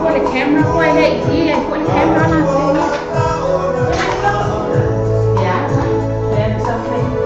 Po o le camera po e le i i ai foi le camera latou ia. Yeah, that's okay.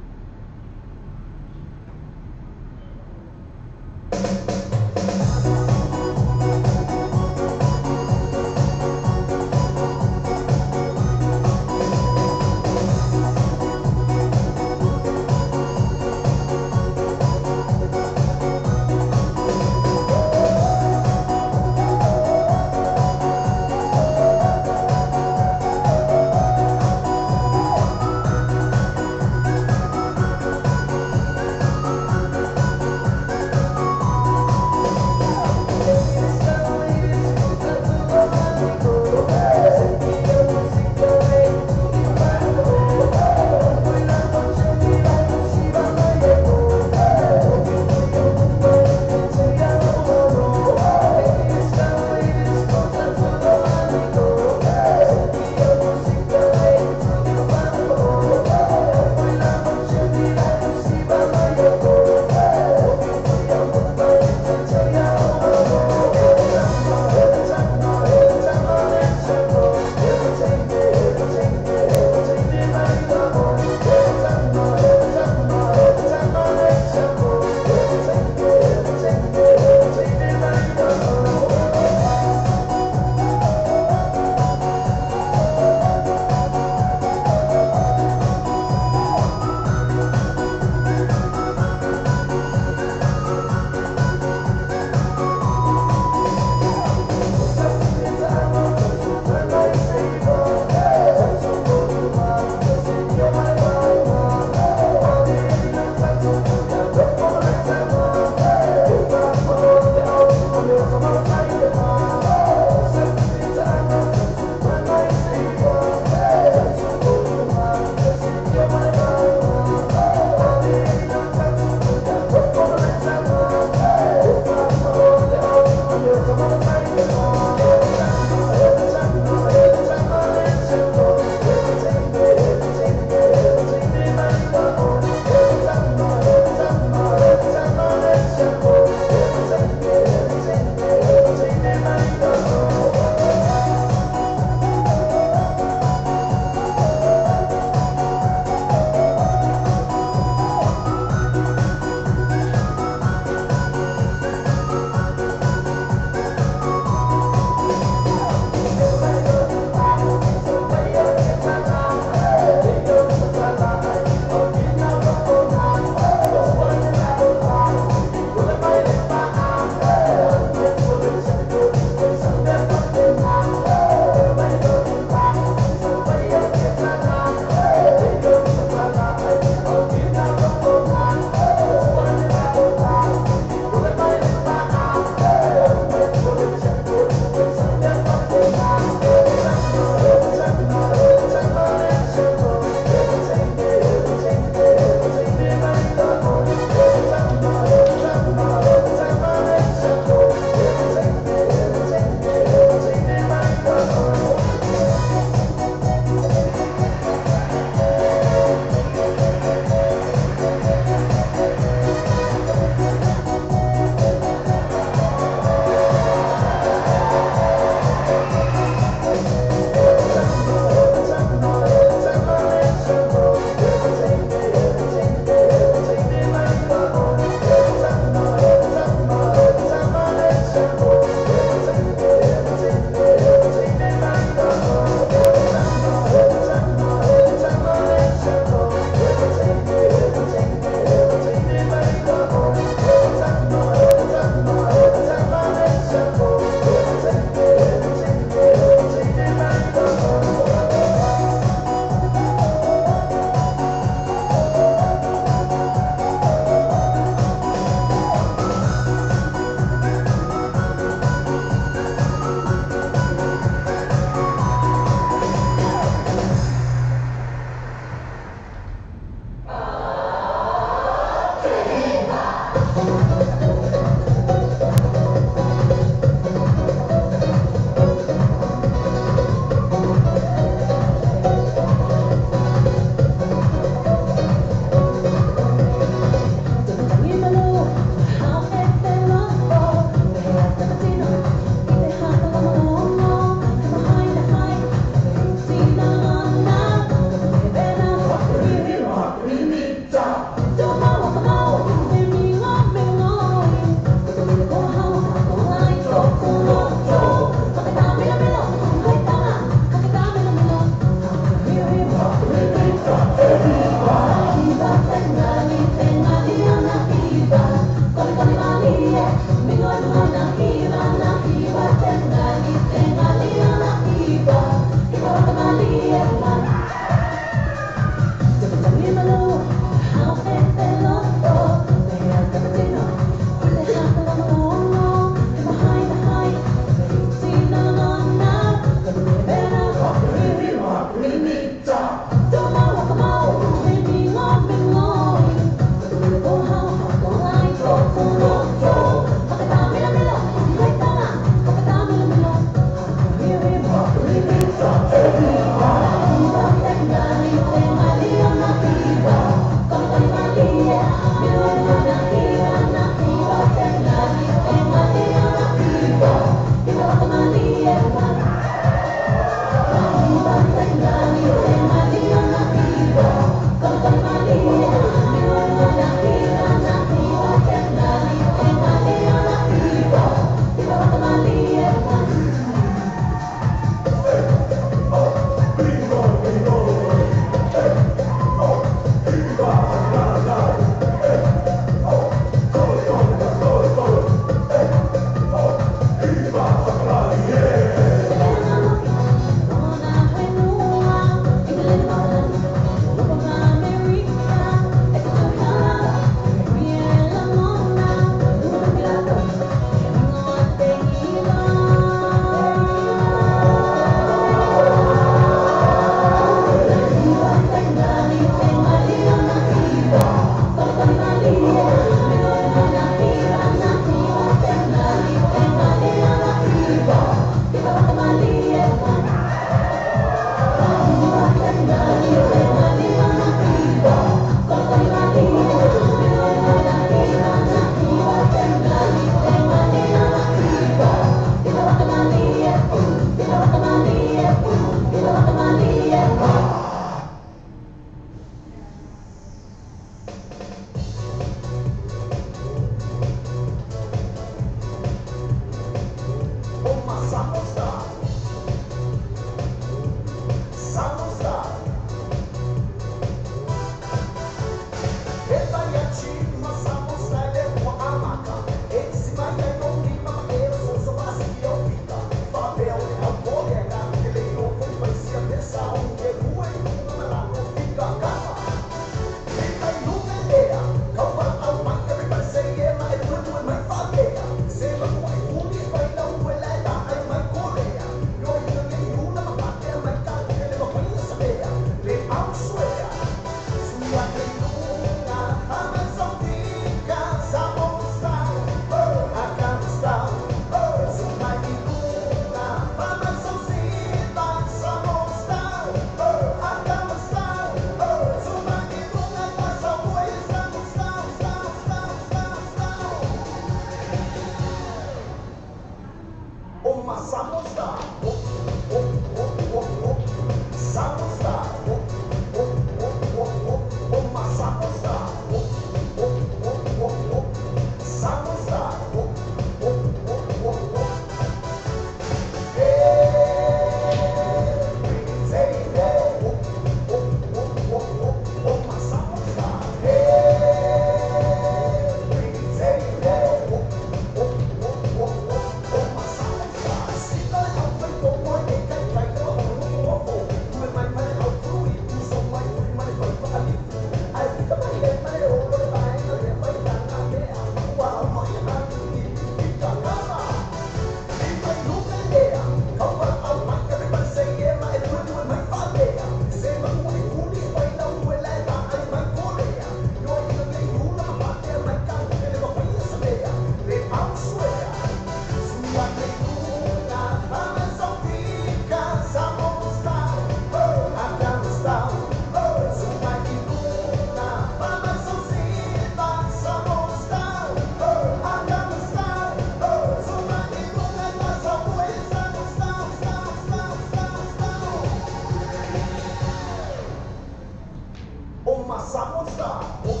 O my Samoan style. Oh,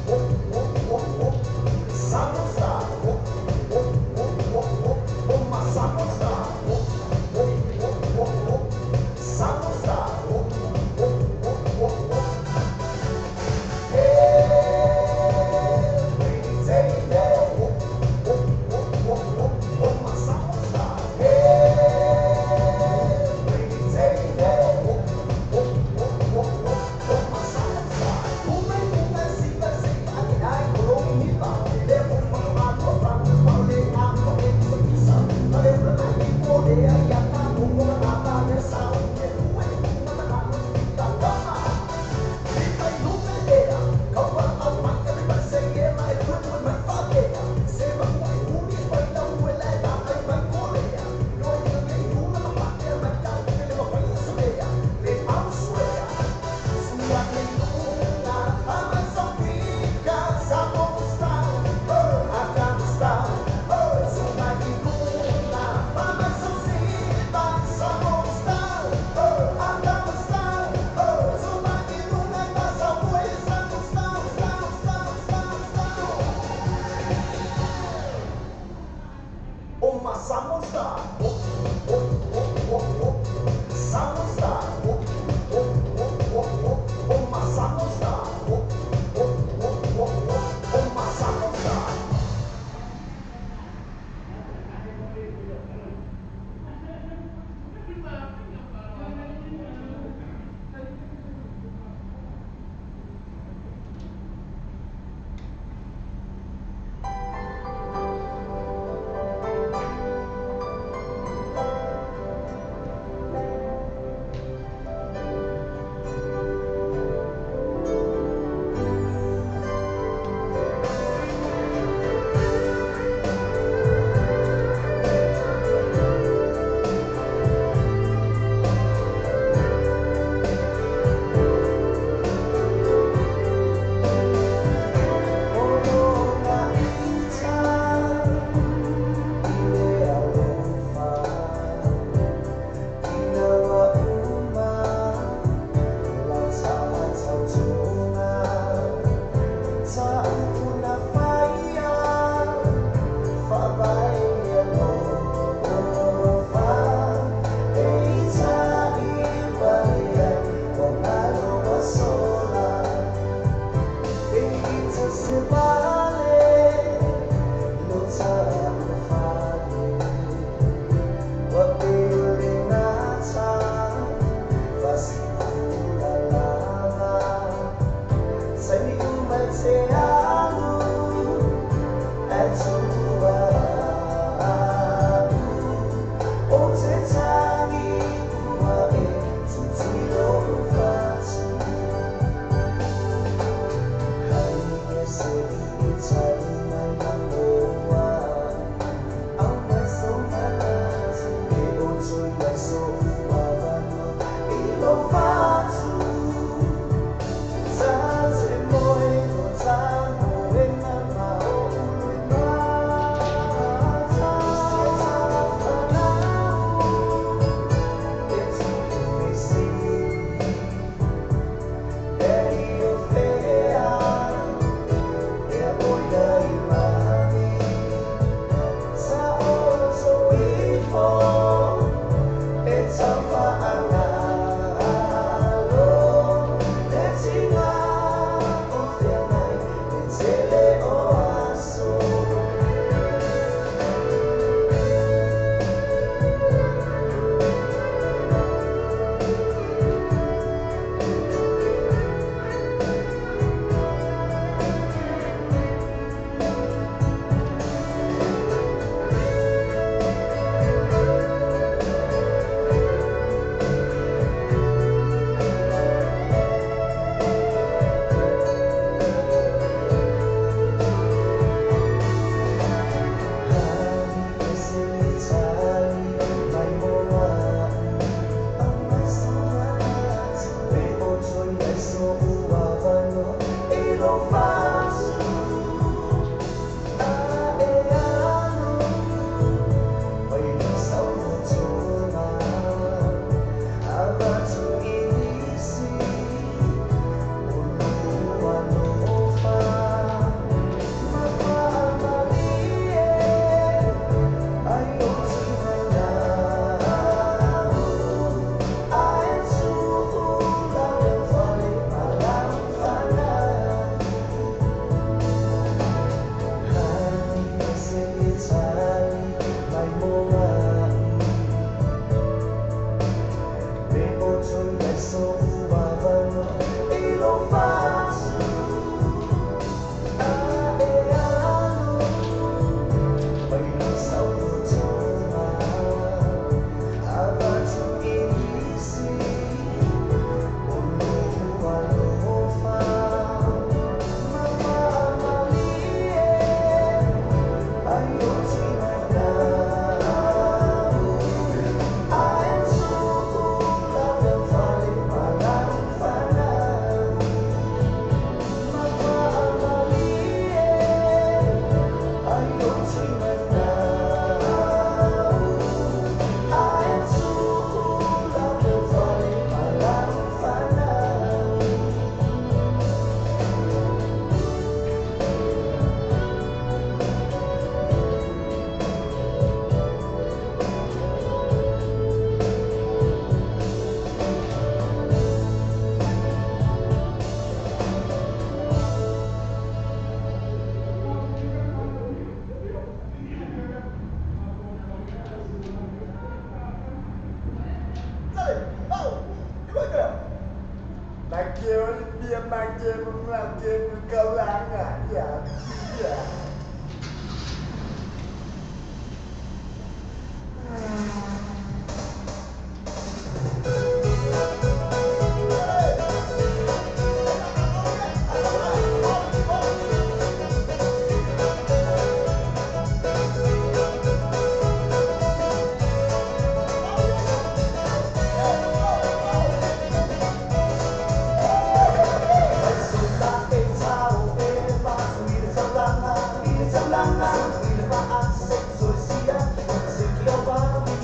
oh, oh, oh, oh. Samoan style. Oh, oh, oh, oh, oh. Oh my Samoan style. Oh, oh, oh, oh, oh. Samoan style. Oh, oh, oh, oh, oh. Every day, oh, oh, oh, oh, oh. Oh my Samoan style. Every day, oh, oh, oh, oh, oh. Oh my Samoan style. Oh my Samoan style. Oh, oh, oh, oh, oh. Samoan style. Oh, oh, oh, oh, oh. Oh my Samoan style. Oh, oh, oh, oh, oh. Oh my Samoan style.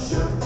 Shoot.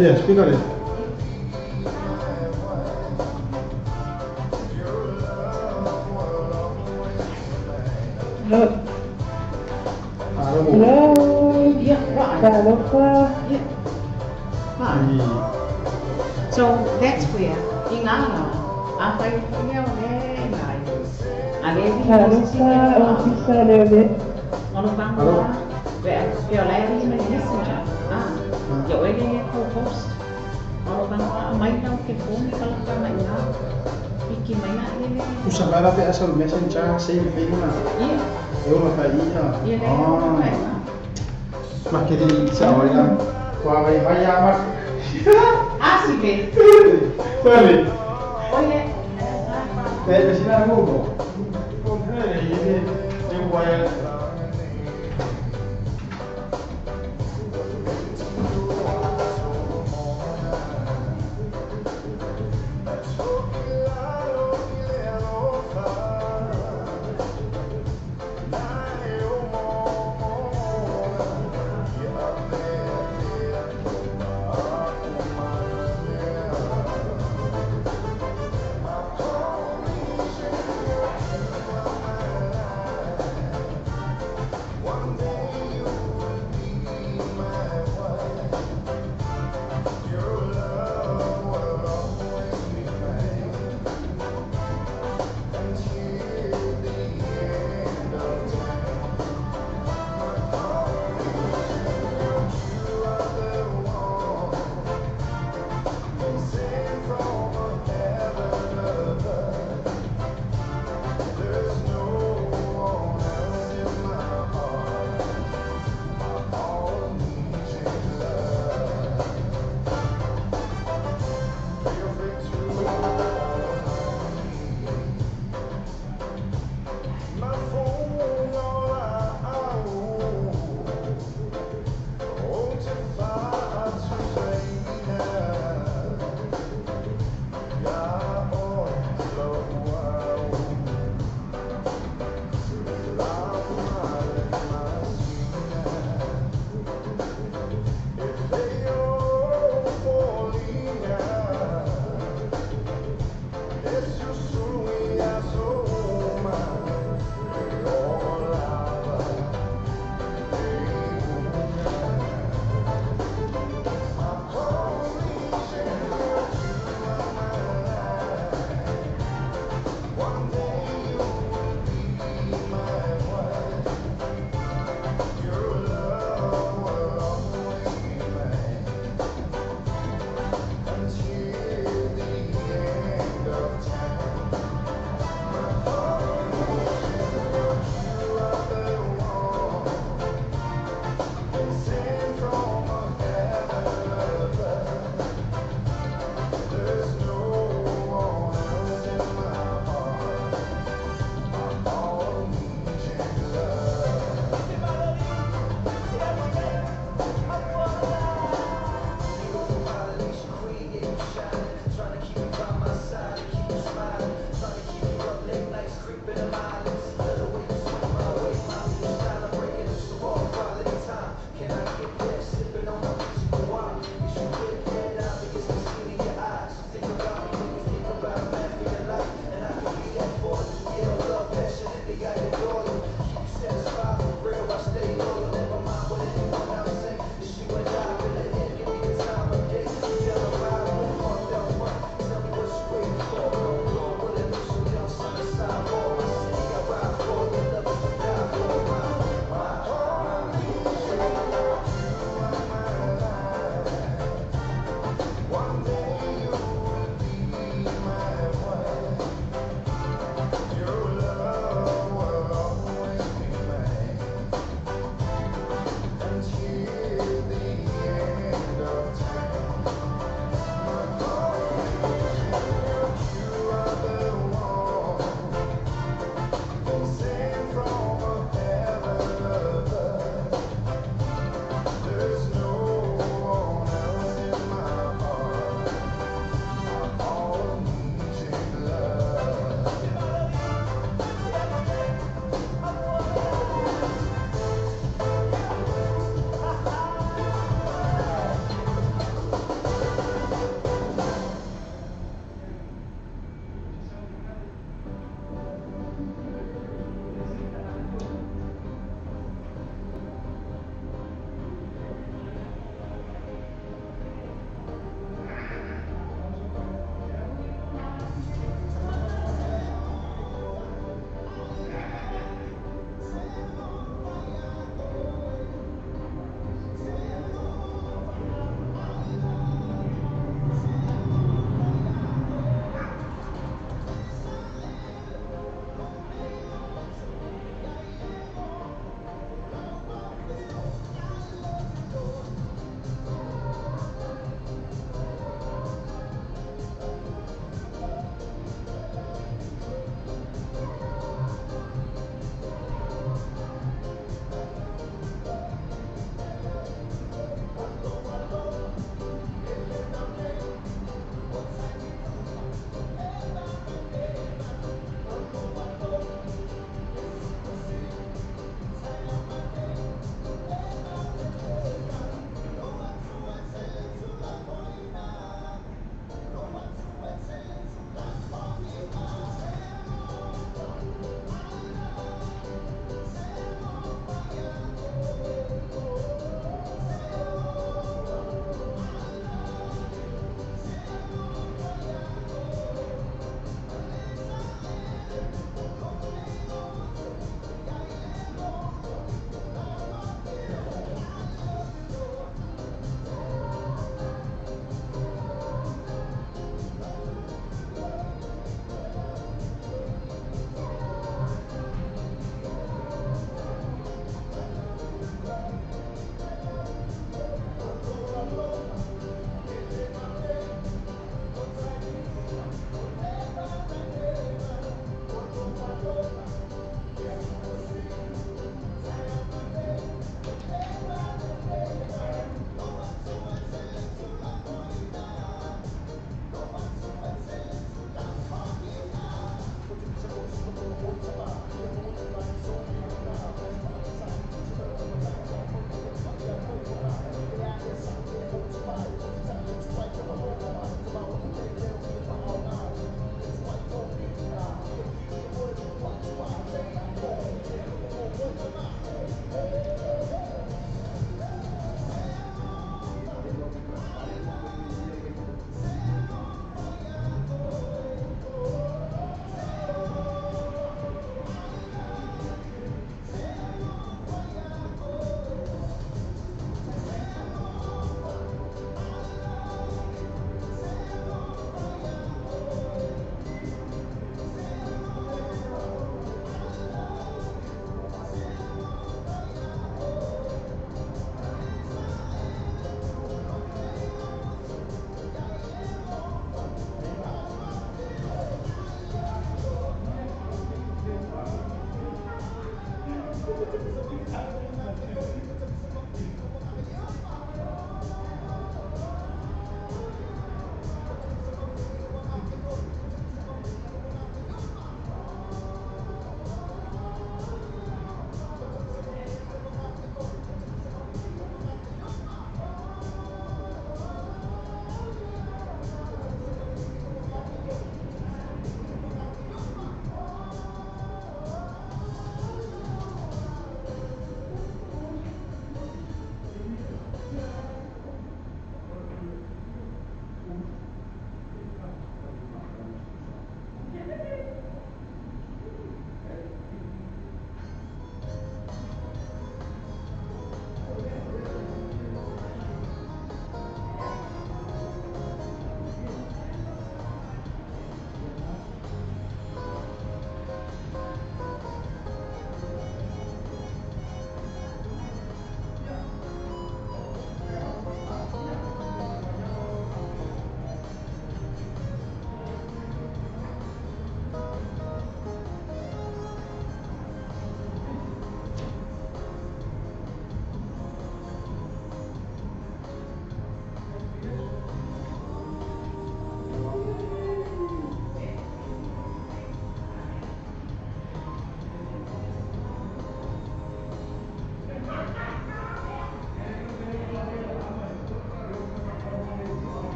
Yeah, speak on it. Hello. Hello. Yeah, right. Yeah. Right. So that's where ingala afai Usa pe asal messenger same thing na. Yeah. Eu pa ia. Oh. Makiri sa oila. Kwa vai vai ama. Ah, sì che. Sorry. Oye. Eh, sina Google. Comprende, io voglio.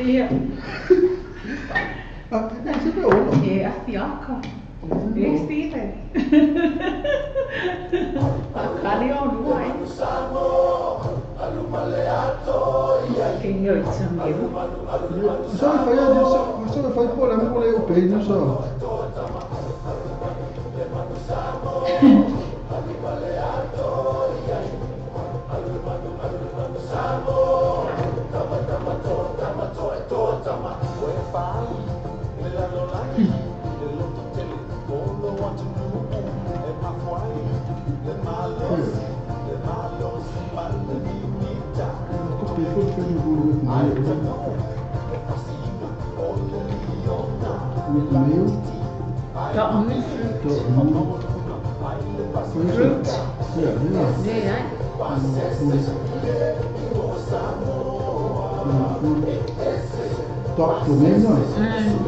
Ja.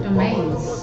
Domains.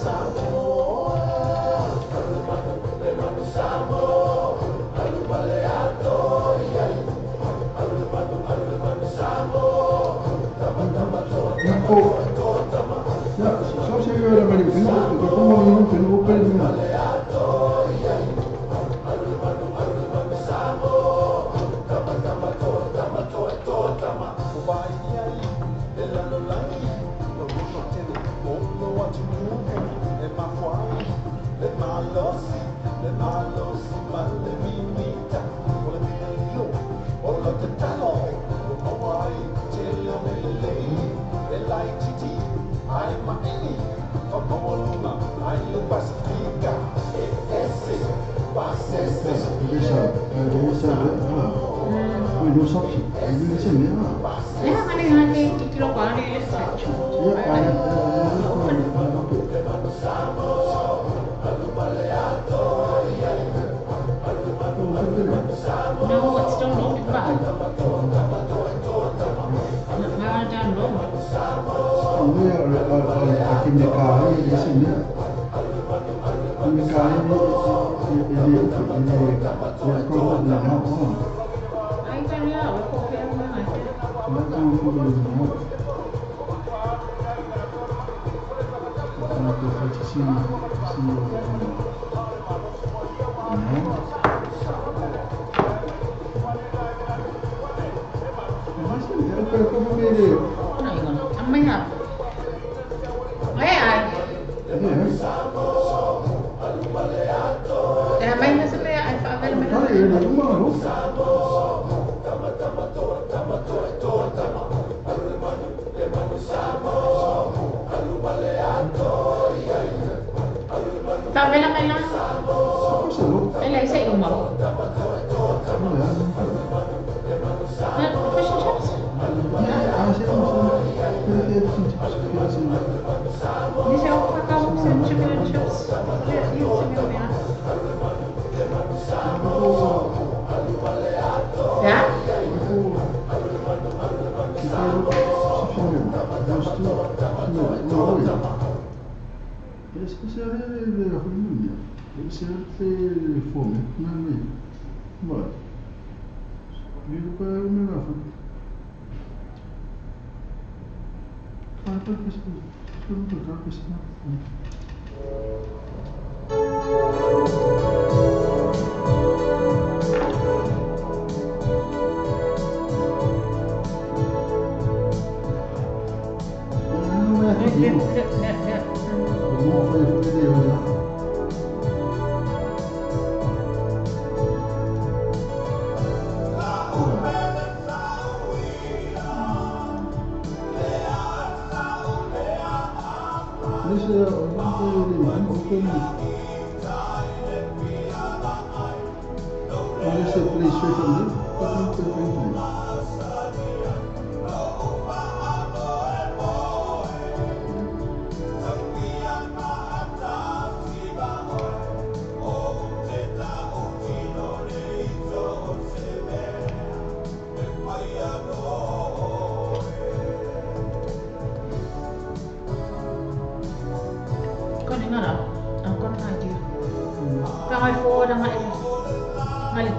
I've got an idea.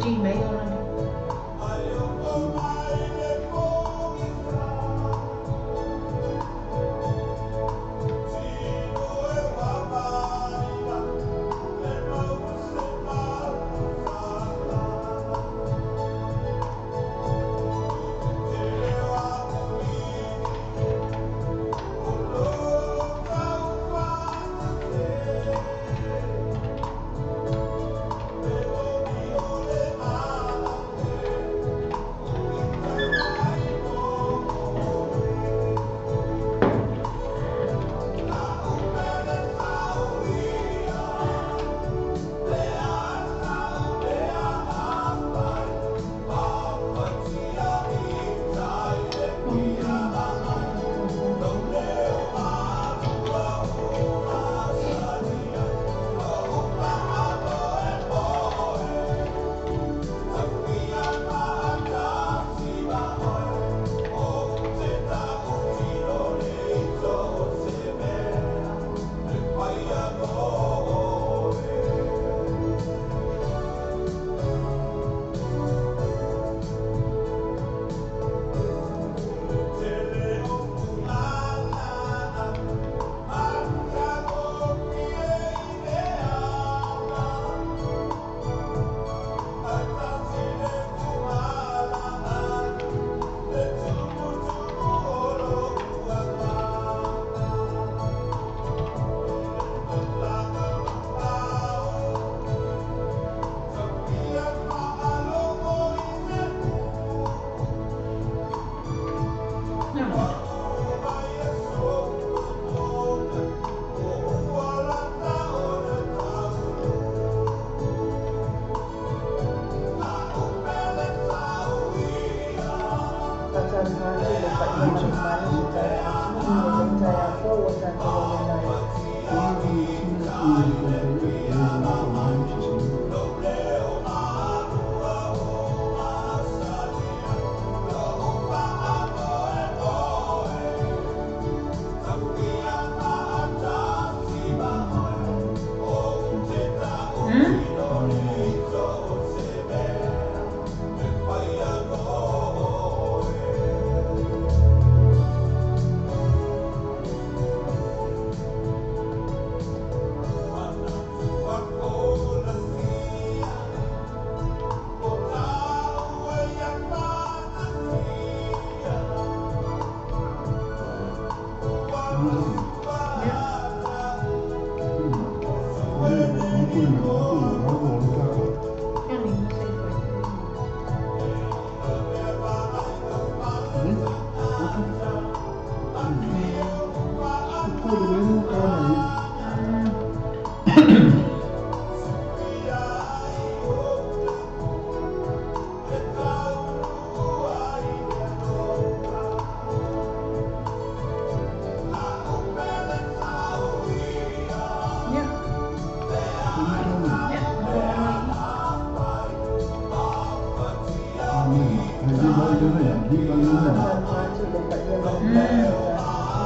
Gmail.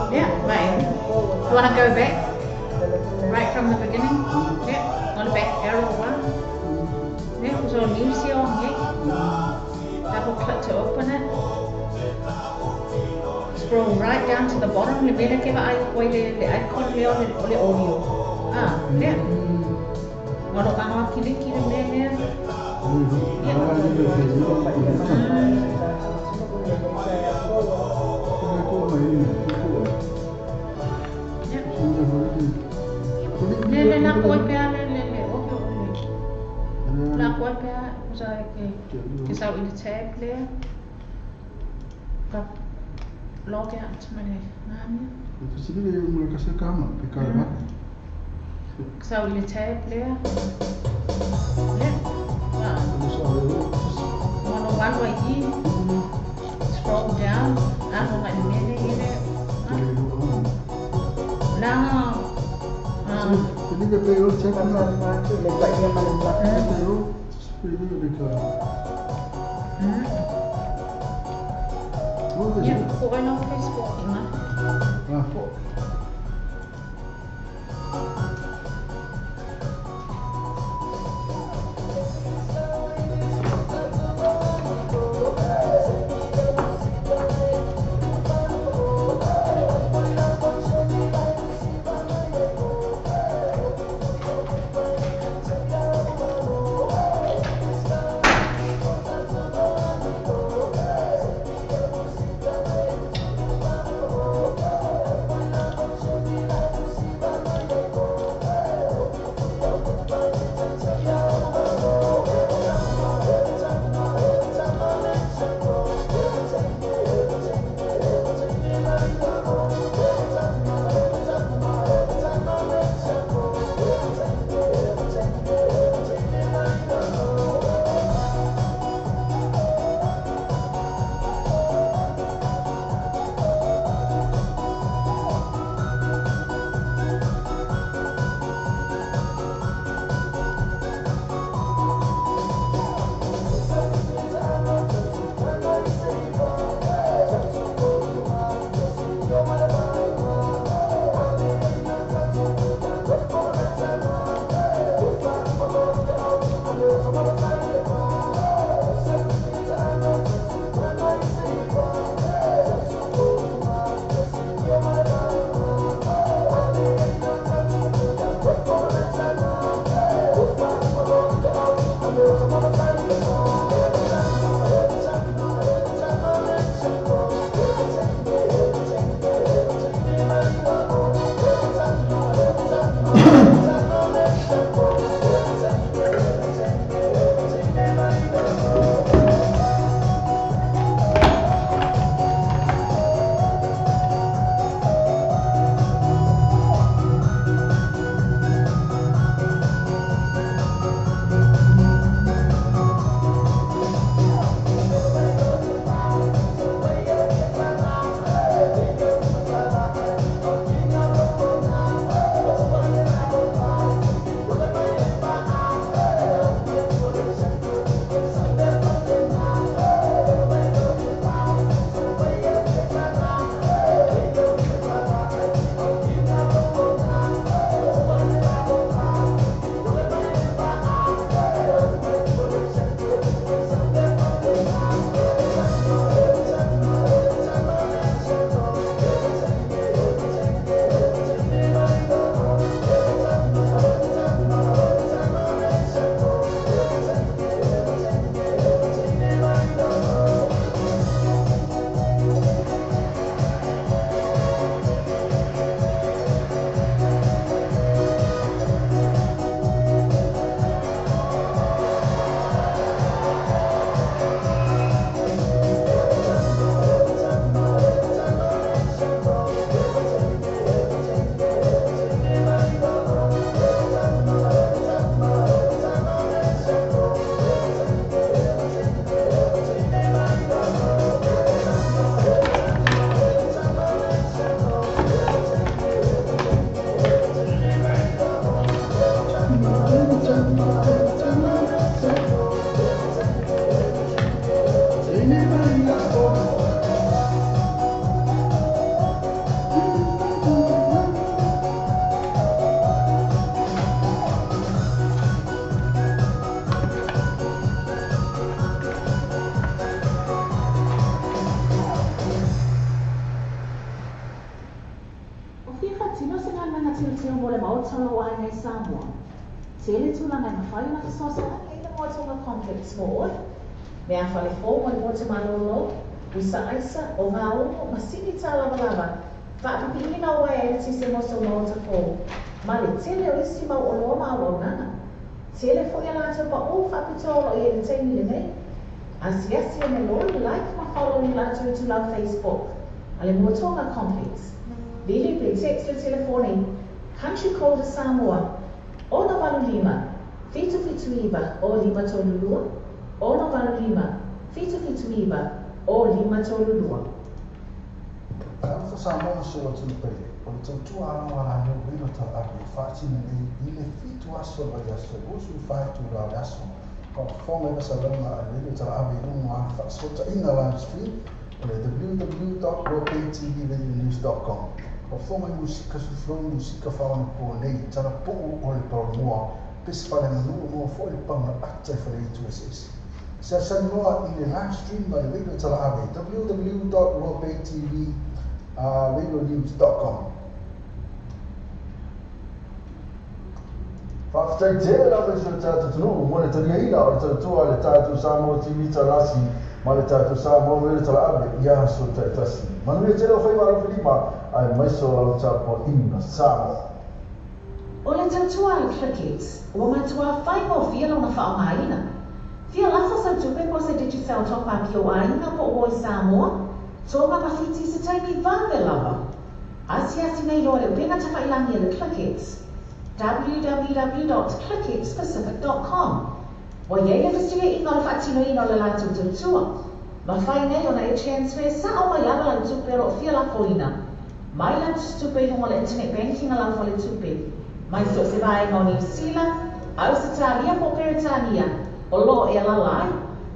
Yeah, mate. You want to go back? Right from the beginning? Yeah, on the back arrow one. Yeah, it was on new yeah. Double click to open it. Scroll right down to the bottom. Le mea ke vai koe le icon leo le audio. Ah, yeah. Ngaro angoa kiliki le mea mea. Yeah. Le la koe pea le le oke oke. La koe pea usai ke sau i le tab lea. Ka log out ma le nani. Sau i le tab lea. Yeah. Mono one way i. Scroll down. Ano ngai mele ile. La. Yeah, ko ai no Facebook ina. Maota o lou aiga i Samoa. Tele tulaga e mafai ona fesoasoani ai le Moa Tonga Complex mo oe. Meafale fou mo le pote malōlō, usa aisa, o gaumu, masini tālavalava, faapipiina o uaea eletise mo sou maota fou, ma le tele o isi mau oloa ma auaunaga. Tele foi a latou paʻū faapitoa o lo o i ai i le taimi lenei. Asiasi ane loa i like ma follow i le latou itulau Facebook a le Moa Tonga Complex. Vili pe text le telefoni Country Code a Samoa, 685 779 0532, 685 779 0532. Talofa Samoa ma si ou atunuu pele, o le tautua alo a latou Wilo Talaave e faatino nei i le 7 aso o le vaiaso e 24 itula o le aso. Faafofoga i faasalaga a le Radio Talaave i luga o ana faasootaiga live stream o le www.rockaytvradionews.com. Faafofoga i musika suflou, musika faaonaponei, talapuu o le paolomoa, pese faaleaganuu maua foi le paga ata i faleaitu eseese. Seasani loa i le live stream a le Radio Talaave www.rockaytvradionews.com. Faafetai tele lava i si o tatou atunuu mo le taliaina o le tautua a le tatou Samoa TV Talasi ma le tatou Samoa Radio Talaave i aso taitasi. Manuia tele o faiva alofilima aemaise o lau tapuaiga Samoa. O le tautua a le Clickex, ua matuā faigofie lona faaaogaina. Fia lafo sau tupe po o se Digicel top up i ou aiga po o oe Samoa, Tonga ma Fiti i se taimi vave lava. Asiasi nei loa le upega tafailangi a le Clickex, www.clickxpacific.com. Ua i ai le fesiliaiga o le faatinoina o le latou tautua. Mafai nei ona e transfer sao mai lava lau tupe o lo o fia lafoina mai lau tusitupe i luga o le internet banking a lau faletupe, mai so o se vaega o Niu Sila, Ausetalia po o Peretania o lo o e alaala ai.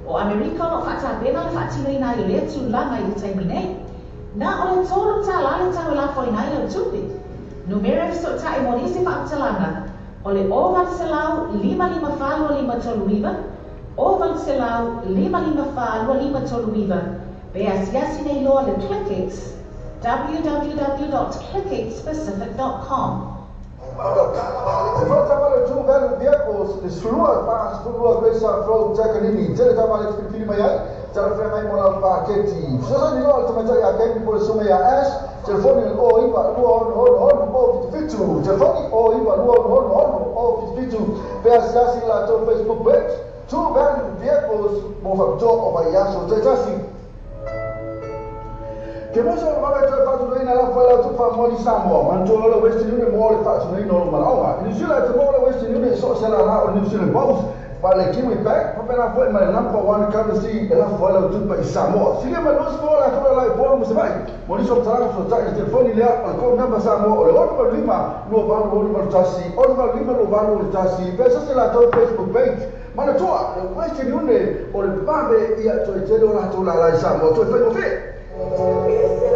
O Amerika o lo o faatapena le faatinoina ai o lea tulaga i le taimi nei. Na o le $3 le tau e lafoina ai lau tupe. Numera e fesootai mo nisi faamatalaga o le 0800 554 2539, 0800 554 2539, pe asiasi nei loa le Clickex, www.clickxpacific.com. E fa tama le tu velu vehicles le sulua pa sulua kwesa flow takanini tele tama le filifili mai ai tala whengai mo lau paketi. Fesoasoani loa le tamaitai a Kemi po le susuga ia Ash, telefoni le 09 2 6 6 0 77, telefoni 09 2 6 6 0 77, pe asiasi i le latou Facebook page, Two Value Vehicles mo faapitoa o vaiaso taitasi. Ke moso o le vave toe faatunoina lafo ai lau tupe faamoni Samoa, manatua loa le Western Union mo le faatunoina o lou malaoga. I New Zealand, e te maua le Western Union i so o se lala o le New Zealand Post, ma le Kiwi Bank, faapena foi ma le Number One Currency e lafo ai lau tupe i Samoa. Silia mai 20 le atoa la i Upolu ma Savaii. Mo nisi o matalaga fesootai i le telefoni lea o le code number Samoa o le 685 28 81 685 28 81 pe sese latou Facebook page. Manatua, le Western Union o le vave ia toe tele o latou lala i Samoa toe faigofie.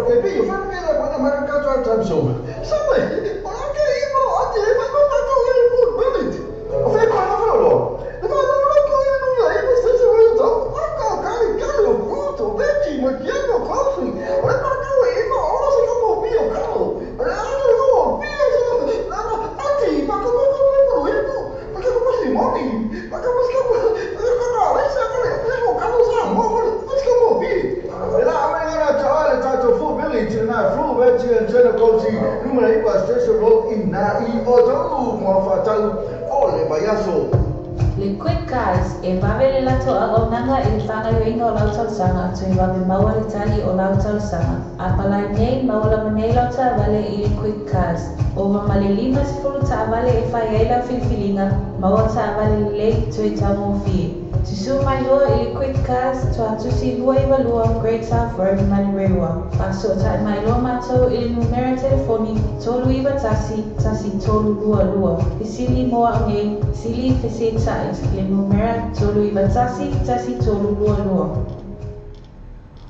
Ke pi, o whanau la kwana mara katoa time so. Samoa, o la ke i mo ate e whai mo tatou e mo minute. O whai kwana whalo. Le whai mo la ko i mo la i mo sese mo to. Aka kali kali o kuto beti mo kiano kofi. O le tatou e mo ora se mo pi o kalo. O le ano o pi o se na na ate i pa ko ko ko mo e mo. Pa ko ko si mo ni. Pa ko ko ko ko na le sa ko le ko kalo sa mo ko ko mo pi. E la amai na ta'a le tatou full village na flu veti and tena koti numera iwa station road i na i o tau mo whatau o le vaiaso. Le Quick Cars, e vave le latou auaunaga i le faagaoioiga o lau talosaga toe vave maua le tali o lau talosaga. A palai nei, maua lava nei lau taavale i le Quick Cars. Ova ma le 50 taavale e fai ai lau filifiliga, maua taavale lelei toe taugofie. Susū mai loa i le Quick Cars, Tuatusi 292 Great South Road, Manurewa. Faasootai mai loa matou i le numera telefoni 391 1322. Fesili mo au nei, sili fesetai i le numera 391 1322.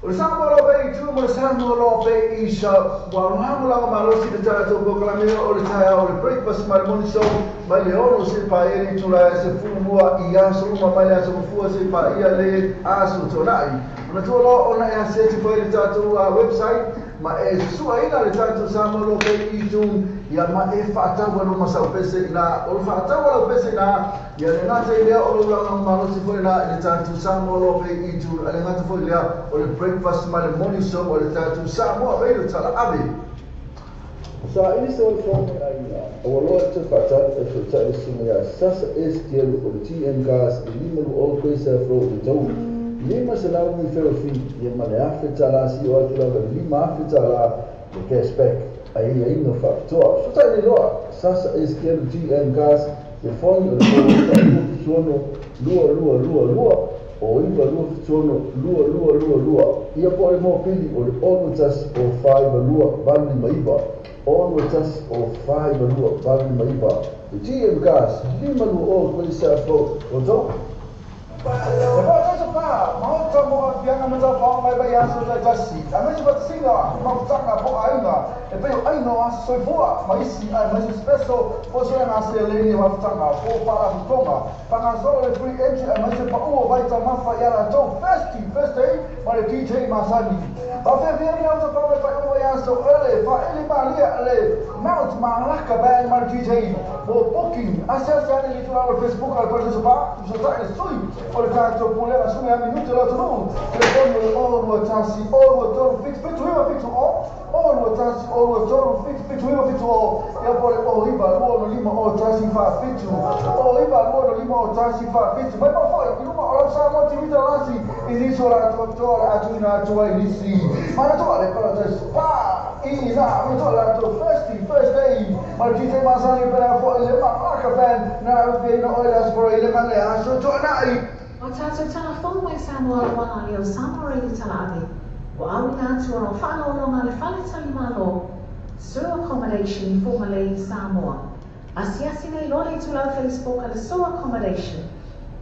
O le Samoa Law Bay i tua ma le Samoa Law Bay i sa ua lagolago malosi le tatou polokalame o le taeao o le breakfast ma le morning show mai le 6 seia paia le itula e 12 i aso uma mai le aso mafua seia paia le aso tuanai. Manatua loa ona e asiasi foi le tatou website ma e susuaina le tatou Samoa Law Pay iTunes ia ma e faatau alo ma sau pese ina o le faatau alo pese ina ia le gata i lea o lou lagolagomalosi foi la i le tatou Samoa Law Pay iTunes a le gata foi lea o le breakfast ma le morning show o le tatou Samoa Radio Talaave. Sa ili se o le fono mai aiga, ua loa le toe faatali e feuta'i le susuga ia Sasa Estielu o le TM Cars i 5 20 Quayside Road i Taulu. 500 referral fee ia ma le $1,000 sio atu lava i le $5,000 le cashback a aiaiga faapitoa. Feuta'i le loa Sasa Estielu TM Cars telefoni o le 09 2 6 22 22 o 9 2 7 6 22 22 ia po o le mopili o le 6 1 o 4 2 8 5 9 6 1 o 4 2 8 5 9. Le TM Cars, 5 20 Quayside Road, Outou. E faataisa pa, maota mo aafiaga ma taufaoga mai vai aso taitasi, aemaise faatasiga i mafutaga po o aiga, e pei o aiga o aso soifua ma isi aemaise special faasoaga seleni o mafutaga po o faalapotopotoga. Faagasolo le free entry aemaise paua o vaitamafa ia latou Thirsty Thursday ma le DJ masani. Faafiafiaga o tafaga mai faaiuga vai aso ele faaili malia le Mount Malaka Band ma le DJ. Mo booking, asiasi ane i le itulagi o le Facebook a le Parataiso Pa, fesootai le sui o le tatou pulega sume a minute o le atunuu. Telefoni o le 0 2 1 0 2 3 7 7 9 7 0 0 2 1 0 2 3 7 7 9 7 0 ia po o le 0 9 2 6 5 0 1 4 7 0 9 2 6 5 0 1 4 7. Mai ma foi i luma o lau Samoa TV Talasi i nisi o latou apitoa le atuina atu ai nisi. Manatua le Paradise Spa ina manatua latou Thirsty Thursday ma le DJ masani pena foi le Malaka Band na afiaina oe le Aso Faraile ma le Aso Toanai. O tātou tala fou mai Samoa aloaga lea o Samoa Radio Talaave, ua auina atu ona o faaaloaloga le fale talimalo Sur Accommodation i Fugalei i Samoa. Asiasi nei loa le itulau Facebook a le Sur Accommodation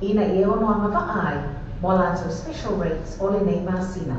ina ia ono agavaa ai mo a latou special rates o lenei masina.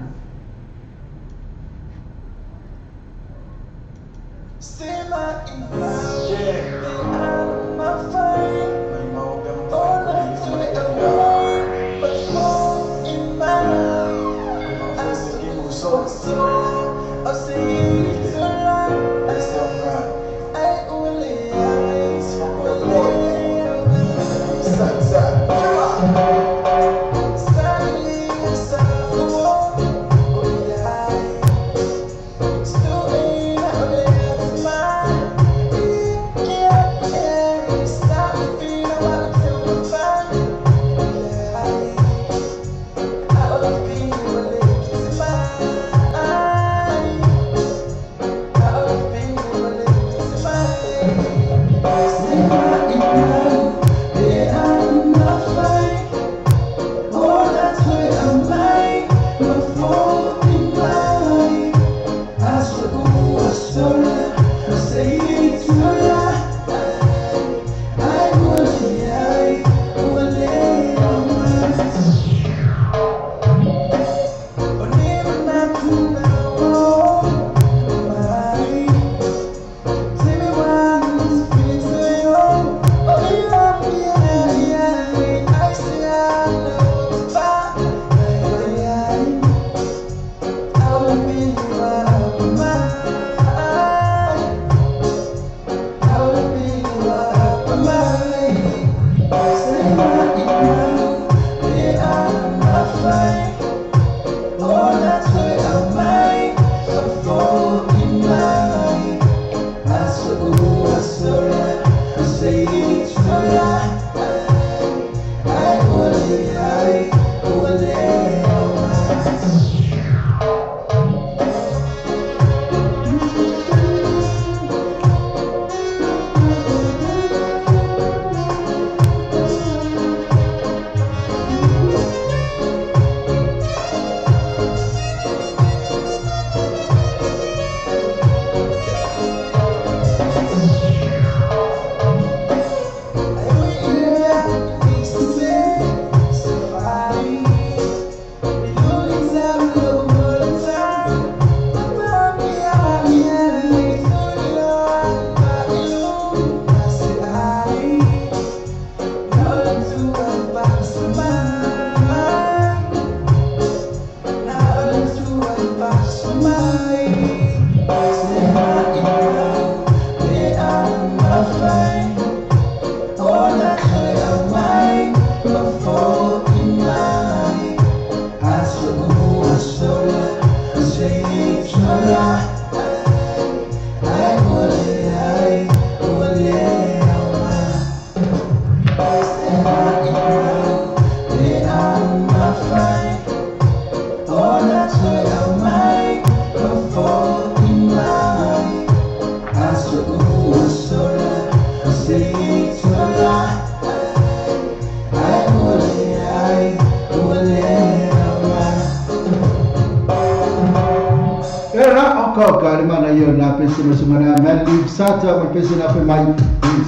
Ka ka le mana ia na pese ma sumana man sata ma pese na fe mai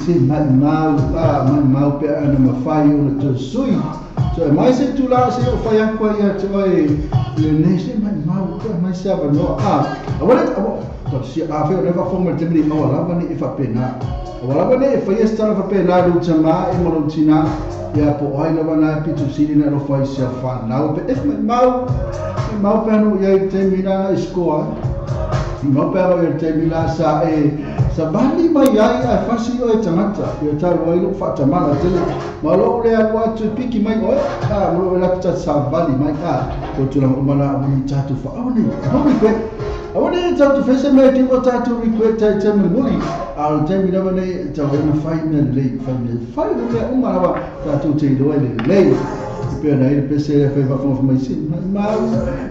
se mai mau a mai mau pe ana ma fai ona to sui so mai se tu la se o fai akwa ia te oi le nei se mai mau pe mai se ava no a wala to si a fe o fa fo te mri o la ni e fa pena o la ni e fa esta fa pena lu tama e mo tina ia po ai lava na pitu sini na lo fai se fa nau pe e mai mau mau pe no ia te mira escoa no pero el temila sa e sa bali mai ai a fasi o e tangata ia tau ai lo fatamana tele ma lo le alua tu piki mai oe a mo lo la ta sa bali mai a ko tu la umana o tatu fa o ni no regret o ni tatu fese me ti o tatu regret ta te me muli al temila ne ta o na fai me le fai me fai me umana wa tatu te lo le le pe na ile pese fe va fo mai si ma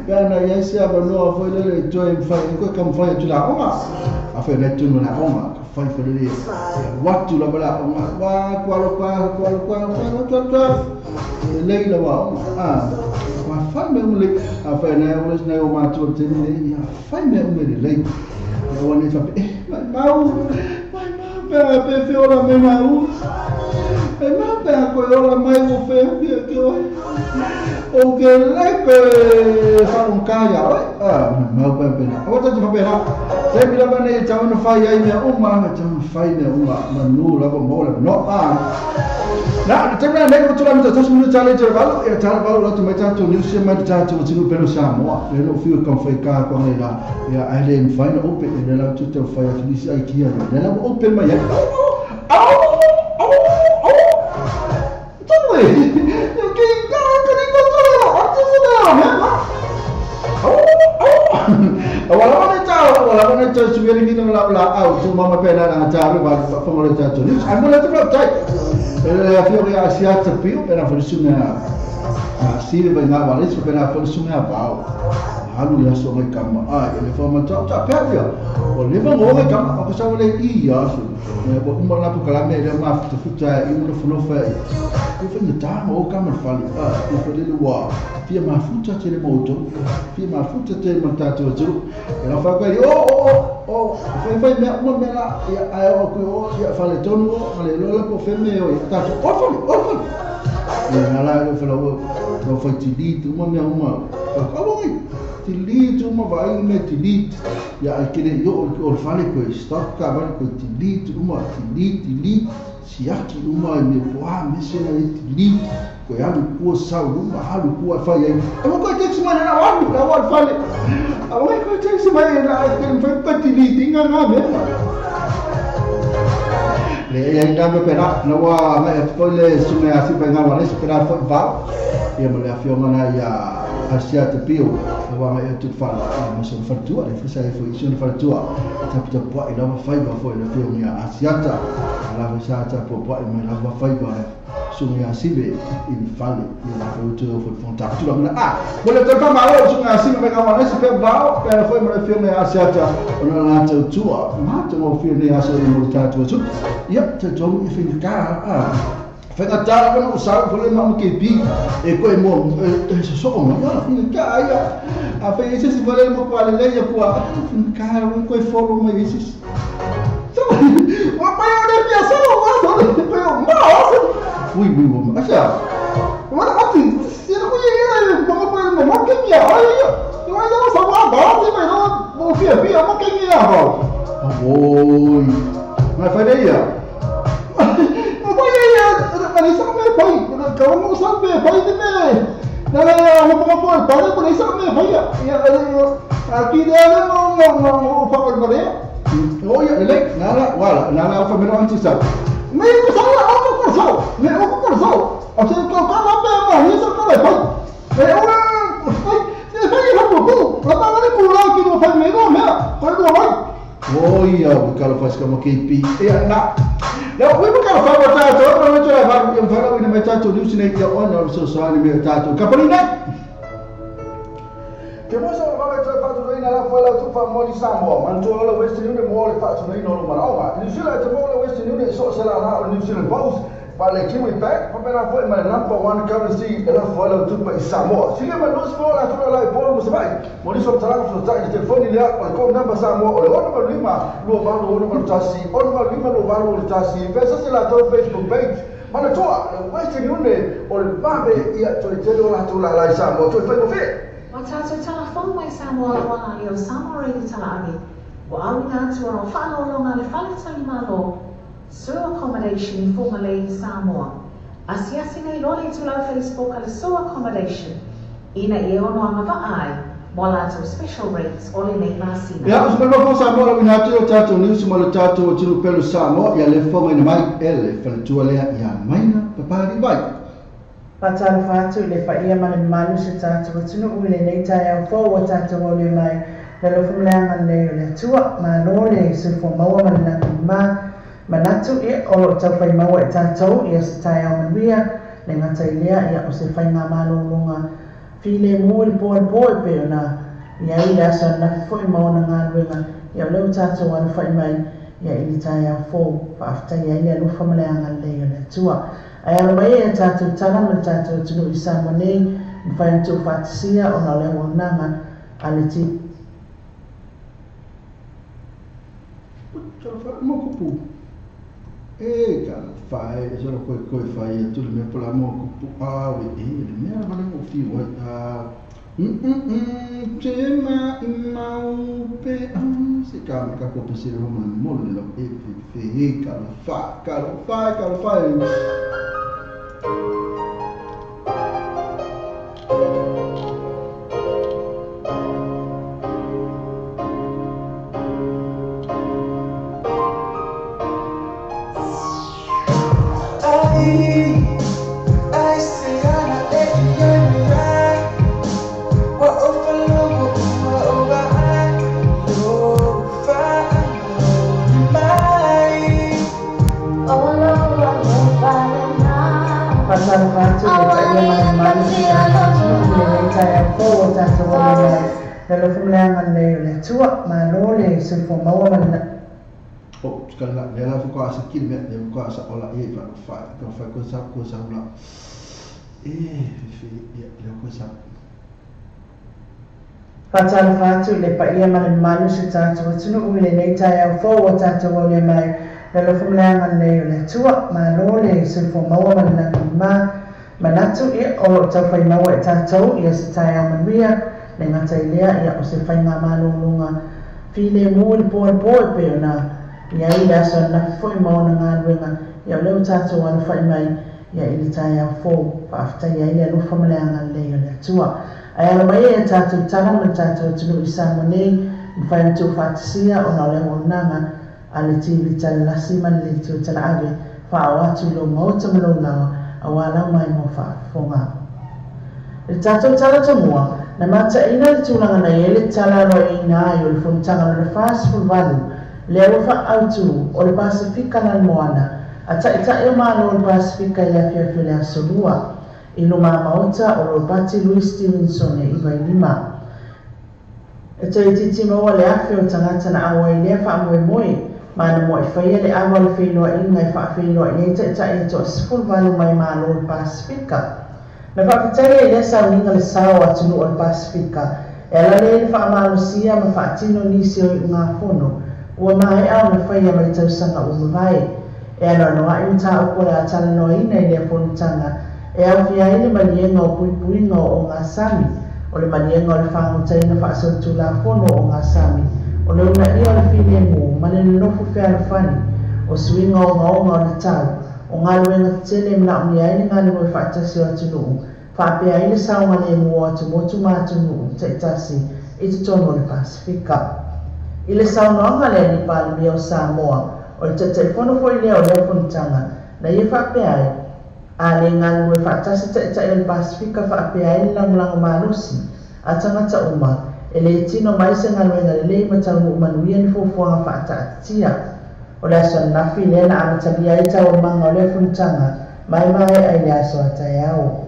pe na ia se ava no fo le to e fai ko kam fai tu la oma a fe na tu na oma fai fo le wat tu la bala oma wa kwa lo kwa kwa lo kwa kwa kwa kwa le la wa a wa fai me le a fe na o le na o ma tu te ni ya fai me o le le o ne fa eh ma ma pe pe fe ora me ma u e ma pe ko ora mai o fe ke o o ke le pe fa un kaya a ma pe pe na o ta fa pe na te mi la ne ta no fai ai me o ma ta no fai me o ma no la mo la no a na te me ne ko tu la me ta su ta le te va e ta va la tu me ta tu ni se ma ta tu ti no pero sa mo le no fi ko fai ka ko le la ya ai le fai no open le la tu te fai tu ni si ai kia le la open ma ya mama pe na ta ru ba fa mo ta tu ni am la tu ta le afio ya asia ta pio pe na fo su na a si le ba na wa le su pe na fo su na ba halu ya so mai kama a le fo ma ta ta pe ya o le ba mo mai kama o sa le i ya su ne bo mo na pu kala me le ma fu fu ta i mo fu no fa i fu ta mo kama fa li a i fu le wa fia ma fu ta te le mo to fia ma fu ta te ma ta tu tu e la fa ko o o o fai fai me mo me la ya ai o ko o ya fa le tonu o le lo la ko fe me o ta o fa o fa e na la lo fa lo lo fa ti li tu mo me uma o mo ti li tu mo vai me ti li ya ai ke yo o fa le ko stop ka va ko ti li tu mo ti li siaki uma me poa me se na ti li ko ya lu ko sa lu ma ha lu ko fa ya e mo ko te se ma na wa lu la wa fa le a mo ko te se ma na ke fa pa ti li tinga nga me le ya nga me pera na wa me fo le su me asi pa nga wa le pera fo va ya mo le afio ma na ya asia te pio wa me tu fa ma so fa tu le fa sa fo iso fa tu ta ta po ila wa fa ba fo le fio ya asiata la fa sa ta po po me la wa fa ba su me asibe in fale ya fo tu fo fo ta tu la ah mo le fa ma o su me asibe me ga wa le se pe ba pe fo me fio me asiata ona la ta tu ma tu mo fio ne aso mo ta tu tu ya te to mi fi ka ah Fai tara ko sa ko le ma ke bi e ko e mo e so mo ya fi ka ya a fe ese se vale mo pa le ya ko ka ko e fo mo ese so wa pa yo le pia so wa so pe yo ma ui ui mo acha wa ati se ko ye mo ko mo mo ke mi ai yo wa yo sa wa ba se me no mo fi fi mo ke mi ya ba oi ma fa le ya Kau mau sampai pai ni me. Nala mo mo po pa ko ni sampai pai ya. Ya aki dia mo mo mo pa ko le. O ya le nala wala nala fa me no anti sa. Me ko sa la o ko sa. Me o ko sa. A se ko ka la pe ma ni sa ko le pai. Me o pai se fai ha po po. La pa le ko la ki no fai me no me. Ko no vai. O ya o ka lo faz como que pi. Ya na Now, we were going to find out that I have in front of me, tattoo, hallucinate your own society, me tattoo. Capolina! Che mo sa va te fa tu ina la fa la tu fa mo li Samoa man tu lo Western Union mo le fa tu ina lo maraoga New Zealand te mo le Western Union so se la na New Zealand Post Ma le Kiwi Bank, faapena foi ma le number one currency e lafo ai lau tupe i Samoa. Silia ma nusi mo la tula la i Upolu ma Savaii. Mo nisi o matalaga fesoatai i le telefoni lea o le code number Samoa o le 685 2861 685 2861. Fesasi latou Facebook page. Manatua, le Western Union o le vave ia toe tele o latou lala i Samoa toe faigofie. Ua tatou talafou mai Samoa lauala i o Samoa Radio Talaave, ua auina atu ona o faaaloaloga a le Fale Talimalo, Sur Accommodation i Fugalei, Samoa. Asiasi nei loa le itulau Facebook a le Sur Accommodation ina ia ono agavaa ai mo a latou special rates o lenei masina. Ia, usu mai fou Samoa lauina atu i o tatou niusi ma le tatou atunuu pelu Samoa ia le fofogaina mai e le faletua lea ia Maina Papalivai. Faatalofa atu i le paia ma le mamalu o si o tatou atunuu i lenei taeao fou ua tatou aulia mai le alofa ma le agalelei o le Atua. Malo le soifua maua ma le lagi mama. Manatu, ia, o lo o taufai maua e tatou ia se taeao manuia, le gata i lea, ia, o se faigamalologa filemu i le po a le po e pei ona i ai le aso ananafi foi ma ona galuega, ia, o lea ua tatou alofai mai, ia, i le taeao fou. Faafetai ai le alofa ma le agalelei o le Atua. Ae alo mai ai a tatou tala ma le tatou atunuu i Samoa nei, mafai ona tuufaatasia ona o le auaunaga a le ti. Mokupu. E ka whae, e solo koe koe whae atu le mea pola mokupu awe e le mea wale mo whiu ai a te ma i mau pe a se ka me ka ko pese le roma mo le lo e fe fe e ka lo fa ka lo fa ka lo fa. Faatalofa atu i le paia ma le mamalu o si o tatou atunuu i lenei taeao fou ua tatou aulia mai le alofa ma le agalelei o le Atua. Malo le soifua maua ma le. Oh, sekali la, lea la faatoa sa kili mea, lea faatoa sa ola ia i fa fa ka fa ko sa ko sa ula. E fe ia lea ko sa. Faatalofa atu i le paia ma le mamalu o si o tatou atunuu i lenei taeao fou ua tatou aulia mai le alofa ma le agalelei o le Atua. Malo le soifua maua ma le lagi mama. Manatu, ia, o lo o taufai maua e tatou ia se taeao manuia, le gata i lea, ia, o se faigamalologa filemu i le po a le po e pei ona i ai le aso ananafi foi ma ona galuega, ia, o lea ua tatou alofai mai, ia, i le taeao fou. Faafetai ai le alofa ma le agalelei o le Atua. Ae alo mai ai a tatou tala ma le tatou atunuu i Samoa nei, mafai ona tuufaatasia ona o le auaunaga a le TV Talalasi ma le Leitio Talaave, faaoo atu i lou maota ma lou laoa, aua lau mai mo faafofoga. I le tatou tala tomua, na mataina le tulaga na i ai le tala aloaiina ai o le fonotaga lona 48, lea ua faaautu o le Pasefika Lalemoana a Taitai o Malo o le Pasefika i le afiafi o le Aso Lua, i luma maota o Ropati Louis Stevensone i Vailima. E toe itiiti maua le afe o tagata na auai lea faamoemoe, ma na muai faia le ava o le feiloaiga e faafeiloai ai taitai e toa-18 mai Malo o le Pasefika. Na faafetaia i lea sauniga le sao o atunuu o le Pasefika e ala lea i le faamalosia ma faatino nisi o iugafono ua maea ona faia mai tausaga ua mavae. E anoanoai mataupu o le a talanoaina i lea fonotaga e aofia ai le maliega o puipuiga o ogasami, o le maliega o le fagotaina faasolitulafono o ogasami, o le uunaia o le filemu ma le nonofo fealofani, o suiga ogaoga o le tau, o galuega tetele e manaomia ai le galulue faatasi o atunuu, faapea ai le saogalemu o atumotu ma atunuu taitasi i totonu o le Pasefika. I le saunoaga a le Alii Palemia o Samoa, o le Taitaifono foi lea o lea fonotaga, na ia faapea ai, A le galulue faatasi taitai o le Pasefika faapea ai le lagolago malosi a tagata uma, e le tino mai se galuega lelei ma taunuu manuia ni fuafuaga faataatitia. O le aso ananafi lea na amatalia ai taualumaga o lea fonotaga ma e maea i le aso a taeao.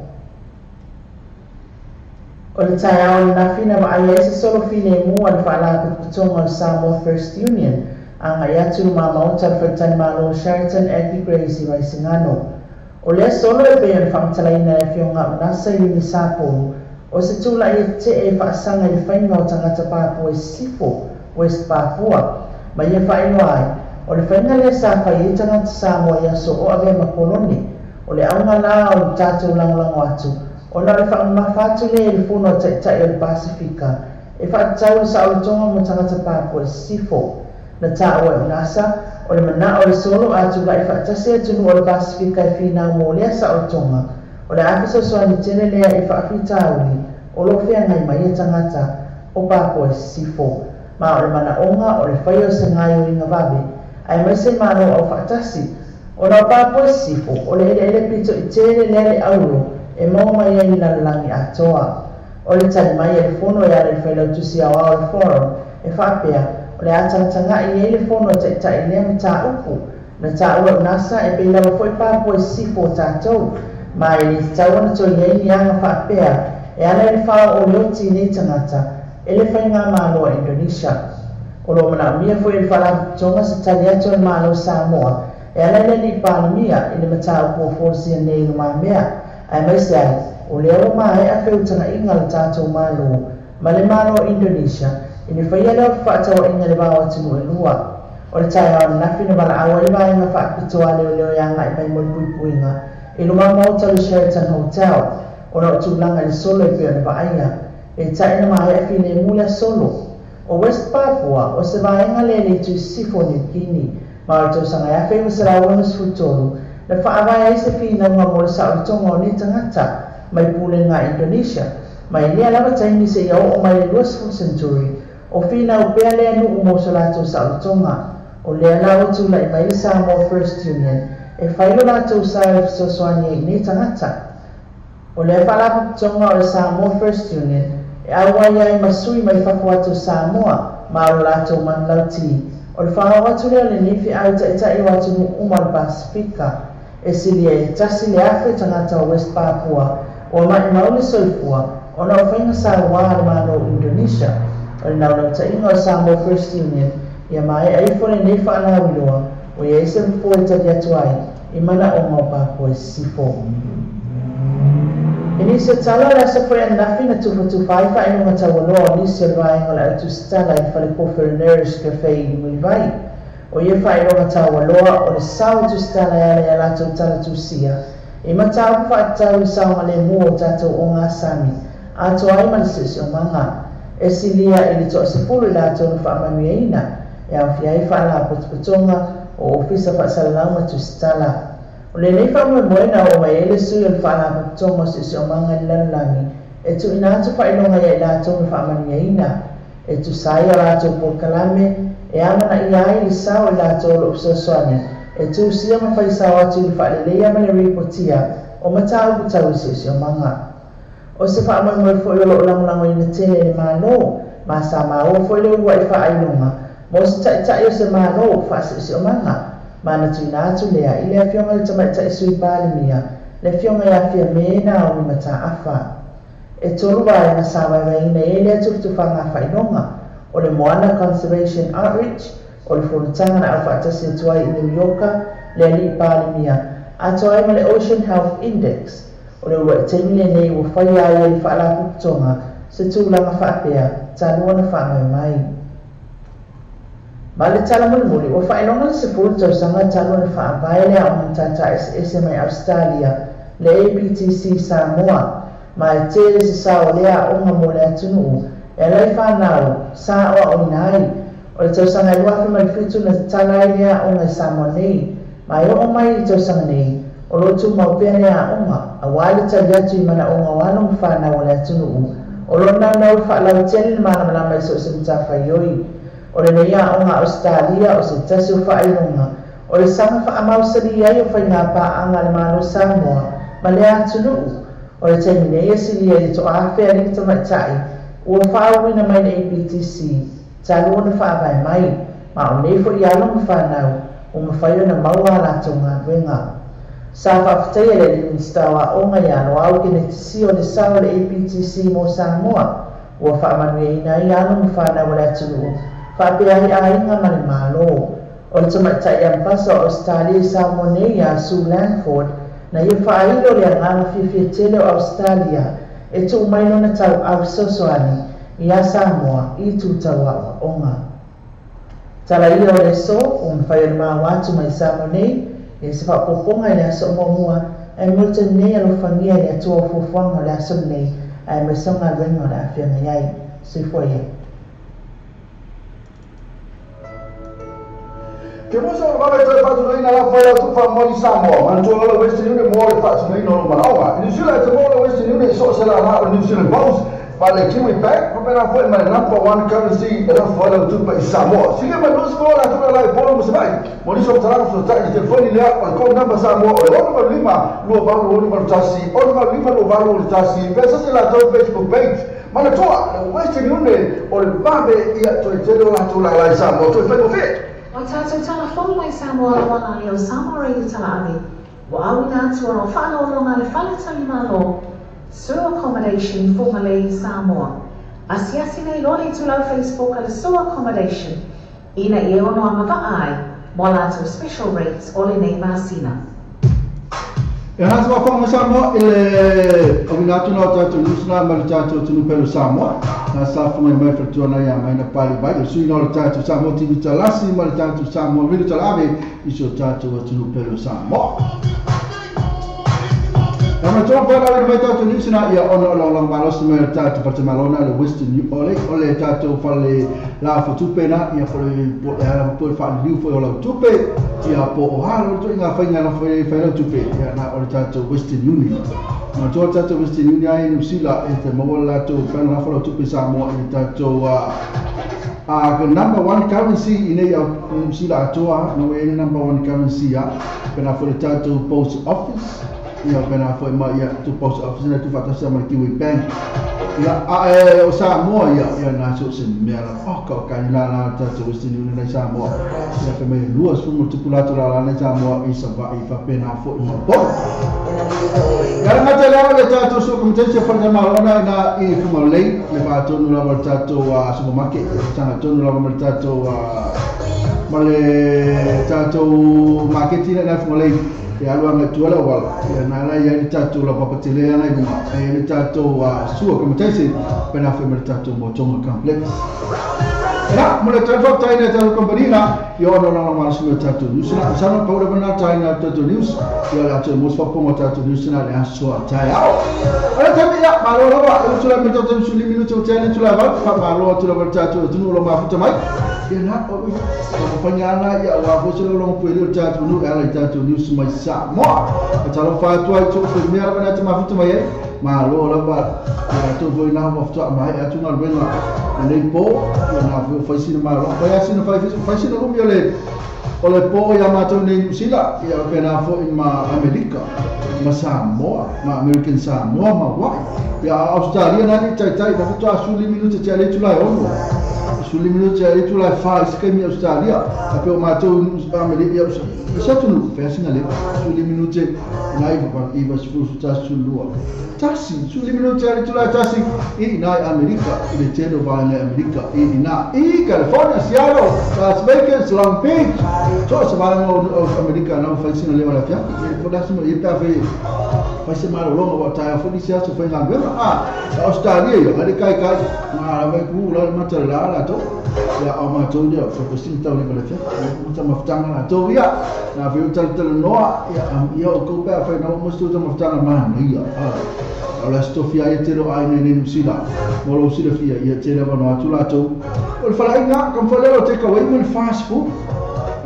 O le taeao ananafi na vaai ai se solo filemu a le Faalapotopotoga o le Samoa First Union agai atu i luma maota o le Faletalimalo Sheraton Aggie Grace i Vaisigano. O lea solo e pei o le faamatalaina e afioga Unasa Iuni Sapolu o se tula'i e te'e faasaga i le faiga o tagata Papua i Sisifo, West Papua, ma ia faailoa ai o le faiga lea sa fai ai tagata Samoa i aso o avea ma kolone. O le auga la o le tatou lagolago atu ona o le faamamafa atu lea i le fono a ta'ita'i o le Pasifika e faatatau le saolotoga mo tagata Papua i Sisifo. Na tāua e Unasa o le mana'o o le solo a tula'i faatasi atunuu o le Pasifika e finau mo lea saolotoga o le a fesoasoani tele lea i faafitauli o loo feagai mai ia tagata o Papua i Sisifo. Ma o le manaoga o le faia o se gaioiga vave aemaise malo aufaatasi ona o Papua i Sisifo o le eleele pito i tele lea le auro e maua mai ai i lalolagi atoa. O le tali mai e le fono e ala i le failautusi aoao o le Forum e faapea o le a tagataga'i ai le fono e ta'ita'i lea mataupu. Na tāua e Unasa e pei lava fo'i Papua i Sisifo o tatou ma e lē tatau ona toe i ai ni aga faapea e ala i le fāo'o le oti i nei tagata e le faigamālo a Indonesia. O loo manaomia fo'i e le Faalapotopotoga se tali atu a le Malo Samoa e ala i le Alii Palemia i le mataupu ua folasia nei i lumamea aemaise ai o lea ua mae'a feutaga'iga o le tatou Mālō ma le Malo o Indonesia i le faia lea o fefaataua'iga i le va o atunuu e lua. O le taeao ananafi na valaau ai le vaega faapitoa leoleo e aga'i mai mo le puipuiga i luma maota o le Sheraton Hotel ona o tulaga i le solo e pei ona vaaia e ta'i na mae'a filemu lea solo. O West Papua o se vaega lea le itu i sisifo o New Guinea ma o le tausaga e 1963 na faavae ai se finauga mo le saolotoga o nei tagata mai pulega a Indonesia. Mai lea lava taimi seia oo mai le 20 century o finau pea lea nuu mo so latou saolotoga. O lea la ua tula'i mai le Samoa First Union e fai lo latou sa e fesoasoani ai i nei tagata. O lea faalapotopotoga o le Samoa First Union e auai ai ma sui mai fafo atu o Samoa ma o lo latou manulauti o le faaoo atu lea o lenei feau ta'ita'i o atunuu uma o le Pasifika. E silia i le 1,000 tagata o West Papua ua maʻimau le soifua ona o faiga sauā a le Malo o Indonesia. O le naunautāiga o Samoa First Union ia mae'a ifo lenei faalauiloa ua iai se fofo e tali atu ai i manaoga o Papua i Sisifo. I nisi o tala o le aso fo'i ananafi na tufatufa ai faailoga taualoa o nisi o le vaega o le autusitala i le falekofe o le Nourish Cafe i Mulivai. O ia faailoga taualoa o le sao tusitala e ala ia latou tala tusia i mataupu faatatau i le saogalēmū o tatou ogasami atoa ai ma le siosiomaga. E silia i le toasefulu i latou na faamanuiaina e aofia ai faalapotopotoga o ofisa faasalalau ma tusitala. O lenei faamoemoe na oo mai ai le sui o le Faalapotopotoga o Siosiomaga i le lalolagi e tuuina atu faailoga ia i latou na faamanuiaina e tusa ai o latou polokalame e amanaia ai le sao i latou o loo fesoasoani e tusia ma faisao atu i le faaleleia ma le ripotia o mataupu tau i siosiomaga. O se faamoemoe fo'i o loo lagolagoina tele e le Mālō ma sa maua fo'i le ulua'i faailoga mo se ta'ita'i o se Mālō faasiosiomaga ma na tuuina atu lea i le afioga i le Tamaita'i Sui Palemia le afioga ia Fiamē Naomi Mataafa. E tolu vaega sa vaevaeina ai lea tufatufaga faailoga o le Moana Conservation Outreach o le fonotaga na aufaatasi atu ai i New Yorka le Alii Palemia atoa ai ma le Ocean Health Index. O le ulua'i taimi lenei ua faia ai e le Faalapotopotoga se tulaga faapea talu ona faagae mai. Ma le tala mulimuli ua faailoga le 10 tausaga talu ona faavae le aoga matata eseese mai Ausetalia le APTC Samoa ma e tele se sao o lea aoga mo le atunuu e ala i fanau sa aoaoina ai. O le tausaga e 2007 na tatala ai lea aoga i Samoa nei ma e oo mai i le tausaga nei o loo tumau pea lea aoga auā le tali atu i manaoga o alo ma fanau o le atunuu o loo naunau e faalautele le malamalama i so o se matafaioi. O lenei aoga a Ausetalia o se tasi o faailoga o le saga faamausali ai o faiga paaga a le Malo Samoa ma lea atunuu. O le taimi nei e silia i le toaafe alii tamaita'i ua faauuina mai le APTC talu ona faavae mai ma o nei fo'i alo ma fanau ua mafai ona maua a latou galuega. Sa faafetaia le Alii Minisita o Aoga iā Loau Keneti Sio le sao o le APTC mo Samoa ua faamanuiaina ai alo ma fanau o le atunuu faapea ai aiga ma le Mālō. O le tamaita'i ambasa o Ausetalia i Samoa nei iā Sue Langford Na ia faailo le agaga fiafia tele o Ausetalia e tuu mai lona tauau fesoasoani iā Samoa i itu tau aoaoga. Tala ia o le aso ua mafai ona maua atu mai Samoa nei i se faaopoopoga i le aso muamua ae mo le taimi nei alofagia e le Atua o fuafuaga o le aso lenei aemaise o galuega o le a feagai ai. Soifua ia. Ke musa o le vave toe faatinoina la fai atu faamoni Samoa, manatua le Western Union mo le faatinoina o manaoga. I New Zealand te mo le Western Union so se la na o New Zealand Post, ma le Kiwi Bank, papena foi ma le number one currency e la fai lau tupe i Samoa. Silia mai lusi mo la tula la i polo mo se mai. Mo niso o talanga so tai i telefoni lea o le code number Samoa o le 85 28 61 85 28 1. Pesa se la tou Facebook page. Manatua le Western Union o le vave ia toe tele o la tula la i Samoa. Toe whai kofi. O tātou tala fou mai Samoa lawana le o Samoa Radio Talaave, ua auina atu ona o whaalologa le fale talimalo, Sur Accommodation Fugalei Samoa. Asiasi nei loa le itulau Facebook a le Sur Accommodation, ina ia ono agavaa ai, mo latou special rates o lenei masina. E hasa wa whango Samoa i le awina atu na o tātou nusuna ma le tātou tunu pelo Samoa. Na sa whango i mai whatua na ia mai na pali vai. O sui na o le tātou Samoa TV Talasi ma le tātou Samoa Radio Talaave i so tātou tunu pelo Samoa. Na matua pēr awe mai tātou nusuna ia ono o laulang malosi mai le tātou Whatamalona le Western New Ole o le tātou whale la whatupe na ia whale po e hala po whale liu whai o lau tupe ia po o hala o ngā whainga na whai whai lau tupe ia na o le tātou Western Union. Matua tātou Western Union ai New Zealand e te maua lātou whana whai lau tupe Samoa i tātou number one currency i nei au New Zealand atoa no e number one currency ia pena whai le tātou post office ia pena foi mai ia tu post office na tu fatasi ma Kiwi Bank ia a o Samoa ia ia na so se mea la o ka ka ni la la ta tu Western Union na Samoa ia fe mai lua su mo tu pula tu la la na Samoa i sa va i fa pena foi ma po ia ma te la le ta tu so como te se fa ma ona na i kuma lei le va tu no la volta tu a supermarket ta tu no la volta tu a ma le ta tu marketing na fuma lei ia alua ngai tua lau wala ia nā lai ia ni tātou lau papatele ana i lunga ia ni tātou sua kamataisi pena whai ma le tātou Motonga Complex. Ea, mo le tau whaktai nei tātou kompanina ia ono lana malasu me tātou news na sana paura mana tai na tātou news ia le atu mos whaponga tātou news na le asoa tai ao. Ala tami ia, malo lava, e utula me tātou suli minuti o teani tula vau, fa malo atu lava tātou tunu o lo mafuta mai. Ia na, o whanya ana ia o a fosele o longo puele o tātou nu, ala i tātou news mai Samoa. A talo whātua i tō whai mea lava nā te mafuta mai e, malo lava, ia tō voi nā mafuta mai atu ngā ruenga a nei pō, ia nā voi o whaisina malo. Whai asina whaisina rumi o le pō ia mātou nei New Zealand, ia pēnā fo i ma Amerika, ma Samoa, ma American Samoa, ma Hawaii. Ia Australia nani taitai, na whatoa suli minuti te ale tulai ono. Suli minuti ale tulai wha i skai mi Australia, a pe o mātou Amerika, ia satunu, whaisina le, suli minuti nai iwa sifuru tasi lua. Tasi, suli minuti ale tulai tasi, i nai Amerika, i le telo vai nai Amerika, i nā, i California, Seattle, Las Vegas, Long Beach, so se vai o Amerika na whaisina le wala fiaki, i podasima i pea whai whaise malo longa wa taia fo nisi aso whai ngā wema, Australia ia, hare kai kai, ngā rawai ku la mata la la tō, ia au mātou ia, whakosina tau le wala fiaki, mata mafutanga la tō ia, nā whiu tala tala noa, ia o kau pea whai nā mostu ta mafutanga mahana ia, o la stofia ia te ro ai nei New Zealand, mo lo sila fia ia te lewa no atu la tō. O le whalainga, kam whalelo te kawai mo le fast food.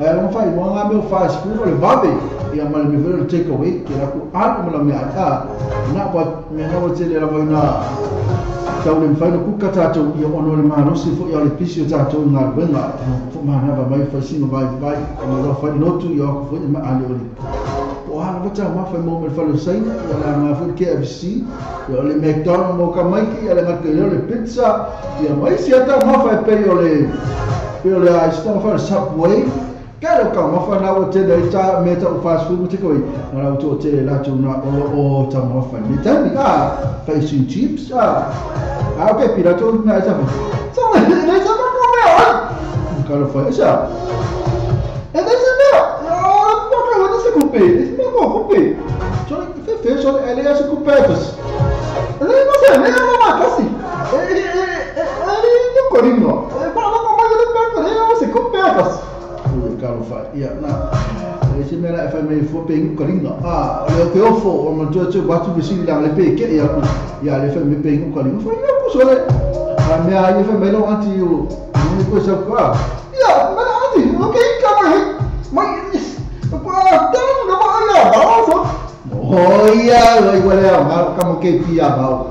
Mo whai, mo ngā meo fast food o le vave, ia ma le me whale le take away, ke raku alu mo la mea ata, nā pa mea nawa te le rawa ina tau le mwhaina kuka tātou ia ono le malosi fo ia le pisi o tātou ngā ruenga, fo mahanawa mai whaisinga vai vai, o roa whai notu ia wako fo i ma ale o le. O hana wata mawhai mō me whale saina, ia le ngā fo KFC, ia o le McDonald's mō ka maiki, ia le ngā kere o le pizza, ia mai si ata mawhai pei o le a ista mawhai Subway, Kare ka mawhai nā o tēnei i tā me tā o fast food mo te koe, nā rau tō tēnei lātou nā olo o tā mawhai me tani, fish and chips, ok, pira tō nā e tāwha, tāwha, nei tāwha mō mea, kare whai, e sā, e nei sā mea, mō ka wena se kupe, e sā mea kupe, tō Feso ele é se kupetos. Ele não sei, nem é uma kasi. Ele não corino. Ele não mais ele perto, ele não se kupetos. O caro fa. Ia na. Ese mera e fai mai fo pe ngu karinga. Ah, le ke ofo o ma tio tio batu bisi la le pe ke ia ku. Ia le fai mai pe ngu karinga. Fai ia ku so le. A mea ia fai mai lo anti o. Ni ko sa ka. Ia, ma anti, o ke ka mai. Mai pa ta no ma ia ba so. Oh ia, oi wale ma ka mo ke pia ba.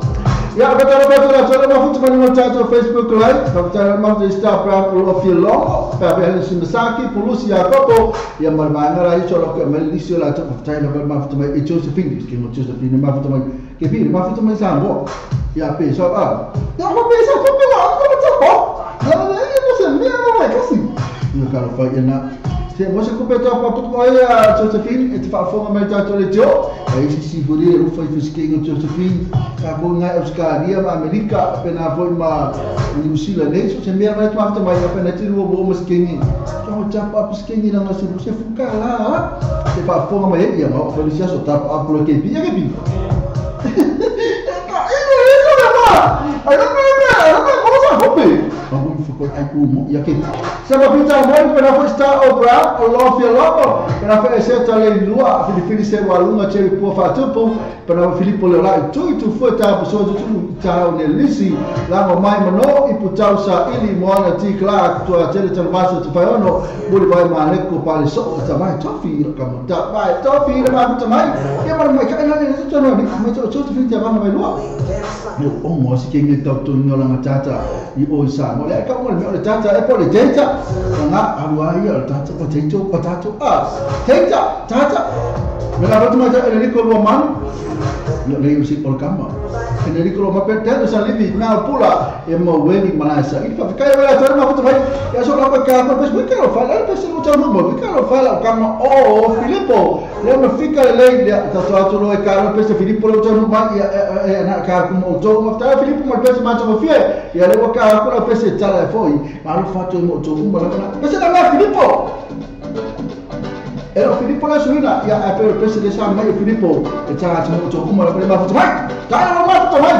Ya, ka tara pa tura tara ma futu mani mo Facebook Live, ka tara ma futu Instagram o filongo, pa be hele simasaki pulusi ya kopo, ya mar ma ra iso lo ke mel lisio la to pa tara ma futu mai Josephine, ke mo Josephine ma futu mai ke fi ma futu mai sa mo. Ya pe so a. Ya mo pe so ko pe la ko to po. Ya ne mo se me no mai kasi. Yo ka fa ina. Se mo se kupe to pa putu ai a Josephine, e te faafoga mai tatou le tio. E isi sifuri e rufa i fisikeiga o Josephine, ka ko ngai Australia ma Amerika, pena foi ma New Zealand nei, so se mea mai tuafta mai, pena te rua mo masikeiga. So tapa apu sikeiga langa se se fuka la, te faafoga mai ia ma o felisia so tapa apu lo ke pia ke pia. Ka ino e so le ma. Ai no me me mo sa hope. Mabu fuko ai ku mo ia ke. Se ma pita mo pena foi sta obra o lo fia logo, pena foi se ta le lua, Filipini se wa lunga che po fa tupu, pena Filippo le la tu tu foi ta so tu ta o ne lisi, la mo mai mo i putau sa ili mo na ti kla tu a tele ta maso tu fa ono, buli vai ma le ko pa le so ta mai tofi ka mo ta mai tofi ma ta mai, e ma mai ka na ne tu no ni ma tu tu fi ta ma mai lua. Yo o mo si ke ngi ta tu no la tata i o sa mo le ka mo le tata e po le tata nga alua ia tata potato potato ah tata tata me la rotu ma ta Enrico Roman no le usi por kama Enrico Roman per te sa livi na pula e mo weni manasa i fa kai wala tara ma futu mai ya so la ka ka pes me karo fa la pes mo ta no mo karo fa la kama o Filippo le mo fika le le ta to atu lo e karo pes Filippo lo ta no ma ya na ka mo to mo ta Filippo mo pes ma to fie ya le ka ko la pes ta la foi ma lo fa to mo to mo la pes la Filippo Era Filippo la sulina ya a pero pes de sa mai Filippo e ta to mo to mo la ma futu mai ta lo ma futu mai.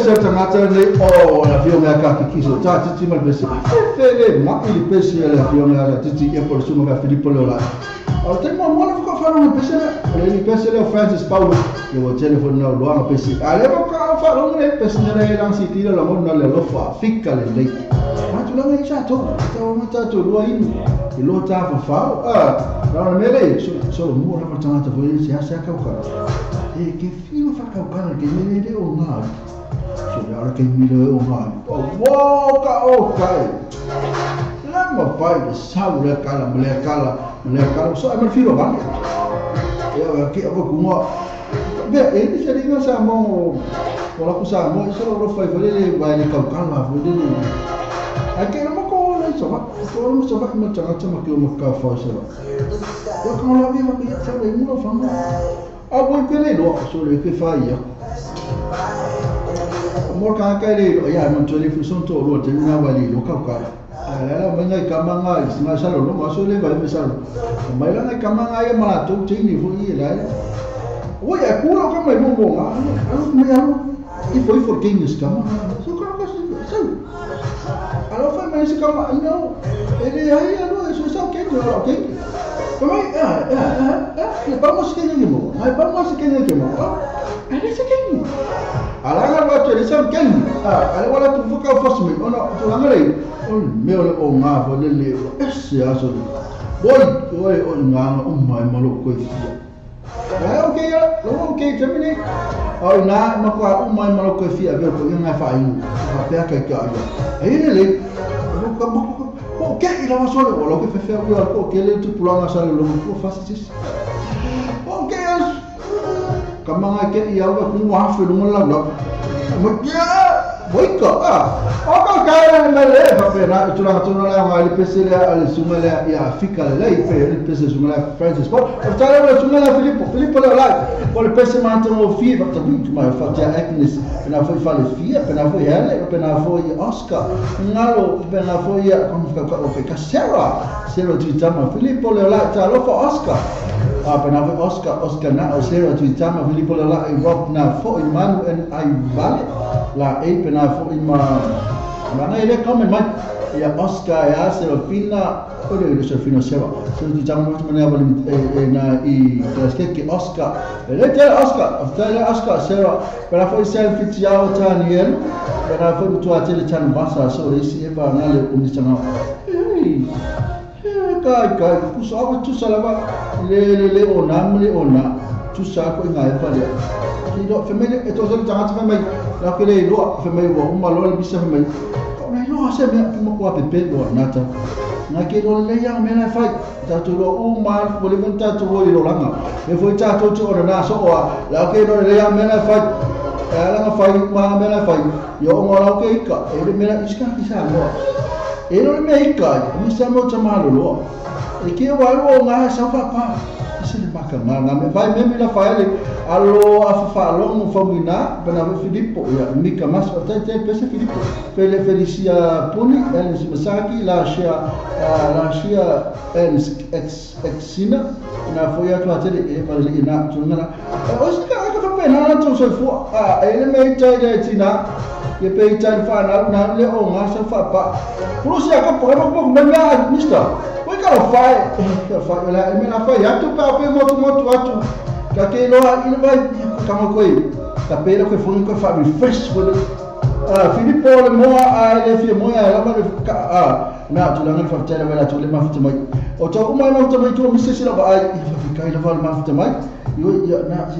pese tagata nei o la fionga ka kikiso ta titi ma pese fele ma ili pese la fionga la titi e por suma ka Filipo le la o te mo mo la ko fa no pese le li pese le Francis Paulo le o telephone na lo nga pese ale ko ka fa lo ne pese ne la si tira la mo na le lo fa fika le le ma tu la ngai sa to to ma ta to lo inu i lo ta fa fa a la mele so mo la ta ta fo se sa ka ka e ke fio fa ka ka ke ne le o nga so le ke mi le o nga o wo ka o kai la ma fai le sa le kala le kala le kala so am filo ba e ke o ku mo be e ni se ringa sa mo o la ku sa mo so lo fai fo le ba le ka ka la fo le a ke mo ko le so ba ko mo so ba mo tanga tanga ke mo ka fa so ba yo ko la vi ma ke sa le mo fa mo a bo ke le lo so le ke fa ya mo ka ka le ya mo to le fu son to lo te na wa le lo ka ka ala la ma ngai ka ma ngai ma sa lo ma so le ba me sa lo ma la ngai ka ma ngai ma to te ni fu i la o ya ku lo ka mai mo mo nga me ya i foi for kings ka ma so ka ka so ala fa mai se ka ma no ele ai alo so sa ke no ke ma le pa mo se ke ni mo ma pa mo se ke ni mo ale se ke ni ala nga ba to le sa ke ni ala wala tu fu ka fo me ono to la ngai o me o o nga fo le le ese aso boy oi o nga o mai ma lo ko fia okay lo okay termine o na ma ko o mai ma lo ko fia be ko nga fa inu fa pe ka ka ya e le lo ka mo ko ke ila wa so lo ke fe fe ko ke le tu pulanga sa lo ko fa se okay kamanga ke ia wa ku wa fe lo la la mo ya boy ka o ka ka me le fa pe na tu la tu la ma le pese le ale suma le ya fika le pe le pese suma la Francis Paul o ta le suma la Filippo Filippo le la o le pese ma to fi va ta tu ma fa ja Agnes pe na foi fa le fia pe na foi hele pe na foi Oscar ngalo pe na foi ya kon ka o fe ka Sarah Sarah tu ta ma Filippo le la ta lo fa Oscar a pe na foi Oscar Oscar na o Sarah tu ta ma Filippo le la Rob na foi Manu en ai vale la e pe na foi ma mana ele come mai ya Oscar ya Serafina o le Serafina Sarah so tu jam mo na na i ke Oscar ele te Oscar after Oscar Sarah pero foi selfie ya o Daniel pero foi tu atele chan basa so esse e ba na le umistana ei kai kai ku so tu salava le le ona le ona tu sa ko ngai pa le ti do family e to so tanga te mai la ke le lo family wo ma lo le bisa family ko nei lo se me mo ko pepe lo nata na ke lo le ya me na fai ta tu lo u ma bo le ta tu wo lo langa e foi ta tu tu ona so o la ke lo le ya me na fai la nga fai ma me na fai yo mo la ke ka e le me na iska ki sa mo e lo me ika mi sa mo ta ma lo e ke wa lo nga sa pa pa se le maka nga me vai me la fai le alo afa lo mo famina bena Filippo ya mika mas te te pese Filippo pele Felicia Puni el Masaki la sia ex exina na foi a tua tele e pa le na tu na o se ka ka fa na tu so fu a ele me tai le tina ye pe tai fa na na le o nga sa fa pa Rusia ka po mo me me mister we ka fa fa la me na fa ya tu pa pe mo tu mo tu atu ka ke lo ile vai ka mo koi ka pe lo ke fo ko fa refresh ko Filippo le mo a le fi mo ya la ma ka a na tu la ngal fa tele la tu le ma fa mai o to o mai ma fa mai tu mi se la ba ai fa ka ila fa ma fa mai yo ya na si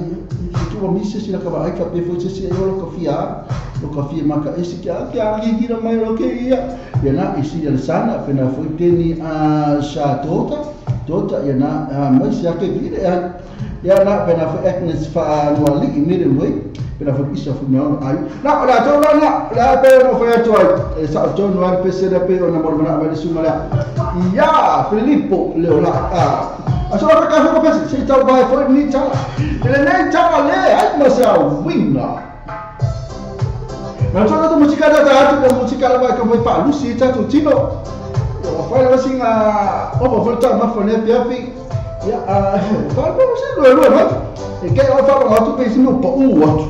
tu mi se la ka ba ai fa pe fo se yo lo ka fia lo ka fia ma ka ese ka ka ki ki mai lo ke ia ya na isi ya sana fe na fo teni a sa tota tota ya na mai se ke vi ya ya na pe na fo Agnes fa no ali mi le we pe na fo isa fo no ai na la to na la pe no fo ya to ai sa to no al pc da pe ona mo na ba suma la ya Filippo le ola a a so ka ka ko pese se ta ba fo ni ta le ne ta le ai ma sa winga ma so to musica da ta to musica la ba ka foi fa lusi ta to tino o fa la singa o bo volta ma fo ne fi ya fa bo se lo lo e ke o fa ma tu pe sino pa u atu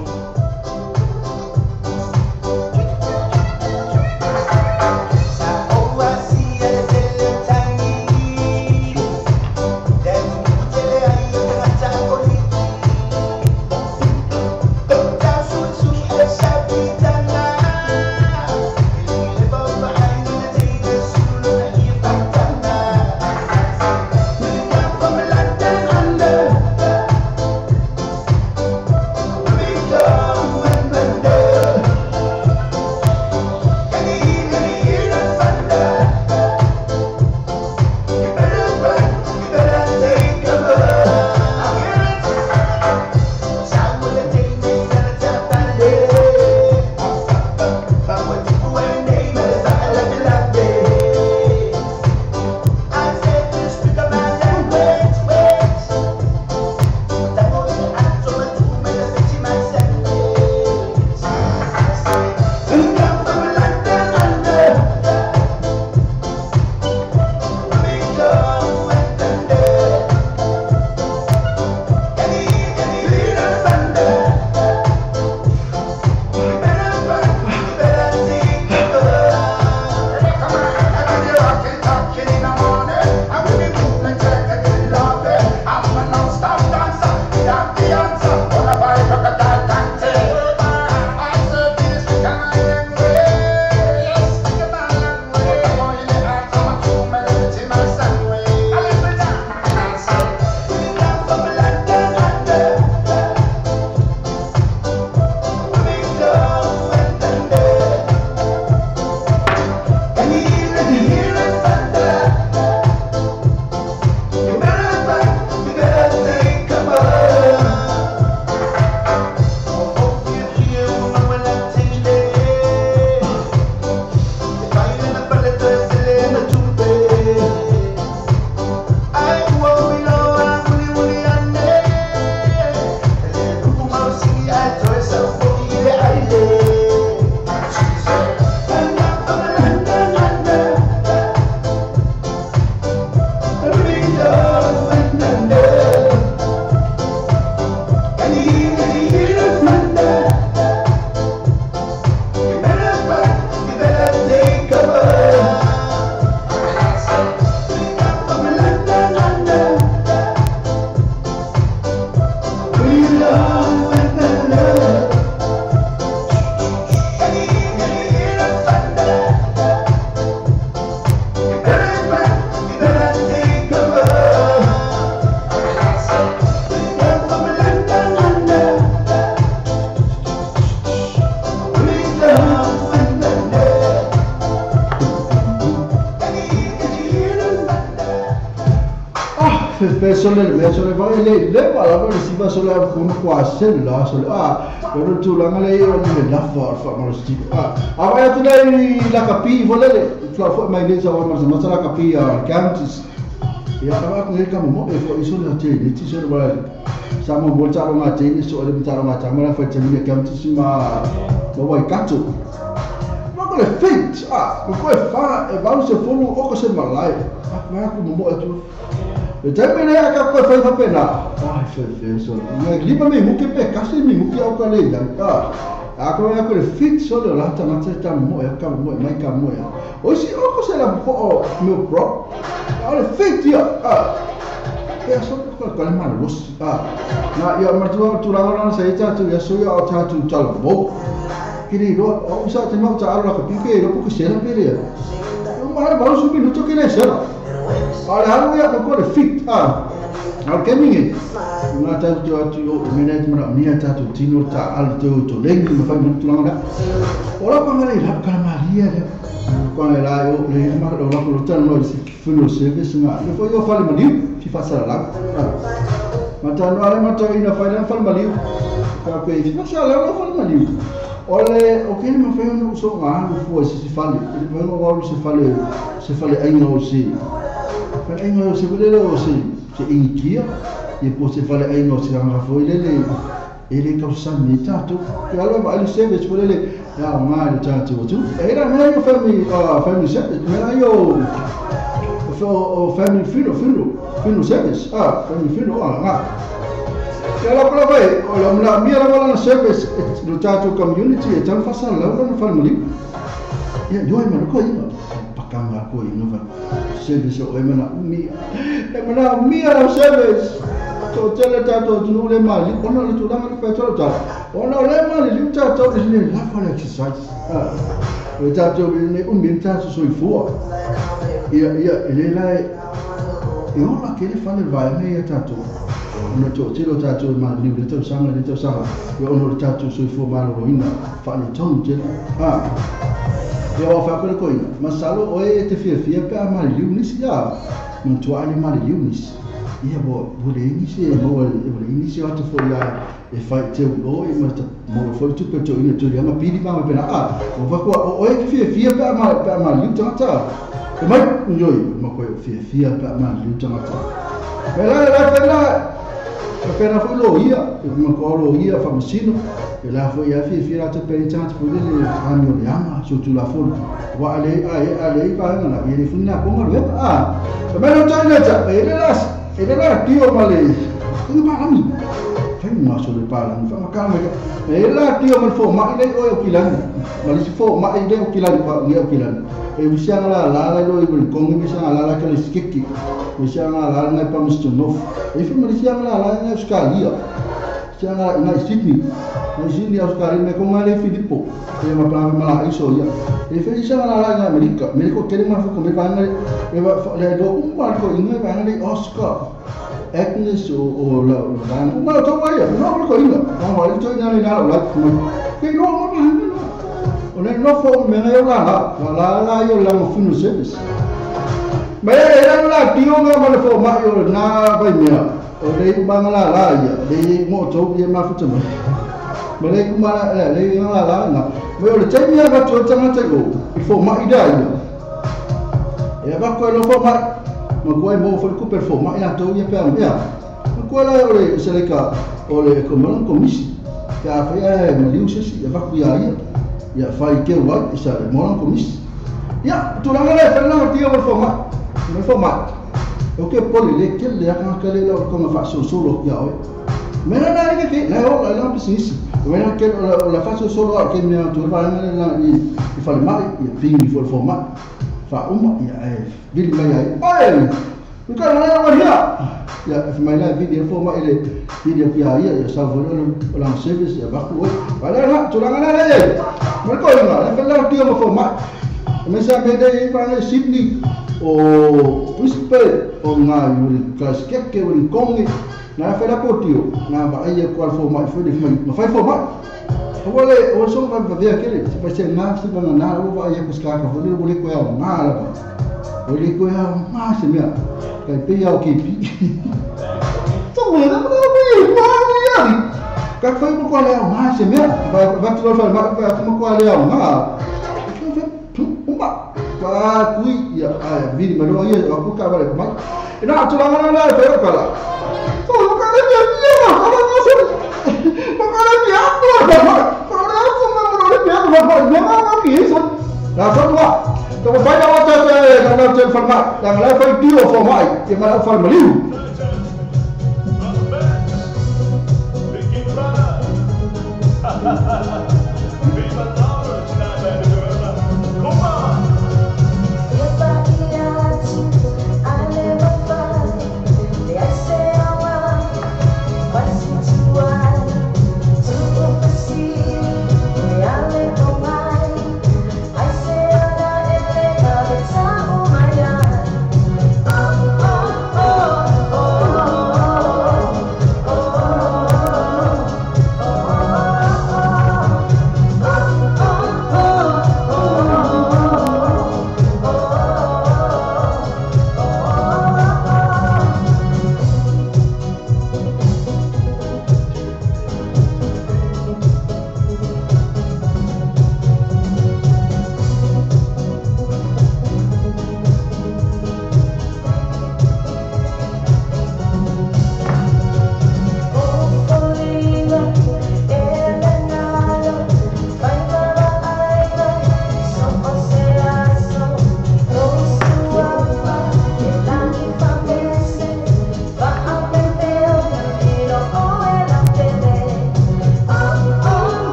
pe sole le sole va le le pa la le si va sole ko no kwa se la sole a o tu la ngale o le la fa fa ma sti a a va tu le la kapi vo le fla fo mai le sa wa ma ma la kapi a counties ia va ko ka mo e fo iso le te le ti sole va sa mo mo ta nga te ni so le ta nga ta ma la fa te ni counties ma ma wa kato ma ko le fit a ko e fa e va se fo o ko se malai ma ko mo e tu le taimi lea ka koe fai fapena ai fai so ngai lipa me muke pe kasi mi muke au ka le ka a ko ya ko le fit so le la ta mate ta mo e ka mo mai ka mo ya o si o ko se la po o meu bro a le fit ya a pe so ko ko le ma los a na ya ma tu tu la la se ta tu ya so ya o ta tu ta lo kiri ro o sa te no ta ala ka pipe ro ko se la pe le ma ba su minuto que le se la ale halu ia ko le fit a al keminge nga ta tu atu o mena tu mara nia ta tu tino ta al te o to lengi ma fa mo tu langa o la pa ngale la ka maria le ko la yo le ma lo la ko ta no si funeral service nga le fo yo fa le mali fi fa sa la ma ta no ale ma ta ina fa le fa mali ka pe fi fa sa la fa mali ole o ke ma fa no so nga lo fo si fa le ma no se fa le se fa le ainga o si ainga se vele o se se inkia e po se fale ainga se anga foi lele ele ka sa mi ta tu ke alo ma ali service foi lele ya ma le ta tu tu era me yo family family service me yo o family funeral service ah family funeral ah ke ala ko vai o la mla mi ala la service lo ta tu community e tan fa sa la la family ya yo ma ko ina pakanga ko ina va service o emana mi emana mi ala service to tele ta to nu le ma li ona le tu la ma pe to ta ona le ma li ta to le la fa exercise ah le ta to le un mi ta so i fo ia ia le la e ona ke le fa le va me ia ta to ona to tele ta to ma li le to sanga le to sanga e ona ta to so i fo ma lo ina fa le to tele ah ia o fa ko ina masalo o e te fia fia pe ma li unis ia mo to ale ma li unis ia bo bo le inisi mo le inisi o te fo ia e fa te o e ma ta mo fo tu pe to ina tu ia ma pili ma pe na a o fa ko o e fia fia pe ma li ta ta e mai nyoi ma ko fia fia pe ma li ta ta me la la fe la pe na fo lo ia ma ko lo ia fa masino e la fo ia fia fia te pe ta te le ami o le ama so tu la fo wa ale a ale pa na e le funa ko ma le a me lo ta na ta e le las e le la tio ma le i ma ami fai ma so le pa la fa ma ka ma e la tio ma fo ma ile o kilan ma le fo ma ile o kilan pa ni o kilan e usia la la la lo i ko ngi sa la la ke le skiki usia la la na pa mustonof e fa ma sia la la na skalia sia la na Sydney na Sydney Australia me ko ma le Filippo e ma pa ma la iso ia e fa sia la la na America me ko ke ma fo ko me pa na e va le do un barco inga va na le Oscar Agnes o la la ma to wa ia no ko inga ma wa to ina le la la ke no ma ma o le no fo me na yo la la la yo la mo funeral service me era la tio nga ma le fo ma yo na vai mea o le ma la la ia le mo to ia ma fu ma le ma le le la la na me o le te mea ka to tanga te o i fo ma ida ia e va ko lo fo ma ma ko mo fo ku per fo ma ia to ia pe ia ma ko la o le se le ka o le ko mo ko misi ka fa ia ma liu se si va ku ia ia ia fa i ke wa i sa mo ko misi ia tu la le fa la ti o fo ma fo ma o ke poli le ke le ka ka le la ko ma fa so solo ia o me na na ke la o la business me na ke la fa so solo ke me tu va na la i fa le ma i ping fo fo ma fa uma ia e vili mai ai oi u ka na wa hia ia fa mai la video fo ma ile video ia ia sa fo la service ia va ku va la na tu la na le ma ko ina la la tio ma fo ma me sa me de pa na Sydney o Brisbane o nga yuri Christchurch o Kongi na fa la potio na ba ia ko fo ma fo de ma fa fo ma o le o so va va ver aquele se vai ser na se va na o vai ia buscar ka fo le le ko ya ma la o le ko ya ma se mea kai pe ya o ke pi Ka fai mo kwa leo ngā se mea, vatu lo fai ma kwa leo ngā. Uma, ka kui, ia, ai, viri ma loa ia, aku ka wale mai. Ina, tūlanga na la, e whai o kala. Oh, ka le mea, mea, ka le mea, ka le mea, ka le mea, ka le mea, la whanua, tō whai na wata te ngā te whanma, la ngā whai tiro wha mai, e ngā whai maliu.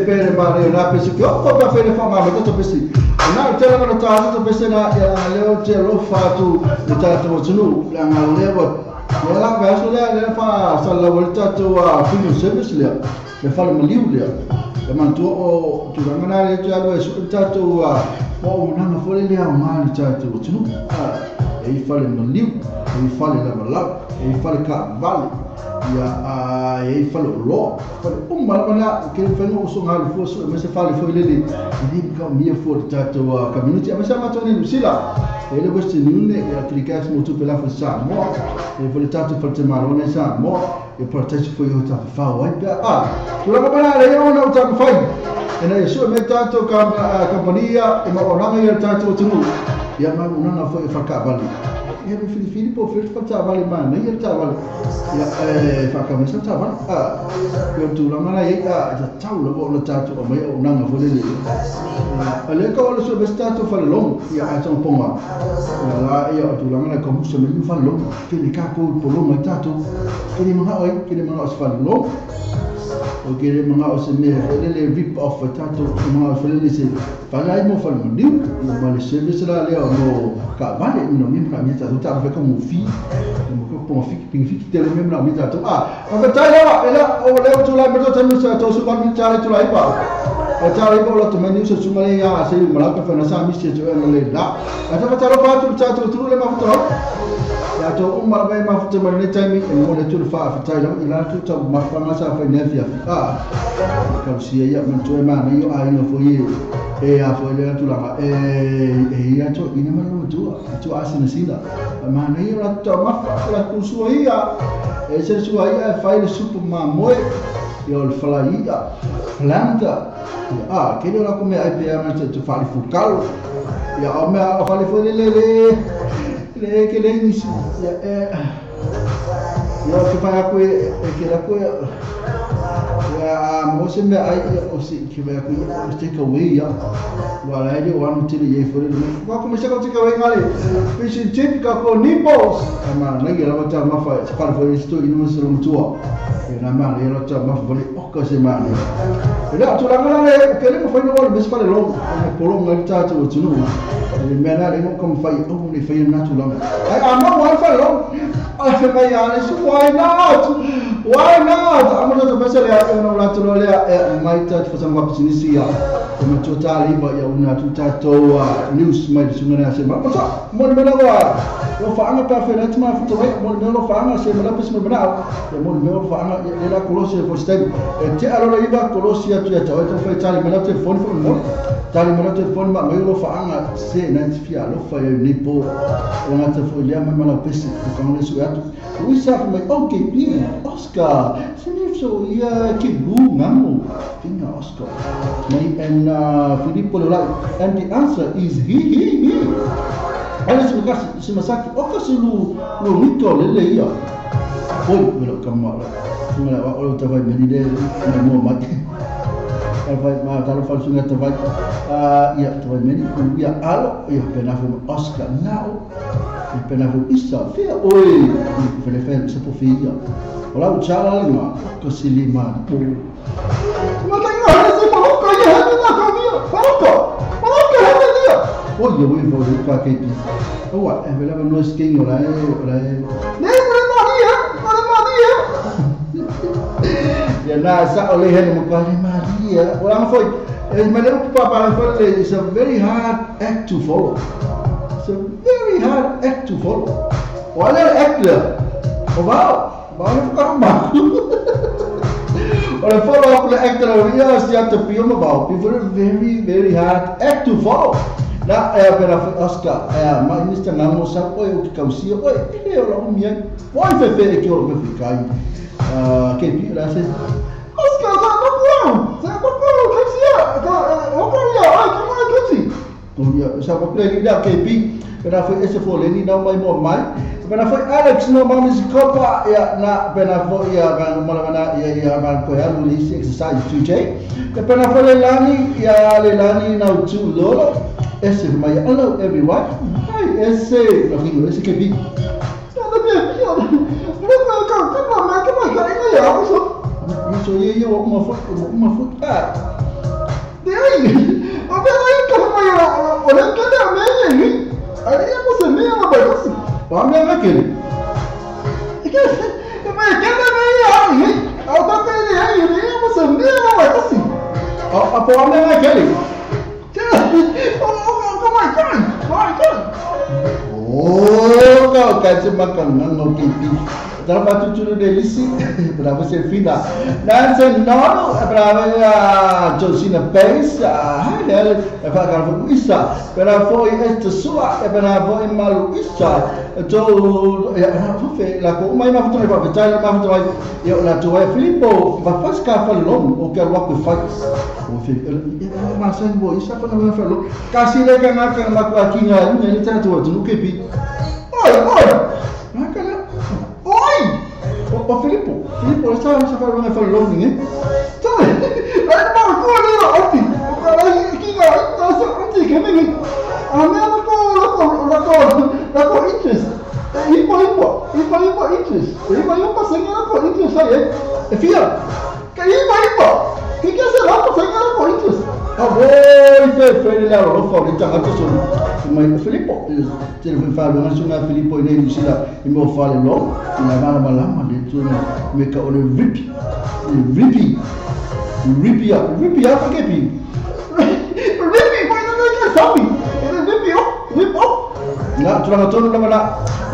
Fere mare na pesi ki o pa fere fa ma to pesi na tele ma ta to pesi na ya leo te lo fa tu ta to tunu la nga leo ya la ga so le le fa sa la volta to a funeral service le le fa le liu le le man to o tu ga na le te alo su ta to a o na na fo le le ma le ta to tunu e i fa le liu e i fa le la la e i fa le ka vale ia a e fa lo lo fa uma la ke fa no so ngal fo so me se fa le fo le le ni ka mi fo ta to community ma sa ma to ni sila e le west ni ne ya trikas mo tu pela fo sa mo e fo le ta to fo te marone sa mo e protect fo yo ta fa wa pa a tu la pa le yo na ta fa e na so me ta to ka compania e ma ona ya ta to tu ya ma una na fo e fa ka bali ia me Filipino po fil fa ta vale ma ne ia ta vale ia e fa ka me sa ta vale a yo tu la mana ia ta tau lo lo ta tu o me o nanga fo le le a le ko lo so besta tu fa long ia a tong ponga la ia tu la mana ko muso me fa long ke le ka ko po long ta tu ke le mana oi ke le mana os fa long O ke le manga o se me foi le rip off tatou manga foi le se falai mo fal maniu ma le service la le mo ka vale no mi ma mi tatou ta fe ko mo fi mo ko po fi ping fi te le me na mi tatou a ka tai la ela o le o tu la me to mi sa to su ba mi ta le tu la ipa o ta le ko la to me ni se su ma le ya se ma la ka fa na sa mi se to le la a ta ta ro pa tu ta tu tu le ma fu to ya to uma vai ma fu ma le taimi e mo le tu fa fa tai la ila tu ta ma fa ma sa fa ne fia a ka si ia man to ma na yo ai no fo ye e a fo le tu la e e ia to ina ma no tu tu a sina sina ma na yo la to ma fa la tu su ia e se su ia fa le supu ma mo yo le fala ia planta a que la come ai pe ma te fa le fucal ya o me a fa le fo le le le que le inicio ya yo que fa ko e que la ko ya mo se me ai o se que vai ko take away ya wala ele o ano tele ye fo le ko come se ko take away ngale fish and chip ka ko nipples ma na ye la ta ma fa fa fo le sto ino se lo mutua e na ma le la ta ma fo le o ka se ma ne le tu la ngala le ke le mo fa no le fa le lo ko lo ngal ta tu tu no le me na le mo kom fa o ni fa na tu la ai a ma wa fa lo a fe ma ya le why not why not I'm not the best le no la tu le mai ta fa sa ma business ya ma tu ta le ba ya una tu ta to news mai su na se ma sa mo me la wa lo fa anga pa fe na ma fu to mo me lo fa anga se ma la pes me na ya mo me lo fa anga le la kolosi fo stem e te alo le iba kolosi ya tu ya ta to fa ta le me la telefone fo mo ta le me la telefone ma me lo fa anga se na fia lo fa ya ni po o na te fo ya ma la pes ko le su ya tu sa mai okay bi Oscar se ni so ya ke bu ngamo finga Oscar mai and Filippo lo and the answer is he he he ala se ka se masaki o ka se lu lu mito le le ia oi me lo ka ma la o ta vai me ni le mo ma ta vai ma ta lo fa su ta vai ia ta vai me ni ia alo ia pena fu Oscar now ia pena fu isa fia oi fe le fe se po fia o la u chala le ma ko se le ma po ma ta nga se mo ko ia ha na ka mi pa ko pa ko ha na ia oi ia oi vo le pa ke pi o wa e vela no skin o la e ne mo ma ni ha ma ma ni ha ia na sa o le he mo pa le ma ni o la foi e ma le pa pa le it's a very hard act to follow. It's a very hard act to follow. O le act le o va va le ka ma o le follow up le act le ia sia te pio ma va very very hard act to follow. Na e pera Oscar e ma inista ngamo sa oi o kausia oi e o la umia oi fe fe e ke o me fe kai ke pi la se Oscar sa no ko sa ko kausia ka o ko ia ai ka ma kausi o ia sa ko le ia ke pi pera foi ese fo le ni na mai mo mai pera foi Alex no ma mi kopa ia na pera foi ia ga mo la na ia ia ga ko ya lu exercise 2J pera foi le lani ia le lani na tu lolo ese mai hello everyone hi ese no ringo ese que vi no me no no ka ka ma ka ma ka ina ya so so ye yo uma foto ah de aí o me aí ka ma ya o le ka da me ni aí eu você me ma ba so o me ma que que me que me ya ni o ka ka ni aí ni você me ma ba so o a po me ma que oh my God my God oh kau kasi makan nang pipi dapat cucu delisi berapa Sefina dan senor berapa Josina Pace hai del apa kalau isa berapa este sua berapa malu isa to ya fe la ko mai ma foto ba tai ma foto ya la to Filippo va pas ka fa lom o ke wa ko fa o fe ma sen bo isa pa na fa lo kasi le ka ngaka ma ko akinga ni ta to tu ke pi oi oi ngaka oi o Filippo Filippo sa sa fa lo fa lo ni eh ai ma ko ni o ti o ka la kinga ta sa ti ke me ni a me ko ko ko la ko interest ipo ipo ipo ipo interest ipo ipo senga ko interest ai e fia ka ipo ipo le tagata solo mai Filipo te le fa lo ngasu Filipo nei ni sila i mo fa le lo na mala mala le tu me ka o le ripi ripi ripi ripi a fa ke pi ripi mo na na ka sabi ripi o rip o na tulanga tonu lava na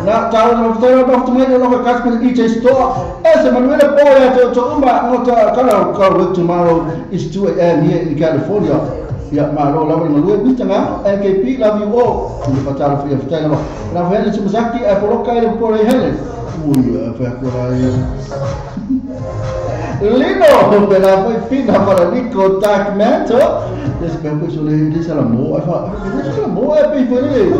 na tau na tau na mai no ka kas DJ store ese Manuela Boya to uma no ta kana ka work tomorrow is 2 a.m. here in California. Ya malo lava malue mistanga NKP love you all ni patala fi ftela na vele tsumzaki a poloka ile pole hele ui fa ko Lino pela foi fina para Nico Dark Manto des ben ko sole de salamo fa salamo e pe fele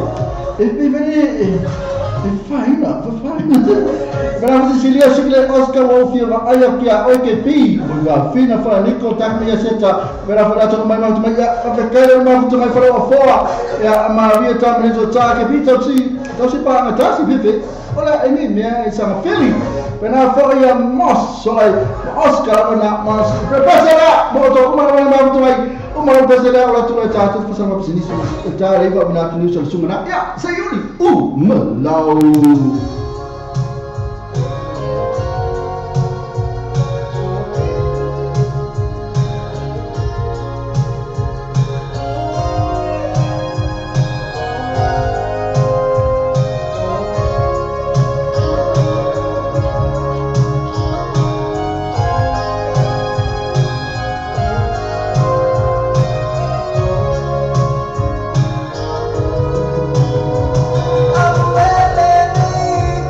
e pe fele e faina faina Bravo Cecilia Sigle Oscar Wolfie va aya kia OKP va fina fa Nico Dark me seta vera fa to mai mai ya fa kare mai to mai fa fora ya ma via ta me zo ta ke pito si to si pa ta si pepe ola eni me sa feli pena fa ya mos so ai Oscar na mas prepara mo to uma ma to mai uma pesela ola to ta to fa sa ma psini ta re va na tu so sumana ya sayuri u malau. I'm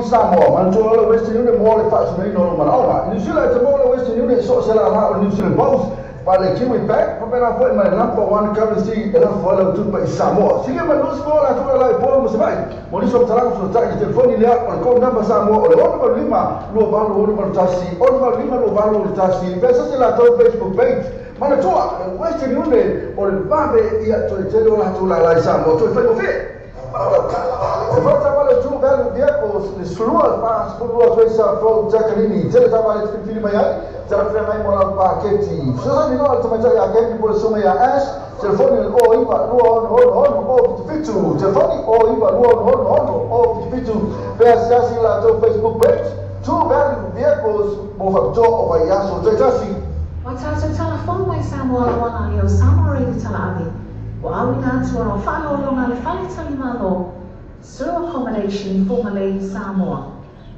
Samoa, manatua o le Western Union mo le faatinoina o manaoga. New Zealand te mo le Western Union so se la la o New Zealand Post pa le Kiwi Bank, pa pena foi ma le number one currency e la foi la tupa i Samoa. Sige ma nus mo la tua la i polo mo se mai. Mo ni so talanga so tai telefoni lea o le code number Samoa o le 6 5 2 8 6 6 6 5 2 8 6. Pesa se la tou Facebook page. Manatua le Western Union o le vave ia toe tele o la tua la i Samoa. Toe whai mo whia. O fata wale tu velu vehicles le slua pa slua twesa flow Jacqueline tele tava le fili mai ai tele fili mai mo la paketi so ni no te mai ya ke ni so mai ash telefoni o iwa 2 1 1 1 o fitu telefoni o iwa 2 1 1 1 o fitu pe asiasi la to Facebook page tu velu vehicles mo fa to o vai aso te tasi Watata telefon mai Samoa la wana leo Samoa re tala ave wa awina atu o whaalolonga le whale talimalo Sur Accommodation, formerly Samoa.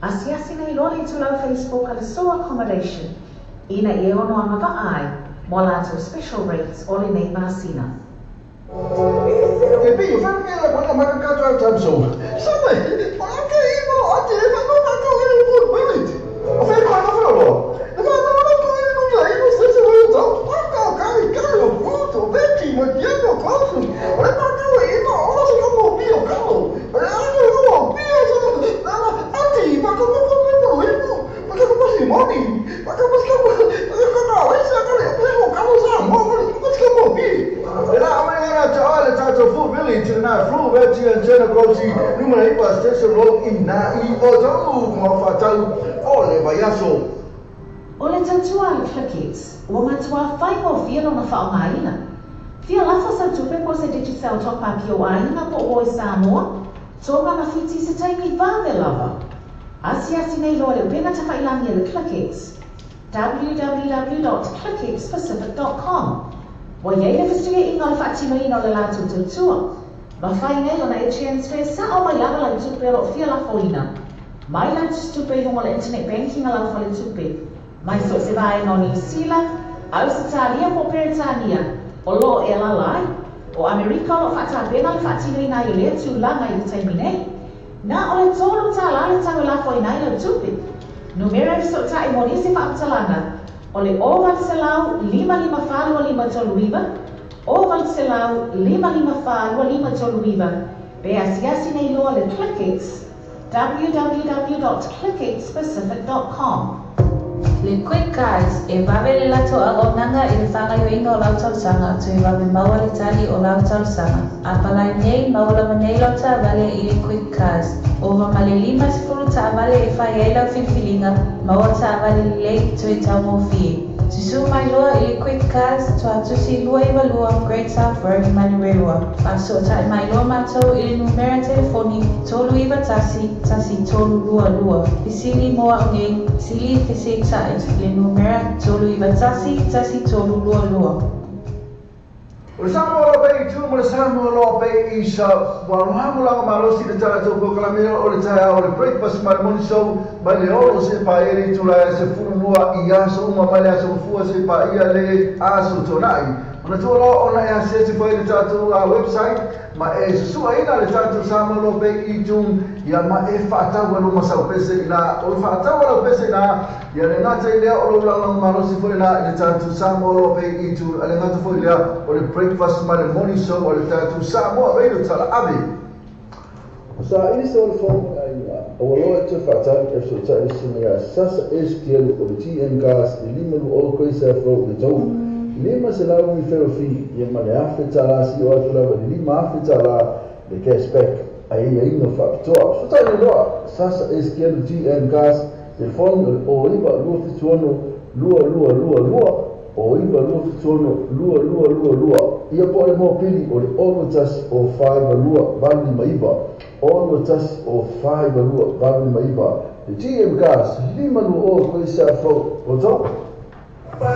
Asiasi nei loa le tulau Facebook ale Sur Accommodation. Ina e ono anga vaai, mo lato special rates o le nei masina. E pi, whanau ke la kwana makakato au tamso. Samoa, o la ke iwa o ate e whanau makau e le put village. O whanau ana whanau loa. E whanau ana ko e nuna e no sese wai o tau. Whakau kai kai o puto, beti, ma tiako kausu. O le makau e iwa o la se kamo pi o kalo. O le tautua le Clickex, ua matua whai mo fia lona whaongaina. Fia lafo sa tupe po se Digicel top up o aina po o Samoa, tō mana whiti se taimi vave lava. Asiasi nei loa le upena tawhailangi le Clickex, www.clickxpacific.com. Wa iei le whistuia inga o le whaatinoina o le lātou tautua. Ma whai nei lona e transfer sa o mai lava lau tupe o lo fia lafoina. Mai lau tupe i hongo le internet banking a lau whale tupe. Mai so se vae no New Zealand, Australia po Peretania, o lo e lalai, o Amerika o lo whaatapena le whaatinoina i le tūlanga i le taimi nei. Nā o le tōlu tā la le tau e lafoina i lau tupe. Numera e so tā e monisi whaatalanga, o le o valselau 5 5 4 2 5 3 9, o valselau 5 5 4 2 5 3 9, pe asiasi nei loa le Clickex, www.clickxpacific.com. Le Quick Cars e vave le lato a auaunaga i le fagaioiga o lau talosaga toe vave maua le tali o lau talosaga. Apalai nei maua lava nei lau taavale i le Quick Cars. Ova ma le 50 taavale e fai ai lau filifiliga, maua taavale lelei toe taugofie. Susu mai loa i le Quick Cars, Tuatusi 292 Great South Road, Manurewa. Faasootai mai loa matou i le numera telefoni 391 1322. Fesili mo au nei, sili fesetai le numera 391 1322. O le Samoa Loa Bay i tu ma le Samoa Loa Bay i sa ua malosi le tatou polokalame o le taeao o le breakfast ma le morning show mai le 6 seia paia le itula e 12 i aso uma mai le aso Gafua seia paia le aso Toonai. Manatua loa ona e asiasi foi le tatou website ma e susuaina le tatou Samoa Loa Bay i tu ia ma e faatau ai luma sau pese ina o le faatau lau pese ina ia le gata i lea o lou lagolago malosi foi la i le tatou Samoa Loa Bay i tu a le gata foi lea o le breakfast ma le morning show o le tatou Samoa Radio Talaave. Sa isa o le fono le aiga, ua loa e toe faatali e fesootai le susuga ia Sasa Ezekielu o le TM Gas i 520 Grey South Road i le tau 500 referral fee ia ma le $1,000 sio atu lava i le $5,000 le cashback a iaiga faapitoa. Fesootai le loa Sasa Ezekielu TM Gas telefoni o le 09 276 2222 o 9 276 2222 ia po o le mopili o le 61 o 52 859 61 o 52 859 le GM Gas 520 Grey South Road o tau. Pa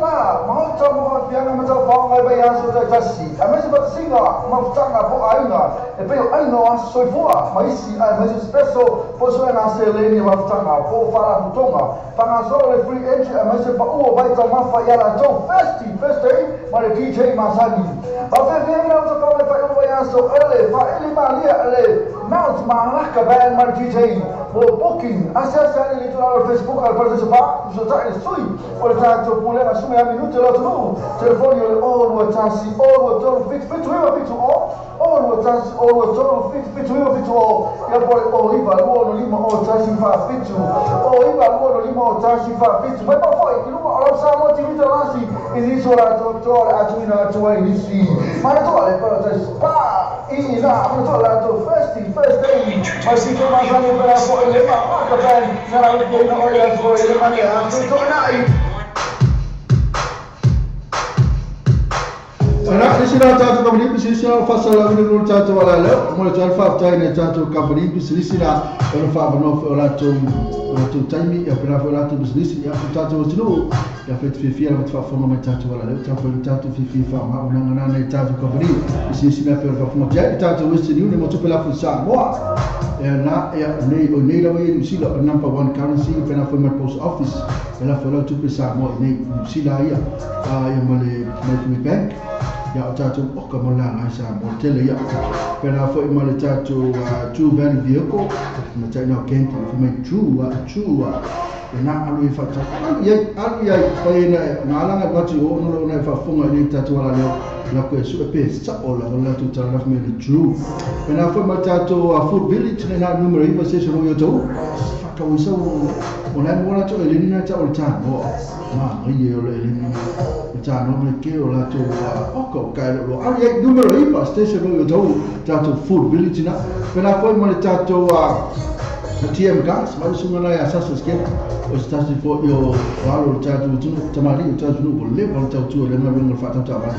pa, maota mo fianga ma tau whaongai bai aso tai tasi. A mese patasinga, mafutanga po ainga, e peo ainga o aso soifua, ma isi ai mese special, po so na se leni mafutanga, po whala putonga. Panga solo le free entry a mese pa ua bai tau mafa i ala tau festi, festi, ma le DJ Masani. Pa fe fe na uta pa mai whai aso ele, fa ele malia ele, Mount Malaka Band ma le DJ. Mo booking, ase ase ale le tula Facebook al parti pa, so ta le sui, o le tatou pulega sume a minute lo tunu, telefoni o le o lua tasi, o lua tolu, fitu, fitu, iwa, fitu, o, o lua tasi, o lua tolu, fitu, fitu, iwa, fitu, o, ia po le o iwa, lua no lima, o tasi, fa, fitu, o iwa, lua no lima, o tasi, fa, fitu, mai pa foi, i luma o lau Samoa TV talasi, i niso la to to le atu ina atu ai nisi, mana toa le pa tasi, pa, i na, mana toa la to first day, mai si to masani pera po le ma ka ben, na la le na o le fo le ma ni a to na i. Ana isi la tatou kamani pisilisi la fasala ina lo tatou ala le mo le tau fa tai le tatou kamani pisilisi la o le fa no fo la tou taimi ia pena fo la tou pisilisi ia tatou tinu ia fe fi la fa fo mai tatou ala le ta fo tatou fi fa ma ona ngana nei tatou kamani pisilisi na fe fa fo ja tatou Western Union mo to pela fo Samoa e na e nei o nei la wei New Zealand number one currency pena fo mai post office pena fo la tupe Samoa nei New Zealand ia ia ma le bank ia o tatou oka mo langa sa mo tele ia pena fo i ma le tatou two van vehicle ma tai no kenti fo mai two e na alu i whata alu ia pai na ngā langa watu o ono na i whafunga i tatou ala leo la koe su e pe sa o la la tu tala me le true pena fo ma tatou food village na numero iwa se so yo tau whaka o sa o na mo la to ele na ta o ta mo ma ngai o le ele ta no me ke o la to o ko kai lo alu ia numero iwa station o yo tau tatou food village na pena fo ma le tatou TM Gas, mai sunga na ia sasa skep o stasi fo yo alo tatou tunu tamali o tatou nu o le o tatou le nga nga fa tatou ba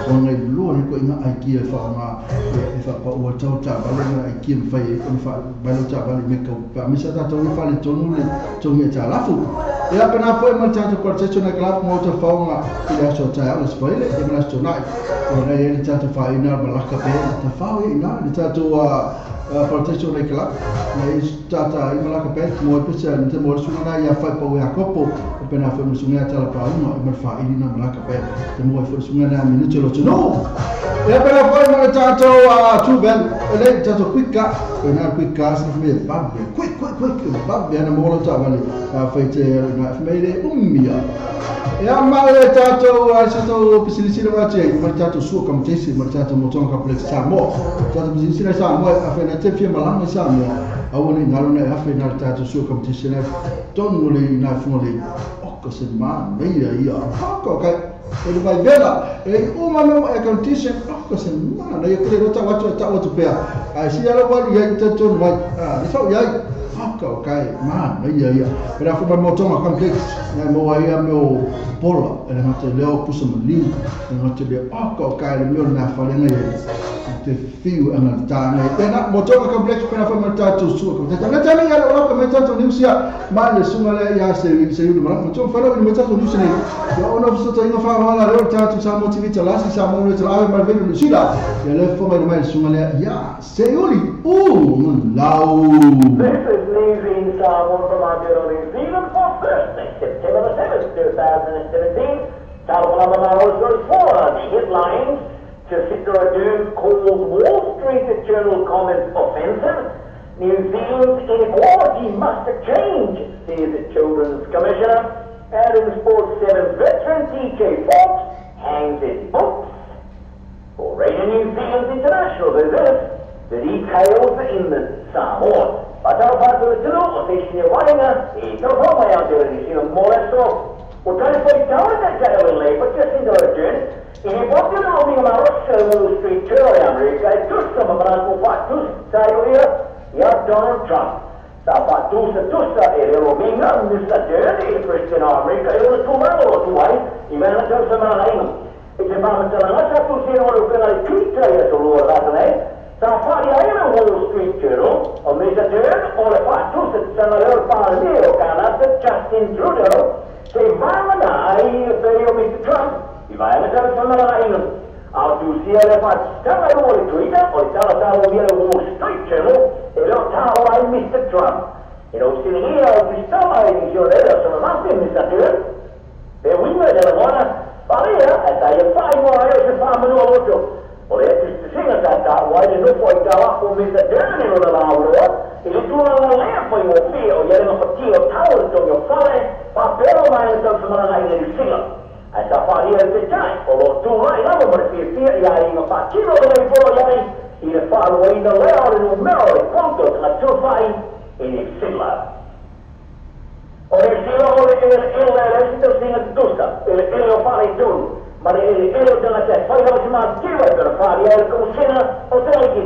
o ngai lo ni ko inga ai ki e fa nga e fa pa o tatou ta ba le nga ai ki fa e fa ba lo ta ba le me ko pa mi sa tatou fa le tonu le tonu e ta lafu e a pena fo e ma tatou ko tsetso na club mo ta fa nga i aso ta ala spoile e ma sto nai o ngai le tatou fa ina malaka pe ta fa ina le tatou Protection le club na i tata i malaka pe mo pesa ni te mo sunga na ia fai pa ia kopo o pena fo sunga tala pa uma e fa i na malaka pe te mo fo sunga na minuto lo no. Ia pela foi ma le tātou tūbel, le tātou quick car, e nā quick car sa me vave, quick quick quick, vave ana mō lo tāvale, whaite nā whameire umia. Ia ma le tātou tātou pisilisila wati ai, ma le tātou sua kamatesi, ma le tātou motonga kapule Samoa. Tātou pisilisila Samoa, a whaina te whia malanga Samoa, aua ni ngalo nei awhe nā le tātou sua kamatesi nei, tonu le nā whunga le, oka se mā nei ia, haka kai. E le vai vela, e uma meu air condition, oka se mā nei, kere rota watu e tau atu pea. Ai si ala wali ia i te tonu mai, le sau iai, haka kai, mā nei ia. Pera whai mai motonga complex, nai moa ia meo pola, e le ngate leo pusa maliu, e ngate leo, haka kai le meo nā whalenga ia, te whiu anga le tānei. Tēnā, motonga complex, pera whai mai tātou sua complex. Nā tāne ia le oraka mai tātou niusia, mai le sunga lea ia se iulu maraka. Motonga whanau i mai tātou niusia nei. Ia ona fusota inga whaawala leo tātou Samoa TV talasi, Samoa le talawe mai velu New Zealand. Ia le whangai mai le sunga lea ia se iuli u lau. This is News in Samoa from Aotearoa, New Zealand for Thursday, September the 7th, 2017. The headlines. Jacinda Ardern calls Wall Street Journal comments offensive. New Zealand's inequality must change, says the Children's Commissioner. And in Sports 7 veteran TJ Fox hangs his books. For Radio New Zealand's International visitors, the details in the Samoan. Wall Street Journal Amerika tusa mabranko tusa ia Donald Trump. Sa tusa tusa e rominga Mr. Dern e President Amerika e o tumalo tuai i mena tusa mana inga. E te mahatalanga sa tusa o pena Twitter ia tolu ratane. Sa whai aina Wall Street Journal o Mr. Dern o le whatusa sana leo pāleo Canada Justin Trudeau te vāmana ai pe o Mr. Trump i vaena tusa mana inga. Au tu sia le whatanga o le Twitter o le tala tala o le Wall Street Journal e leo tāo ai Mr. Trump. E o sini ia o pistama e ni sio leo sa mamasi Mr. Dern. Pe winga e le wana parea e tai e whai moa e o se whamanua loto. O le tusinga tā wai le nofo i tā wako Mr. Dern e rona lauroa i le tūranga lea whai o whia o iarenga whati o tau le tongi o whare wha pero mai le tau whamananga i le New Ai tā wharia e te tai o lo tūrai lava mo le whia whia i ai inga whakiro le mei poro iai i le wharoaina lea o le numero le konto tanga tūwhai i New Zealand. O New Zealand o le ele ele le si tau singa tusa ele ele o whare tūru. Ma le ele ele o tanga te whai hau si mātiwa e pera wharia e le kamusena o te aiki.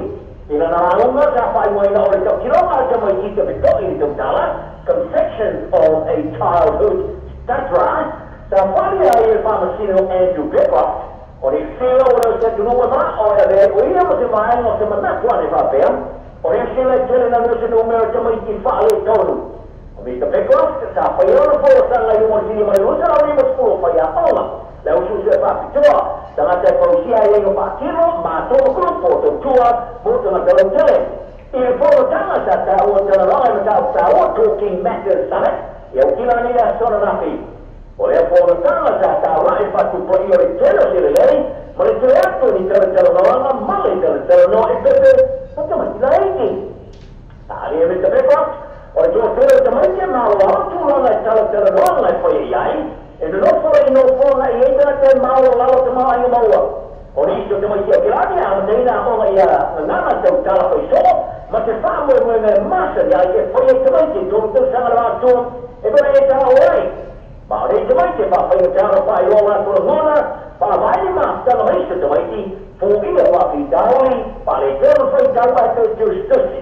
Ina nā unga tā whai moina o le tau kironga te mai ki te pitoi i tau tala, Confections of a Childhood Stutterer, tā wharia e le whamasino Andrew Beckroft, o le sila o leo se tunua mā o e le o ia mo te maenga o te manatua ne whapea, o le sila e tele na meo se numero te mai ki whaale tonu. O Mr. Beckroft, tā whai ona pō sanga i umo sini mai usa o lima skuro whai a aola. Le usu se whapitoa, tangata e pausia e ingo whakiro, mā tō grupo, tō tua, mō tanga talo tele. I le pōro tanga sa tāua tala ronga ma tāu tāua Talking Matters Summit, i au kila ni a sona nafi. O le pōro tanga sa tāua e whatu po i o le tele o sile lei, ma le tele atu ni tala tala noanga, ma le tala tala noa e pepe, o tamai la eiki. Tā ria me te Beckroft, o le tō tele o tamai te mālo au tūranga e tala tala noanga e whai e ai, e no fora i no fora i e te maua lalo te maua i maua. O ni iso te mai kia kirani a neina onga ia ngana tau tala whai so, ma te whaamue moe ngai masa ia i e whai e te mai te tō tau sanga rawa tō, e kore e tā o ai. Ma o re te mai te whawhai o te ara whai o ngā kura ngona, wha vaere mā tanga mai iso te mai ti, fō ia whawhi tāori, wha le te ono whai tau ai tau tū stusi.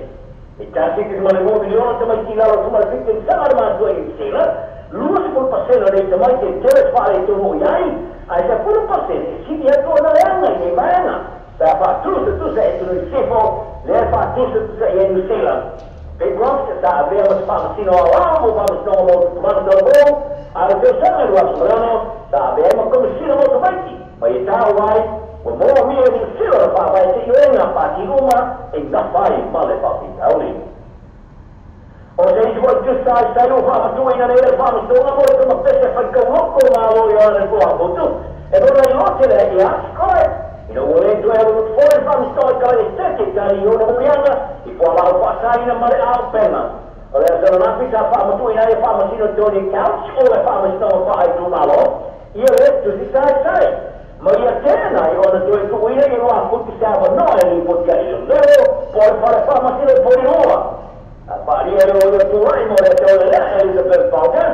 E tā sika te mane mō miliona te mai ki lalo tumara fitin sanga rawa tō e New Zealand, 20% o te mai te tere whare tō iai, ai se 4% e sini atu ona leanga i nei maenga. Tā whātusa tusa e tunu i sefo, le whātusa tusa i e New Zealand. Beckroft tā avea mas whamasino au au, mō whamasino mō tumana tau mō, a le teo sanga rua sumarano, tā avea ma komisina mō tamaiti, ma i tāu ai, wa mō mia New Zealand whāwai te ioenga whāki uma, e ngā whai male whāwhitauri. O te iso o tusa ai sai o whamatu ina nei le whamastonga mo le tama pese whai kauloko mā lo i ana kua motu. E rona i lote le i askoe, Ina ua le toe alu foi faamasinoga i Kalaesetete tali i ona muliaga i fualaau faasaina ma le aopega. O le aso ananafi sa faamatuuina ai e faamasino Tony Couch o le faamasinoga faaitumalo ia le tusi saisai. Ma ia tena i ona toe tuuina i 2 futu se avanoa e lipoti ai leoleo po o le fale faamasino i Porirua. Paalia le o ia tulai mo le teo le lea Elizabeth Valdez.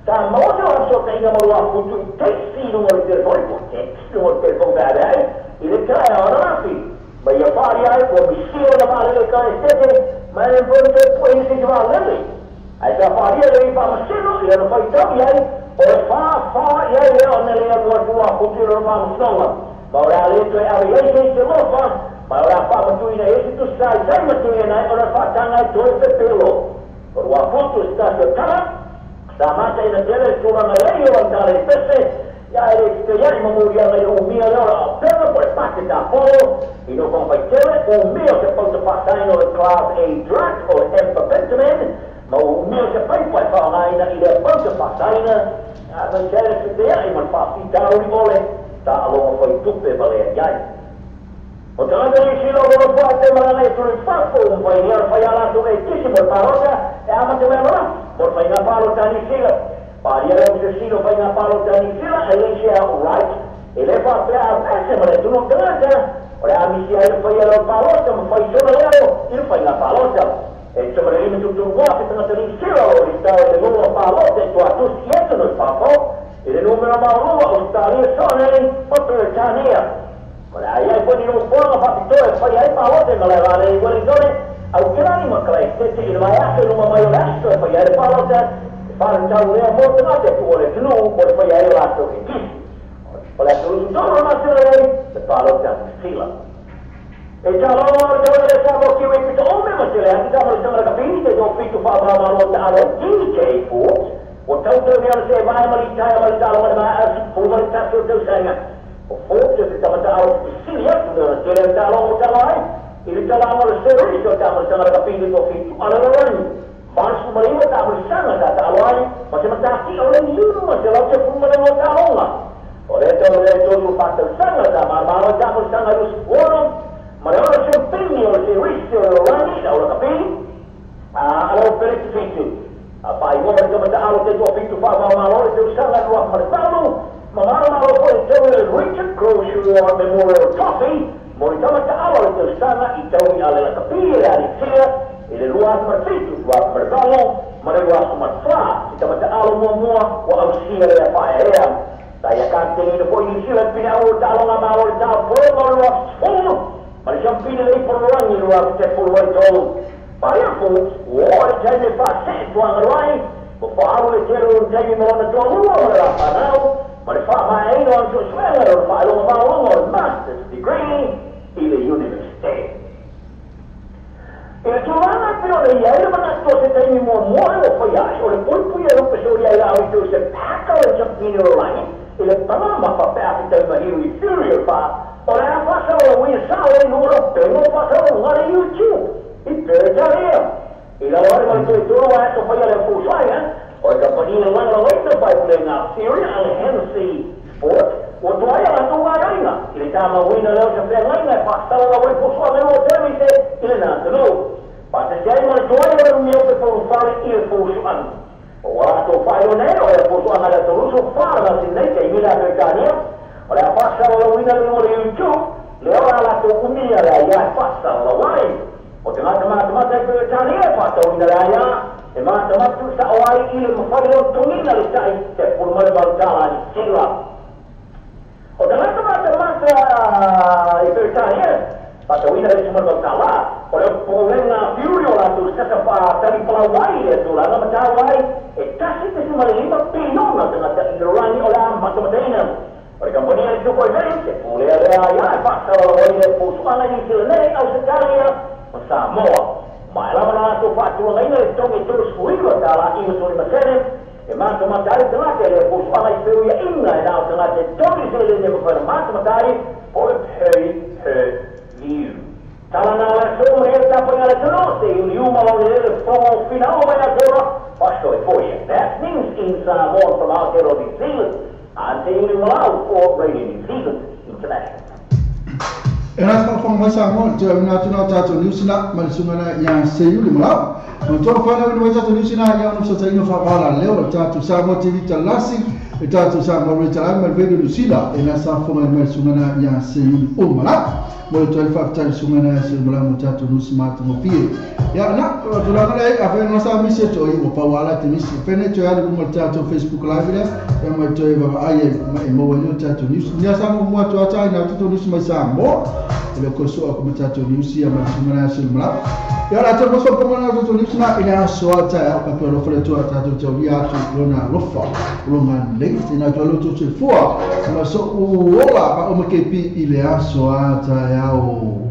Sa maua se ona fesootaiga ma 2 futu i teksi i luga o le telefoni po text luga o le telefoni feaveai i le taeao ananafi. Ma ia faalia ai ua misia ona vaalele i Kalaesetete ma e le mafai ona toe pueina se isi vaalele. Ae sa faalia le faamasino i lana faitau i ai o le fāfā i ai lea ona le alu atu 2 futu i lona faamasinoga. Ma o le a lē toe ave i ai se isi alofa ma o le a faamatuina e isi tusi saisai matuiina ai ona faataga e toe pepelo. O 2 futu se tasi o tala sa mataina tele le tulaga lei o lana tala i pese ia e le fetaia'i ma muliaga i le umia lea o le aopega po le pake tapolo i no fagafaitele umia o se pauta faasaina o le Class A drug o le amphetamine ma umia o se paipa e faaaogaina i lea pauta faasaina a maise ai le fetaia'i ma le faafitauli o le taaloga faitupe ma lea iai. O tagata nisi lo lo fua te malaga e tuli fafo umfai ni ala fai ala tu e kisi mo le palota e amata mai ananafi mo le faiga palota a Niu Sila. Paria leo se silo faiga palota a Niu Sila Alicia Wright e le faapea avese ma le atunuu tagata o le amisia ai le faia leo palota ma fai sona leo i le faiga palota. E tusa ma le 53 afe tagata Niu Sila o listao i le lua palota e tuatusi atu no i fafo i le numera maolua Australia soanei ma Peretania. O le a iai foi ni nofoaga faapitoa e faia ai palota i malae valele i Wellingtone, Aukelani ma Kalaesetete i le vaiaso i luma mai o le aso e faia ai le palota e faletau lea mo tagata e tuua le atunuu mo le faia ai o latou ekisi. O le aso 23 o le masina nei le palota a Sila. E taloga o le tauga le Samoa Kiwi pito ome ma tele atu tamalisuga le kapini te toafitu faamamalo taalo DJ Forbes ua tautau ona se vae ma litaea ma le taaloga le maea 11 o tausaga. O Forbes o se tamata'au fesili atu me ona tele o taaloga o talo ai i le talaga o le series o tamalisaga le kapini toafitu alelolagi 89 tamalisaga sa taalo ai ma se matati o le 516 taaloga. O lea tau lea tolu faatausaga sa malamalo tamalisaga 26 ma le ona siopini o le series o le lalolagi na o le kapini a alo peleti fitu. Faaigoa ma le tamata'alo te toafitu faavaomalo le tausaga 2008 ma malamalo foi tau le Richard Croshaw Memorial Trophy mo le tamata'alo le tausaga i taui a le lakapi le alitia i le 2007, 2008 ma le 2004 se tamata'alo muamua ua ausia lea faaeaea. Sa ia kapiteniina foi Niu Sila le pine au o taaloga malo le taapolo ma le 2010 ma le siampini le ipo lalolagi 2013. Paria Forbes ua oo le taimi e faasee tuaga ai ma faaalu le tele o le taimi ma lona toalua ma le lafanau ma le faamaeaina o ana suesuega o le faailoga maualuga o le Masters Degree i le University. I le tulaga e pei ona i ai le manatu o se taimi muamua e ua faia ai o le puipui e lupe soli ai la'au i tou se paka o le siampini o lalolagi i le paga ma faapea fetaumahiu i Fury o le faa o le a faasalalauina sao ai luga o pego faasalalauga le YouTube i Peretania. I lalo ale ma le toetolu a aso faia le fusuaga o le kamupani lagolagoina faipulega Fury a le Hennessy Sport ua tuaia latou gaioiga i le tamauina lea o se feagaiga e faasalalau ai fusuaga lua televise i lena atunuu faatasi ai ma le tuai o le lumia o pefolufale i le fusuaga. O ua latou faailoa nei o le fusuaga le atoruso fa le masina nei taimi le Peretania o le a faasalalauina le luga o le YouTube lea o le a latou umia le aiā e faasalalau ai. O tagata matamata i Peretania e faatauina le aiā e matamatu sa'o ai i le mafai lea o togina le ta'i $18 Niu Sila. O tagata matamata i Peretania faatauina le $18 o le polega Fury o latou sasa faatali palau ai le tulaga ma tau ai e 1.5 piliona tagata i lalolagi o le a matamataina. O le kamupani a le Tuko Events e pulea lea aiā e faasalalau ai le fusuaga i Niu Sila nei, Ausetalia ma Samoa. Ma e lava na latou faatulagaina le togi $39.95 e matamata ai tagata i le fusuaga i feuiaʻiga e na o tagata e togi seleni e mafai ona matamata ai po le pay per view. Tala na le aso ma le tapuaiga le atunuu se iuliu ma laulelē le fofoga finao mai Aotearoa faasoefoia. That's news in Samoa from Aotearoa, New Zealand. I'm Te Iuli Malau for Radio New Zealand International. E na whakawhanga mai Samoa, te au nā tuna o tātou niusina, ma le sungana ia Seiuli Malau. Ma tō whanau ina mai tātou niusina, ia ono sa taino whakawala leo, o tātou Samoa TV Talasi, e tātou Samoa Rita ma le Vega Lucila, e nā sa whanga mai sungana ia Seiuli o Malau. Mo le toi whakatari sungana ia Seiuli Malau mo tātou nusi mātango pie. Ia na, tulaga lei, a whae ngasa misi e toi, o pawala te misi. Pene toi alu kunga tātou Facebook Live lea, ia mai toi wawa ai e maua ni o tātou niusi. Nia sa mo mua tua tāi nā tātou niusi mai Samoa. E le koso aku ma tātou niusi ia mai sungana ia Seiuli Malau. Ia la tātou moso pongana tātou niusi na ina asoa tāi au kapea lofa le tua tātou tau ia atu lona lofa. Longa nei, tēnā tua loto te fua. Ma so uola ma o makepi i le asoa tāi au.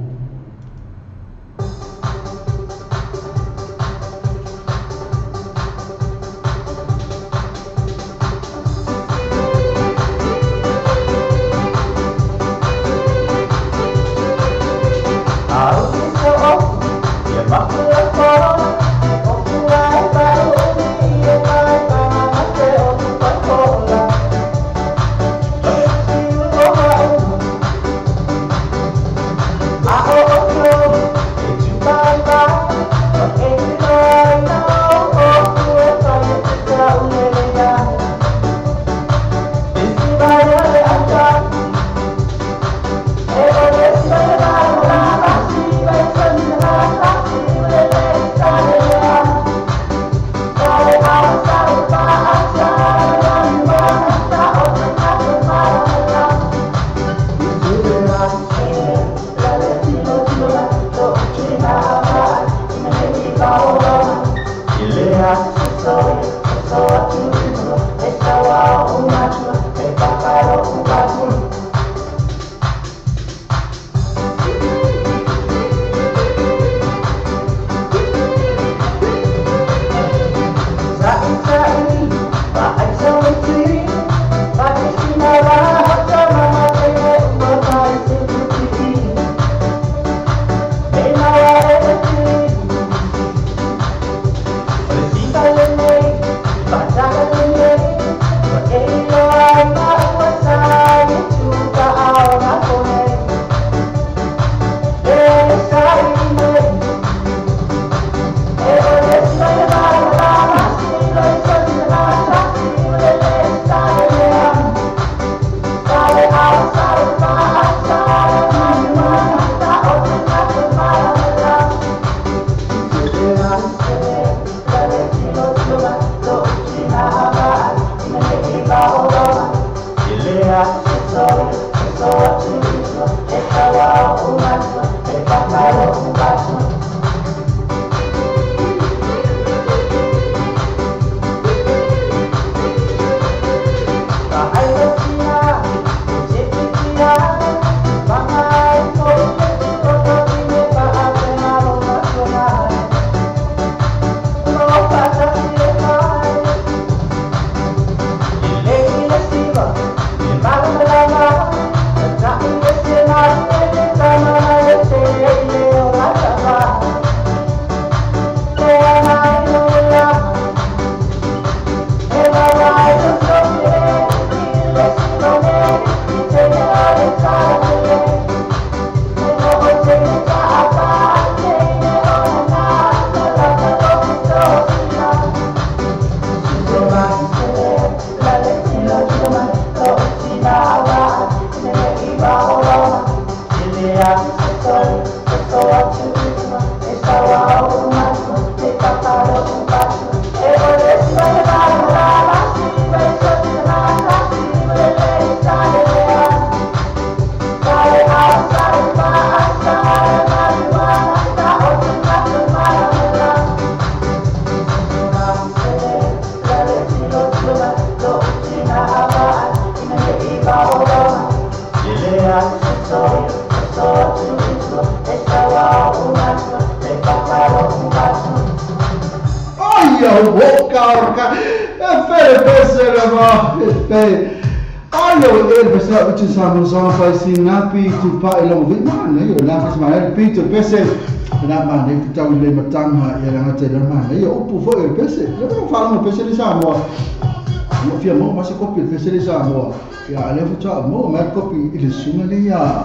Mo fia mo ma se kopi le pese le Samoa. Ia le futa mo ma kopi i le sunga le ia.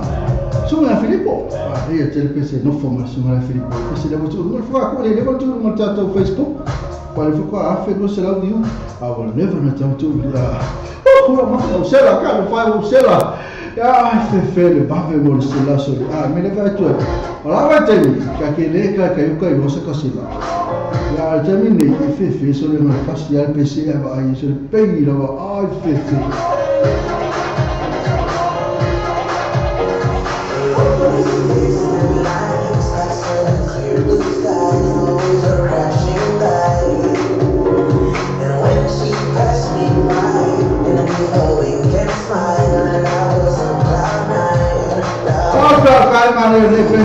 Sunga Filipo. Ia te le pese no fo ma sunga Filipo. Pese le votu mo fo ko le le votu mo tato Facebook. Pa le fo ko a fe no se la view. A wa never na tato la. O ko ma o se la ka no fa o se la. Ia fe le ba ve mo se la so. A me le va tu. Ola va te ka ke le ka ka yo ka yo se ka se la. Ya terminé, il fait sur le passe, il y a le PC, il se le paye là-bas, ah, il fait.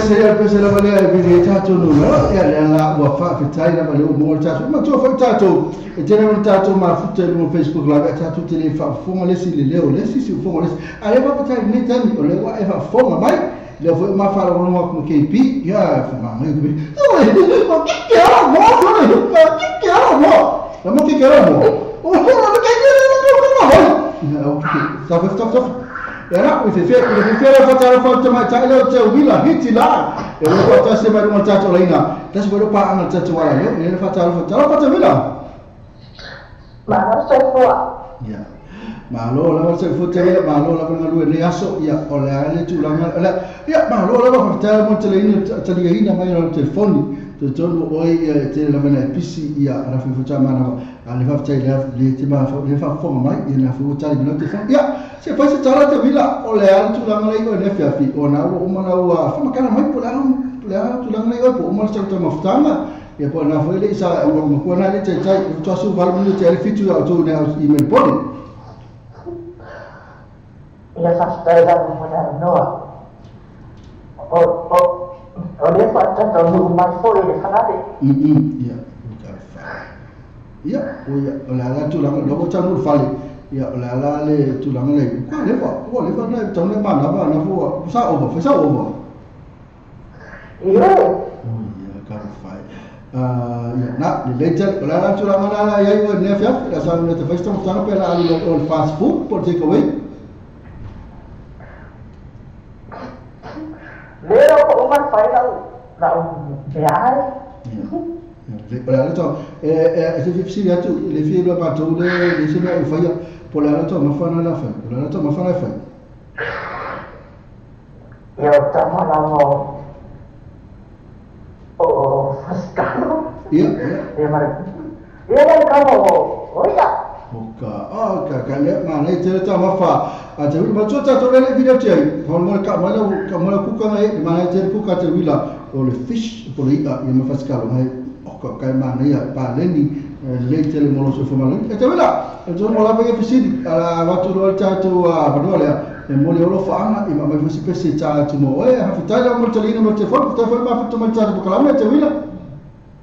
Le pese la valea e vile tatou numero ia le la ua faafetai lava le uma o le tatou matua foi tatou e tele ona tatou mafuta i luga o Facebook Live e tatou te le faafofoga le isi le leo le isi siufoga le isi a le faafetai lenei taimi o lea ua e faafofoga mai lea foi ma faalogologo atu ma KP ia famagai o kike ala mo kike ala mo la mo kike ala mo o le kike ala mo stop stop stop. Era o fefe le fatara fata mai tai le te wila hiti la e lo fata se mai mo tato leina tas bo pa anga tato wala le le fatara fatara fata wila ma no so fo ya ma lo la se fo te ma lo la nga lu le aso ya o le ale tu la la ya ma lo la fata mo te leina te leina mai no telefoni te tonu oi te la mena pisi ya ra fe fata mana ale fata le te ma le fa fo mai ya na fo tali no te ya se fai se tala te vila o le ala tulaga lei oe le afiafi ona ua uma na ua faamakana mai po le ala tulaga lei oe po uma le tatou mafutaga ia po na foi le isa ua makua na le taitai e toasu valu minute ale 7 ia outou i Melbourne ia faafetai lava mo le avanoa o lea faatautaunuu mai foi i le fale ia ia o le ala tulaga lea ua taunuu le fale ia o le ala le tulaga le ua leva na tau le mana ba na fua sa over fa sa over ia ia ka fai ia na le letel o le ala tulaga la ia ia ne fia la sa le te festa mo pe la alu o fast food por take away le o ma fai la la be ai o le ala to e se fi atu le fi le pa to le se me fa ia po le ala to mafana la fa o le ala to mafana fa ia o tama la mo o fascalo ia ia mare ia la ka mo o ia o ka o ka ka le ma le te ta mafa a te ma to ta to le video te ho mo ka ma le ka mo ku ka e ma le te ku ka te wila o le fish po le ia ma fascalo mai o ka ka ma ne ia pa le ni le te le mo so fo ma le e te wila e to mo la pe fisili ala watu lo ta to a va le e mo le olo fa ana e ma me si pese ta to mo e ha fitala mo te mo te fo te fo ma to ma ta ko la me te wila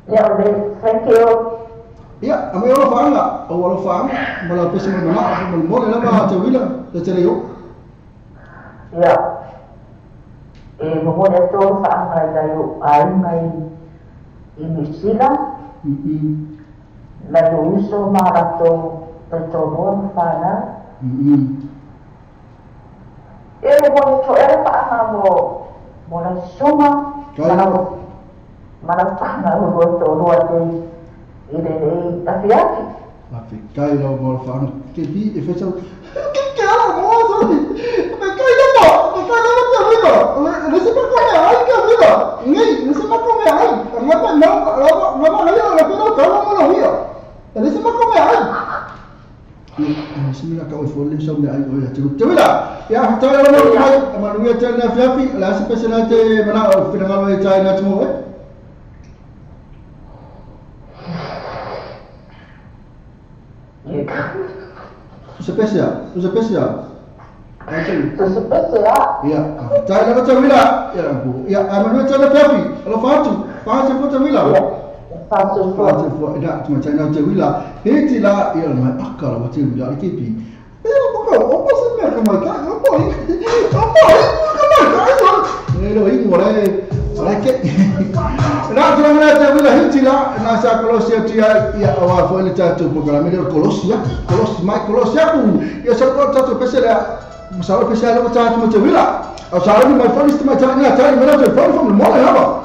ia le thank you ia a me olo fa ana o olo fa ana mo la pese mo na mo mo le la ma te wila le te le yo ia e mo mo le to fa ana la yo ai mai i New la yo uso ma la to to mo fa na e mo to e fa ana mo mo la suma ma la fa na mo to lo te i le afiafi afikai la mo fa ana ke bi e fe sa ke ke ala mo so me kai la mo me kai la te wila le se pa ko me ai ka wila ngai le se pa ko me ai nga pa no no no no la ko no mo no ia le se pa ko me ai se me la ka o fo le sa me ai o ya te wila ya te wila mo kai ma no ia te na fiafi la se pese na te mana o fina ngalo e tai na te mo Se pese ya. Se pese ya. Ya, tai la te wila. Ya, ya, ama no te la fiafi. Ala fatu, fatu fo te wila. Fatu fo. Ina, tu ma tai na te wila. He ti la ia mai akala wa te wila ke pi. E o ko o ko se me ka mai ka o ko. O ko ka mai ka. E lo i mo le. Ala ke Okay. Na tulaga lea te wila hiti la na sa kolosi atu ia awa foi le tatou polokalame lea o kolosi aku kolosi mai kolosi aku ia sa ko tatou pese lea sa o pese lea o tatou mo te wila au sa ni mai foni mai tani na tani mai te foni foni mo le haba.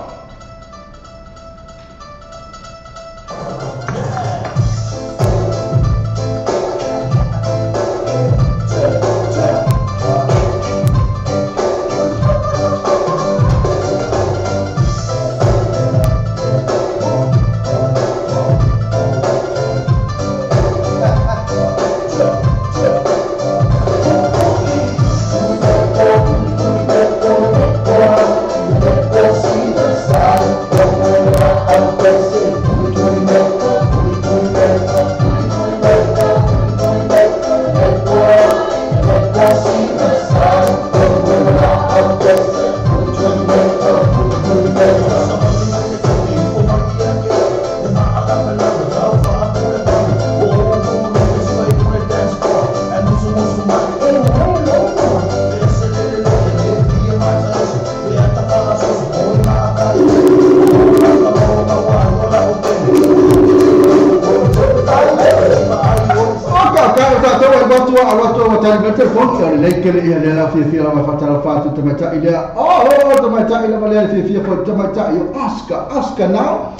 Oscar now.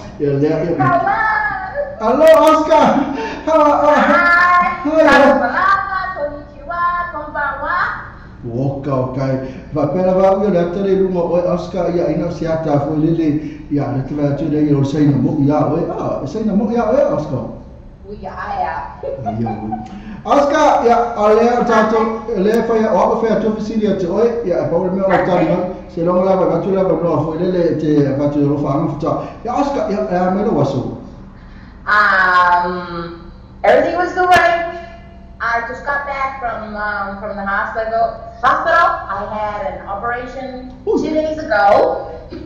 Hello, Oscar. Hi. Oka okay. Va pera va io le tele lunga o Oscar ia ina siata fo lele ia le te va tu le o sei no mo ia o ah sei no mo ia o Oscar. Ui ia. Oscar ia ale tato le fa ia o fa tu fisilia te oi ia pa o me o tali se longa la va tu la va no fo lele te va tu lo fa ma ia Oscar ia me lo waso. Everything was great. I just got back from the hospital. I had an operation 2 days ago. We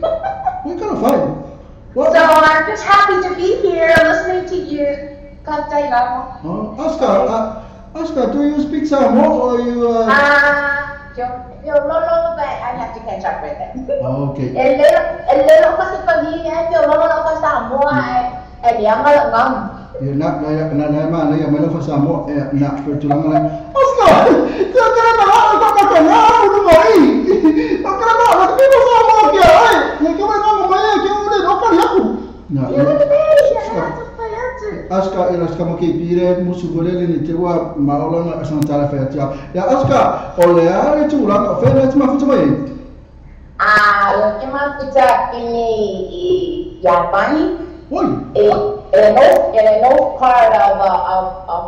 kind of fine. What? So I'm just happy to be here listening to you. Oh, Oscar, do you speak Samoa or you? But I have to catch up with it. Okay. Ya nak na na ma na ya mela fa Samoa na pertulanga la Oscar ya kena na ka ka ka na u mai ka na na ke no Samoa ke ai ya ke ma na mai ke u le no ka ya ku na Oscar ila ska mo ke pire musu golele ni te wa maolanga asantala fa ya ya Oscar ole ale tu la fa na ma futa mai ah lo ke ma futa ini Japani. Oi. In the north part of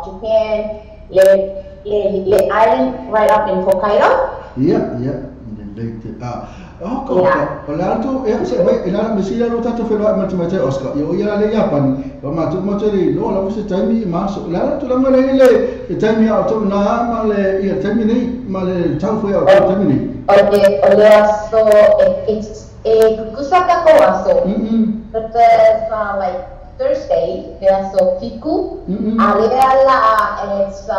Japan, le island right up in Hokkaido. Yeah, yeah. O tu e se vai ila mesila lo tato felo ma te Oscar. Yo ia le Japan, o ma tu mo te lo la se taimi ma so la tu la le le taimi o tu na ma le ia taimi nei ma le tau foi o taimi nei. Okay, o le so it's e kusaka ko aso. But there's like Thursday, there's so fiku. Aleala, and it's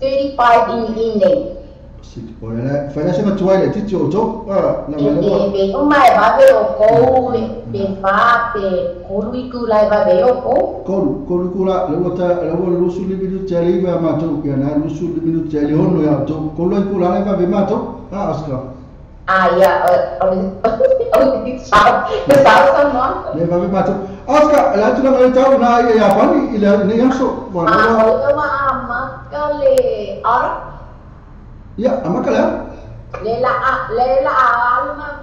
6:35 in the evening. Ora, fai se ma tu hai ti o to la ma be o mai va be o ko be fa be kolu ku lai va be o ko kolu ku la le wota le wo lusu li minutu te li va ma to ya na lusu li minutu te li ono ya to kolu ku la va be ma to ah Oscar. Ah yeah, o le va be ma to Oscar la tu la ma ta na ya pani ila ne yaso wa na ma ka le ar. Ya, amakala. Lela alma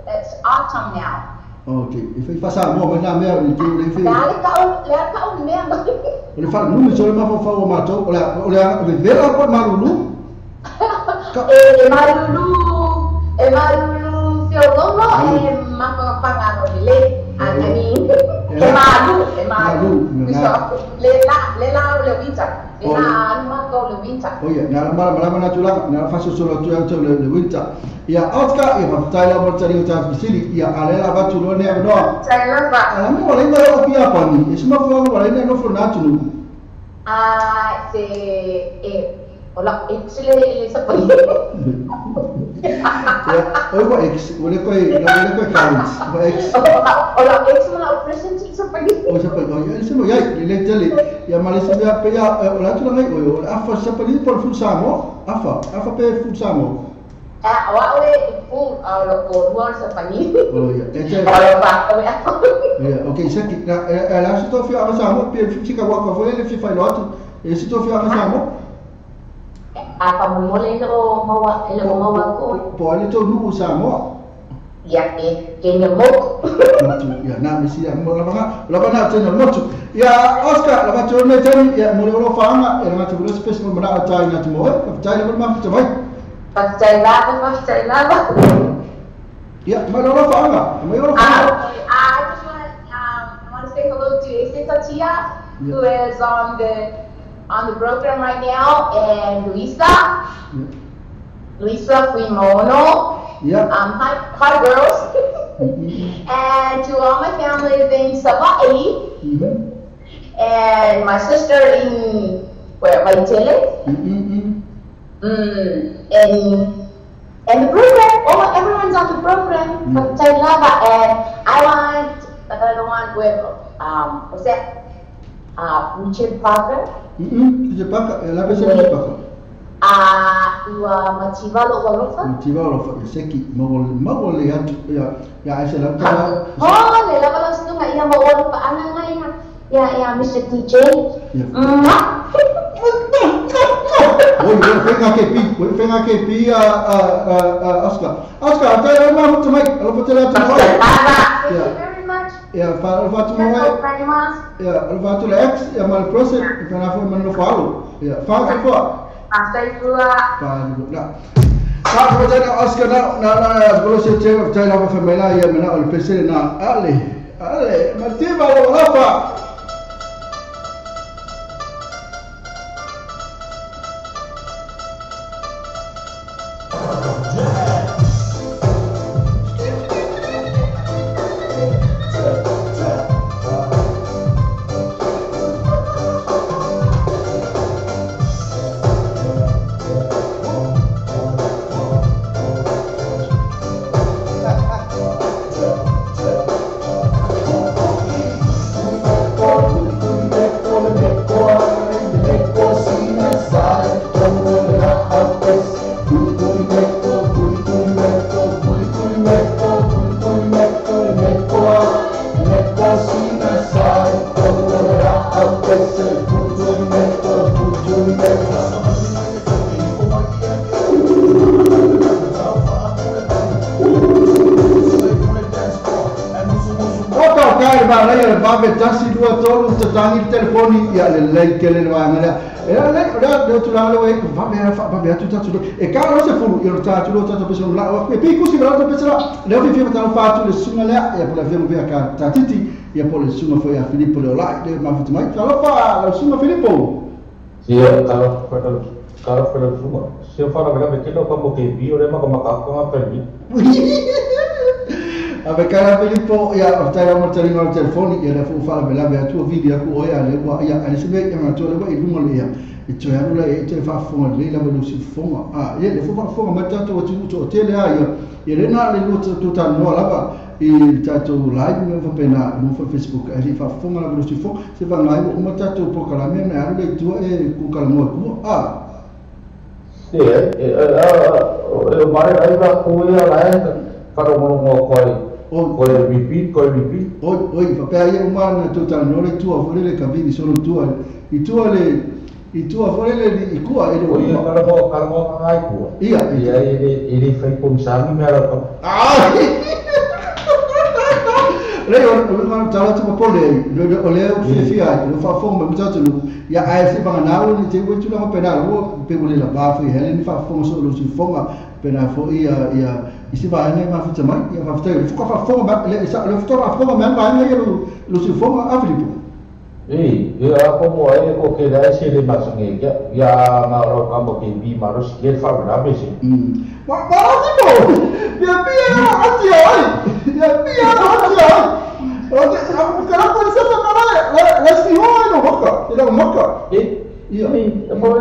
it's autumn now. Okay, if I passa mo na me ni tu le fi. Dale ka o le ka o me. Le fa nu me so ma fa fa o ma to o le le vera ko marulu. E marulu, e marulu fio lo e ma fa fa no le. I mean, e malu, e malu. Le la le winter. Le la alma go le winter. Oye, na ma ma na tula na fa so solo tu tu le winter. Ya Oscar ya fa taila mo tali ta fisili ya alela va tu lo ne no. Taila va. Ala mo le ma o pia pani. E sma fa mo le no fo na tu. Ah, se e hola, e le sa pani. Ya, oi wa ex, wala ko current, wa ex. O la ex mo la present sa pagi. O sa pagi. O se mo ya le tele. Ya malisi ya pe ya o la tula ngai o afa sa pagi por full samo, afa pe full samo. Ah, wa we full lo ko ruan sa pagi. O ya. Ete. O pa o ya. Ya, okay, sa ki na la se to fi a samo pe fi ka wa ka fo le fi fa lo. E se to fi a samo. A pamole lo mawa lo mawa ko. Po le to nu samo. Ya ke ke nyamok. Ya na misi ya mo la ba na te no motu. Ya Oscar la ba to me tani ya mo lo fa ya ma to lo special mo na ta ina to mo. Ta ina mo ma to mai. Pa ta la. Ya ma lo fa ma lo fa. I just want to say hello to Ese Tatia, who is on the program right now, and Luisa. Yeah. Luisa Fuimono. Yeah. Hi girls. Mm-hmm. And to all my families in Savaii. Mm-hmm. And my sister in where Vaitele. Mm-hmm. And the program. Oh, everyone's on the program. Mm-hmm. And I want another one with what's that? Richard Parker. Mm-hmm. Richard Parker, la persona Richard Parker. Ua Mativalo Walofa. Mativalo Walofa, seki mo le atu ya ya ese la ta. Oh, le la bala stunga ia mo walofa ana ngai ya ya Mr. DJ. Oi, oi fenga ke pi a Oscar. Oscar, ta la ma hutu mai, alo te la tu. Thank you very much. Ya, fa tu mo. Ya, alo fa tu le ex, ya mal process, fa na fo man lo fa. Ya, fa tu fo. Fa na. Fa tu na Oscar na na bolo se te ta la fa mela ya mena o PC na ale. Ale, Martiva lo fa. Telefoni ya le lei ke le wa ngala e le ora de tu la lo e va me fa va me tu ta tu e ka lo se fulu e ta tu lo ta pe la o e pi ku si la ta pe la le fi fi ta fa tu le sunga le ya po la fi mo ka ta titi ya po le sunga fo ya Filippo le la de ma fu mai ta lo fa la sunga Filippo si ka lo fa la sunga se fa la me ke lo como que vi ore ma como ka ko per mi Ave cara Filippo ya ta mo tele no telefoni ya la fu fa la bela tu video ku o ya le wa ya ale se me ya ma tu le wa ilu le ya e to ya le e te fa fo le la lo si fo a ye le fo fa fo ma ta to tu to tele a ya ye le na le lo to ta no la ba e ta to live me fa pena no fa Facebook e fa fo la lo si fo se va live o ma ta to po kala me na le tu e ku kala mo ku a sì e o mare ai va ku ya la fa lo mo ko Oi repeat, koi repeat. Oi, fa pe ai uma na total no le tua fore le capiti solo tua. I tua le i tua fore le i kua e oi kala mo ngai kua. Ia, ia ele fai com sangue me ala. Ah! Le o ma tala tu pole, o le o fi fi ai, o fa fo me tatu ya ai se ba na o ni te o tu la pena o pe le la ba fi hele ni fa fo so lo si fo ma pena fo ia ia isi va ne ma fi mai ia fa te fo fa fo ma le sa le fo fa fo ma ma ne lo lo si fo ma Afrika. Ei, ia como ai o que da ese le mas nge ya ya ma ro ka mo ke bi ma ro si le fa na be si. Ma ma ro si mo. Ya bi ya ati ai. Ya bi ya ati ai. Oye, cara con esa la la si ho no maka, ila maka. Eh, ia mo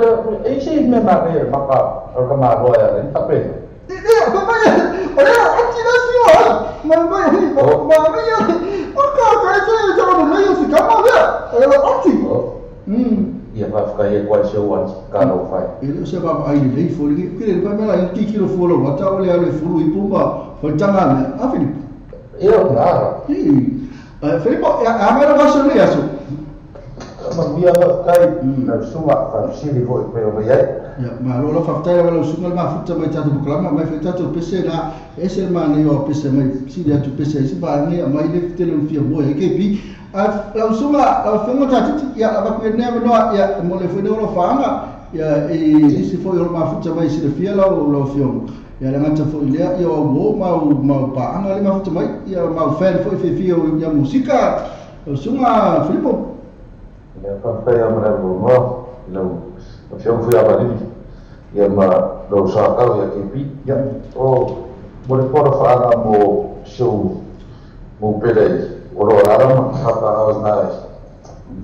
e si me ma re maka ro ka ma ro ya le ta pe. Eh, O le ati la si o ma ma ma ma ya o ka ka se se o le yo si ka ma le o le ati ia fa ka ye kwa se o ka no fai e le se ba ai le fo le ke le pa mela i ki kilo fo lo wata o le ale fulu i pumba fo tanga me a Filipo ia na i Filipo a mera va so le aso ma mia kai na suma fa sili fo pe o ia ya ma lo fa tai lo suma ma futa mai tatu buklama mai fa tatu pese na ese ma ne o pese mai sili atu pese si ba ne mai le tele fia mo e ke pi a la suma la fengo tatu ya la ba ku ne no ya mo le fo ne lo fa nga ya e si fo yo ma futa mai si le fia la lo fio ya la ngata fo ile ya o ma pa nga le ma futa mai ya ma fan fo fi fi ya música suma Filipo ya fa fa ya mara mo lo fio fui a Madrid ya ma lo sa ka ya ke pi ya o mo le por fa na mo show mo pele o lo ara ma fa pa na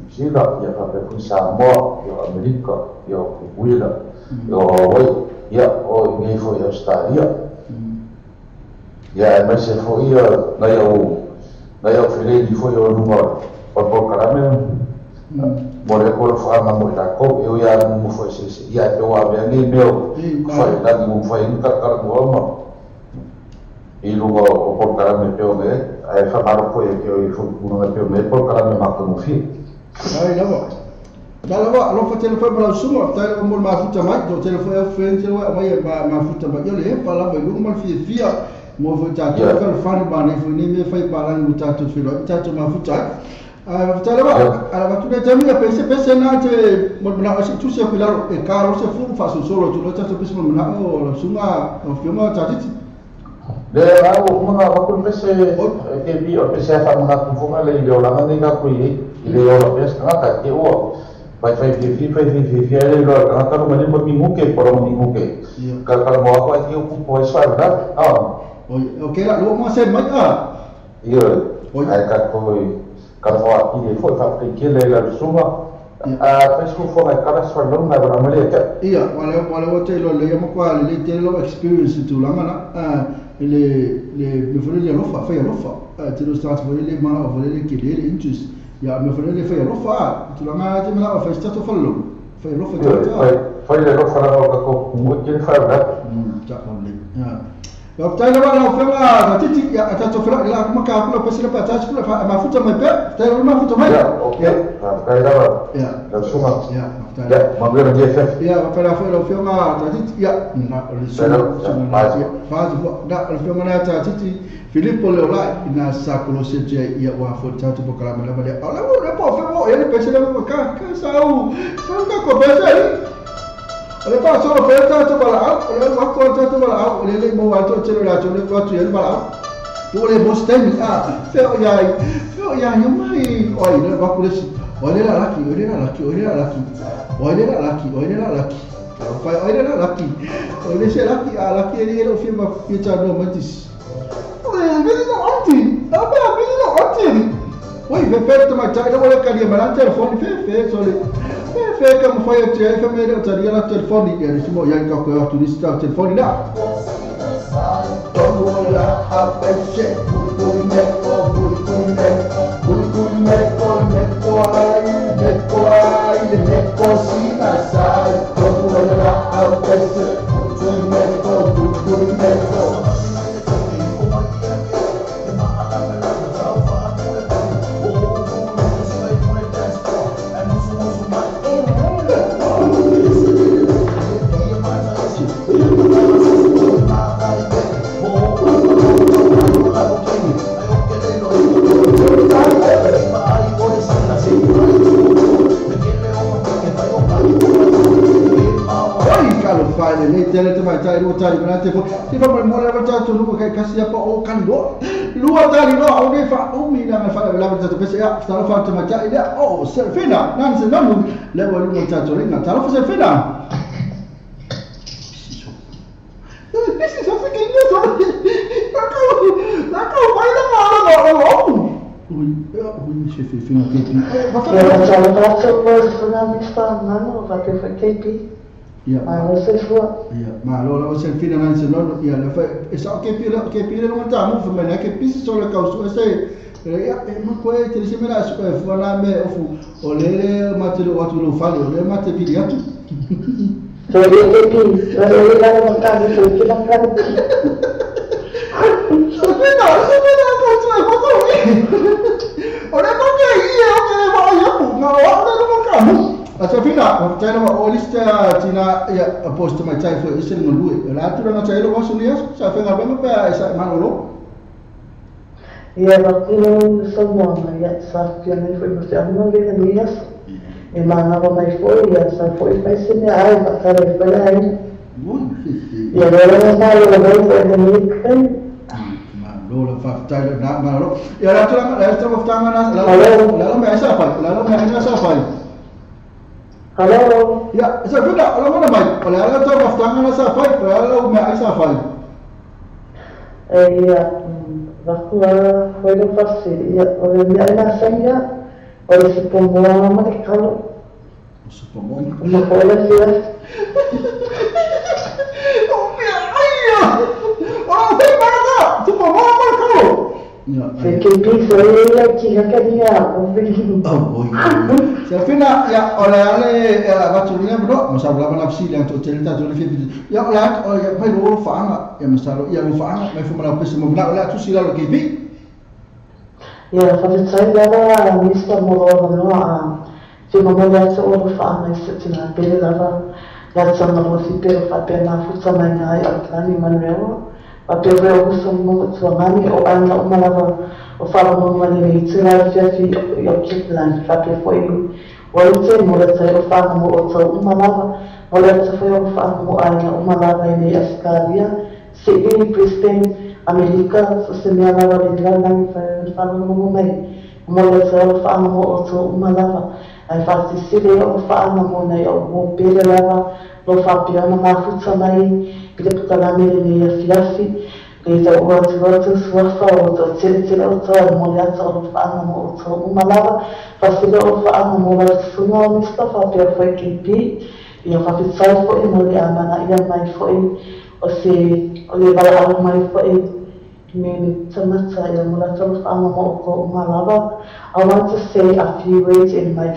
sila ya fa pe fu sa mo ya Amerika ya Cuba ya Hawaii ya o ni fo ya Australia ya ma se fo ya na ya fele di fo ya lugar por carame mo le ko fa na mo ta ko eu ya mo fo se ya eu a ver ni meu foi na mo foi em ka mo ma e logo o por carame peu me aí fa maro foi que eu fui no me peu me por carame ma ko fi ai lava da lava lo fa telefone para o sumo tá o mo ma futa mai do telefone é frente eu mai ma futa mai eu le pa lá mai ma fi fia mo fo ta to fa fa ba ne fo ni me fai para no ta to fi lo ta to ma futa Talaba, ala tu le ya pese pese na te mo na se tu se pilaro e caro se fu fa solo tu lo ta to pese mo na o sunga o fioma ta ti le ra o mo na ko pese ke bi o pese fa mo na ku fo le yo la na ka ku i le yo la pese na ta ke o vai vai vi vi vai vi vi le lo na ta no me mo mi ke por mo mi ke ka ka mo ko ti o ku po sa na ah o ke la lo mo se mai a io ai ka ko ka il faut fabriquer la suma a pesco fo ka sa lo na ba mo le ka ia wala wala o te lo le mo kwa le te lo experience tu la mana le le me fo le lo fa fa lo fa te lo start fo le ma fo le ke le interest ya me fo le fa lo fa tu la ma te ma fa sta to fa lo fa lo fa fa le lo fa la ka ko mo ke fa la ta mo le ya Ba tai lava lau afioga Tatiti ia tatou fela'i la ma ka kula pese le patasi kula fa mafuta mai pea tai lava mafuta mai ia okei faafetai lava ia lau suga ia faafetai ia manuia le GFF ia faapena foi lau afioga Tatiti ia na o le suga faasi na o le afioga lea Tatiti Filipo Leolai ina sa kolosi atu ia ua foi tatou pokalame lava lea o le ua le po afioga ia le pese le ka ka sau sau ka ko pese ai o le paso pe tatou valaau o le wako tatou valaau o le le mo ato tele la tele ko tu le valaau o le bosteni a fe o iai yo mai o le wako le o le la laki o le la laki o le la laki o le la laki o le la laki o fa o le la laki o le se laki a laki ele o fi ma fi ta no matis o le ve no anti a ba ve no anti oi ve pe to ma ta le o le ka ma la telefone fe fe so le fe ka mo fai te fe me le tari la telefone ya ni mo ya ka ko tu ni sta telefone la todo la apese me ko me ko me ko ai me ko ai me ko si na sai todo la apese me ko me ko le tele te mai tai ro tai na te fo te fa mo le ta tu lu ka kasi pa o kan lo lu ta li lo o ne fa o mi na fa la ta te pese ya ta fa te mai tai le o se fina nan se nan le wa lu ta tu ringa ta fa se fina Pisi so se ke ni so la ko vai la ma la lo ui ui se fe fina ke ti. Ia. Malo soifua. Ia, malo lava Selfina nai se nono. Ia, le fa e sa ke pile ke pile no ta mu fa me ke pisi so le kau su se. Ia, e ma ko e te se me la su e fu la me ofu. O le le ma te lo atu lo fale, o le ma te pili atu. So le ke pi, le la no ta ni so ke la ka. So me na, so me na ko tu e ko ko. O le ko ke ia o ke ma ia pu, na o le no ka mu. A Selfina, o te lava o lista tina ia post mai tai foi ese ngolue. La tu na tai lo wasu ni sa fenga benga pa sa manolo. Ia vakilo samoa ia sa fia mai foi ma se amu le ni as. E manga mai foi ia sa foi mai se me ai ma kare foi ai. Ia le le ma le le foi ni kai. Malo fa tai na malo. Ia la tu la esta moftanga na la la me sa fa, la me sa fa. Hello. Ya, sa fina, ala mana mai. Ala ala ta moftanga na sa fa, ala la me ai sa fa. Ia vakua foi no fasi ia o le mea na saia o le supomoa ma le kalo. O supomoa. Ma foi le fia. O mea aia. O te mara, supomoa ma le kalo. Se ke pisa ia ki hakaria o vili. Oh, oi. Se fina ia o le ale vatulia mo ma sa bla na fsi le to tele ta to le fi. Ia o le o ia mai lo faanga ia masalo ia lo faanga mai fu mala pese mo na o le tu sila lo ke bi. Ia fa tai lava mista mo lo no a se mo mo le to o faanga se tina pele lava la tsama lo si pele fa pe na fu tsama na ia tlani manuel. A pe o so mo tsuangani o ana o malava o fala mo male i tira fiafi o kitlan fa pe foi o te mo le te o fala mo o tau malava o le te foi o fala mo ana o malava i Australia Sydney Brisbane Amerika so se me ala le lala fa fala mo mai mo le te o fala mo o tau malava ai fa se se o fala mo nei o mo pele lava lo fa piano ma futsa mai pile pukalame le ia fiafi le tau ua atu suafa o tau tele tele o tau mo le ata o faanga mo o tau umalava fasile o faanga mo la sunga o mista fa pea foi KP ia fafitsai foi mo le amana ia mai foi o se o le valaau mai foi me tamata ia mo la tau faanga mo o tau umalava. I want to say a few words in my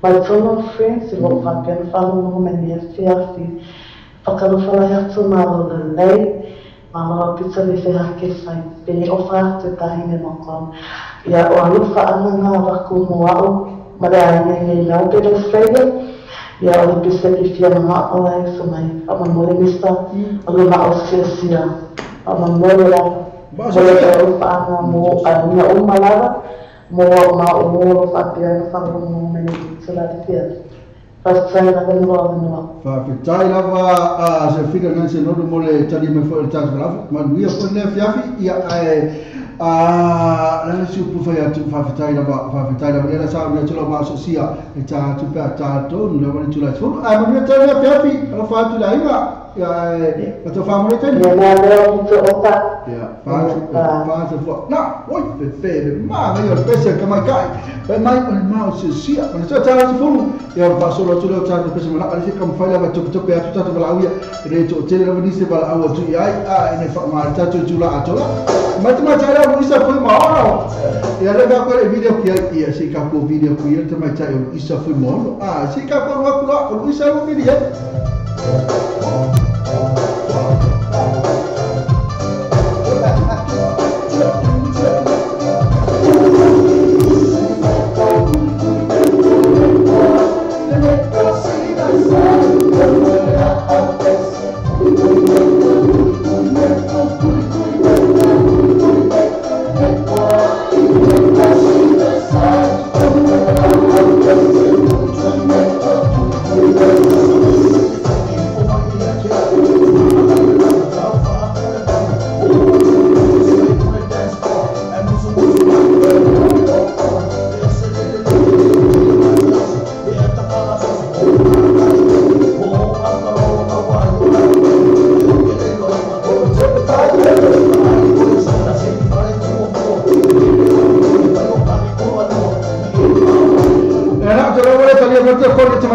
my Tongan friends i lo fa pea faanga mo me ia fiafi whakalofala atu malo lelei, malo pita le whehake sai pe ofa te tahine moko. Ia o alufa anga ngā waku mo au, ma le aina i lau pe Australia, ia o le pisa ki fia mga o ai so mai, whamamole mista, o le mao sia sia, whamamole la, mo le te alufa anga mo anga umalava, mo au ma o mo whapea whangamongo mene ki tula te fia. Faafetai lava mo avanoa. Faafetai lava a se fika nai se nono mo le tali mai foi le tatou lava. Manuia foi le fiafi ia ae a la si upu fai atu faafetai lava le la sa le tolo ma sosia e ta atu pe tatou no lava le tula tolu. A manuia tali le fiafi ala fa atu la inga ia e to fa mo le tali. Ia na le to opa. Ia fa fa na oi pe le ma ngai o pese ka mai kai. Pe mai o ma sosia. Ona ta ta fulu ia fa solo tu le tatou pese mala ale se kam fai lava to to pe atu tatou bala auia re to tele lava ni se bala au tu ai a ine fa ma tatou tu la atola. Ma te mai la isa foi ma ono. Ia le ka ko le video ki ia se ka ko video ki ia te mai tai isa foi ma ono. A se ka ko wa kula o isa o video.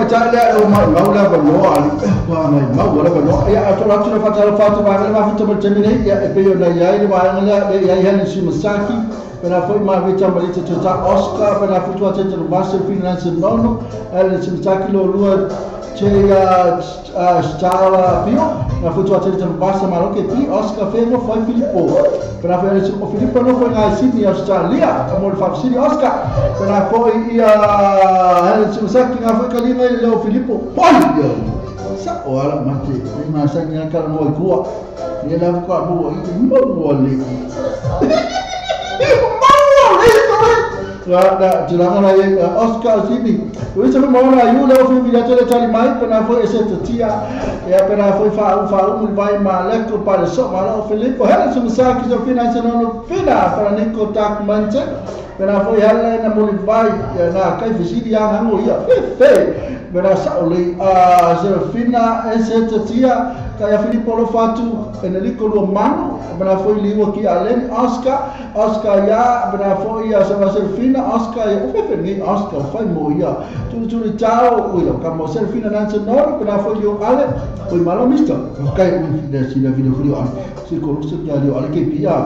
ma ta le o ma mau la va no ali wa mai mau la va no ia a tola tu fa ta fa tu va le fa tu ma temine ia e pe yo na ia ile va ngala le ia ia ni Shimasaki pena foi ma vita ma lita tu ta Oscar pena foi tu atete no Master Finance nono ele Shimasaki lo lua che ia stala pio na foi tu atete no Master malo que pi Oscar fengo foi Filippo pena foi o Filippo no foi na Sydney Australia amor fa Sydney Oscar pena foi ia ele Shimasaki na foi kalina ile o Filippo pai sa o ala mate ni ma sa ni kala mo ikua ni la ko mo i mo le la tulaga la Oscar Simi o se mo na yu le o fi vila tele tali mai pena foi ese tia e pena foi fa fa um vai ma le ko para so ma o Filippo hele se sa ki so fina se no fina para Nico tak manche pena foi hele na mo vai na kai visiri ya hango ia fe pena sa o le a Serafina ese tia kai Filippo lo fatu Enrico lo mano pena foi liwo ki alen Oscar Oscar ya pena foi a Serafina Oscar ya o fe ni Oscar foi mo ia tu tu tao o ia kamo Serafina nanse no pena foi yo ale o malo mister kai de sina video video ale se ko se ya yo ale ke pia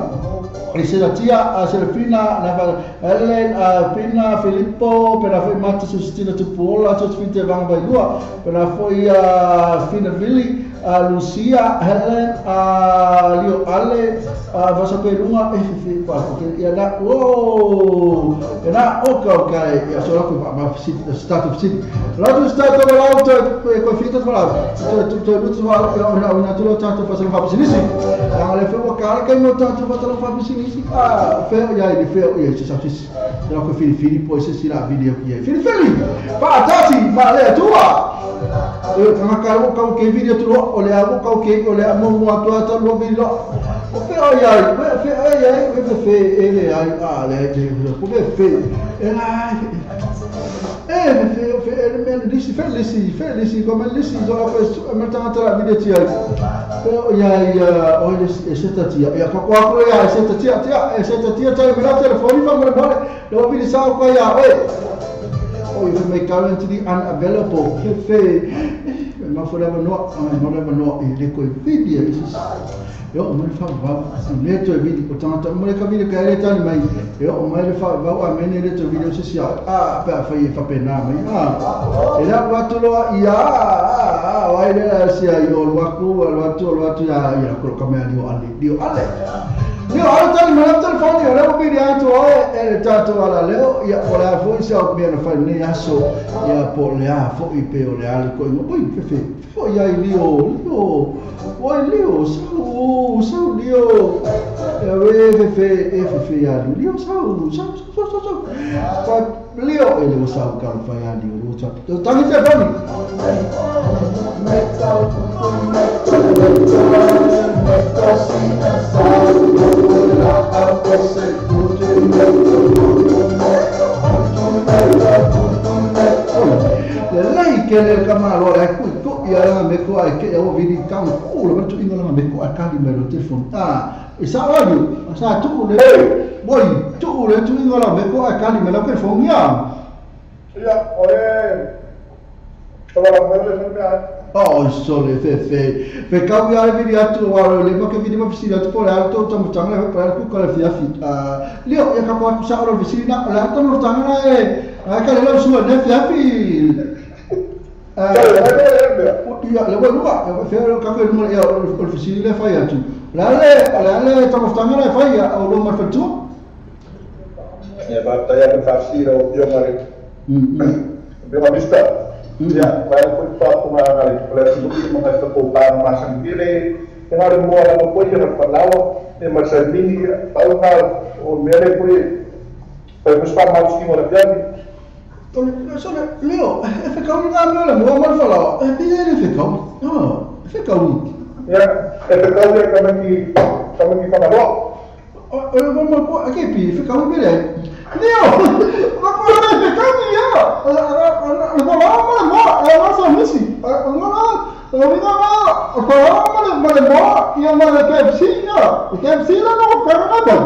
e la tia a Serafina na Ellen a Pina Filippo pena foi Mata Sustina Tupola tu finte vang vai lua pena foi a Fina Vili a Lucia Helen a Leo Ale a Vasapelunga e fe pa ia na o e na o ka kai ia so ko ma start of la tu start of la to ko fita fala tu tu tu wa na tu lo tanto fa se fa business la le fe o ka kai mo tanto fa fa business a fe ia ile fe ia se sa fis la ko fili Filippo se si la video ia fili fili pa tati ma le tua e ka ka ke video tu o le amo ka ke o le amo mo atu atu lo video o fe ai ai fe ai ai fe fe ele ai a le o fe fe ela e fe fe ele me disse fe lisi fe lisi como lisi zo a me ta ta video ti ai fe ia ia o ele se ta ti ia ko ko ia se ta ti ia se ta ti ta me la telefone fa mo lo video sa ko ia e o you may currently unavailable fe ma forever no no no e le ko video yo mo fa va le to video ko tanta mo le ka video ka le tani mai yo mo le fa va a mene le to video se sia a pa fa fa pena mai a e la wa to lo ia a wa ile sia yo lo ku lo to lo to ya ya ko ka me ali ale dio ale Leo, ale tani mai telefone o leo video atu o e tato ala leo ia o la foi se o me na fa ni aso ia po le a fo i pe o le ale ko oi fe fe fo ia i leo leo oi leo sau sau leo e fe fe e fe fe ia leo sau sau sau sau sau pa leo e leo sau ka fa ia leo leo ta tangi telefone le ke le kamalo la ku to ia la me ko ai ke o vidi kang ku lo tu inga la me ko akali me lo telefone ah e sa audio sa tu le boy tu le tu inga la me ko akali me lo telefone ya ya oye la me le Oh, sole fe fe fe kau ia vidi atu wa le mo ke vidi mo fisila tu pole atu to mo tanga pa ku ka le fi a leo ia ka ko sa ro fisila la to no tanga e a ka le lo su ne fi a ia le wa lua fe ro ka ko mo ia o fisila le fa ia tu la le to mo tanga le fa ia o lo ma fa tu ia va ta ia fa fisila o io mare bela vista ya vai foi pa ko ma na le su ki mo ka ko pa ma san kile e na re mo la ko ia fa lawa e ma sa ni pa o na o me le poi pa ko sta ma ski mo la piani to le so le leo e fe ka una me le mo ma fa lawa e pi le fe ka no fe ka u ya e fe ka u ka me ki fa lawa o le mo ko a ke pi fe ka u me le leo ma ko le fe ka ni ya le mo la mo mo la sa misi no no lo vi no ko mo le mo ia mo le KFC ya KFC la no ko na ba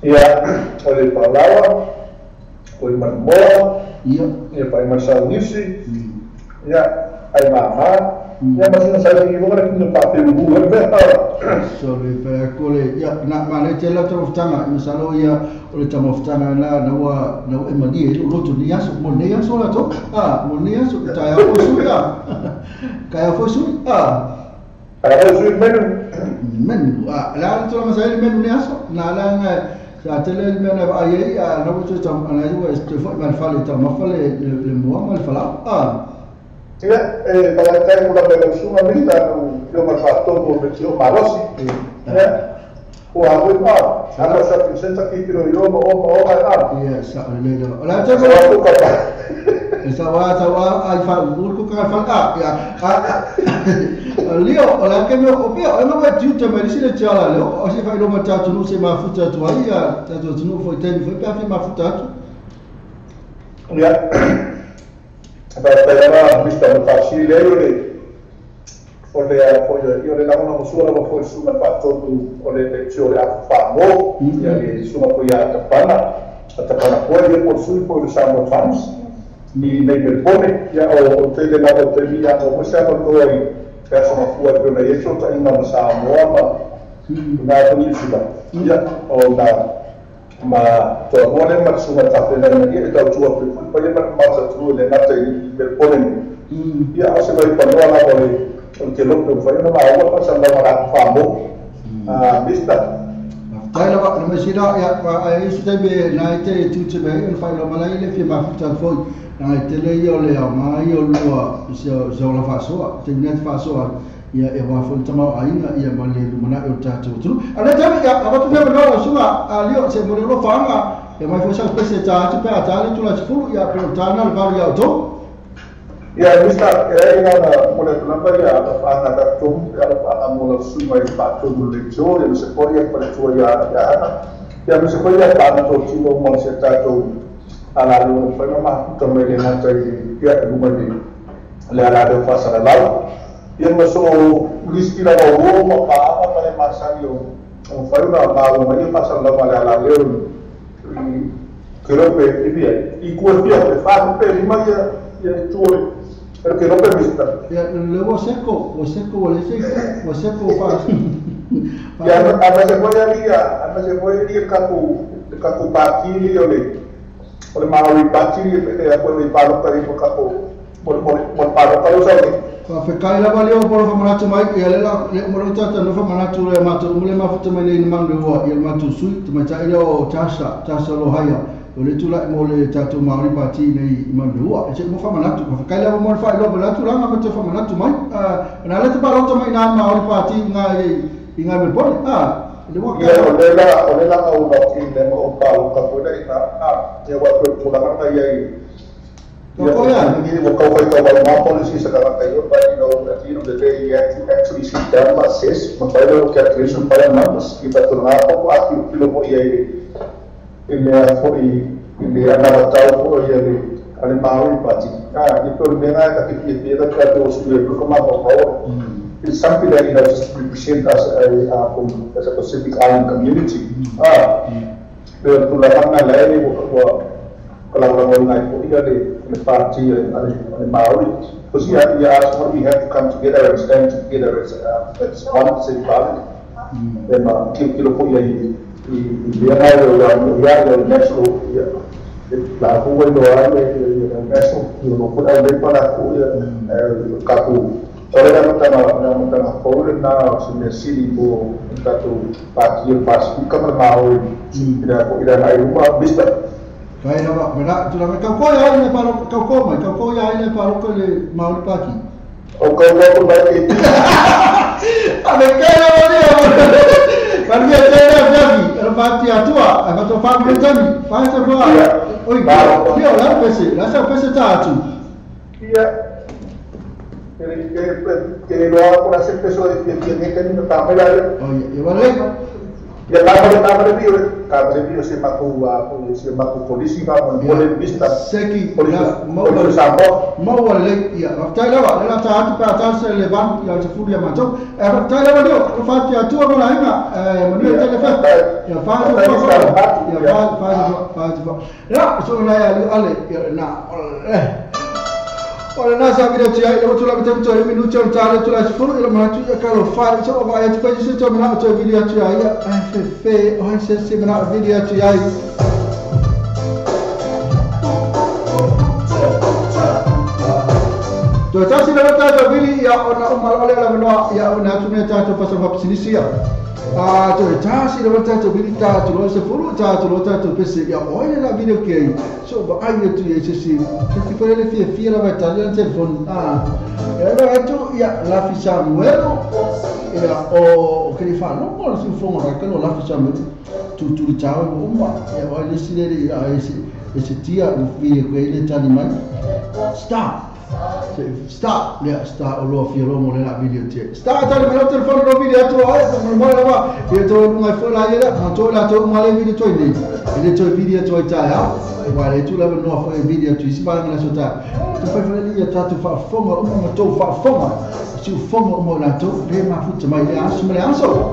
ya o le pa lawa o le mo ia ia pa ma sa nisi Ia ai mama ia ma sina sai i waka ki pa pe u e pe so le pe ko le ia na ma le tele to tanga i salo ia o le tamofutanga na na wa na e mani e lo to ni aso mo ne aso la to a mo ne aso ta ya fo su ya ka ya fo su a ka su menu menu a la to ma sai menu ne aso na la na sa tele me na ai a na to ta na ju e fo ma fa le ta ma fa le le mo ma fa la a ia e para kai mo la pe su ma mista no yo ma fa to mo me tio malosi ia o a voi pa a la sa presenta ki tiro yo mo o a ia sa le le la ta ko ka pa sa wa sa wa ai fa u ko ka fa a ia a lio o la ke no o pe o no wa tu te ma si le tala le o si fa lo ma ta tu no se ma futa tu ai ia ta tu no fo te fo pa fi ma futa tu ia pa pa mista mo fa si le le o le foi o le la una sua la foi su ma fatto o le lezione a fa mo ia le su ma foi a tapana poi io por su por Samoa Times ni nei per pone ia o te le la o te via o mo sa no i persona fu per una yeso ta in na Samoa ma na ko ni su ia o na ma to mo le ma su ma ta pe na ni e ta tu a pe poi ma ma ta tu le na te per pone ia o se vai pa no la o le che lo che fai una ma passa andava a famo a vista tai la no me sira ya ai su te be na te tu te be un fai lo malai le fi ma futa foi na te le yo le ma yo lo se se la fa so te net fa so ia e wa fo tama ai na ia ma le lumana o ta tu tu ala ta ya aba tu me no su ma a lio se mo lo fa nga e mai fo sa spese ta tu pe a ta le tu la fu ya pe ta na va ya to ia mista e ina na mo le tulanga ia a whanga ka tomu ia a whanga mo la suma i whātonu le tō ia se kori ia pare tua ia ana ia me se kori ia tāna tō tino mo se tātou ala le ona whainga mahuta mai le nata i ia e luma i le ala leo whasara lau ia ma so listi la o o ma paa ma le masani o whainga ma o mai whasara lau ma le ala leo i kerope i pia i kua pia te whāhu pe lima ia ia tua pero que no permita. Luego seco, o seco, o seco, o seco pa. Ya, a se puede ir capu, capu pati o le maui pati le apo le palo para ir capu, por palo para usar. Pa fekai la valio por famanatu mai ia le la le mo tata no famanatu le matu mo le mafuta mai le mangu wa ia matu sui te mai ta o tasa tasa lo haya o le tula mo le tatu Maori Party nei manua e se mo famanatu pa fekai la mo fa lo manatu la ma te famanatu mai na le te palo mai na Maori Party nga i nga Melbourne le wa ia o le la au ba ki le mo pa ka ko le na ia wa ko tula nga ia i ia ni mo ka ko ka ma policy sa ka ka yo pa you know at the end of the day you have to actually sit down and assess ma pa lo calculation para numbers i pa tula ko a ki kilo mo ia i le foi le ana tau foi le ale Maori Party i to le mea ka ki ki ka ka to su le ko ma ko it's something that you know just represent us as a Pacific Island community pero tu la hanga le wa kala la ngai ko ia le party ale Maori because yeah yeah we have to come together and stand together as one same party e ma ki ki lo ko ia i le national la rua lo ai national no ko ai para ko ka ko ora na na ko na se me sili ko tato party Pasifika ma Maori ira ko ira nai uma vista kai na ba tu la ka ko ia le paro ka ko mai ka ko ia le paro ko le Maori Party o ka ko ba ki a me kai na Maria tera viagi, ela bate a tua, a tua família também, faz a tua. Oi, io la pese, la sa pese ta tu. Ia que lo hago por hacer peso de tiene que no camera. Oye, e vale. Ia kamera bio se maku a se maku polisi ba mo le vista seki polisi mo mo le ia tai lava le ta atu pa ta se le ban ia se furia ma to e tai lava dio fa ti atu mo la inga e mo ne te fa ia fa ia fa fa fa ya so na ya ale na O le nasa video tu ai, le tu la te tu ai minuti o tale tu la sefulu, i le manatu ia ka lo fale, so va ai tu fai se tu mana tu video tu ai, ai fe fe, o se se mana video tu ai. Tu tasi le ta vili ia ona o malo le la manoa ia ona tu ne ta tu fasa fa a tu tasi le ta tu vili ta tu lo se fulu ta tu lo ta tu pese ia o le la video ke so ba ai tu ia se se se fere le fie fie la va ta le telefone a e lo tu ia la fi Samuel ia o ke fa no mo se fonga ra ke lo la fi Samuel tu tu ta o ma ia o le si le ia se tia o fi ke le tani mai stop. Stop, le sta o lo fia lomo le la video te. Stop tali me telefone lo video tu ai mo mo la ia to ngai fo la ia ma to la to ma le video to ni. Ile to video to ta ya. Wa le tu la no fo video tu si pa la so ta. Tu fa fa le ia ta tu fa fonga o ma to fa fonga. Si fonga o mo la to le ma fu te mai le aso le aso.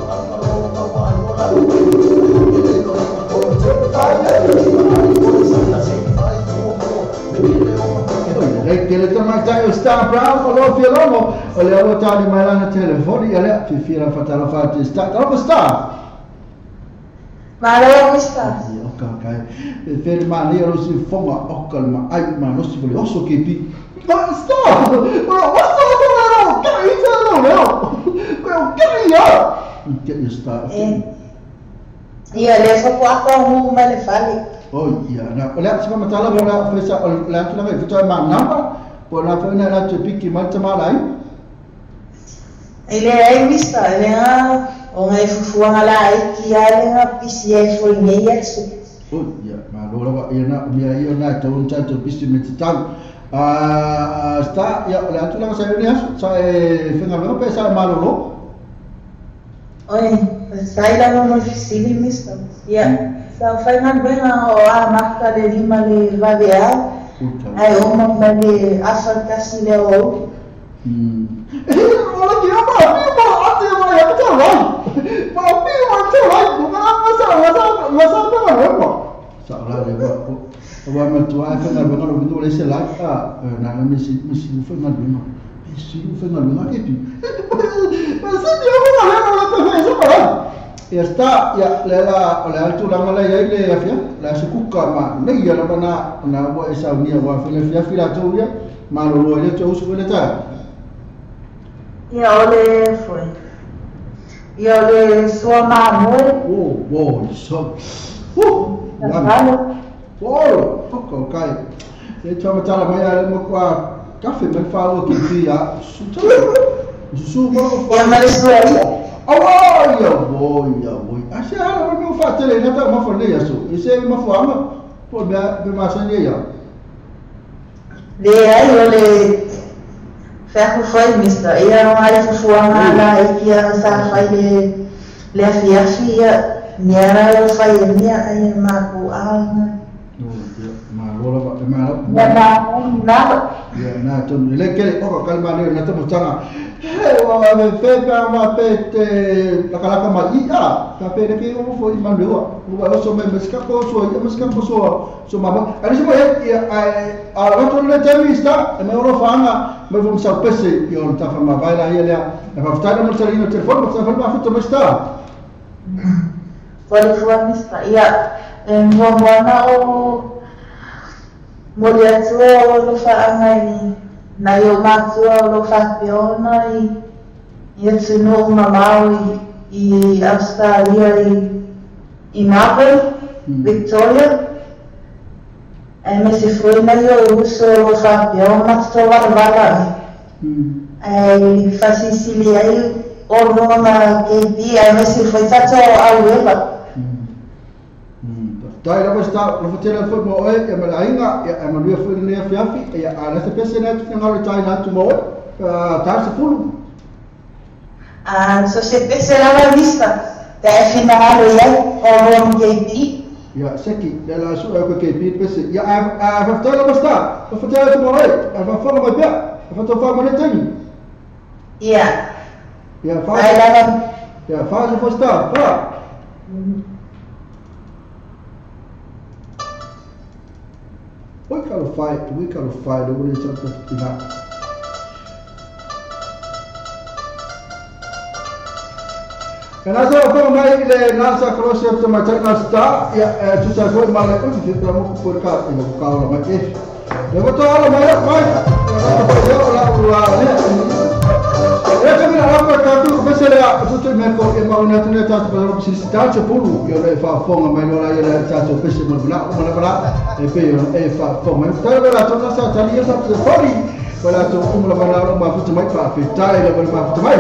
Ke le tamatai o Star Brown o lo fialomo o le aua tali mai lana telefoni ia lea fifia fatala fati Star talofa Star Malo Star ia oka kai e fere mani o lo si fonga oka le ma ai ma no si vole oso ke pi ma Star o o Star o ka i te lo leo o ka ia ke ia Star ia le fo kwa mu ma le fale. Oh ia na o le atu matala mo la fesa o le atu la fito ma namba po la fo na la te piki ma te malai ele ai mista ele a o ngai fufuanga la ai ki ale nga pisi ai fo nei atsu. Oh ia ma lo la ia na mia ia na to un tanto pisi me te tau a sta ia le atu la sa ni asu sa e fenga lo pesa malolo. Oi sai la no fisili mista ia sa fai galuega o a maka le lima le vaveao ae oma ma le afa tasi le o Ola ki ma mi ma ate ma ya ta lai ma mi ma ta lai ma ma sa ma sa ma sa ma ma sa la le ma o ma tu a fa na ma no le se la a na na mi si mi si fa na ma mi si fa na ma ke tu ma sa mi ma la ma la sa ma ia sta ia le la o le atu la mala ia ile afia la se kuka ma nei ia la na na wa esa unia wa fele fia fila tu ia ma lo lo ile tu usu le ta ia ole foi ia ole sua ma mo oh wo so oh o kai e tu ma tala mai ale mo kwa kafe me fa lo ki fia su su mo ia ma le sua Awa ia voi ia voi. Ase ala mo fa tele na ta ma fo le yaso. Ese ma fo ama po be be ma sa ia. Le ai o le ferro foi mister. Ia no ai fu ama la ia sa fai le le afia fia niara o fai mia ai ma ku a. Ma lo la ma ma na ia na to le ke o ka kalma le na to mutanga. He wa me fe pa ma pe te la kala ma i a ta pe le ke o fo i ma le wa o so me ska ko so i ska ko so so ma ba ani so ia a la to le temi sta e me ro fanga me vo sa pese i o ta fa ma vai la ia le fa fa ta mo salino telefone ma fa ma fa to sta Pode fo mi sta ia mo mo na o mo le atu o lo fa ngai na yo matua lo fa piona i i tunu mamau i Australia i Melbourne, Victoria. E me se foi na yo uso lo fa piona to va va. E fa Sicilia ai o no na ke bi e me se foi tato au eva. Tai la sta lo fatela fo mo e ma la inga e ma lui fo ne fiafi e a la se pese na tu ngalo tai na tu mo ta se fulu. Ah so se pese la va vista ta final ia o mo ke bi ia seki la su ko ke bi pese ia a fa tela sta lo fatela tu mo e a fa fo mo pia a fa to fa mo ne temi ia ia fa ia fa se fo sta fa. Oi ka lo fai, oi ka lo fai lo le sa ta ina. E nā sa whanga mai i le nā sa kolosi o te mai taina sta, ia tusa koe ma le ufi te pula moku pura ka i le ka ola mai e. Le wato ala mai a mai, e rata pai leo o la ua lea. E ka mina rapa ka tu ko pese lea, tutu i meko e mauna atu nea tātou pasaro pisi si tātou pulu, i o le whaafonga mai lola i le tātou pese mo le o mana e pe o e whaafonga mai. Tala la tōna sa tali e sa pese fori, pa la tō umula mana o mafuta mai, pa whitai le mafuta mai.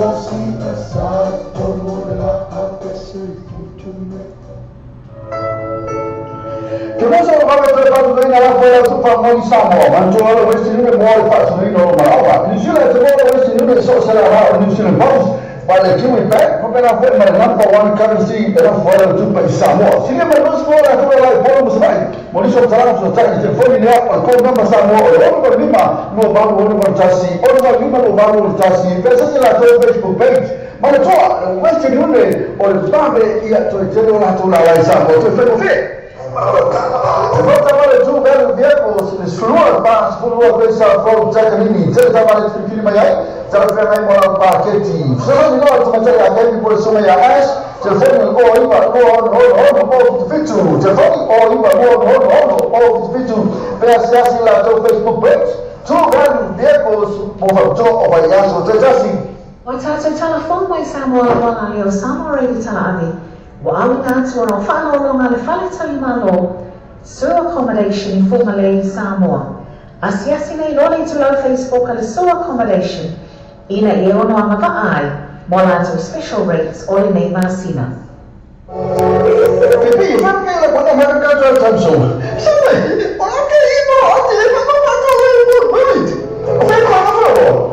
Te moso o kawe toe whātunoina la whai au tupa moni Samoa. Mantua le Western Union mo le whātunoina o Marawa. New Zealand te mo le Western Union so se la o New Zealand Post. By the Kiwi Bank, papena foi ma le number one currency e la whai au tupa i Samoa. Silia mai nusi mo la tupa lai polo musai. Mo niso talanga so tai te foni nea o le code number Samoa o le ono ma lima no valu ono ma tasi. Ono ma lima no valu ono tasi. Pesa se la toe Facebook page. Ma le toa, Western Union o le vave ia toe tele o la tō la lai Samoa. Toe whenua fe. Volta tu belo vehicles sfrua pa sfrua pesa fo takanini tele tamale filifili mai ai tele fengai mo la paketi solo ni no tumatele a kemi por soma ya ash telefoni o iba o no no o fitu telefoni o iba o no no o fitu pe asiasi la to Facebook page tu belo vehicles mo to o vayaso tejasi o tata telefoni mai Samoa wanga leo Samoa ready tala Wa au ngā tua o whaalolonga le whaletali malo, Sur Accommodation i Whangalei, Samoa. Asiasi nei loa le tulau Facebook a le Sur Accommodation, ina e ono a mawaa ai, mo lātou special rates o le nei masina. Pipi, whanake la kona marakata tamso. Sabe, o lake ino ati e whanaka le pulpit. O whenua na whanau.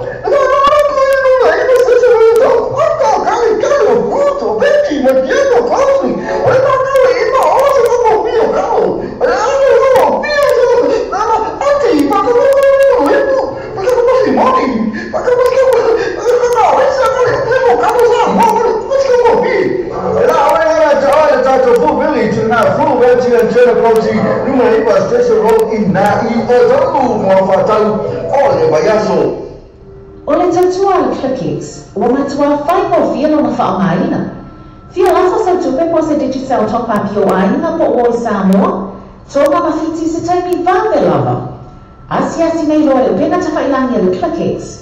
O le tautua le ClickX, ua matua whai fia lona whaongaina. Fia lafo sa tupe po se Digicel top up i o aiga po o i Samoa, tō mawhiti se taimi vave lava. Asiasi nei loa le upena tawhailangi a le ClickX,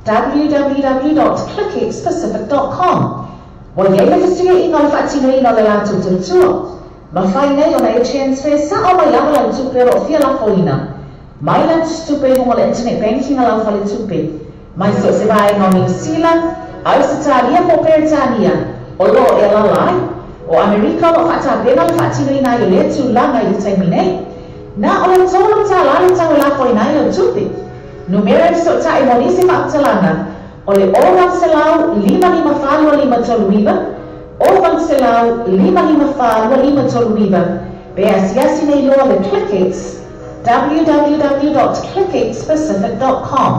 www.clickxpacific.com. Wa iei le whasuia inga o le whaatino ina o le lātou tautua. Mawhai nei ona e transfer sa o mai lava lau tupe o fia lafo ina. Mai lau tupe hongo le internet banking a lau whale tupe. Mai so se vai no New Zealand, Australia po Peretania, o lo e lalai, o Amerika o whaatapena le whaatino ina i le tūlanga i le taimi nei. Nā o le tōlo tā lale tau lafo ina i o tupe. Numera e so tā e monisi whaatalanga, o le o wanselau lima lima whalua lima tolu iwa, o wanselau lima lima whalua lima tolu iwa, pe asiasi nei loa le ClickX, www.clickxpacific.com.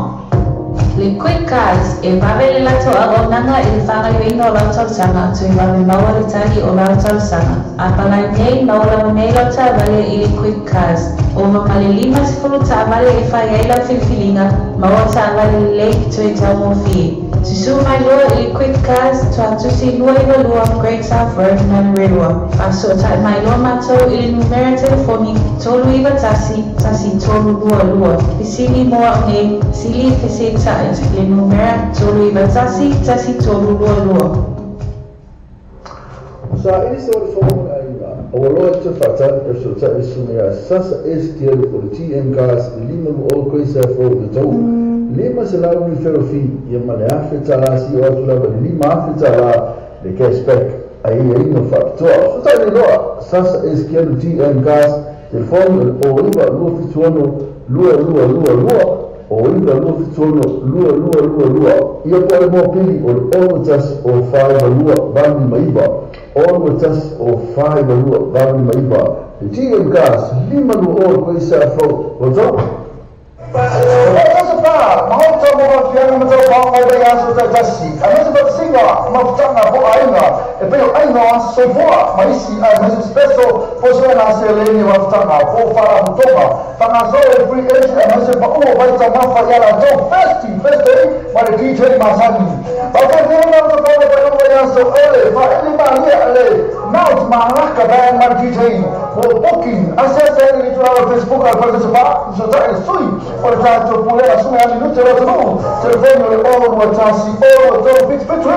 Le Quick Cars e vave le lato a onanga i le whangaioina o lau tausaga tui vave maua le tali o lau tausaga. A palai nei maua lava nei lau taavale i le Quick Cars. O mapale 50 taavale e whai ai lau filifiliga maua taavale lelei tui taumofie. Susu mai loa i le Quick Cars toa tusi 292 Great South Road Manurewa. Whasotai mai loa mātou i le numera telefoni 391 1322. Fisili moa nei, sili feseta'i le numera 391 1322. Sa ili se ore whanau aiga, o loa te whatan e sotai sumea sasa STL o le TM Gas lima o koisa fo le tau. Lima se lau ni ferofi ia ma le afe tala si o atu lava le lima afe tala le cashback a ia ino whakatoa. Sotai le loa sasa STL TM Gas telefoni o iwa lua fituono lua lua lua lua o iwa lua fituono lua lua lua lua. Ia po le mō pili o le ono tasi o whaiwa lua vani maiwa. Ono tasi o whaiwa lua vani maiwa. Le TM Gas lima lua o koisa fo o tau. Mahota mo fianga mo tau mai bai aso tasi. A mese ba singa mafutanga po ainga e pe ainga sofoa maisi a mese speso po so na se le ni mafutanga po fara mutonga. Fanga so e free entry a mese pa o vai ta mafa ya la to festi festi ma le DJ Masani. Ba ka ni na to ko ba ko ya so ole fa ele ma ni ale Mount Malaka band ma DJ o booking asese ni tu la Facebook al fa pa so ta e sui o ta to pule a sui a minuto lo tu telefoni le oro wa tasi oro to fit fit o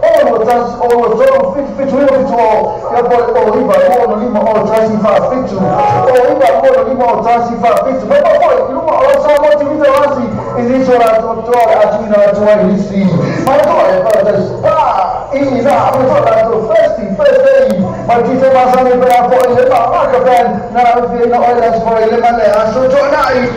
o o tasi o tolu fitu fitu iwa fitu o ia po o iwa lua lima o tasi fa fitu o iwa lua lima o tasi fa fitu mai pa foi i luma o lau Samoa TV lasi i nisi o latou toa le atuina atu ai nisi mai toa e paradise pa i na mai toa latou first day mai ti se masani pe a foi le ma maka pen na fia ina oi las foi le ma le aso toanai.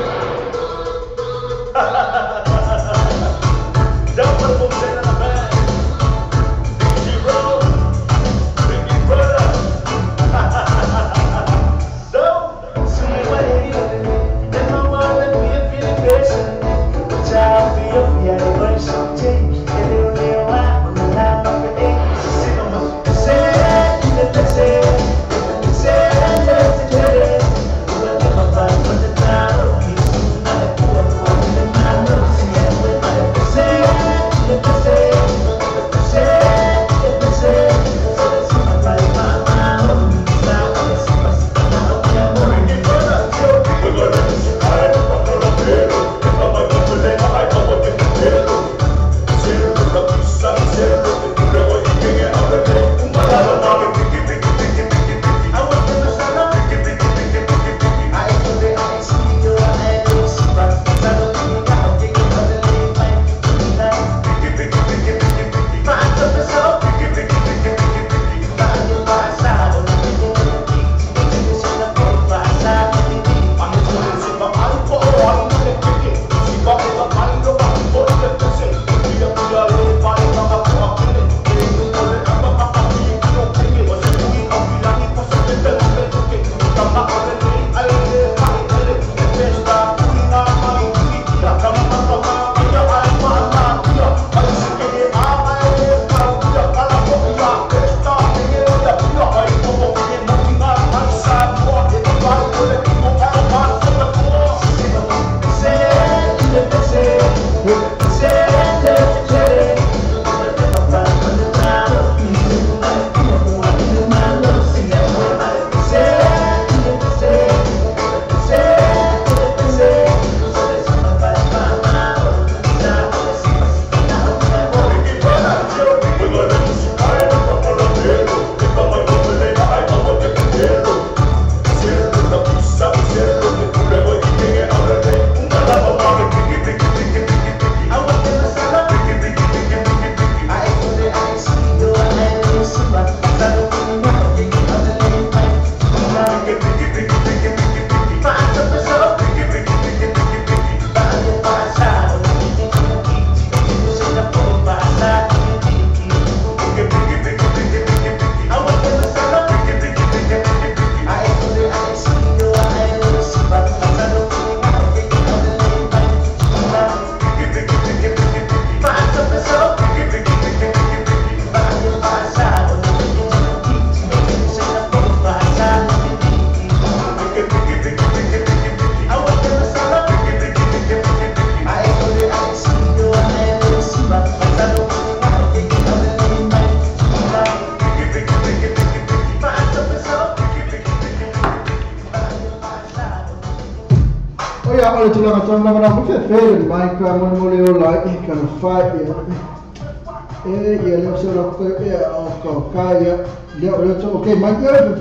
Okay, my girl,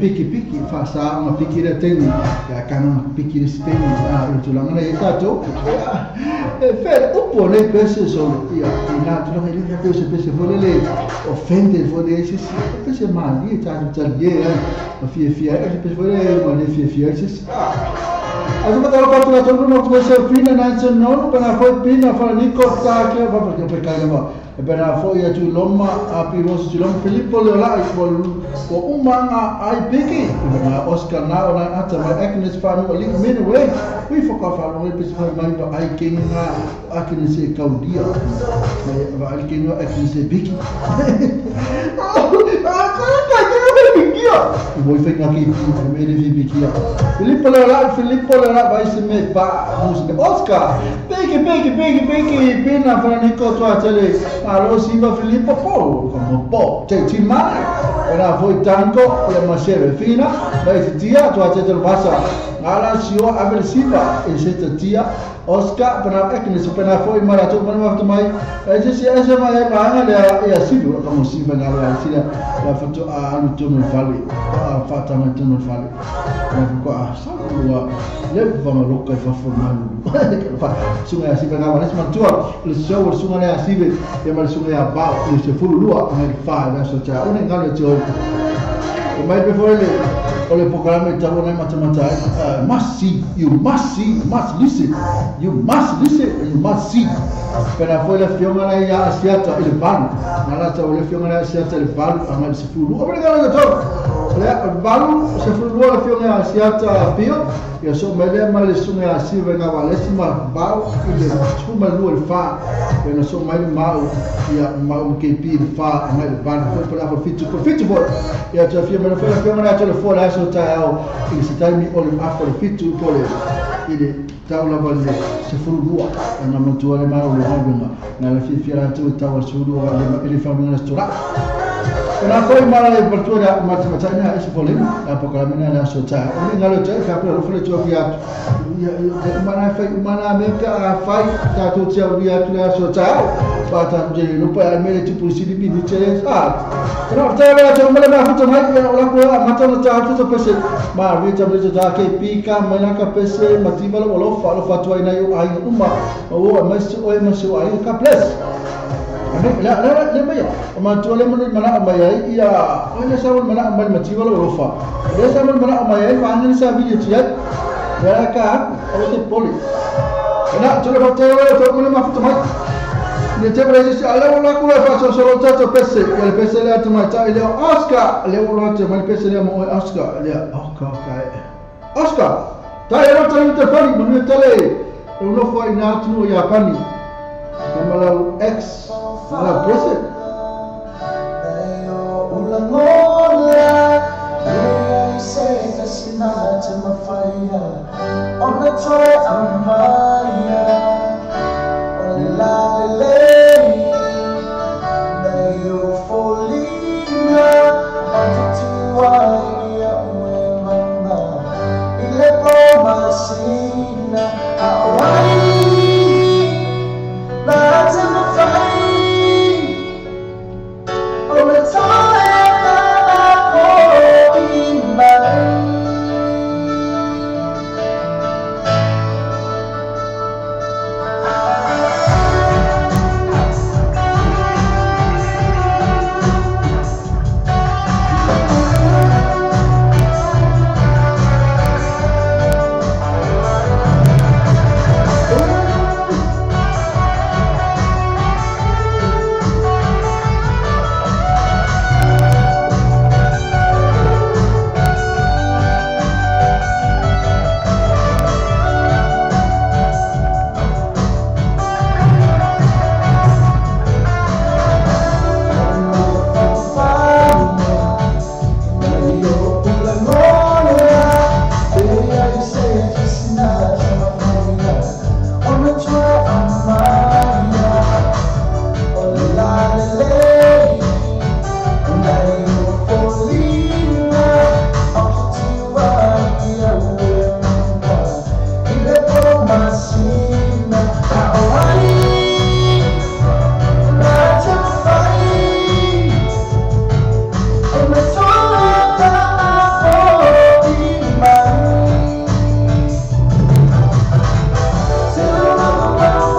piki piki piki piki fasa ma piki le teni ya kana piki le teni a tulaga e tatou e fe upo le pese so ia ina tulaga ile ya pese pese fole le offende fole se pese mali ta ta ye fia fia pese fole ma le fia fia se Asu ka talo patu la tolu no se pina na se no pa foi pina fa ni ko ta ke va porque pe ka va e na foi a tu loma a pi rosi tu loma Filippo le la ko umanga ai piki na Oscar na ona ata ma Agnes fa no li mene we we fo ka fa no pe se mai ba ai kenga Agnes e kaudia va ai kenga Agnes e piki ah ka ka ka Pikia mo i whainga ki pi me le pikia Filippo le la Filippo le la vai se me pa mo Oscar peki peki peki peki pena Franco tua tele alo siva Filippo po como po te ti ma ora foi tanko le ma se fina vai se tia tua tele pasa ala sio aversiva e se tia Oscar pena ekne se pena foi mara tu mana ma mai e se se ma e ma le e asivo como siva na la sila la foto a alu tu no fale a fata ma tu no fale na ko a sa lo le va ma loka fa formal fa sunga asiva na wala ma tua le so sunga le asive e ma sunga ya ba le se fulu lua ma fa la so cha one ngalo cho o mai pe foi le o le programa e tau nei matamata must see you must see must listen you must listen and you must see pena foi le fionga na ia asiata ile valu na la tau le fionga na asiata ile valu anga se fulu obrigado doutor le valu se fulu le fionga asiata pio ia so mele ma le sunga asiva na valesima bau ile tuma lu le fa pena so mai mau ia mau ke pi le fa anga le valu foi pela fitu fitu foi ia te fia mele foi fionga na tele foi la so tau ile se taimi o le afa le fitu pole ile tau lava le se fulu na matua le mau le havenga na le fia la tu tau se fulu le ele fa na stura na foi mala le portura matamata na ese fole la programa na so tau o ngalo te fa pela fole tu fia ia mana fa mana me ka fa ta tu te via tu la so tau pa ta je lo pa me le tu pusi bi ni te ah no te la te mala ma futo mai o la ko mata no ta futo pese ma vi ta le ta ke pika mana ka pese mativa lo lo fa lo fa tu ai na yo ai uma o ma se o ma se ai ka bless la la le mai ma tu le mana ma ya ia o le sa mana ma mativa lo lo fa le sa mana ma ya ma ni sa vi ti ya ya ka o te poli na tu le fa te lo ma futo mai ne te presi alla la kula fa so solo tato pese il pese le atma ta ile Oscar le ulo te mal pese le mo Oscar le Oscar Oscar ta ero ta te fani mo tele ulo fa ina tu ya pani kamala ex la pese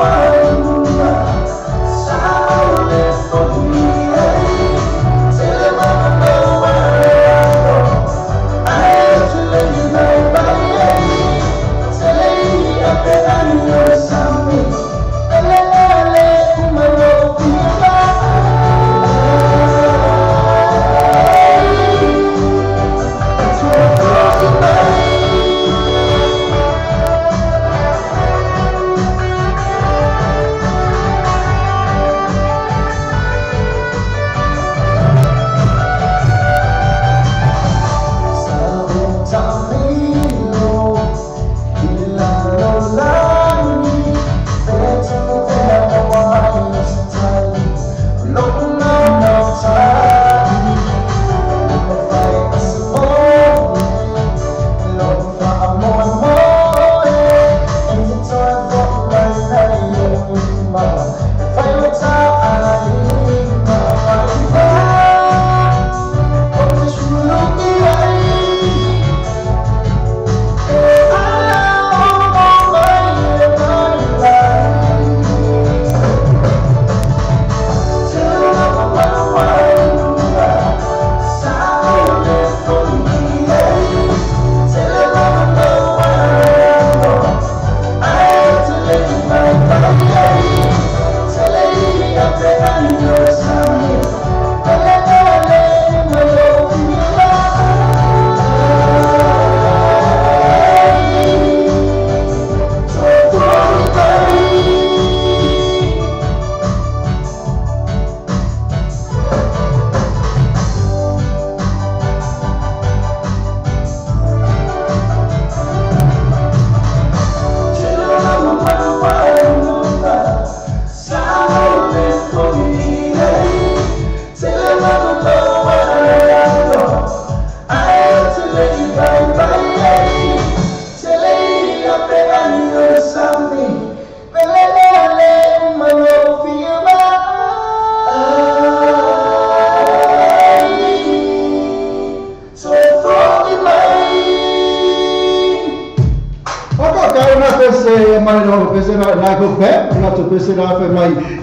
Bye.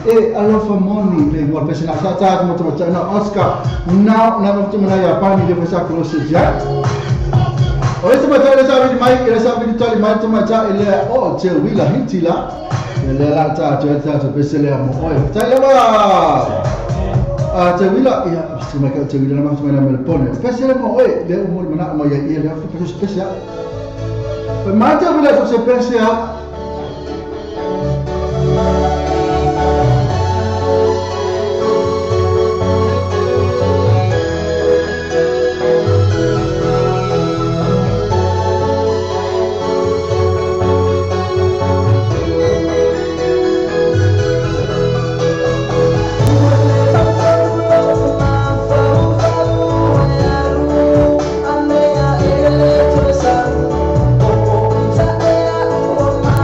E alofa moni le mo pese na sa ta mo to na Oscar na na mo na ya pani le pesa ko se ja o ese ma ta le sa mai le sa bi ta mai to ma ta ile o te wila hintila le la ta te pese le mo o ta le ba a te wila ya se ma ka te wila na ma to na me le pone pese le mo o le mo na mo ya ile fa pese ma te wila to se pese Oh,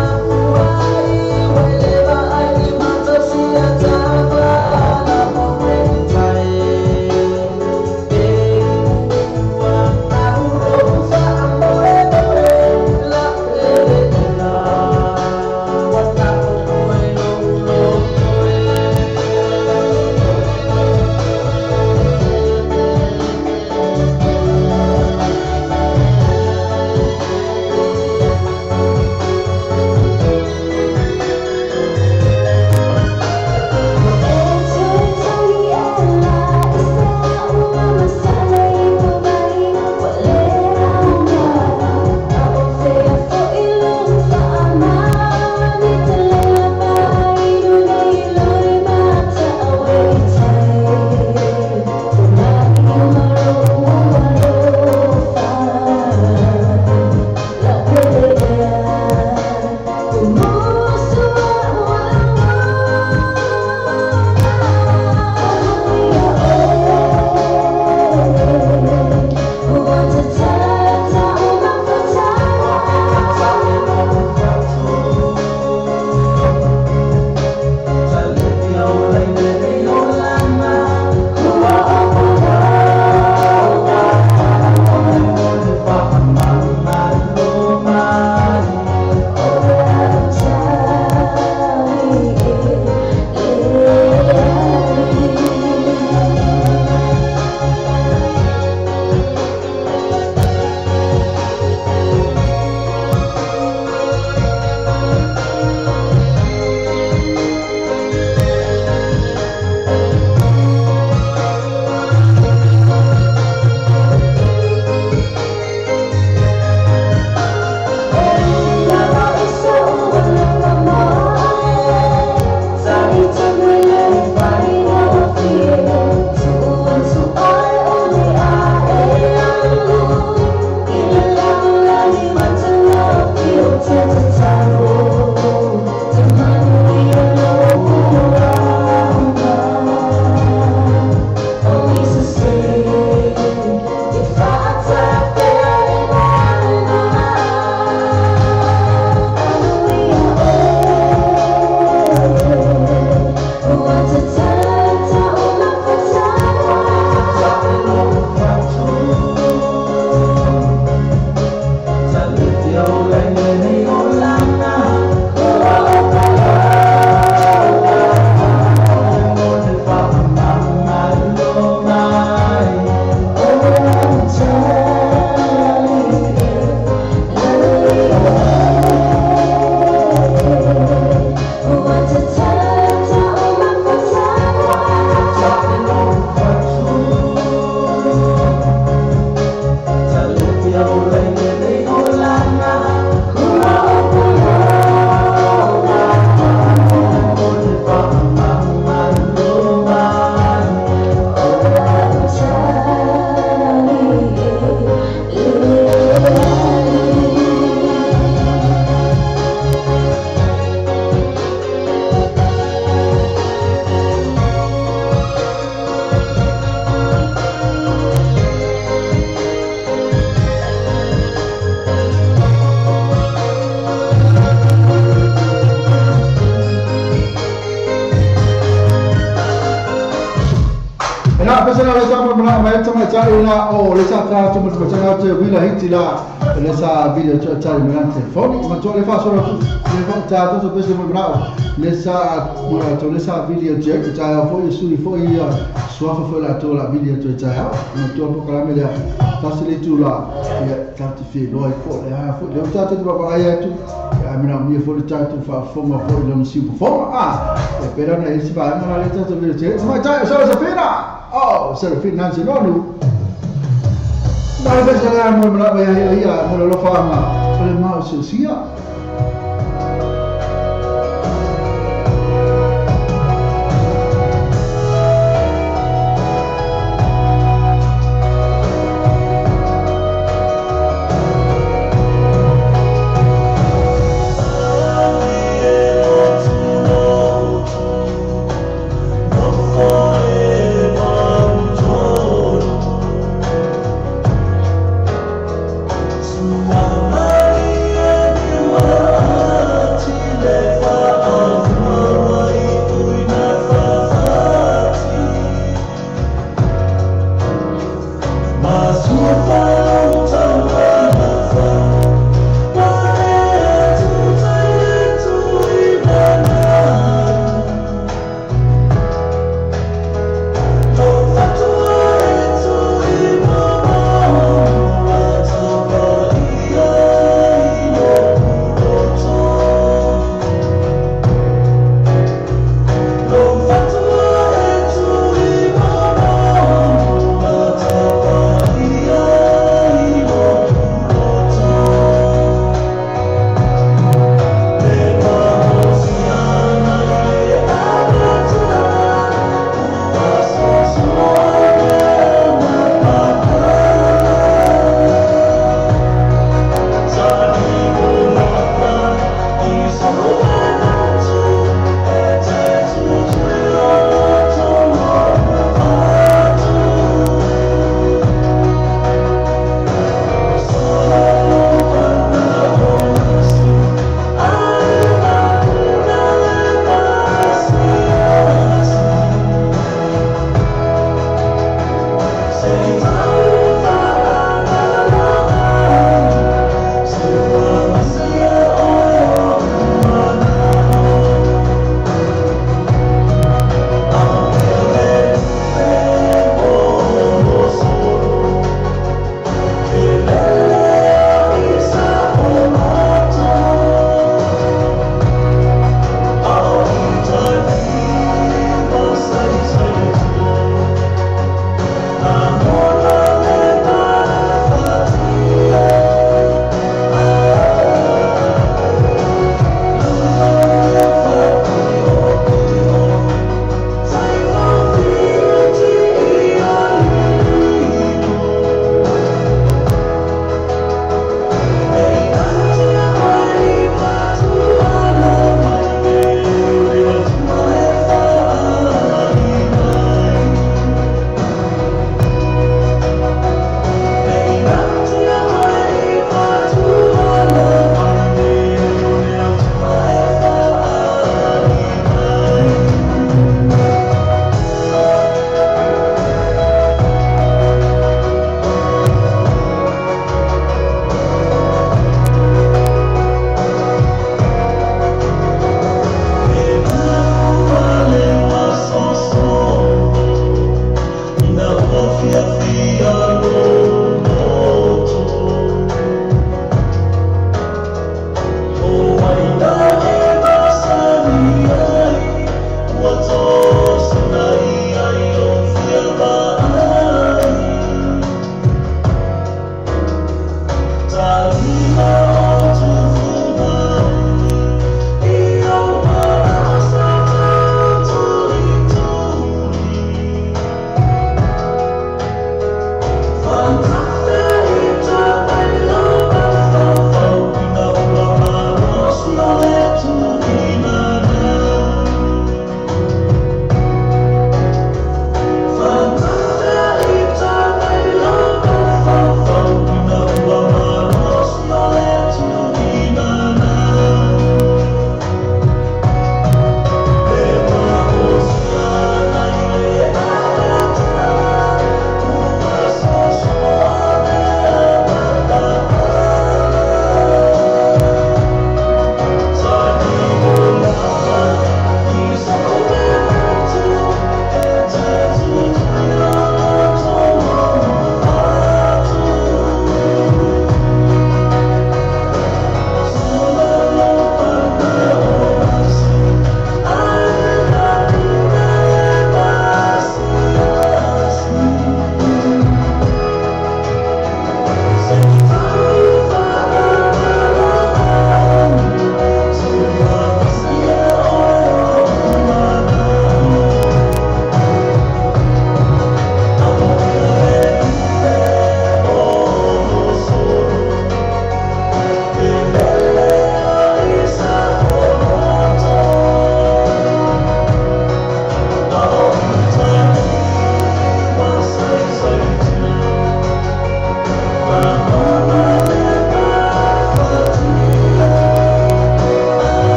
mai tai la o le sa ta tu mo tanga te wila hiti la le sa video to tai me lan telefoni ma to le fa so tu le fa ta to pese mo bravo le sa mo to le sa video check tai o fo su fo ia suafa fo la to la video to tai ma to po kala me le ta se le tu la ia ta te fi lo fo le ha fo le ta te ba ia tu ia me na mi fo le ta tu fa fo ma fo le si fo a e pero na isi ba ma le ta to video check ma tai so so fina oh Serafina Nancy Nonu na le pesa la mo la ia ia mo lo fa ma le ma se sia. Maria,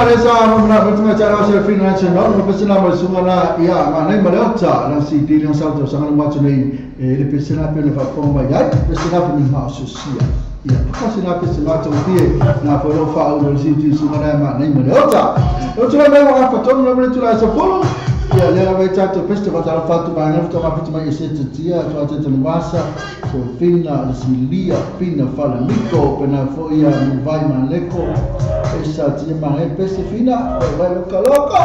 Palesa ma ma tsa se fina se no ma pese na ma sunga na ia ma nei ma leota na si di no sa to sanga ma to nei e le pese na pe le fa ko ma ya pese na pe mi ma so sia ia ka se na pese ma to pie na fo lo fa o si di sunga na ma nei ma leota o to na ma fa to no me to la so polo ia le la ta to pese va ta fa to ma na to ma to ma se te tia to te te masa so fina silia fina fa la miko pe na fo ia mi vai ma leko esa tia ma e pese fina vai loca loca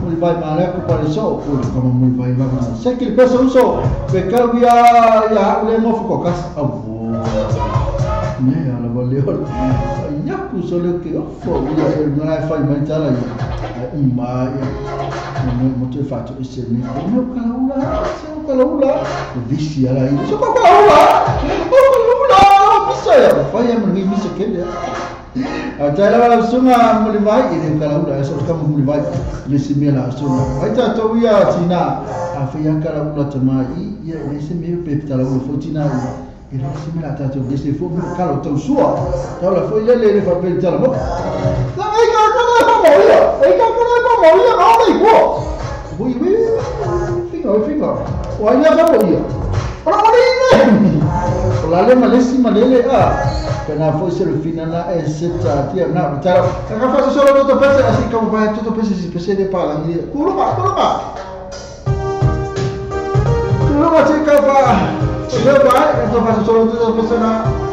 mi vai ma leko para so o como mi vai va ma se que pese uso pe cambia ya le mo fo cas avo ne ala vale ya ku solo que fo ya el na fa ma tala ya ma ya mo te fatto ese ne mo kala ula se kala ula visi ala i so kala ula kala ula misa ya fa ya mo ni misa ke ya Tala la sunga mulivai ile kala ula so kama mulivai le simela sunga aita to ia tina a fa ya kala ula tama i ia le simela pe tala ula fo tina ile simela ta to gese fo mo kala to sua tala fo ile le fa pe tala mo la ai ka ka mo ia ai ka ka mo ia na ai ko wi wi finga finga wa ia ka mo ia ora ora ile la le malesi malele a na fosse il finale e setta tia na tara ka fa solo tutto pese assim como vai tutto pese si pese de pala kuruma kuruma kuruma che ka fa o vai então fa solo tutto pese na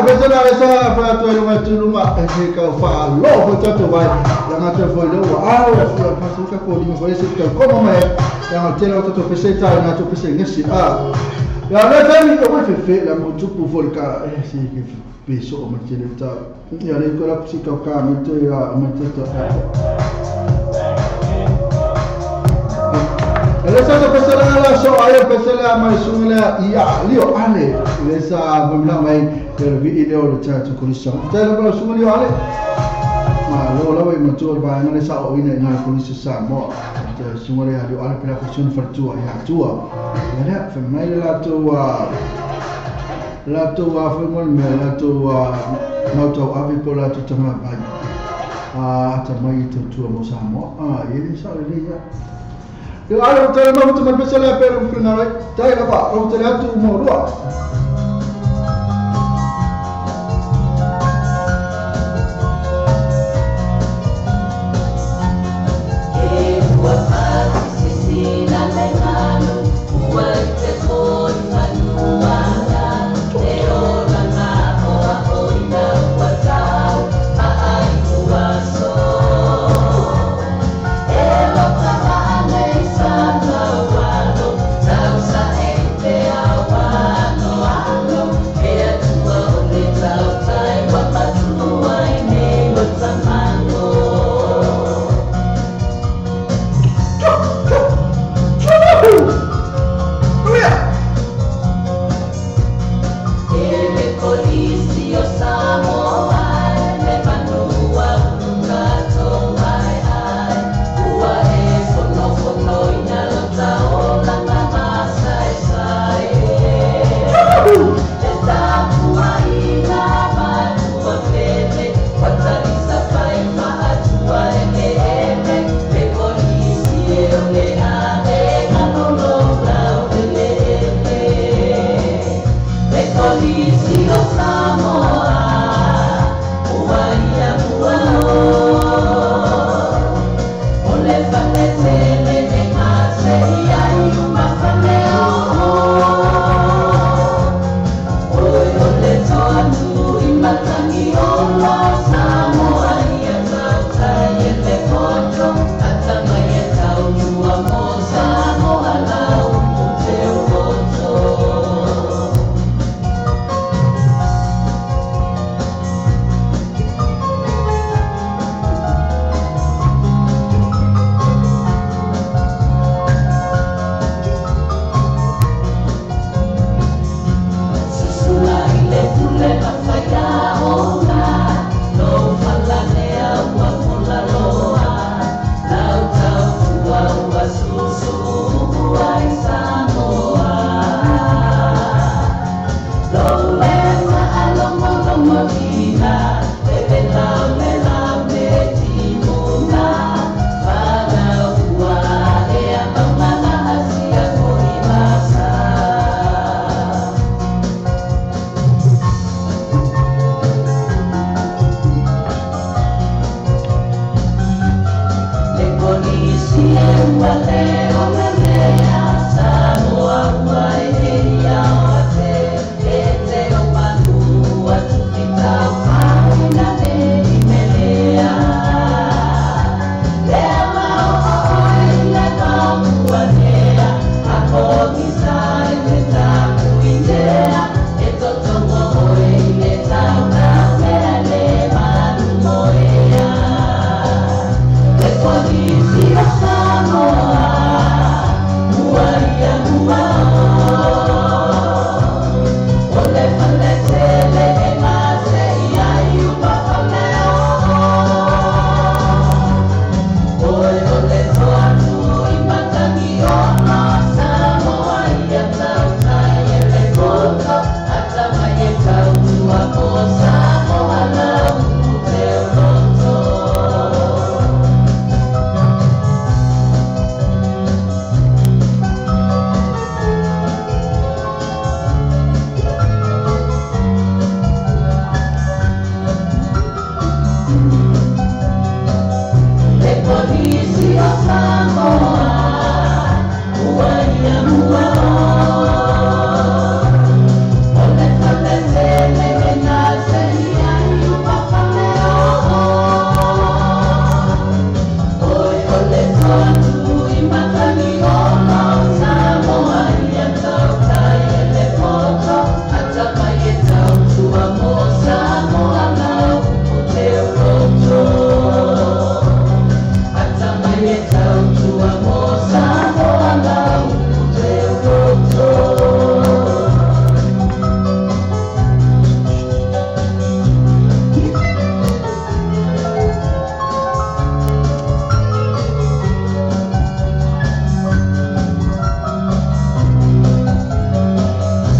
pese la esa fa tu lunga tu lunga e se ka fa lo fo tato vai la ngata fo le wa a wa fa su ka ko ni fo se ka ko ma ya nga tele tato pese ta na to pese ngesi a ya le tani o fe fe la mo tu pu fo ka e se ke peso o ma tele ta ya le ko la psi ka ka me te ya me te ta. Elesa to pesela la so ayo pesela mai sungela ia lio ale elesa gomna mai le vi ile o cha tu kolisa te la ba sungela ale ma lo la wai matua ba na sa o ina na kolisa sa mo te sungela lio ale pela ko sun fartua ya tua ya fa mai la to la to wa fa mo me la to wa mo to avi po la to tama ba a ta mai to tua mo sa mo a ele sa le ya. Yo ahora te lo mando mal pesela pero primero te la va o te la tu morua.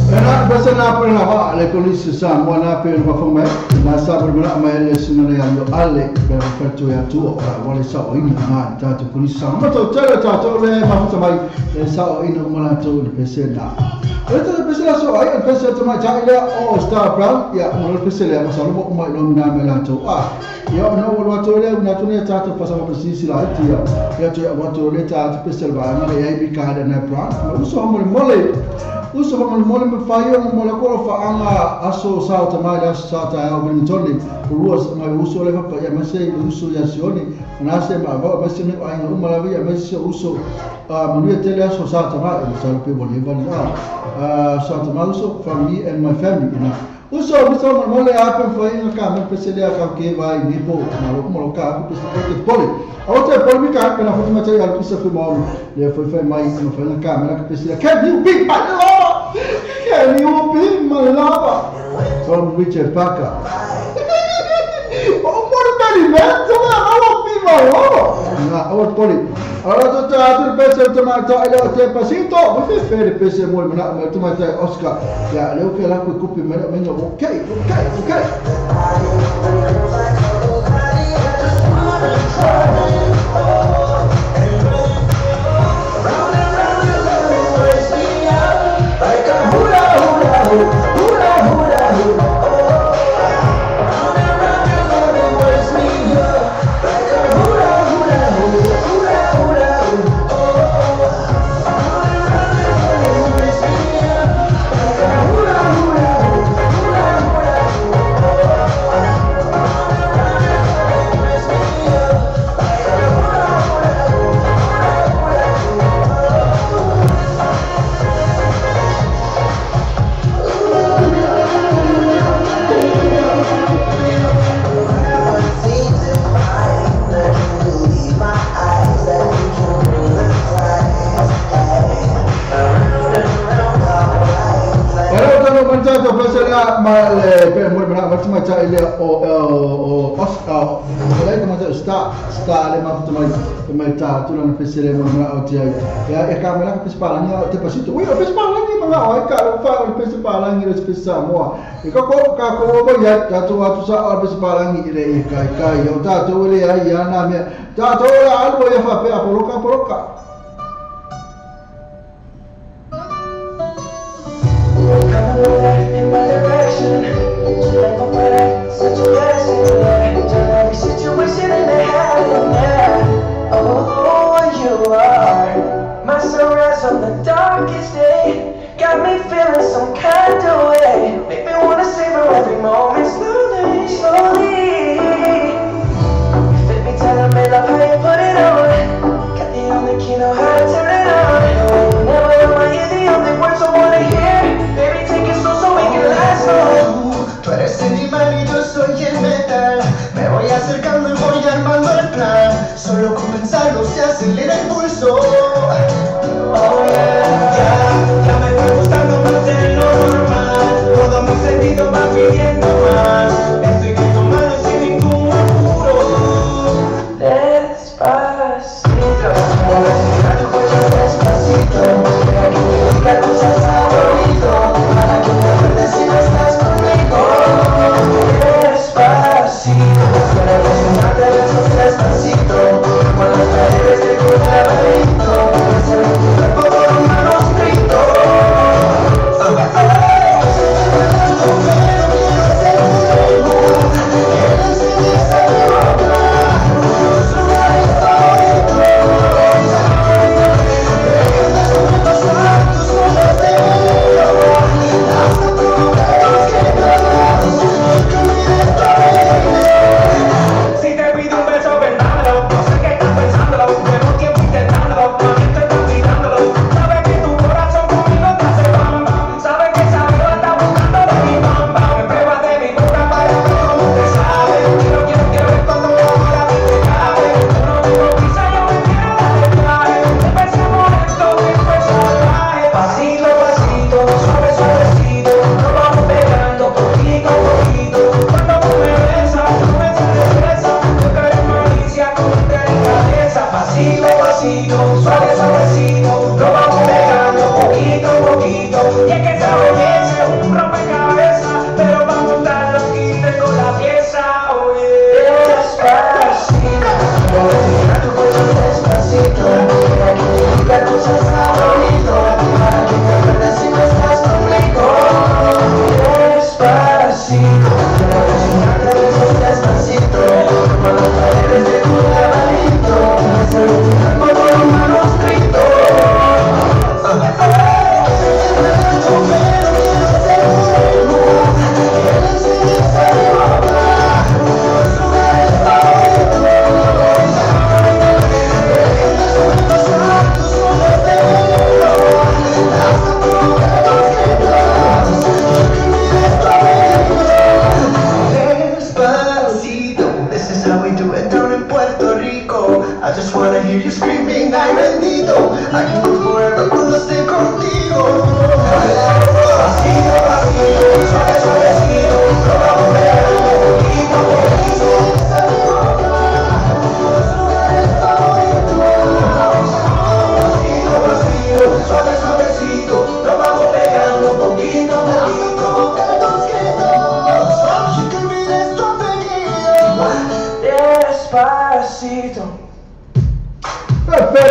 Basta na pole na va le polisi sa mo na pe no fa mai na sa mo na mai le sina le yo ale pe fa tu ya tu o wa le sa o ina na ta tu polisi sa mo to tele ta to le ma fa mai le sa o ina mo na to le pese na le te pese la so ai pese to mai ta ile o Star Brown ya mo le pese le ma sa mo mo lo na me la to a ya no wo to le na to ne ta to pasa mo sisi la ti ya ya to wa to le ta to pese ba na le ai bi ka na Brown mo so mo le uso mo mo le faio mo le ko fa anga aso sa ta mai la sa ta o Wellington ruas mai uso le fa ya mase uso ya sioni na se ma va ma se ne ai no ma la via ma se uso a mo ne tele aso sa ta mai sa pe bo le va a sa ta mai uso for me and my family you know uso uso mo le a pe fa ina ka mo pe se le ka ke vai ni po ma lo mo ka pe se ke pole a outra pole mi ka pe na fa ma te al pisa fu mo le foi fa mai no fa na ka me ka pe se can you be my lover? Can you be my lover? From Richard Parker. Oh, what a man! I want to be my lover. Na, o poli. Allora tu tu pese tu ma ta ile te pasito, voi fai pese mo na tu ma ta Oscar. Ya, leo che la cupi me me okay, okay, okay. Ya ka mela ka pese palangi te pasito ui pese palangi manga oi ka fa o pese palangi le pese Samoa e ka ko bo ya ta to atu sa o pese palangi ile e kai kai o ta to le ai ya na me ta to la algo ya fa pe poloka poloka. In my direction, such a blessing. Turn every situation into happiness. Oh, you are my sunrise on the darkest day. Got me feeling some kind of way. Make me wanna savor every moment slowly, slowly. You fit me, tell me love how you put it on. Got the only key to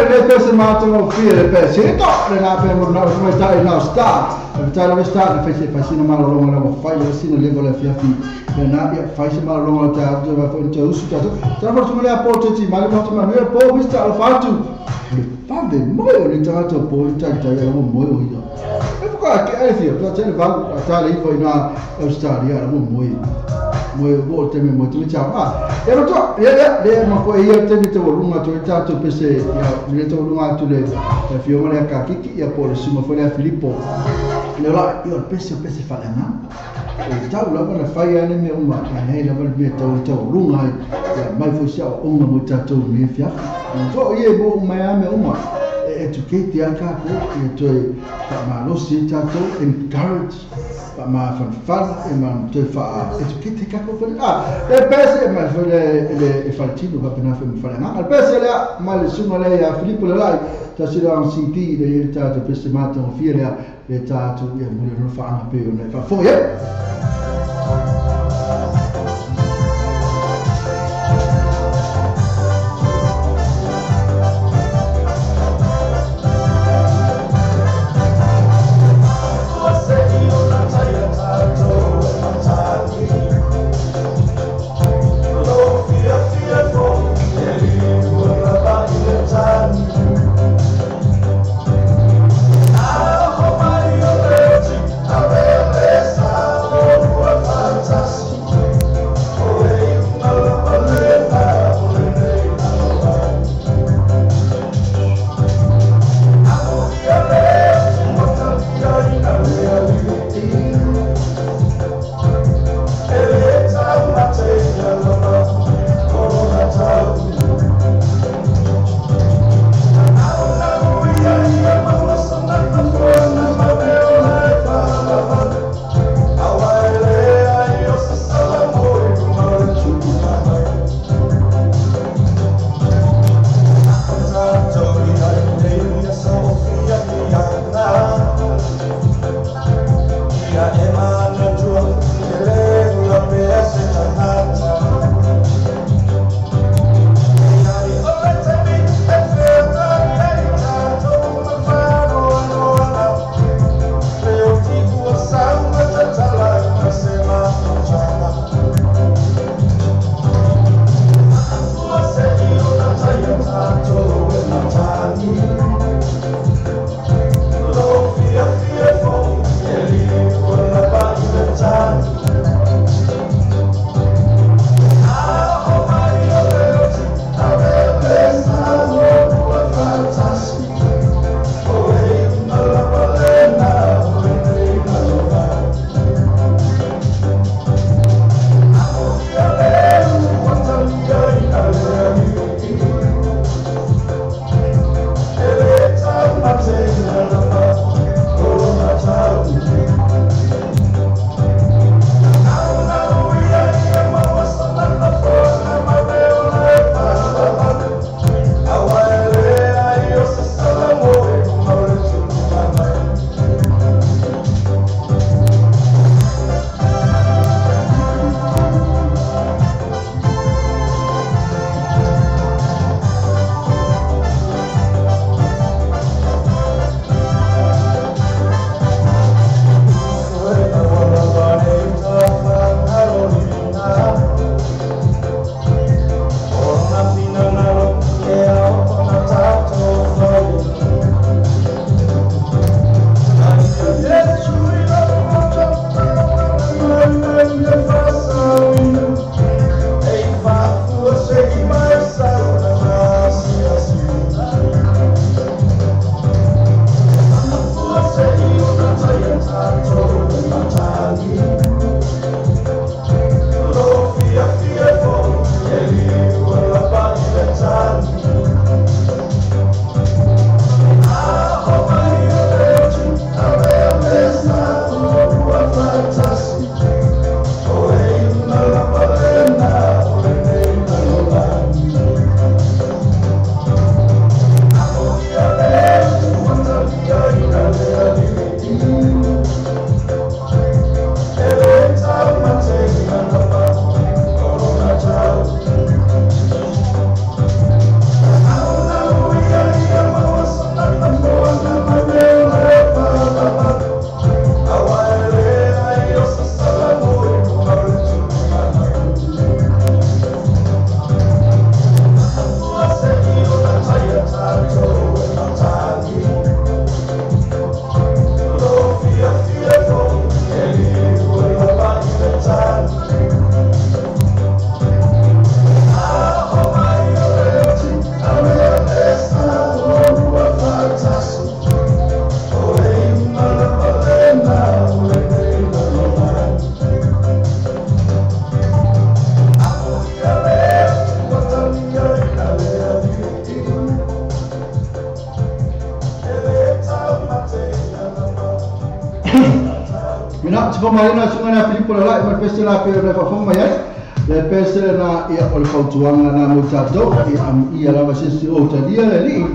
le pese mātonga fia le pese to le nā pe mo nā mai tai nā star le tai la star le fese fasi na malolonga la fai le sina le vola fia fi le nā ia fai se malolonga ta te va fo te usu ta ta mo tu le po te ti ma le mo ma le po mista al fatu le pande mo le ta to po ta ta ya mo mo ia e po ka ke ai fia ta te va ta le fo ina Australia la mo mo mo mo te me mo te cha ma e ro to le le ma ko ia te te lunga to ta to pese ia le to lunga tu le fio ma le ka kiki ia po le suma fo le Filippo le la ia pese pese fa le na e tau la na fai ane me uma ai la va me tau tau lunga ia mai fo sia o nga mo ta to me fia so ia mo mai ame uma educate ia ka ko ia to fa ma lo si ta to encourage ma fan fan e ma te fa educate ka ko fa le pese ma fa le faltino va pena fa fa na al pese le ma le suma le ya Filippo le lai ta si la CD le ta te pese ma ta fia le le ta tu ia mo le fa na pe ne fa fo ye Na se fa'amalena suga na Filipo lala'i ma le pese la pe ona e fa'afofoga mai ai le pese lena ia o le fautuaga na mo tatou ia amuia lava sesi o talia le ali'i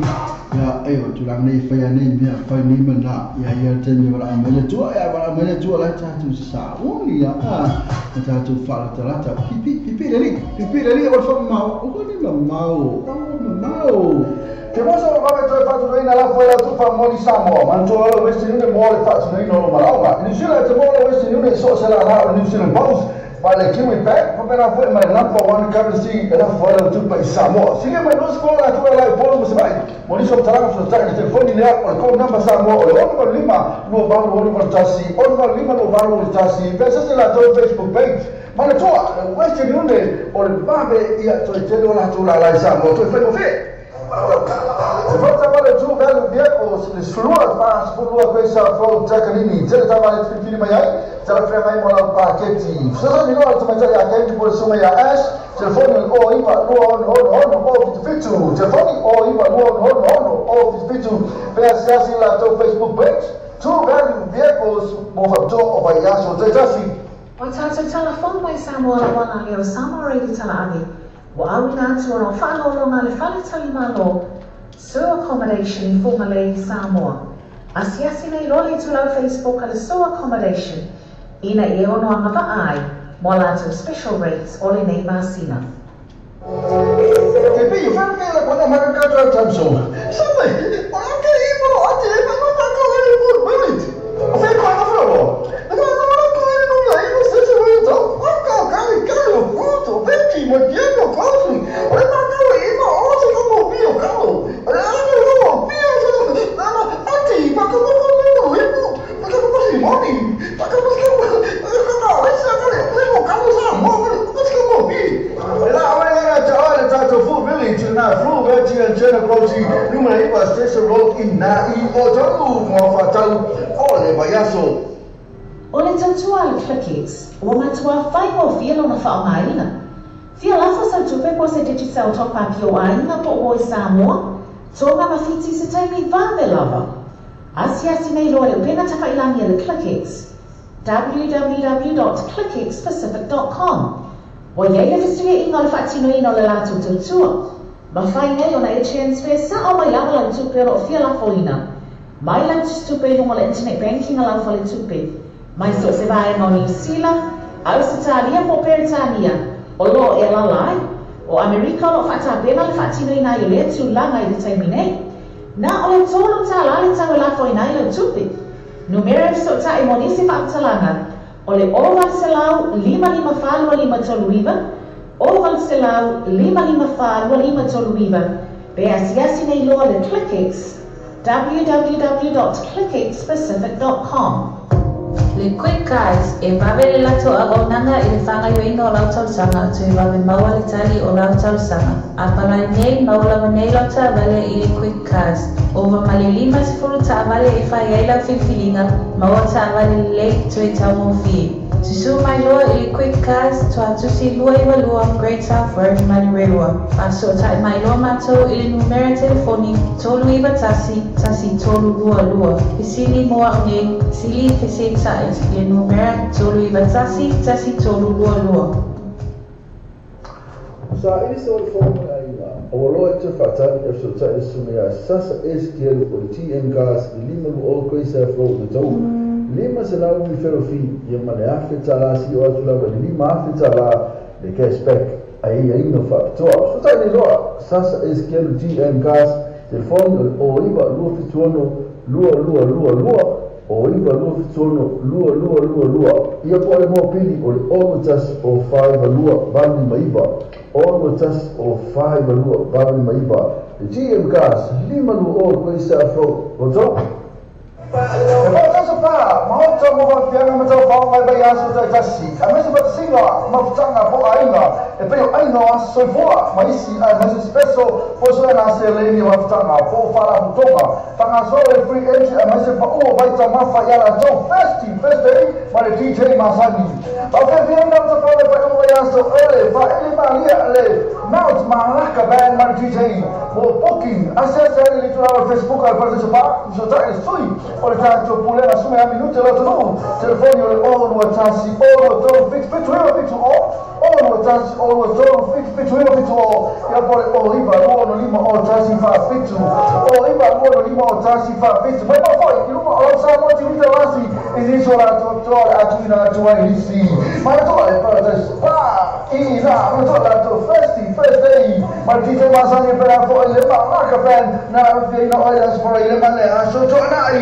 ia e o tulaga nei faia nei mea fai nei ma na ia ia le taimi vala'a mai le Atua ia vala'a mai le Atua la e tatou sauni ia a ma tatou fa'alatalata pipi pipi le ali'i pipi le ali'i o le fa'amamao o ni mamao o mamao. Te moso o vave toe fa'atunoina lafo e lau tufa moli Samoa manatua le Western Union mo le fa'atunoina o lo mala'oga. I New Zealand te mo le Western Union so o se la'alā o le New Zealand Post ma le Kiwi Bank fa'apena fo'i ma le number one currency e lafo ai lau tupa i Samoa. Silia mai nusi po la tua lai polu ma sava'i mo nisi o matalaga fesota'i le telefoni lea o le code number Samoa o le 685 28 685 28 pe sese latou Facebook page. Manatua le Western Union o le vave ia toe tele o latou lalai Samoa toe faigofie. Se fata le tu velu vehicles le slua pa spulua pesa flow takanini tele tava le filifili mai ai tala fea mai mo lau paketi. Sasa ni loa tamatai a kendi po le suga ia Ash telefoni o iva lua ono ono ono o fitu fitu telefoni o iva lua ono ono ono o fitu fitu pe asiasi latou Facebook page True Value Vehicles mo fa'apitoa o vaiaso taitasi. O tatou talafono mai Samoa lauana lea o Samoa Radio Tala'ave ua auina atu ona o fa'alologa le fale talimalo Sur Accommodation i Fugalei, Samoa. Asiasi nei loa le itulau Facebook a le Sur Accommodation ina ia ono agava'a ai mo a latou special rates o lenei masina. Ke pe i whana kei la kona maka ka tau tau so. Sa mai, o la ke i mo ate e ma ma ka le mo minute. O fe ko na fro. E ma ma ma ko e no la i no se se mo to. O ka ka ka lo puto, venti mo tiempo kosi. O le ma ka i mo o se ko mo bio ka. O le a no bio se na na ate i pa ko mo mo le mo. Pa ko mo si moni. Pa ko mo ka ka ka se ka le mo ka mo sa mo ko se mo bi. E la o le na tatou Full Village na Full Village and Jenna Grotti numera iva Station Road i na i o tolu mo fa'atau o le vaiaso. O le tautua a le ClickX, ua matuā faigofie lona fa'aogāina. Fia lafo sau tupe po se Digicel top up i o aiga po o i Samoa, Tonga ma Fiti se taimi vave lava. Asiasi nei loa le upega tafa'ilagi a le ClickX, www.clickxpacific.com. Ua iai le fesuia'iga o le fa'atinoina o le latou tautua. Mafai nei ona e transfer sa'o mai lava lau tupe o lo'o fia lafoina. Mai lau tusitupe i luga o le internet banking a lau faletupe. Mai so o se vaega o Niusila, Ausetalia po o Peretania o loo e alala ai. O Amerika o loo fa'atapena le fa'atinoina ai o lea tulaga i le taimi nei. Na o le tolu tālā le tau e lafoina ai lau tupe. Numera e feso'ota'i mo nisi fa'amatalaga o le o 800 554 2539 o 800 554 2539 pe asiasi nei loa le ClickX www.clickxpacific.com. Le Quick Guys e vave le latou auaunaga i le fa'agaioiga o lau talosaga toe vave maua le tali o lau talosaga. A palai nei maua lava nei lau ta'avale i le Quick Cars. Ova ma le 50 ta'avale e fai ai lau filifiliga maua ta'avale lelei toe taugofie. Susū mai loa i le Quick Cars Tuatusi 292 Great South Road Manurewa. Fa'aso'ota'i mai loa matou i le numera telefoni 391 1322. Fesili mo a'u nei, sili feseta'i i le numera 391 1322. Sa ili se o le fono mai aiga, o loa e te fa'atali e feso'ota'i le susuga iā Sasa Ezekiel o le TN Cars i lima lua o koe sa flow le tau 500 mi felofi ia ma le afe tālā si o atu lava le lima afe tālā le cashback ai aiga fa'apitoa. Feso'ota'i nei loa Sasa Ezekiel o TN Cars telefoni o le o iva lua fitu ono lua lua lua lua o iva lua fitu ono lua lua lua lua ia po o le mopili o le ono tasi o faiva lua valu lima iva ono tasi o faiva lua valu lima iva le GM Cars lima lua o koe sa flow o tau. E fa'atausa pa maota mo fa'apiaga ma taufao mai vaiaso ta'itasi a mese fa'atasiga mafutaga po aiga E pei o aina o aso soifua ma isi ae mai se special po so na se le ni mafutaga po o faalapotoga fagasolo le free entry ae mai se paʻu o vaitamafa ia latou festi first day ma le DJ Masani. Faafefiaina o tafale faaiuga o aso ele faili malia le Mount Malaka Band ma le DJ. Mo booking asiasi ai le itulalo Facebook al Paradise Park sotaʻi le sui o le tatou pulega sume a minute lo atunuu. Telefoni o le 021 023 77 9 70 021 023 77 9 70 ia po le 09 265 o 1 47 09 265 o 1 47 mai mafoi i luma o lau Samoa TV lasi i nisi o latou toa le atuina atu ai nisi manatua le Paradise Park i ina manatua latou festi first day ma le DJ Masani pena foʻi le Malaka Band na fiaina o le aso i le male aso toanai.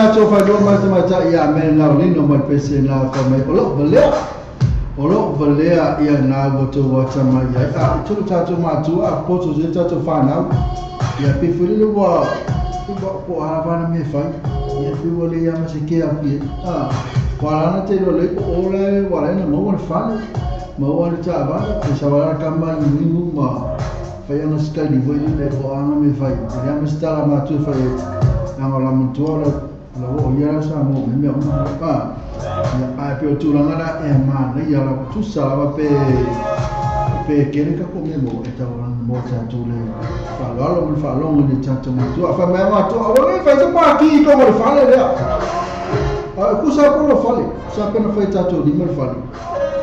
na tō whailua mai te matai ia me nā lino mai pese nā wha mai. O lo valea ia nā wato wata mai ai. A tulu tātou mātua, a poto se tātou whānau. Ia pe whirili wa po ala me whai. Ia pe wale ia ma se kea pie. A wala na te lole o ole wala na maua le whale. Maua le tāwale. E sa wala ka mai ngingu ma whai anga skali wai le o anga me whai. Ia ma se tala mātua whai. Anga la matua la o ia sa mo me mea uma. A ai pe o tūranga la e mana ia la tusa lava pe kere ka ko me mo e tau ranga mo tātou le whaloalo mo le whalongo le tātou matua. Whai mai matua, awa ngai whai te pāki i ko mo le whale lea. A kusa po le whale, kusa pena whai tātou lima le whale.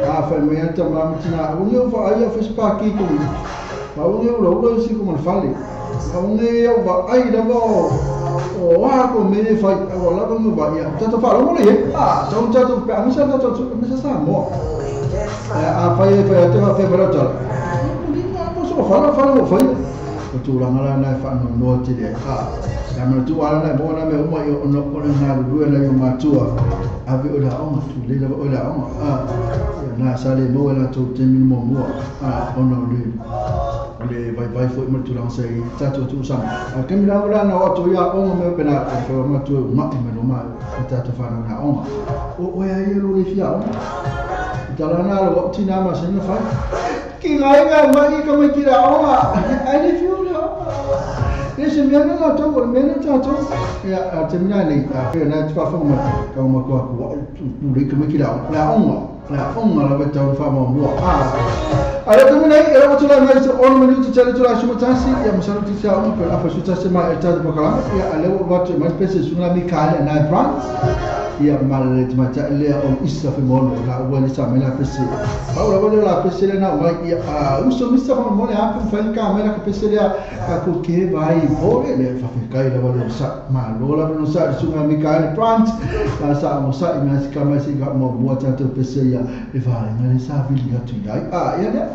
A whai mai ata mamatina, awa ngai wha ai a whai se pāki i ko mo. Awa ngai ula ula isi ko mo le whale. Awa ngai au wa ai lava o a ko me whai, awa lava ngai wa ia. Tātou whalongo le e, a tau tātou pe amisa tātou, amisa sa moa. A whai e whai a te whai whai tala. So whala whala o whai. O tūranga la nai whano noa te rea. A, ia mana tū ala nai mōna me uma i o ono ora ngā rurua nai o mātua. Ave o la onga, tū leila o la onga. A, ia nā sale mō e la tō te mini mō mua. A, ona o le vai vai foi ma tūranga se i tātou tū sama. A, kemi la ora na o atu ia onga me pena e whai o mātua o mai me no mai o tātou whanau nā onga. O oea ia lo le fia onga. Tala nā lo tina ma se na whai. Ki ngai mea mai ka mai ki la onga. Ai le fiu le onga. E se mea na tātou, o le mea na tātou. Ia, a te mina nei, a whia nai te whawhanga mai, ka uma kua kua, pūrei ka mai ki la onga. La onga, la onga la wetau wha mua mua. A le te mina nei, e rawa tūlai mai se ono minuti tele tūlai sumatasi, ia masalo ti tia onga, pe afa sutasi mai e tātou pakalama, ia a lewa watu mai pese sunga Mikaele nai Brandt. Ia malele te matai lea o isa whamono la ua le sa mela pese. Paula wale la pese le na mai ia uso misa whamone apu whai ka mela ka pese lea ka ko ke vai pore le whawhekai la wale sa malola wano sa sunga Mikaele Brandt la sa mo sa i mea sika mai sika mo mua tātou pese ia e whaenga le sa vili atu iai. A ia lea.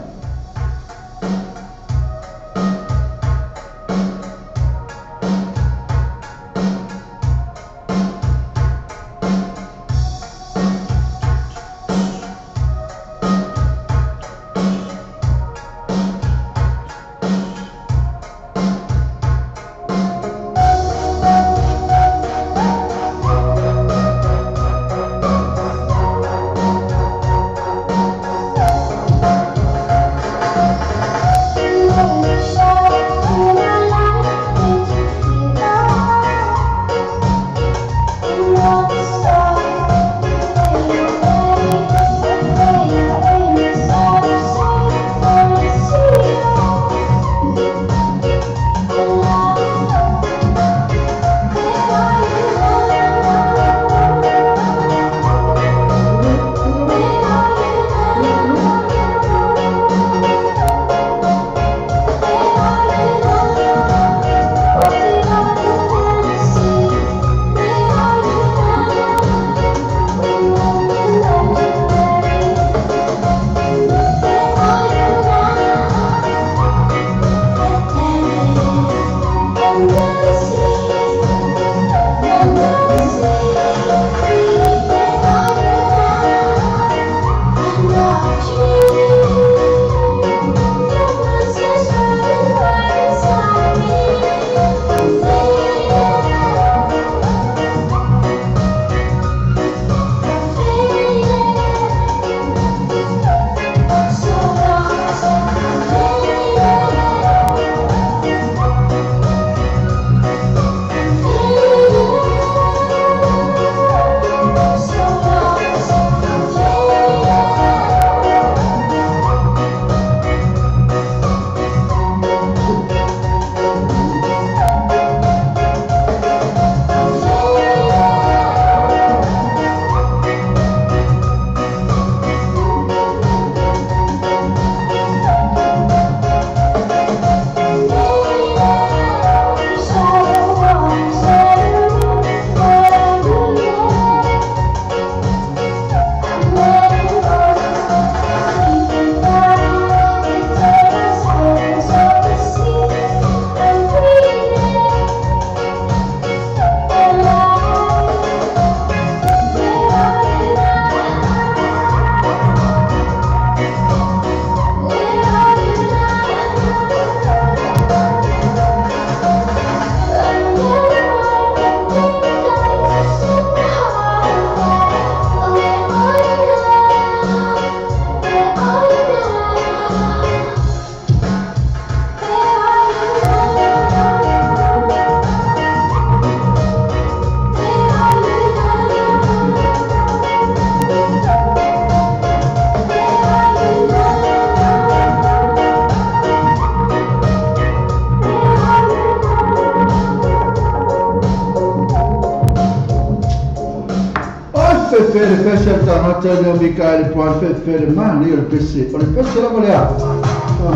Fefe le pese al tagata le Mikael Puan fefe le mani o le pese. O le pese lava lea.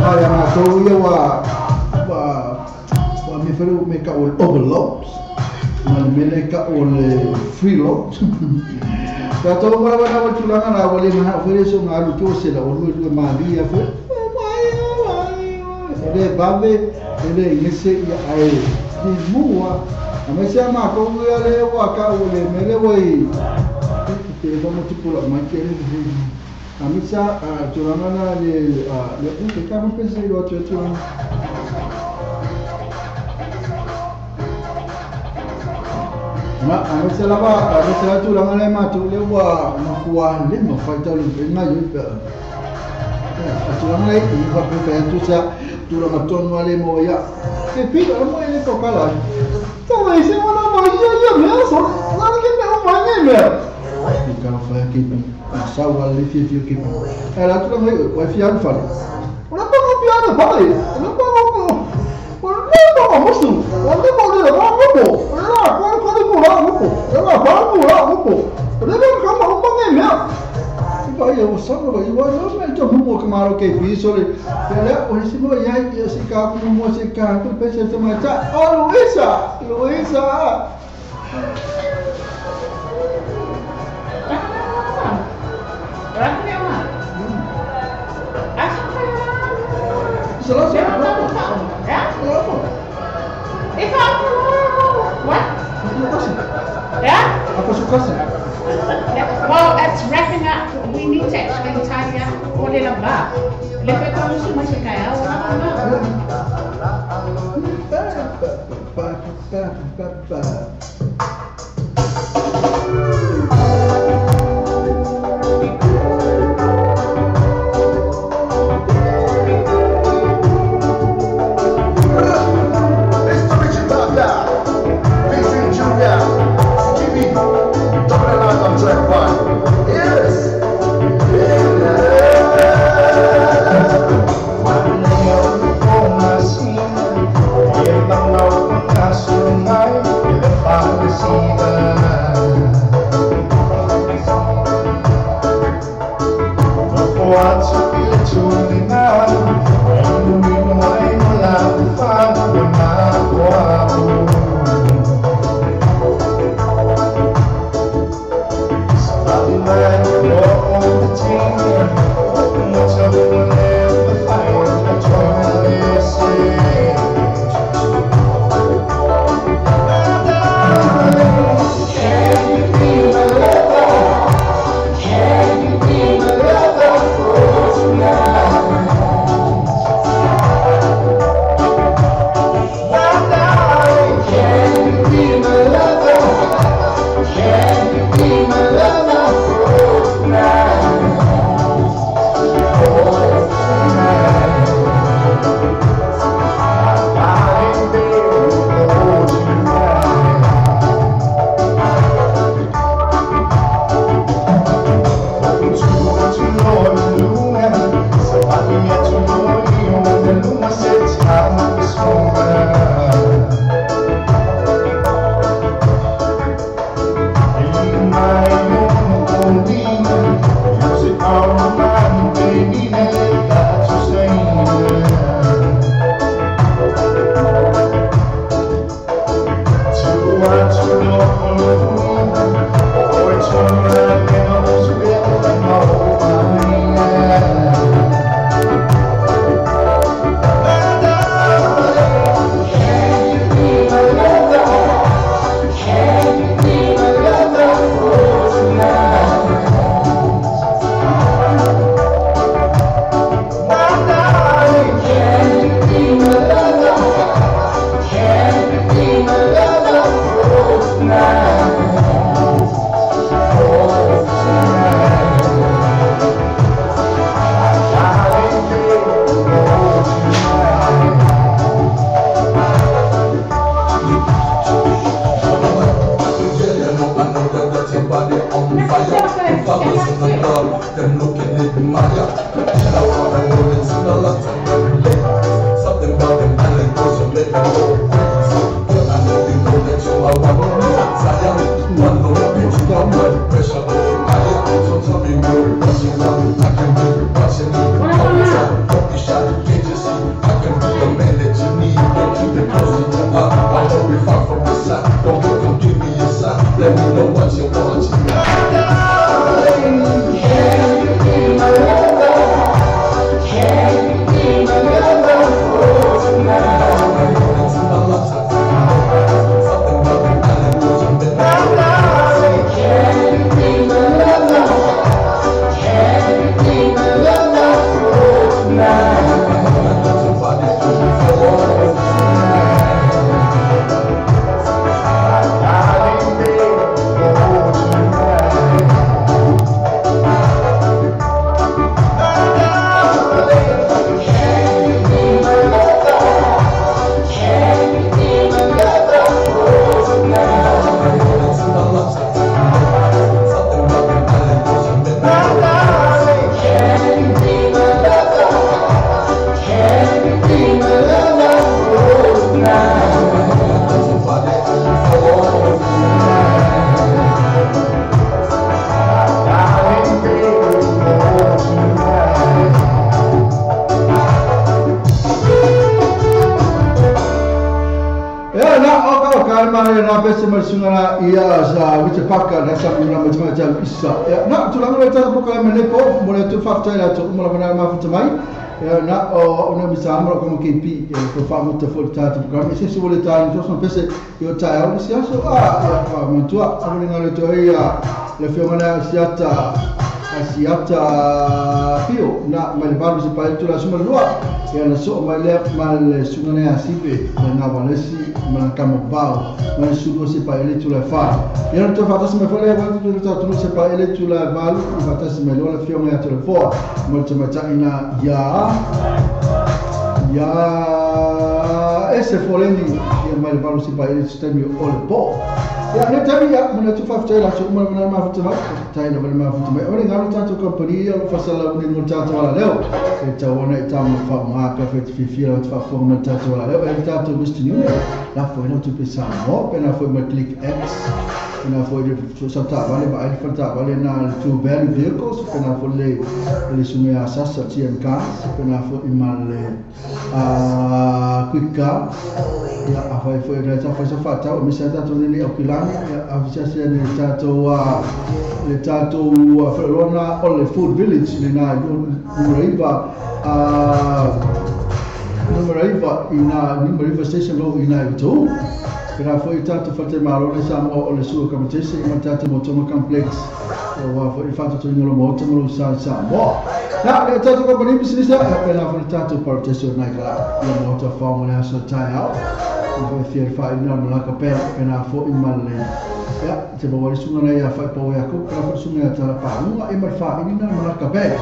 Hai a matou ia ua me fere me ka o le overload. Ma le mele ka o le freeload. Tātou marawa na wa tulaga na wa le mana o fere so ngalu ke o sela o lue lue malia fe. E le vave, e le ngese ia ae. Ni mua. A me se ama ko ia le wa ka o le mele wai. Te e mo tipula mai ke le. A me sa tulaga na le le u ke ka mo pese lo tu tu. Ma a me se lava a me se la tulaga le ma tu le wa ma kua le ma faita le ma yo pe. A tulaga le i va pe tu sa tulaga tonu ale mo ya. Ke pi o mo ele ko kala. To e se mo na mo ya ya me so la ke me o ma ne me. I ka fa ke pi. Sa wa le fi fi ke pi. Ela tulaga le wa fi an fa. Ora pa mo pi ana pa le. Ora pa mo. Ora pa mo su. Ora pa le mo mo. Ora pa ko le ko la mo. Ora pa mo la mo. Ora pa ka mo mo ne me. Vai eu só eu vou me to mo que maro que pi so le. Ela o se mo ya ya se ka mo se ka ko pese to ma ta. Oh Luisa, Luisa. Well, it's wrapping up. We need to actually tidy up o le lava. Le pe ka musu mai se kai au la ba. Pressure. ma ia sa Richard Parker na sa mo ma tama ta isa ia na tulanga le ta poka me le po mo le tu fa ta la tu mo la ma fa mai ia na o na mi sa mo ko ke pi ko fa mo te fo ta tu program se se le ta ni so pese yo ta o si aso a ia fa mo tu a mo le to ia le fi na siata asiata pio na mai balu se pa tu la suma lua ia na so mai le mal sungane asipe na valesi ma kamo bao ma su se pa ele tu la fa ia to fa ta se me fa le tu ta tu se pa ele tu la val fa ta se me lo la fi o tu la fo mo te ma ta ina ya ya ese foleni ia mai balu se pa ele tu te mi o le po ia ne tami ia mo tu fa ta la so mo na ma fa ta la ma fa mai ore ngalo tato company o fa sala ni mo tato ala leo e ta ona e ta mo fa ma ka fa fi fi la fa fo mo tato ala leo e tato Western Union la fo no tu pesa mo pe na fo mo click X na fo de so ta vale ba ai fa ta vale na tu value vehicles pe na fo le le sume a sasa TMK pe na fo imal a quick car ia a fa fo e ta fa fa ta o mi sa tato ni o kilani a fa sa ni tato a le tato Ferona o le Food Village le na numero a numero ina numero station lo ina to pera foi tato fa te malo le sa mo o le sua kamatese i tato mo toma complex o wa foi fa tato ni lo mo toma lo sa sa mo na le tato ko bani business pera foi tato parteso na kala le mo ta fa mo le so tai out o foi fa ina mo la ka pera pera foi mal le ia te mo wale sunga ia fa po ia ko pera foi sunga ta la pa unga e mal fa ina mo la ka pera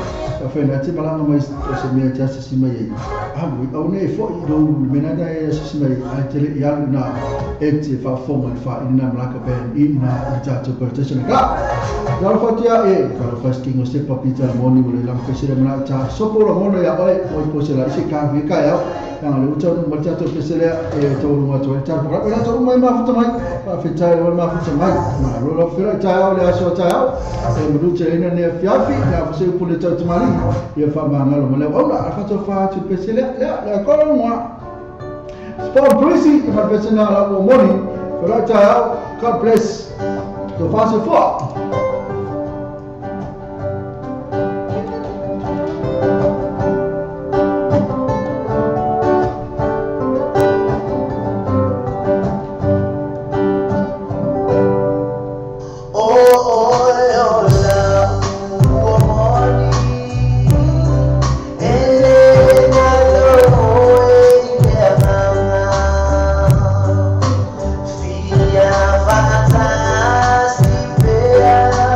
foi na te balanga mai se me ta se mai a mo o ne fo do me na da se mai a te le ia na e te fa fo mo fa ina mo la ka pera ina ta to protection ka la fa tia e ka fa skingo se papita mo ni mo le la ko se le na ta so po lo mo ia oi o po se la se ka vi ka ia na le uta no mo ta to pese le e to no to ta po ka to mai ma fa mai fa fa ta le ma fa mai ma lo lo fera ta o le aso ta e mo te ina ne fiafi na fa se po le ta mali ia fa ma ngalo mo le o la fa to fa tu pese le la ko mo sport prisi fa pese na la mo moni fera ta God bless to fa se fo. Yeah.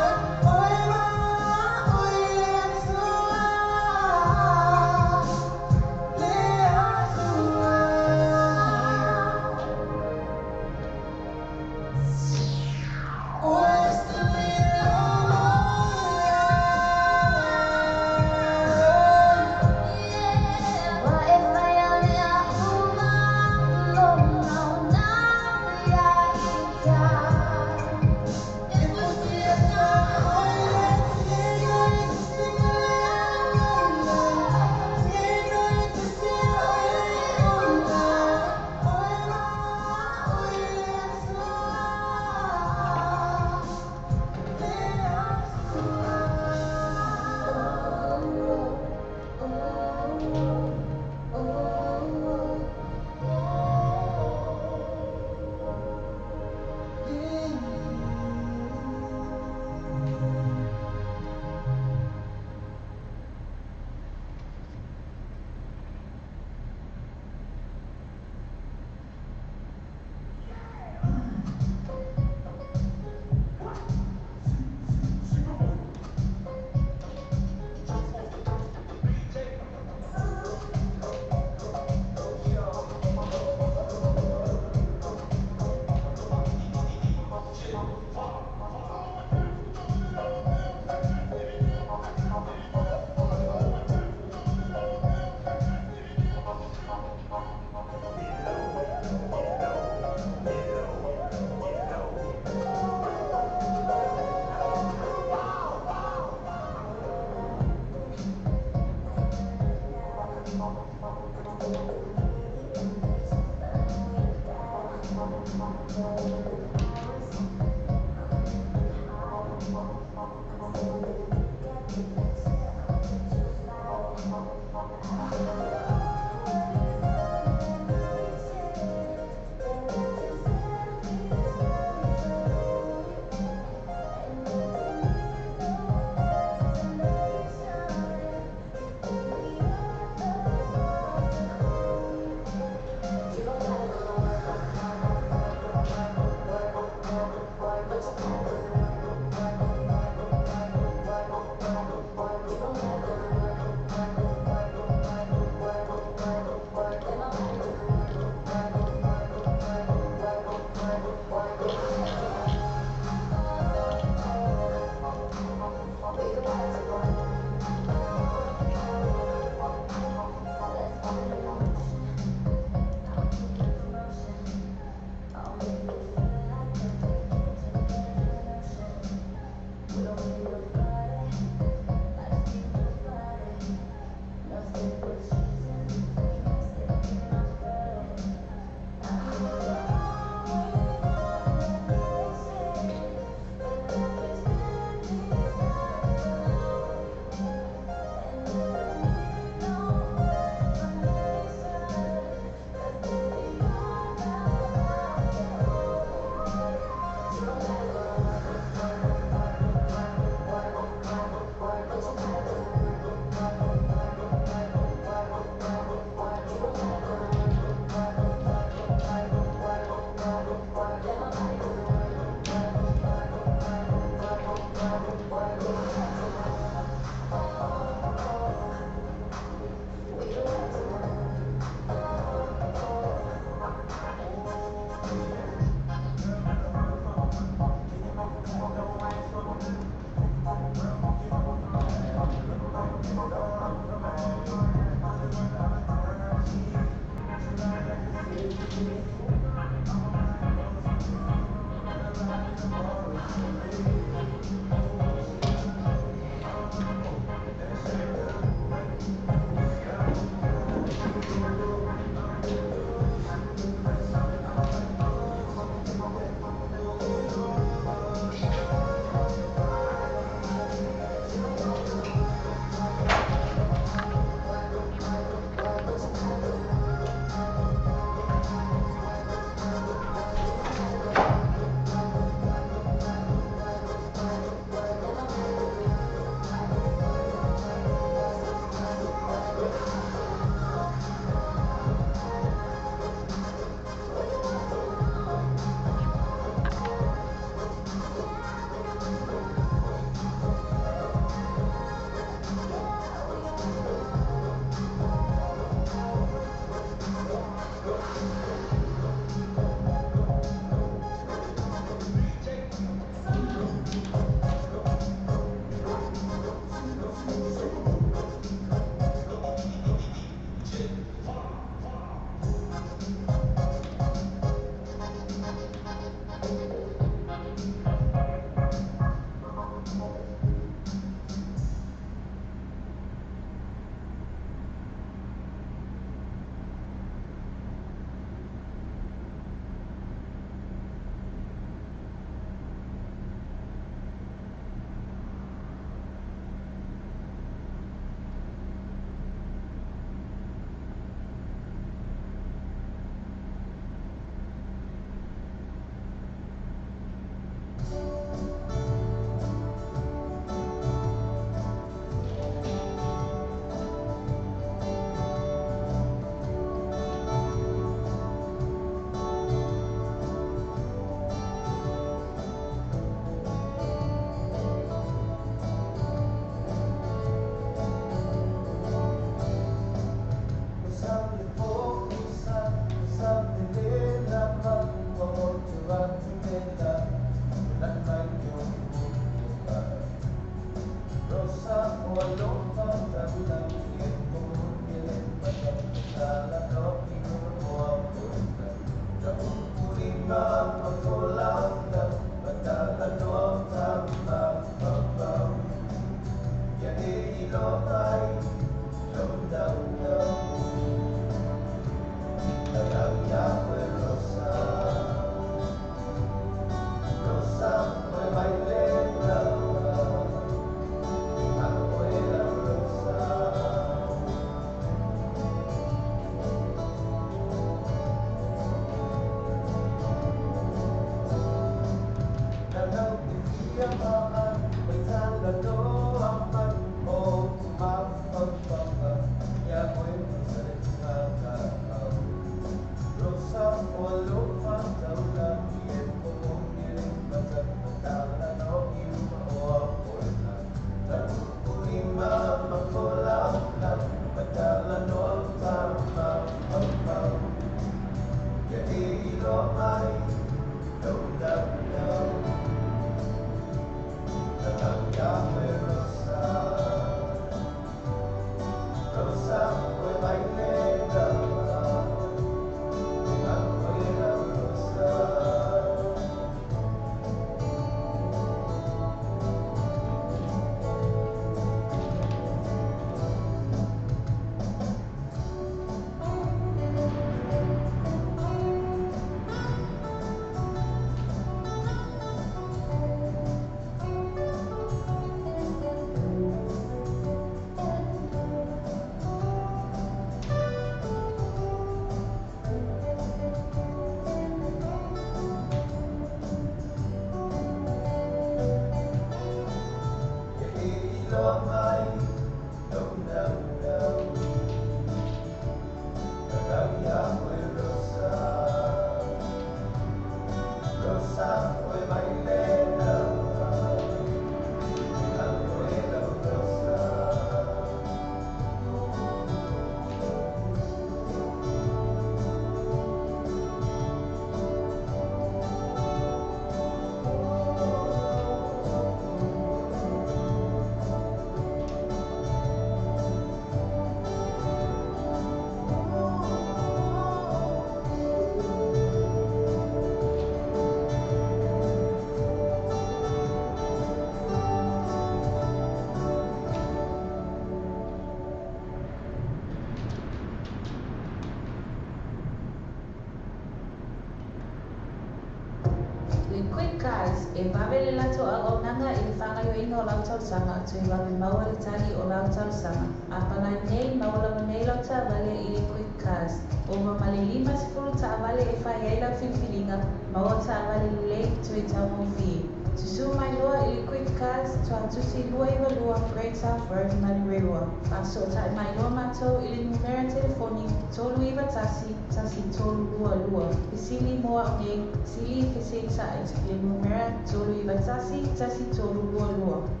E vave le lato au au nanga i le whangaioina o lau talosaga toe vave maua le tali o lau talosaga. A palai nei maua lava nei lau taavale i le Quick Cars. O ma le 50 taavale e fai ai lau filifiliga maua taavale lelei toe taugofie. Susū mai loa i le Quick Cars tuatusi 292 Great South Road, Manurewa. Faasootai mai loa matou i le numera telefoni 391 1322. Fesili mo au nei, sili feseita'i le numera 391 1322.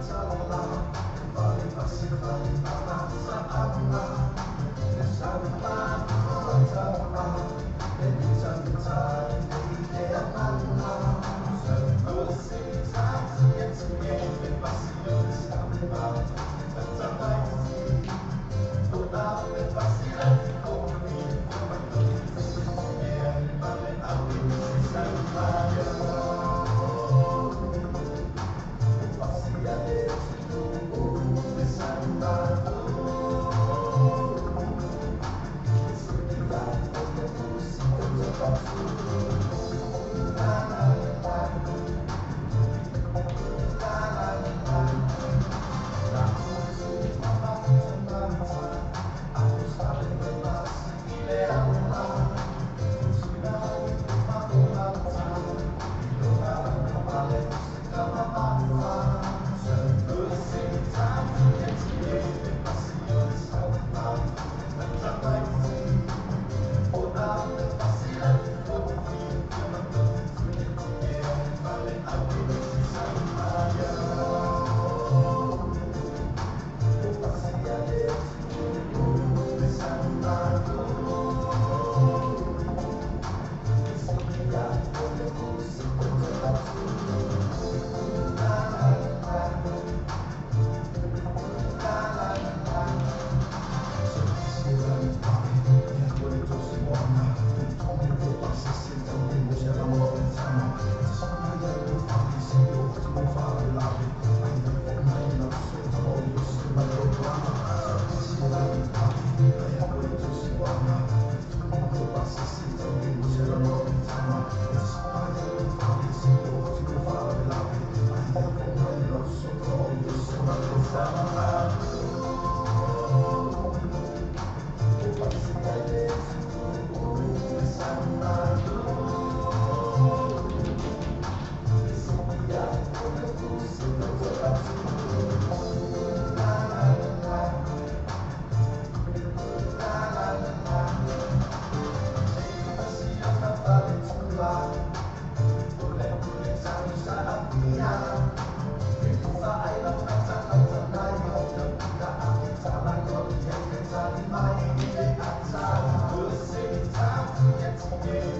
Sa Time to get together.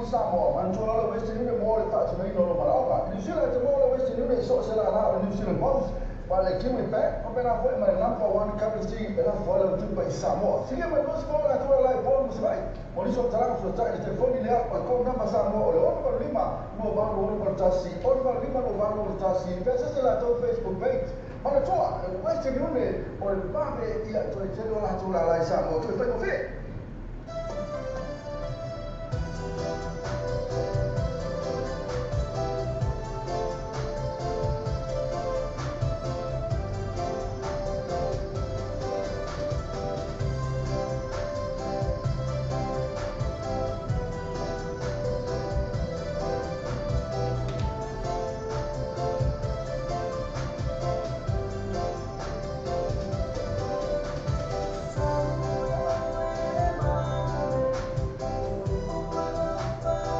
Samoa, manatua la Western Union mo le faatinoina o lo malaoga. New Zealand te mo le Western Union so se la na o New Zealand Post. Pa le Kiwi Bank, pa pena foi ma le number one currency e la foi la tupa i Samoa. Silia mai dosi mo la tua lai polu musai. Mo liso talanga fo tai telefoni lea o ko namba Samoa o le 6 5 2 8 1 6 5 2 8 1. Pesa se la tou Facebook page. Manatua Western Union o le vave ia toe tele o la tua lai Samoa. Toe fai kofe. Bye.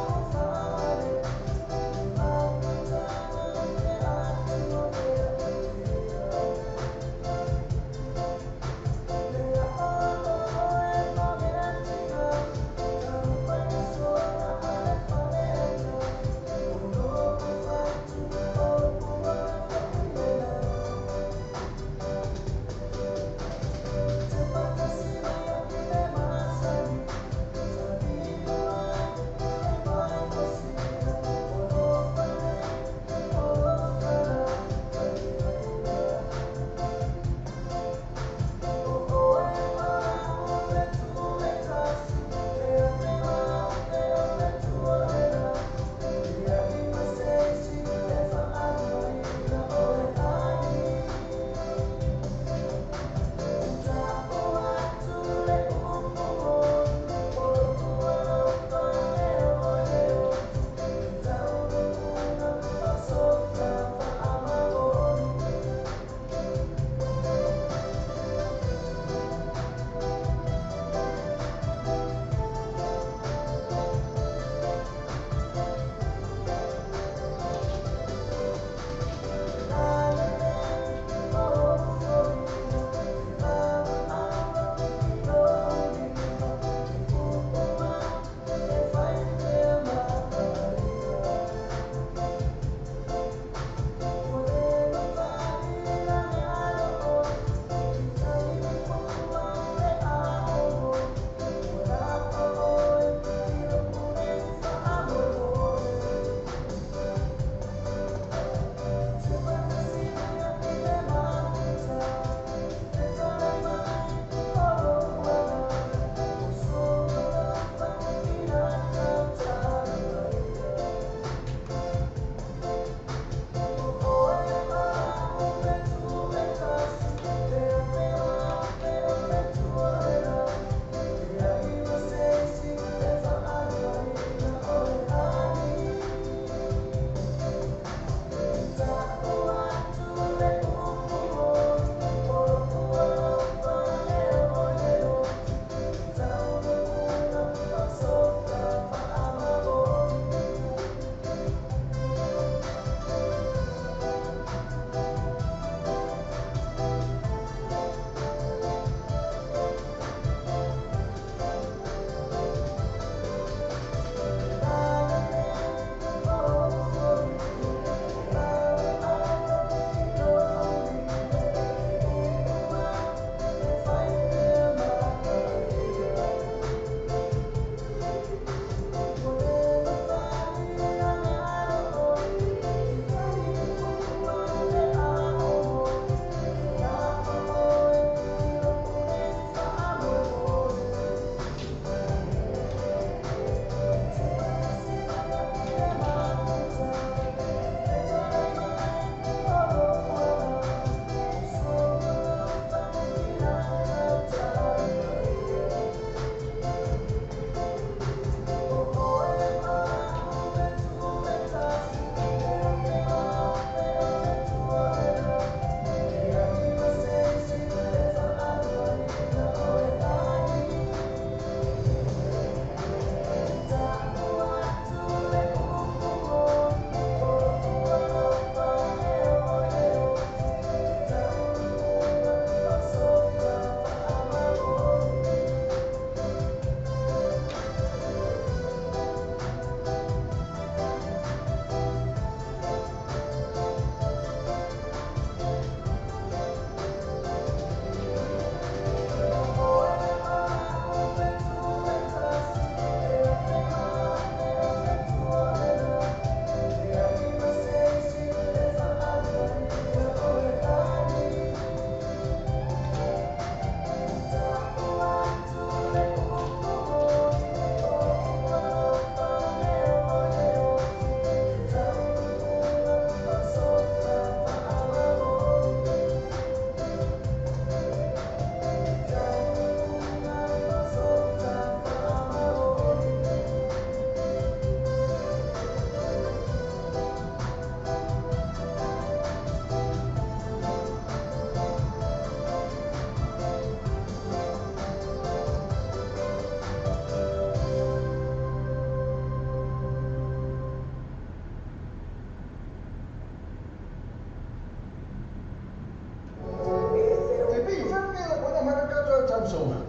So I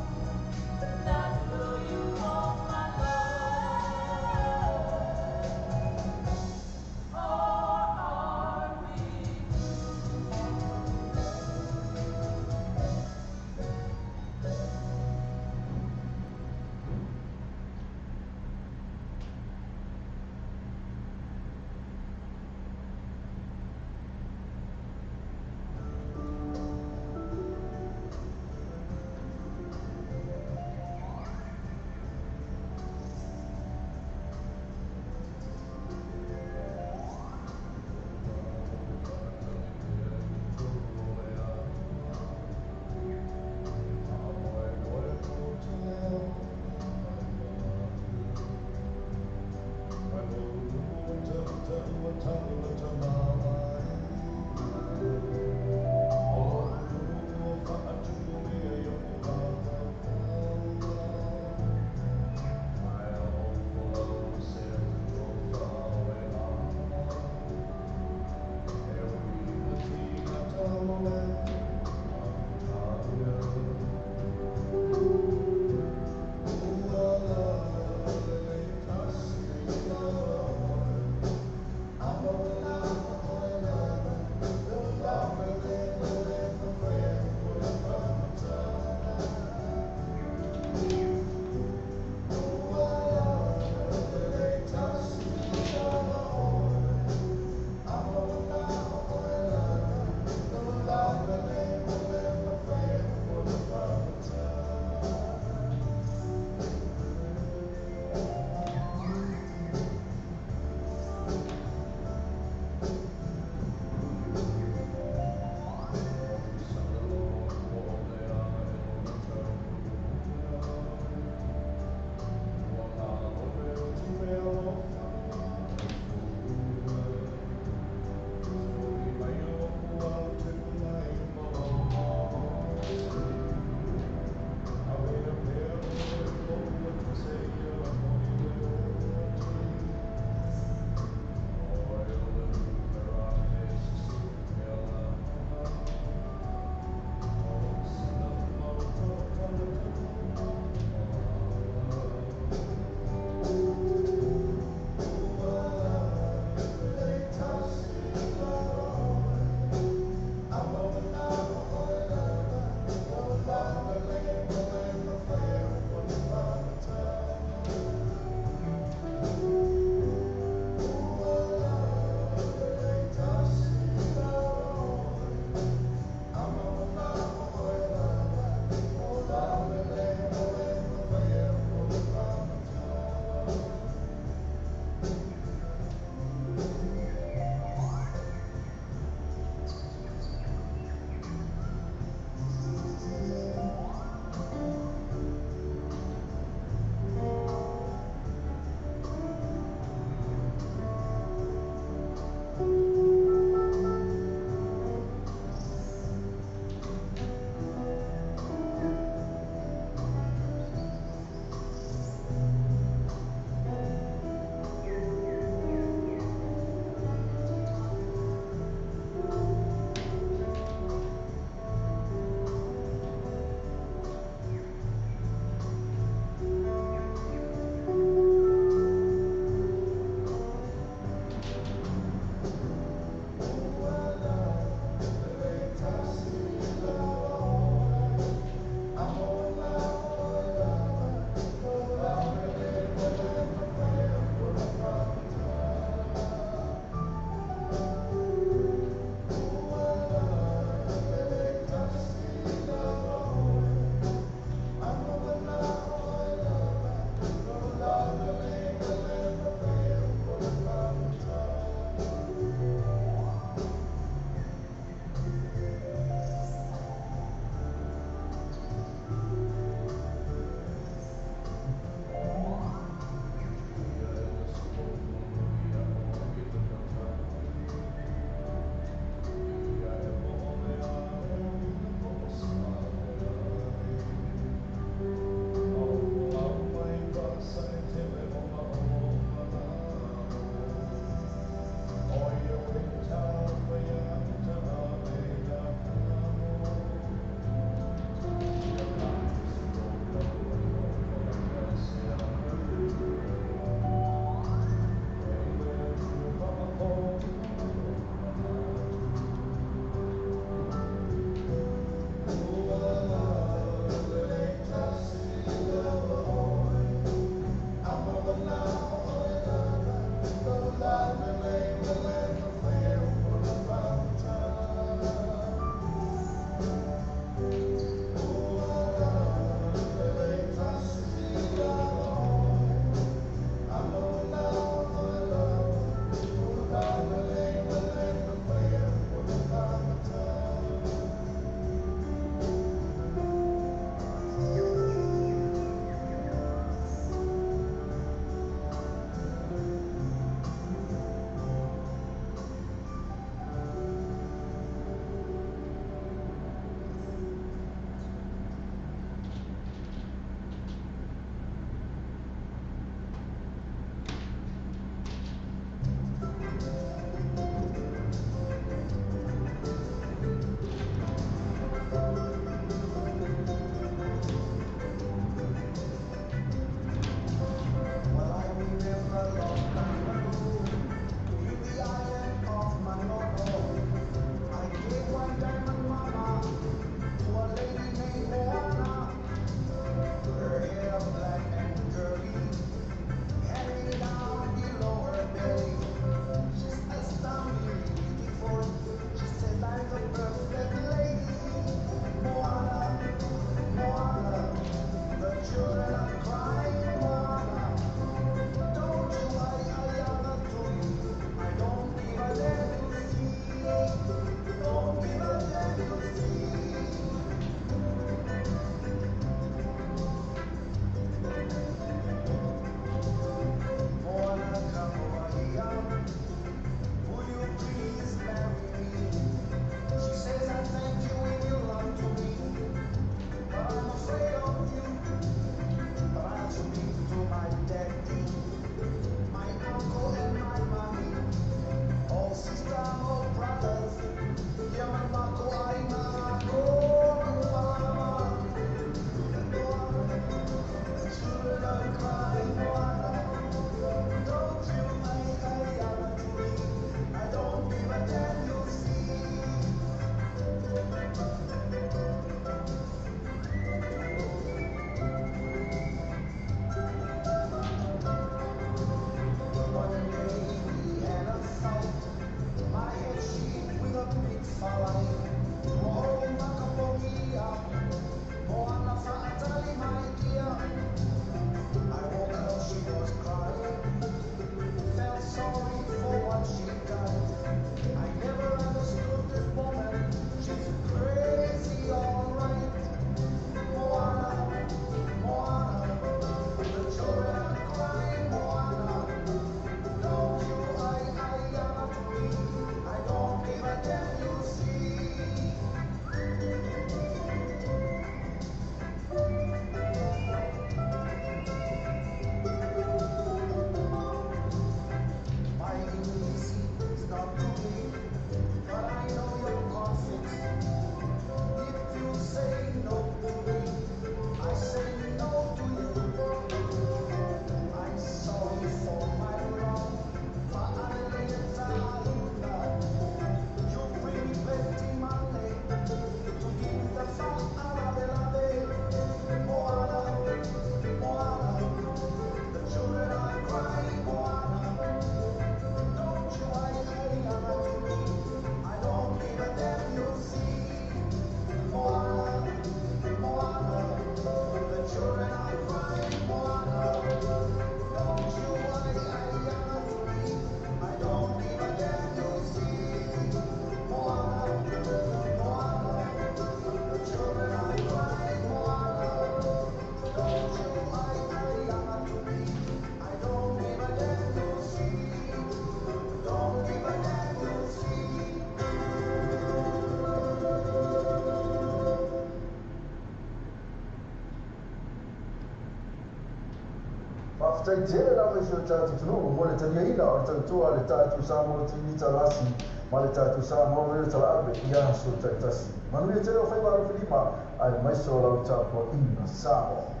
Faafetai tele lava i si o tatou atunuu mo le taliaina o le tautua a le tatou Samoa TV Talasi ma le tatou Samoa Radio Talaape i aso taitasi. Manuia tele o faiva alofilima aemaise o lau tapuaiga Samoa.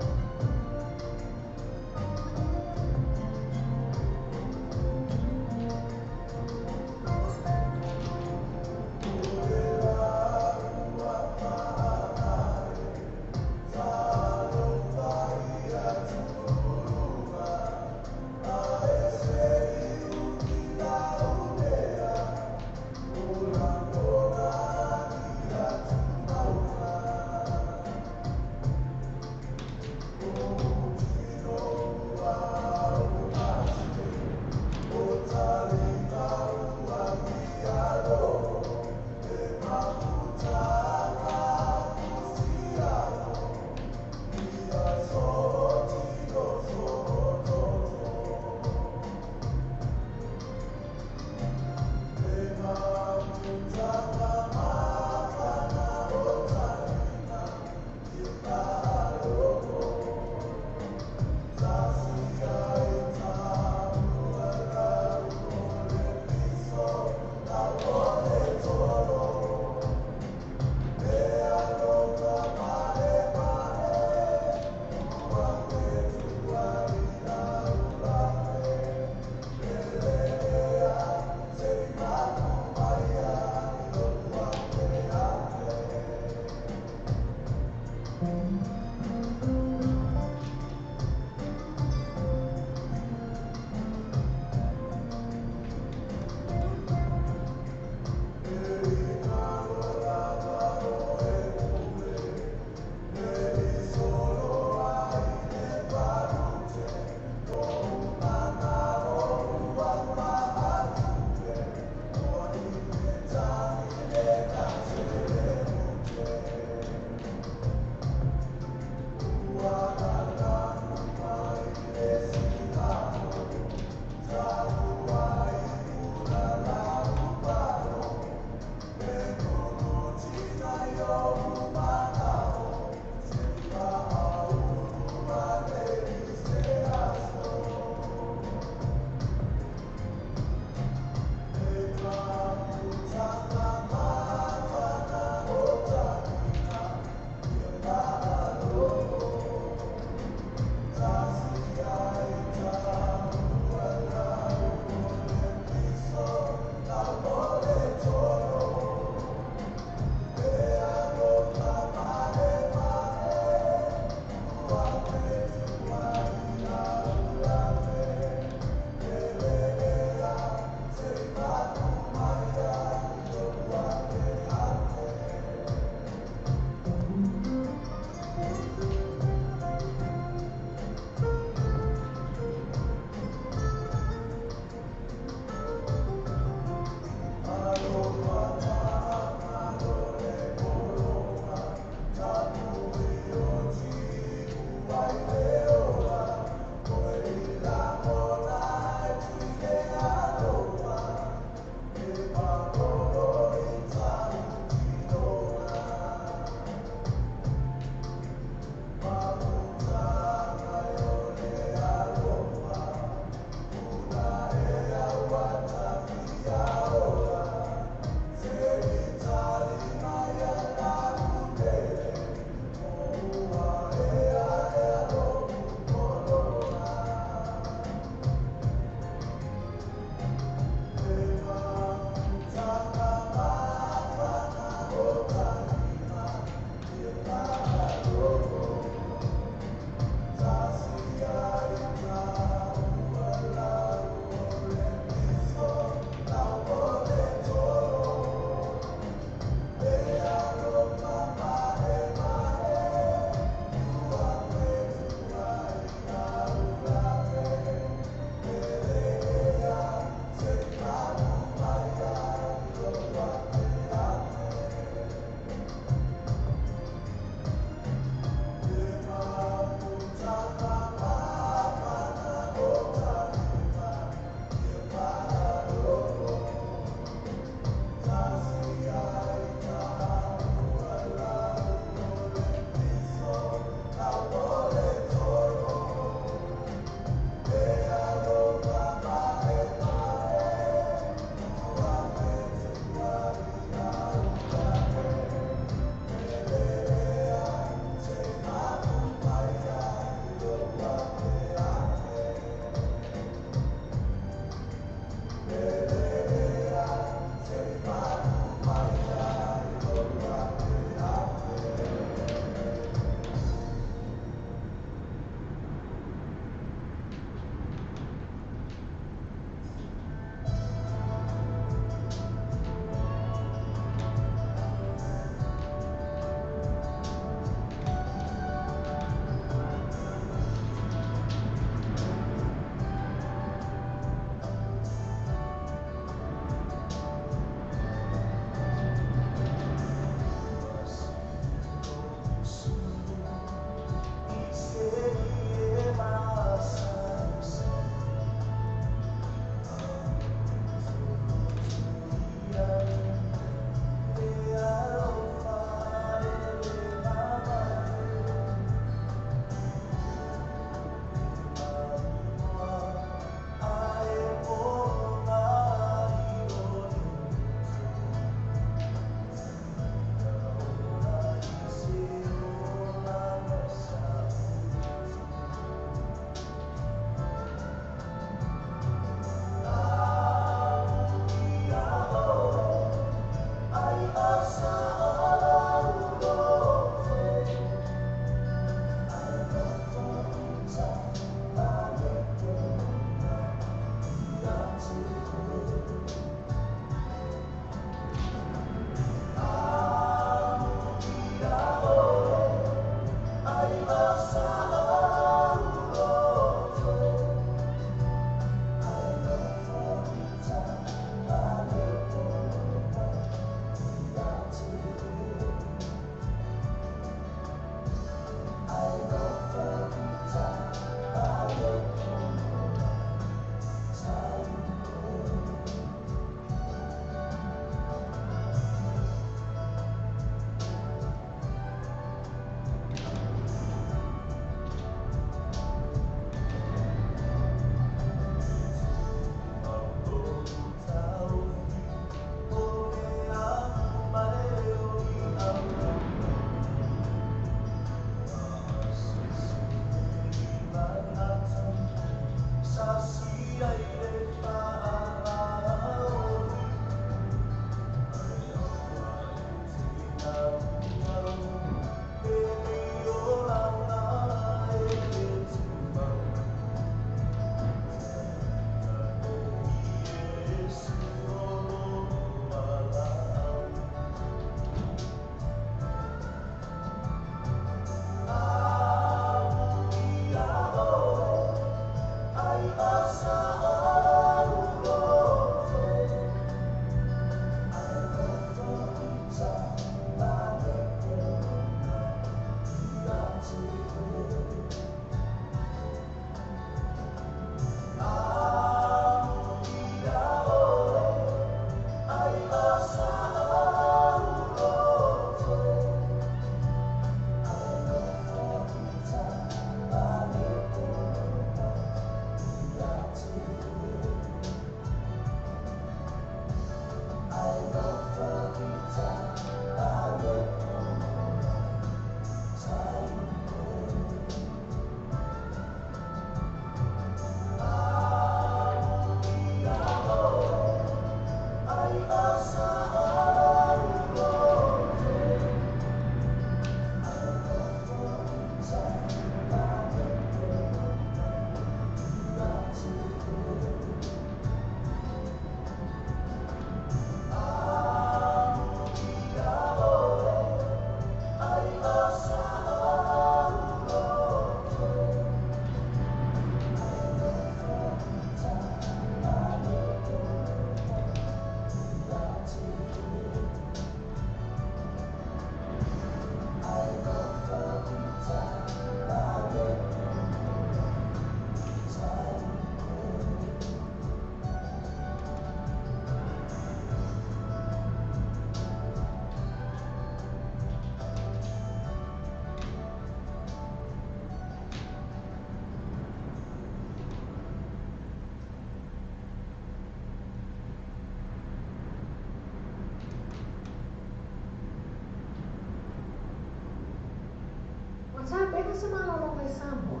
Sa malolo i Samoa.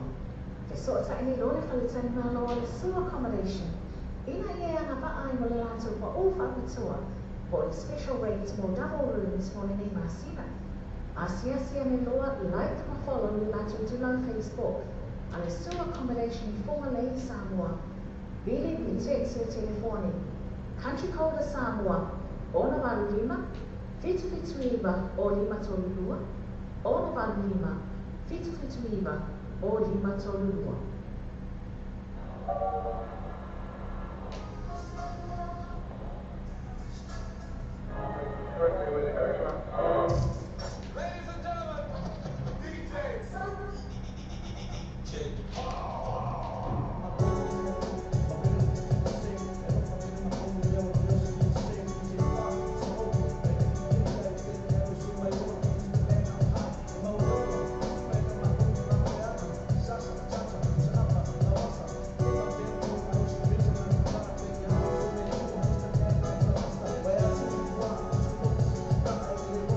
Fe so ta ini lole fale tani malo le su accommodation. Ina ia anga va ai mo le latou pa o whapitua po le special rates mo double rooms mo le nei masina. Asia sia me loa like ma follow le latou tulau Facebook. A le su accommodation i Whangalei Samoa. Vili ni text le telefoni. Country code Samoa. 685 779 o 532 685 779 o 532. Ladies and gentlemen, DJ Thank you.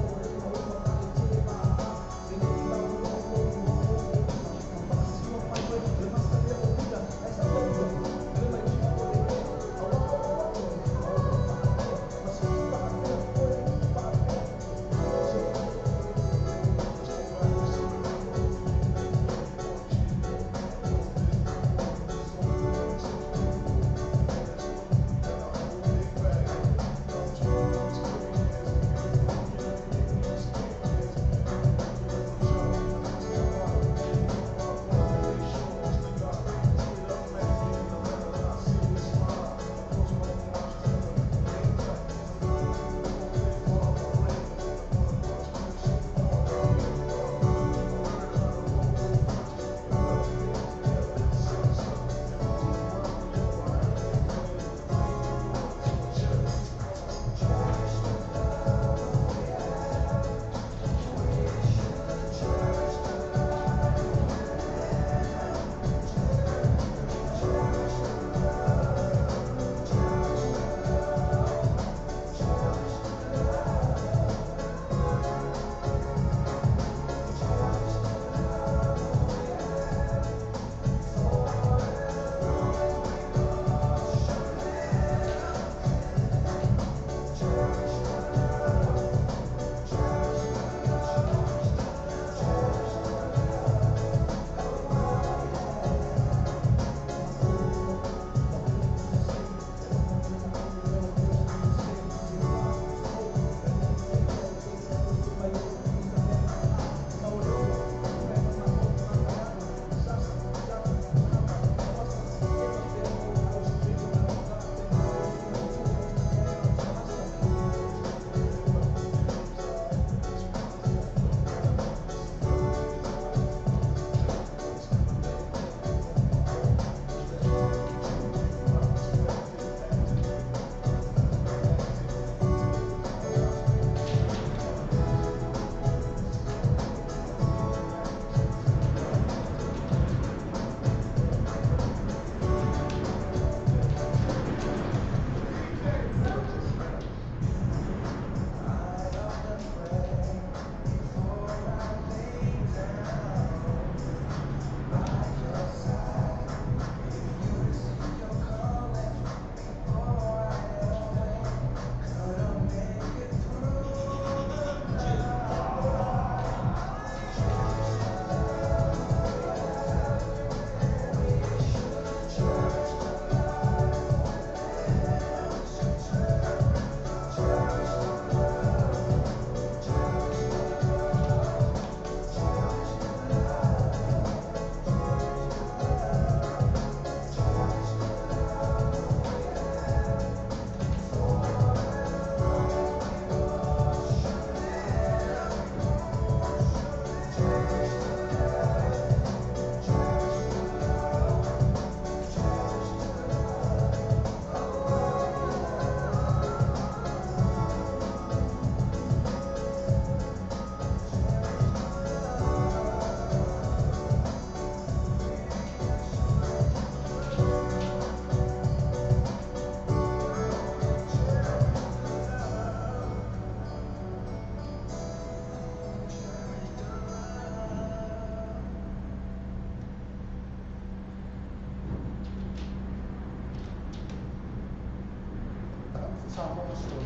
aso a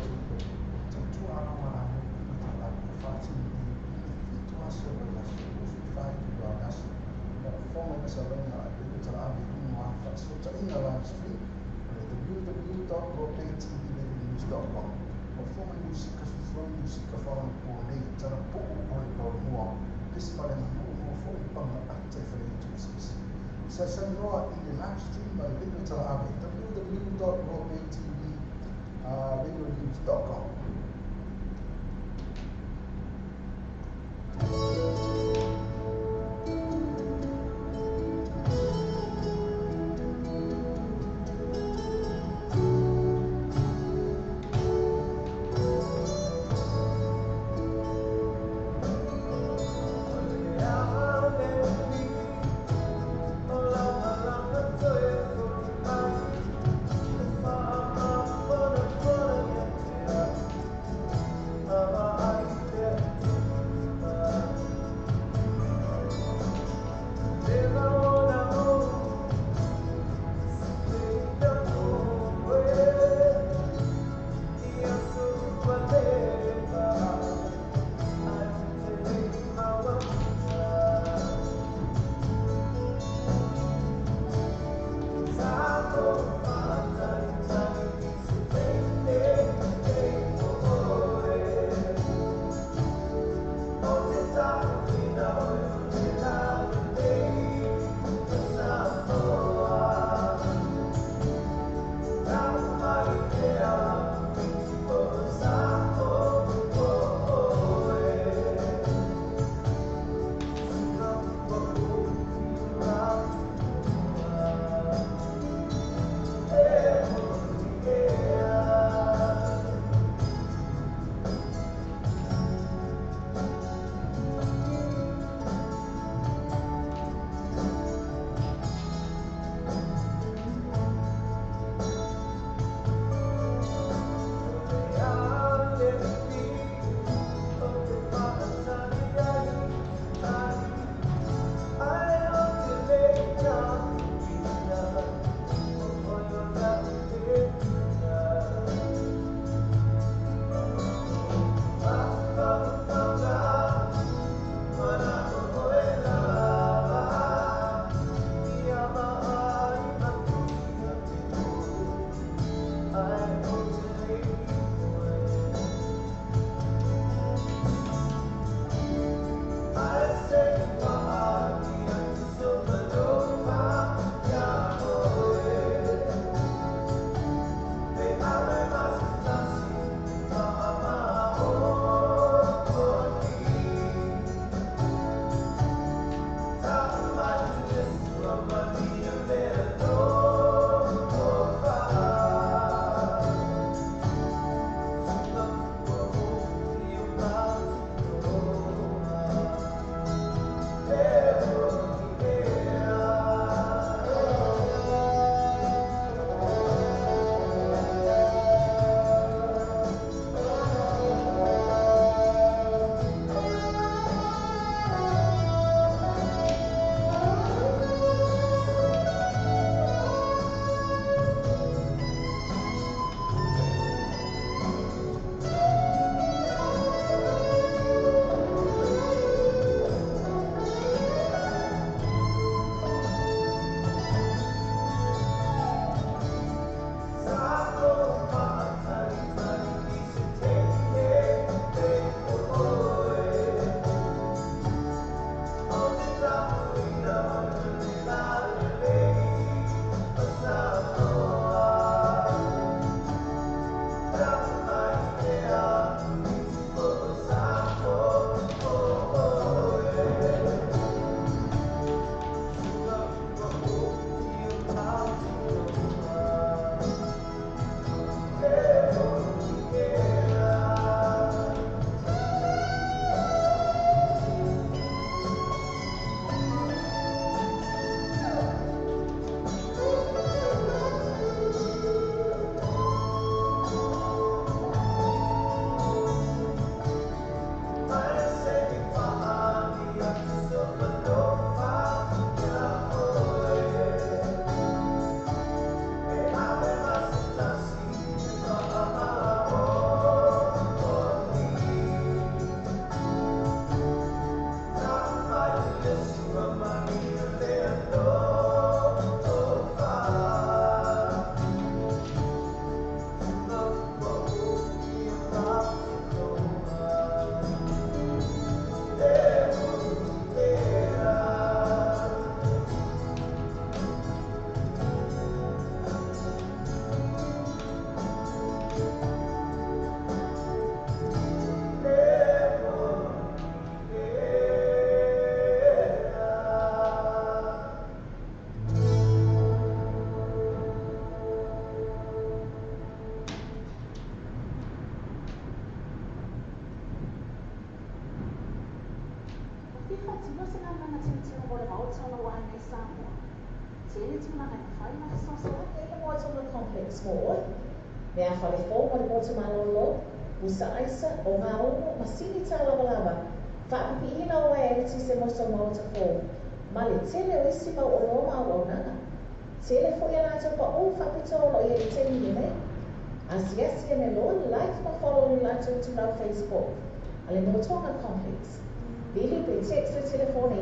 tautua ala mo ma tala e faatino i 7 aso o le aso 24 itula o le aso. Ma fofoga i masaloga a le talaave i luga o faafesootaiga live stream o le www.rockbaytvradionews.com. O fofoga i musika fifoi musika faaonaponei talapuu o le paulomua pesi faaleaganuu mo foʻi paga ata i faleaitu eseese. Saisanoa i le live stream ma le radio talaave www.rockbaytvradionews.com. faatino se galuega tilotilo mo le maota o lou aiga i Samoa. Tele tulaga e mafai ona fesoasoani ai le Moetoga Complex mo oe. Meafale fou ma le motu malōlō, pusa aisa, ogaumu, masini tālavalava, faapipiina o uaea eletise mo sou maota fou, ma le tele o isi mau oloa ma auaunaga. Tele foi a latou paʻū faapitoa o lo o i ai i le taimi lenei. Asiasi ane loa, like ma follow i le latou itulau Facebook a le Moetoga Complex. Vili pe text le telefoni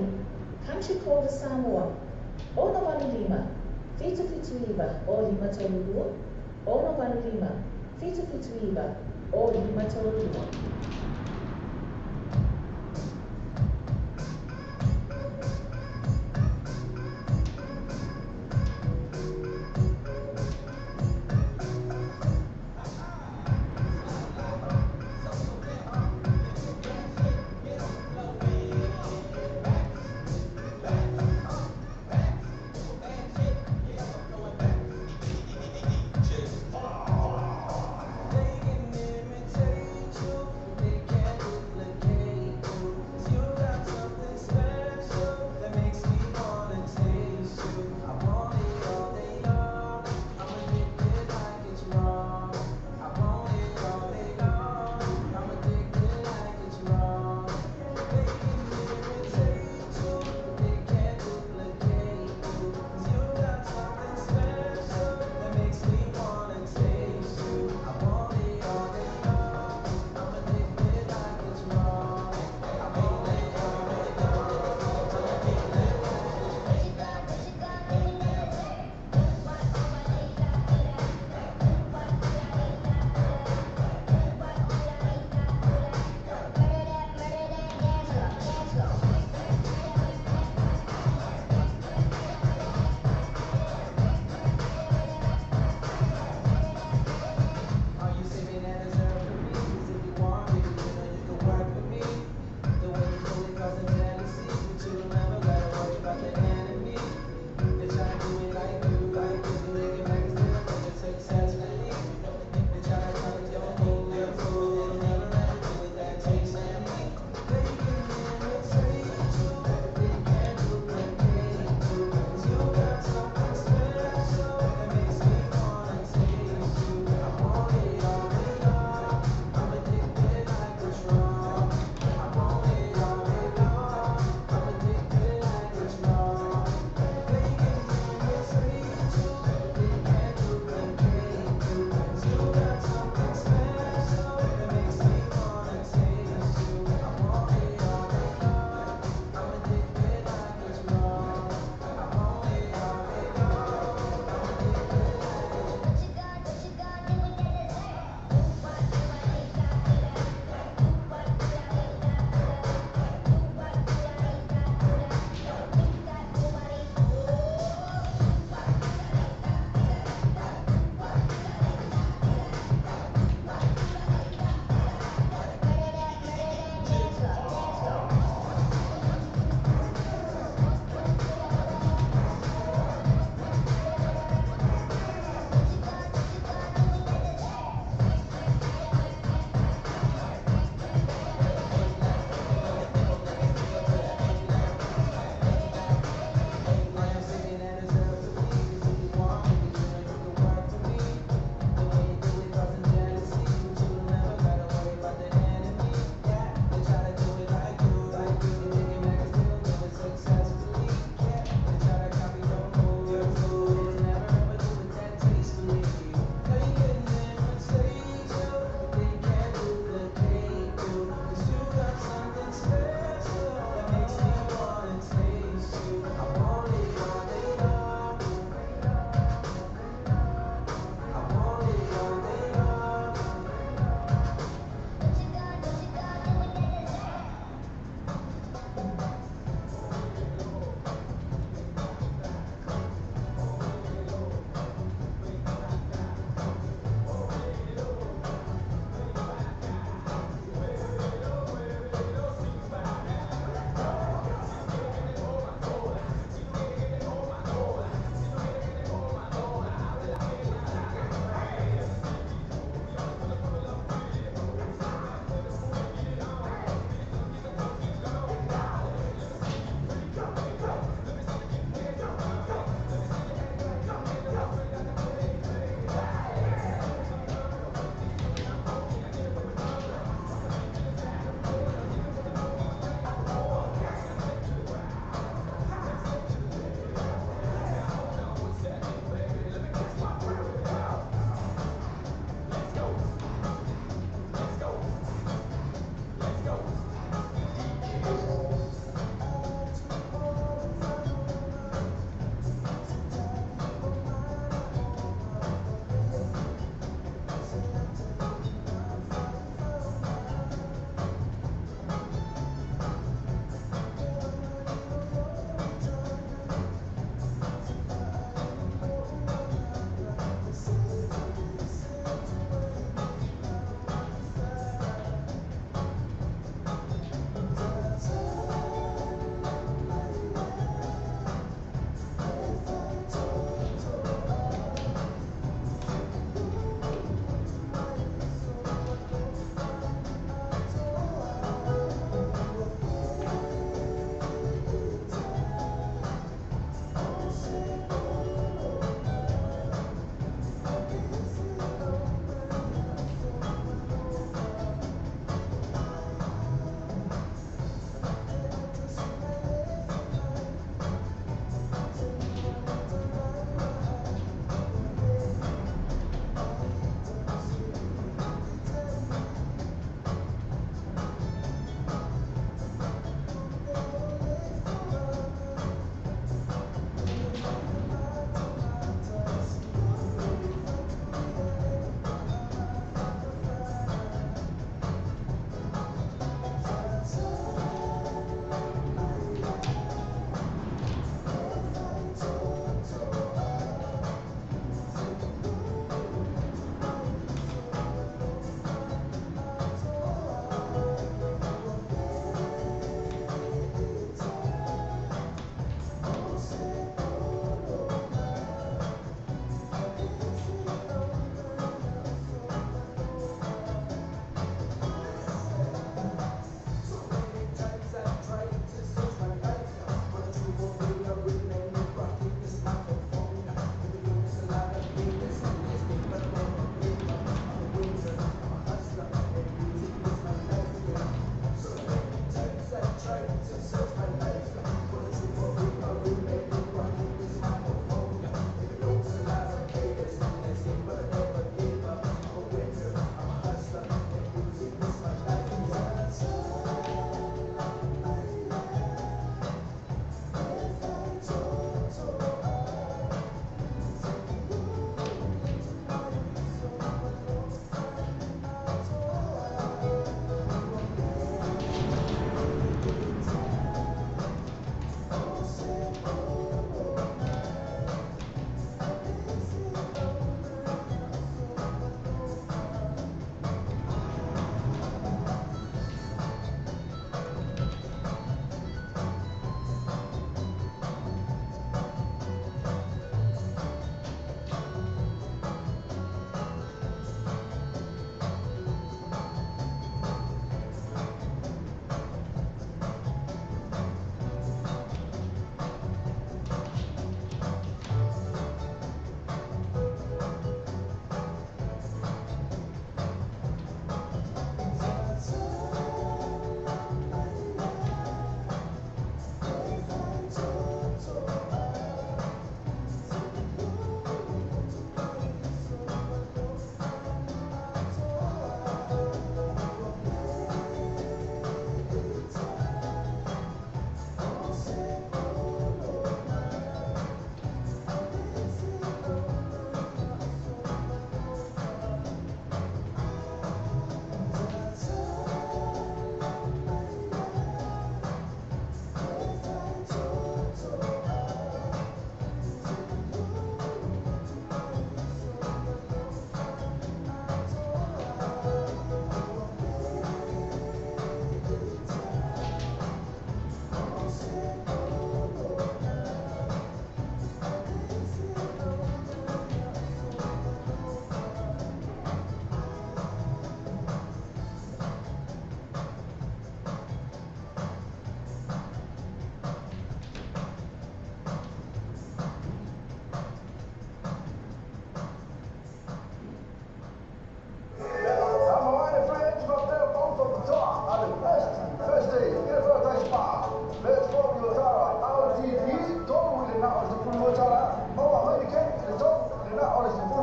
Country Call to Samoa, 685 779 0532, 685 779 0532. They can imitate you, they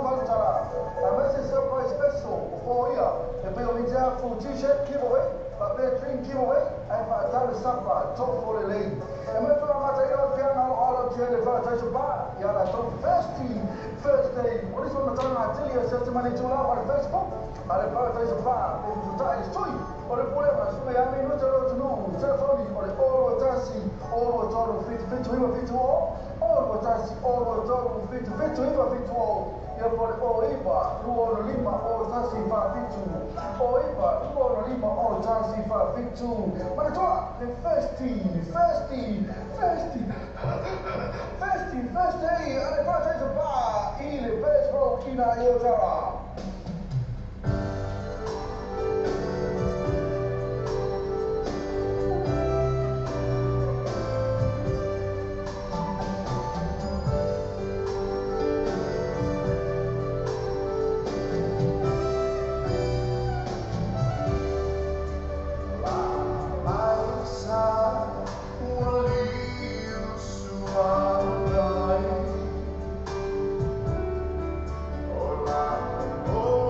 8 tala. A me se surprise special o fōia e pei o mitea full t-shirt giveaway, faapea drink giveaway, ae faatau le sapa tofo lelei. E mai foi amataina o le feaga aloalo atu ai le Paradise Bar ia latou Thirsty Thursday. O nisi faamatalaga atili e search mai le itula o le Facebook a le Paradise Bar pe fesota'i le sui o le pulega susuga ia Minuta le atunuu. Telefoni o le 021 023 77 970 021 023 77 970 ia po o le 09 265 0147 09 265 0147. Manatua le Thirsty Thirsty Thirsty Thirsty Thursday a le Paradise Bar i le Best Road ina i Otara. Oh.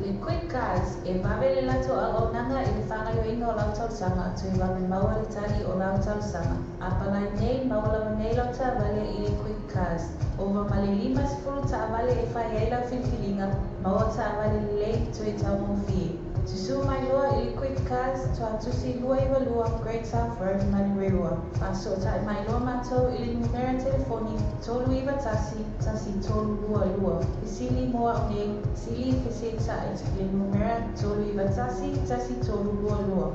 Le Quick Cars e vave le lato auaunaga i le fa'agaioiga o lau talosaga toe vave maua le tali o lau talosaga. Apalai nei maua lava nei lau taavale i le Quick Cars. Ova ma le 50 taavale e fai ai lau filifiliga maua taavale lelei toe taugofie. Susū mai loa i le Quick Cars Tuatusi 292 Great South Road, Manurewa. Fa'aso'ota'i mai loa matou i le numera telefoni 391 1322. Fesili mo a'u nei, sili fesilita'i le numera 391 1322.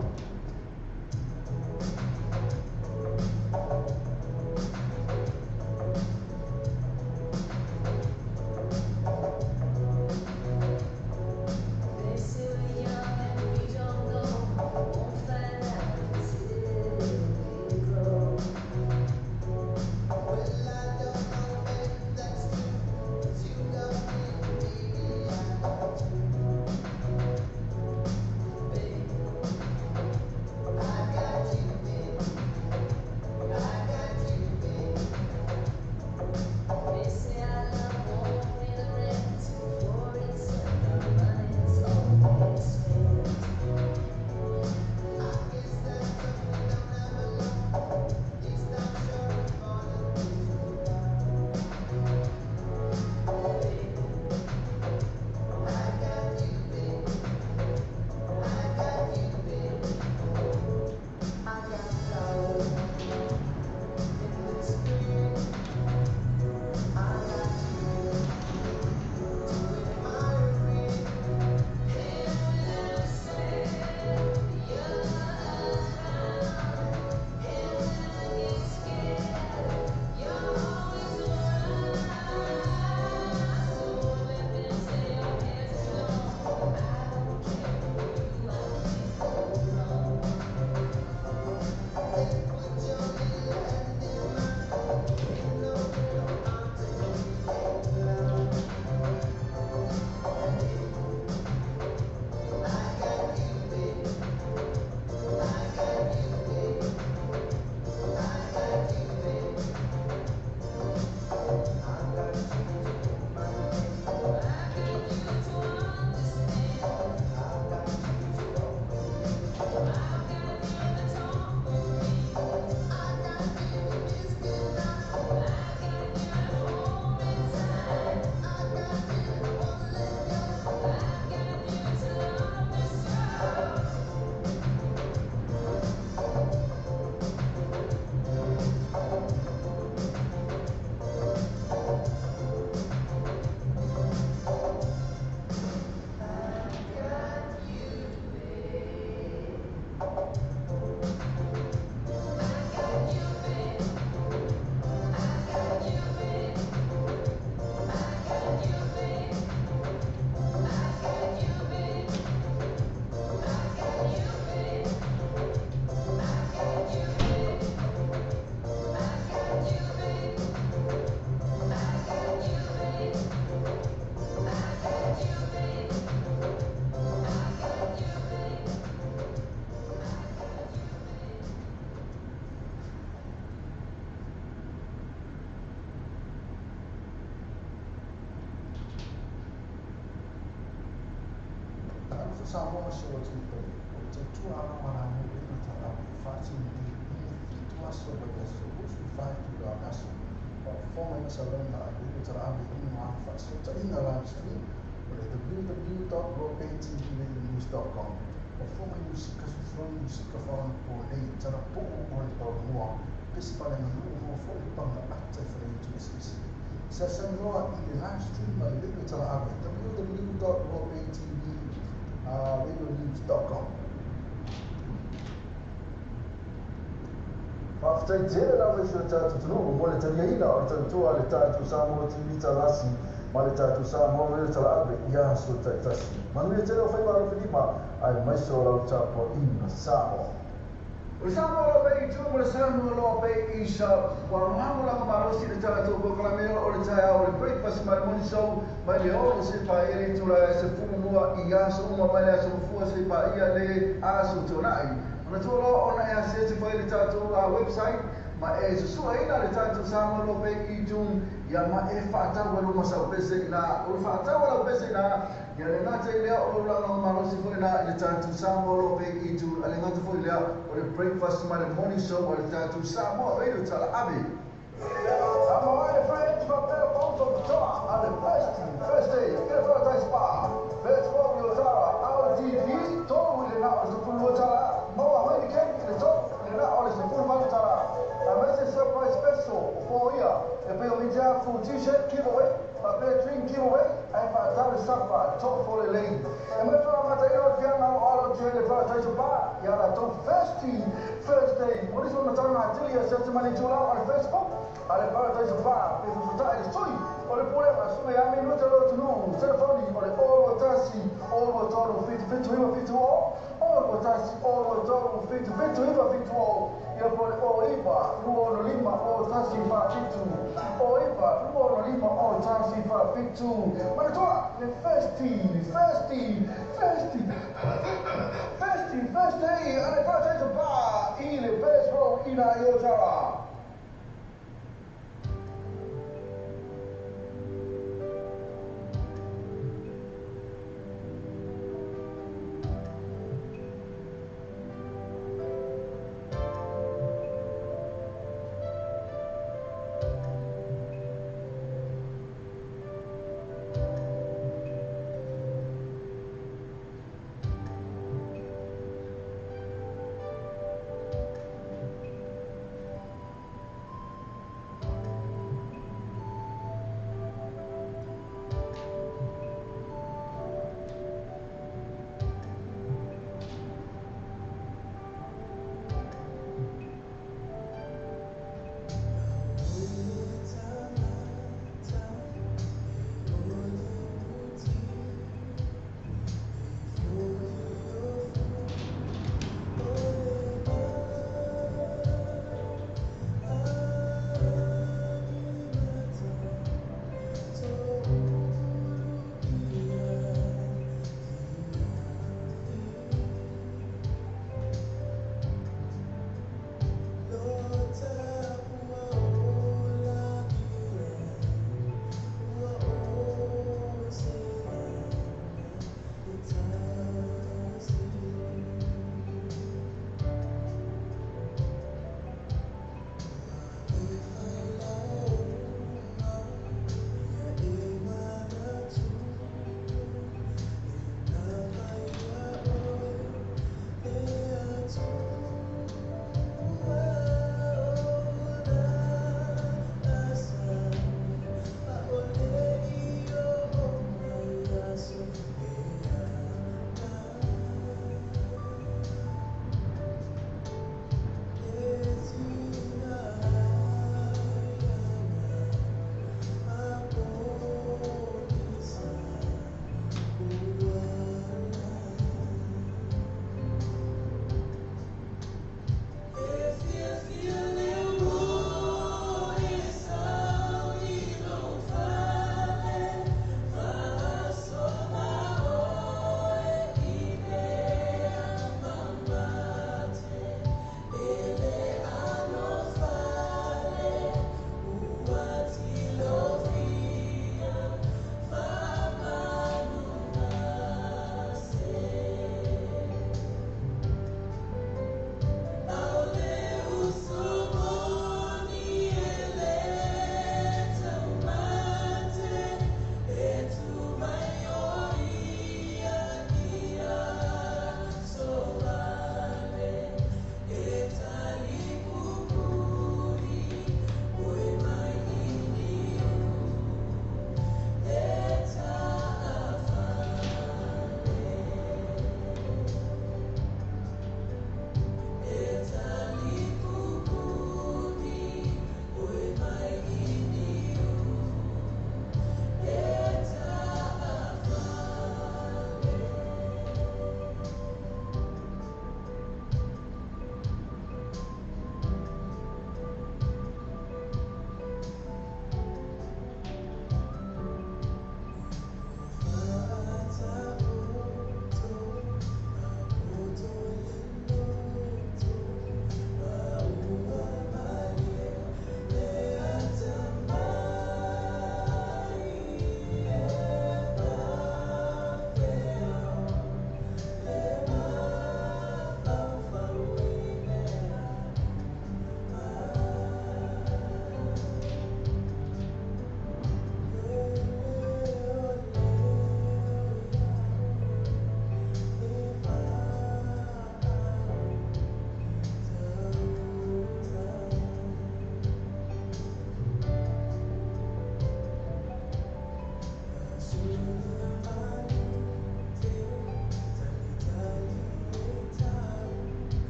They say we're young and we don't know. Won't find out until we grow. Well, I don't know if that's true, 'cause you don't leave me out. Babe. Samoa se o atunuu paia, o le tautua alagalamu i le talaave e faatino nei i le 7 aso o le vaiaso 24 itula o le aso. Faafofoga i masalauga a le radio talaave i luga o ana faafesootaiga live stream o le www.rawbaytvradionews.com. Faafofoga i musika fefulai musika faaonaponei talapuu o le paulua pesi faaleaganuu mo foi le paga ata i faleitu eseese. Sasagiloa i le live stream a le radio talaave www.rawbaytvradionews.com. Faafetai tele lava i si o tatou atunuu mo le taliaina o le tautua a le tatou Samoa TV Talasi ma le tatou Samoa Radio Talaave i aso taitasi. Manuia tele o faiva alofi lima aemaise o lau tapuaiga Samoa. O le Samoa loa pea i tu ma le Samoa loa pea i isa ua lagolago malosi le tatou polokalame o le taeao o le breakfast ma le morning show mai le 6 seia paia le itula e 11 i aso uma mai le aso Gafua seia paia le aso Toonai. Manatua loa ona e asiasi foi i le tatou website ma e susuaina le tatou Samoa Loa Pea i iTunes ia ma e faatau ai lou masau pese i ina. O le faatau a lau pese i ina, ia le gata i lea o lou lagolago malosi foi ina i le tatou Samoa Loa Pea i iTunes, a le gata foi i lea o le breakfast ma le morning show a le tatou Samoa Radio Talaave. Samoa ai le friends faapea faufautoa a le first first day i le Paradise Bar. First row i Otara, RTP, 3 i le na o le $12, maua Heineken i le 3 i le na o le $18. Aemaise surprise special o foia e pei o Minjafu t-shirt giveaway, faapea drink giveaway, ae faatau le sapa top for le lei. E matua amataina o le fiaga aloalo atu ai le Paradise Bar ia latou Thirsty Thursday. Mo nisi o matauga atili ia search mai le itulau o le Facebook a le Paradise Bar pe fesotai le sui o le pulega Susuga ia Minuta Lotunuu. Telefoni o le 021 023 77 970 021 023 77 970 ia po o le 09 265 0147 09 265 0147. Manatua le Thirsty Thirsty Thirsty Thirsty Thursday a le Paradise Bar i le Best Row ina i Otara.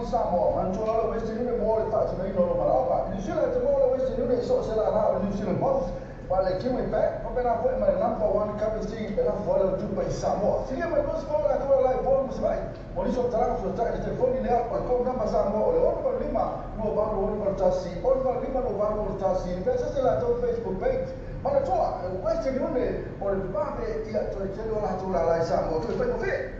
faamoli Samoa, manatua le Western Union mo le faatinoina o lo malaoga. I New Zealand, te maua le Western Union i so o se lala o le New Zealand Post, ma le Kiwi Bank, faapena foi ma le number one currency e lafo ai lau tupe i Samoa. Silia mai 20 la tua la i Upolu ma Savaii, mo nisi o talaga fesoatai i le telefoni lea o le code number Samoa o le 685 2861 685 2861. Pe se latou Facebook page. Manatua, Western Union o le vave ia toe tele o latou lala i Samoa. Toe faigofie.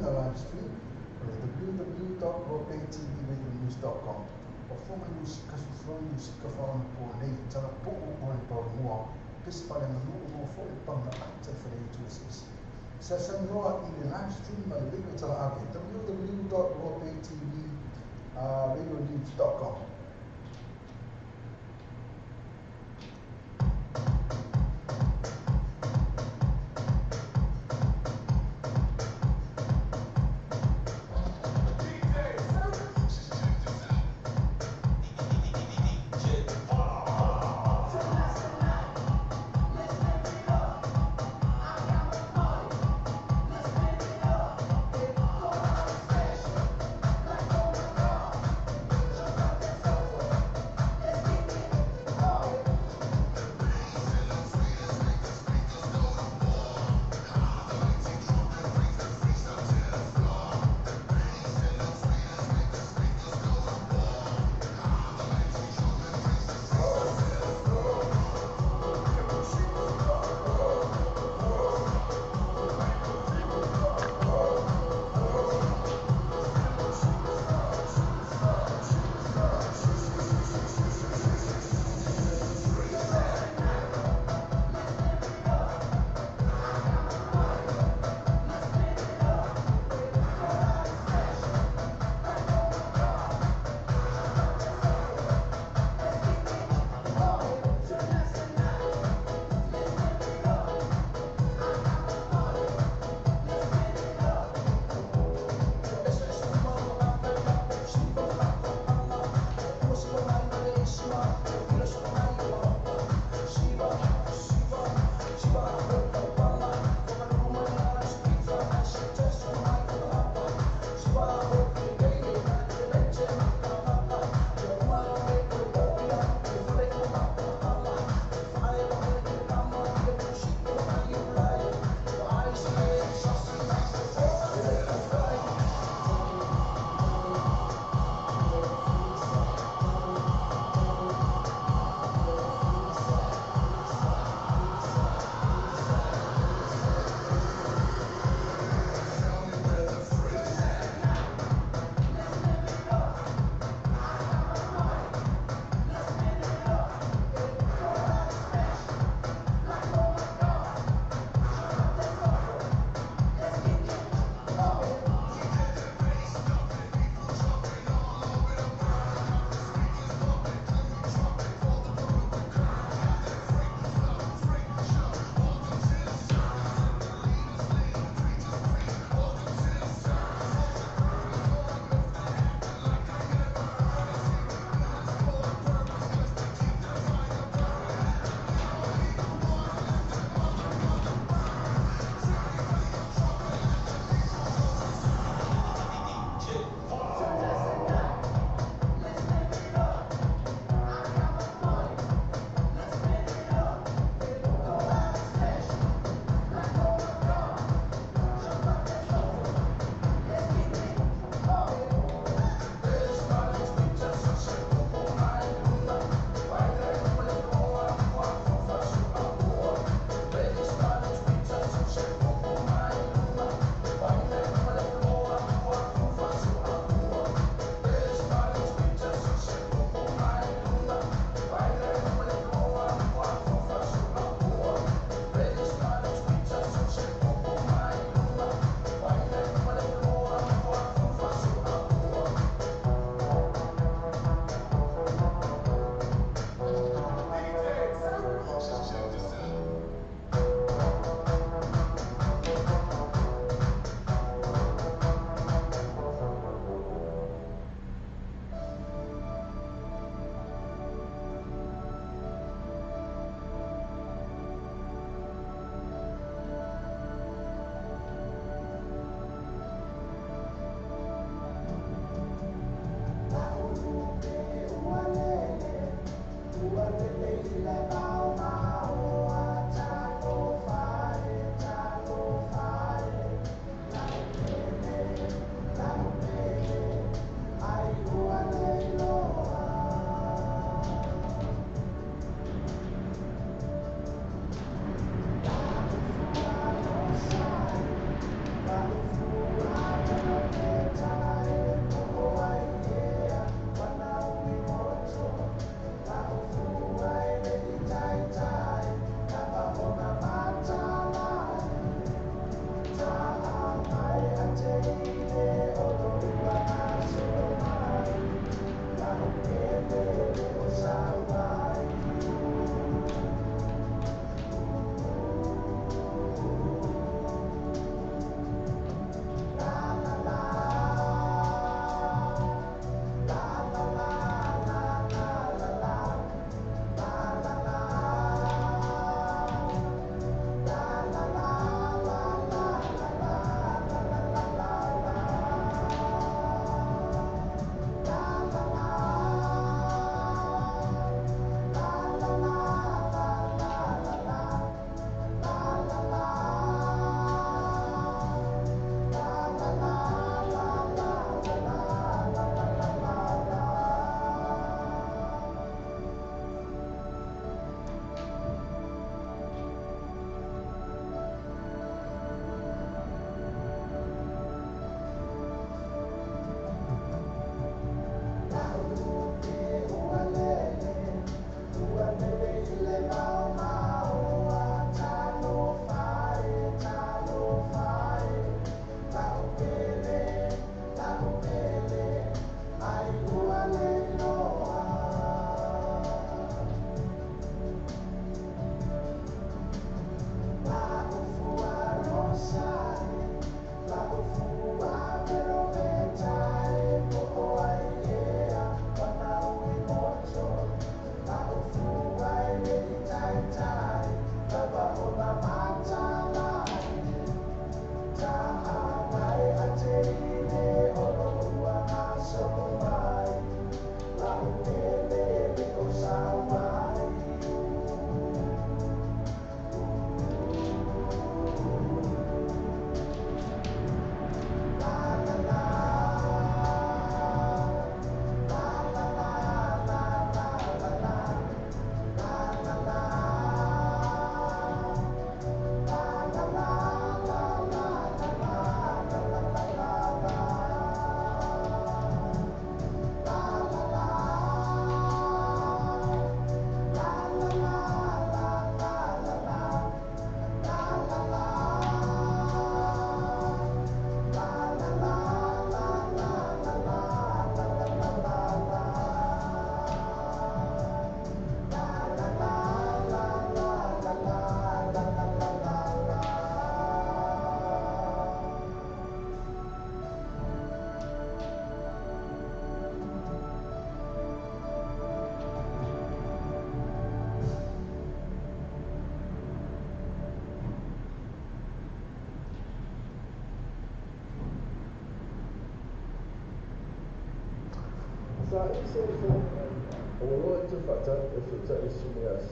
Live stream o le www.rockaytvradionews.com. O foma musika fofo musika faaonapo nei talapo'u o le paumua pesi faaleaganuu mo fo'i paga ata i faleituesese sasaminoa i le live stream ma le radio talaave www.rockaytvradionews.com.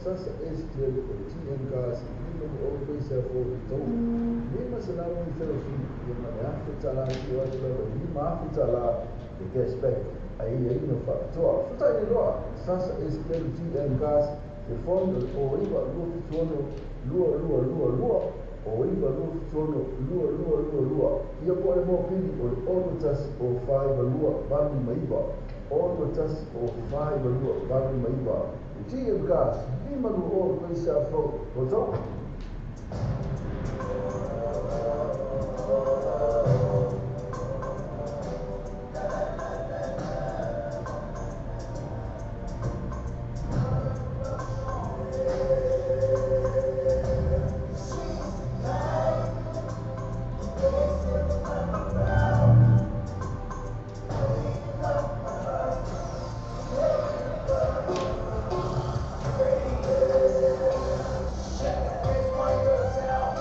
Sasa STL o TM Gas lima o pesa fo to lima salama i felo fi ia ma le afe tala i o atu lava lima afe tala le cashback ai ai no fa toa futa i loa Sasa STL TM Gas te phone o iwa lua fitono lua lua lua lua o iwa lua fitono lua lua lua lua ia po le mo pili o le ono tasi o 5 lua valu maiva ono tasi o 5 lua valu maiva TM Gas, lima no ouro com esse afro. Gostou? Check.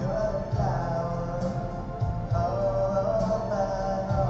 You're the flower of my heart.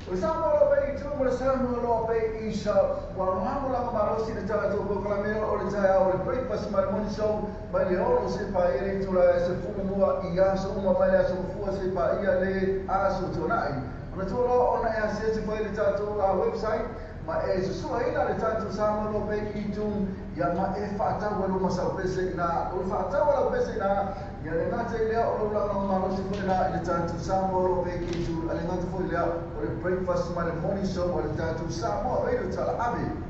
O le Samoa lo pe i tu mo le Samoa lo pe i sa ua lagolago malosi le tatou polokalame o le taeao o le breakfast ma le morning show mai le 6 se paia le itula e 11 i aso uma mai le aso Gafua se paia le aso Tuanai. Ona tua loa ona e asiasi mai le tatou website ma e susuaina le tatou Samoa lo pe i tu ia ma e faatau ai luma sau pese ina o le faatau lau pese ina ia le gata i lea o lou lagolago malosi foi la i le tatou Samoa lo pe i tu a le gata foi lea o le breakfast ma le morning show a le tatou Samoa Radio Talaave.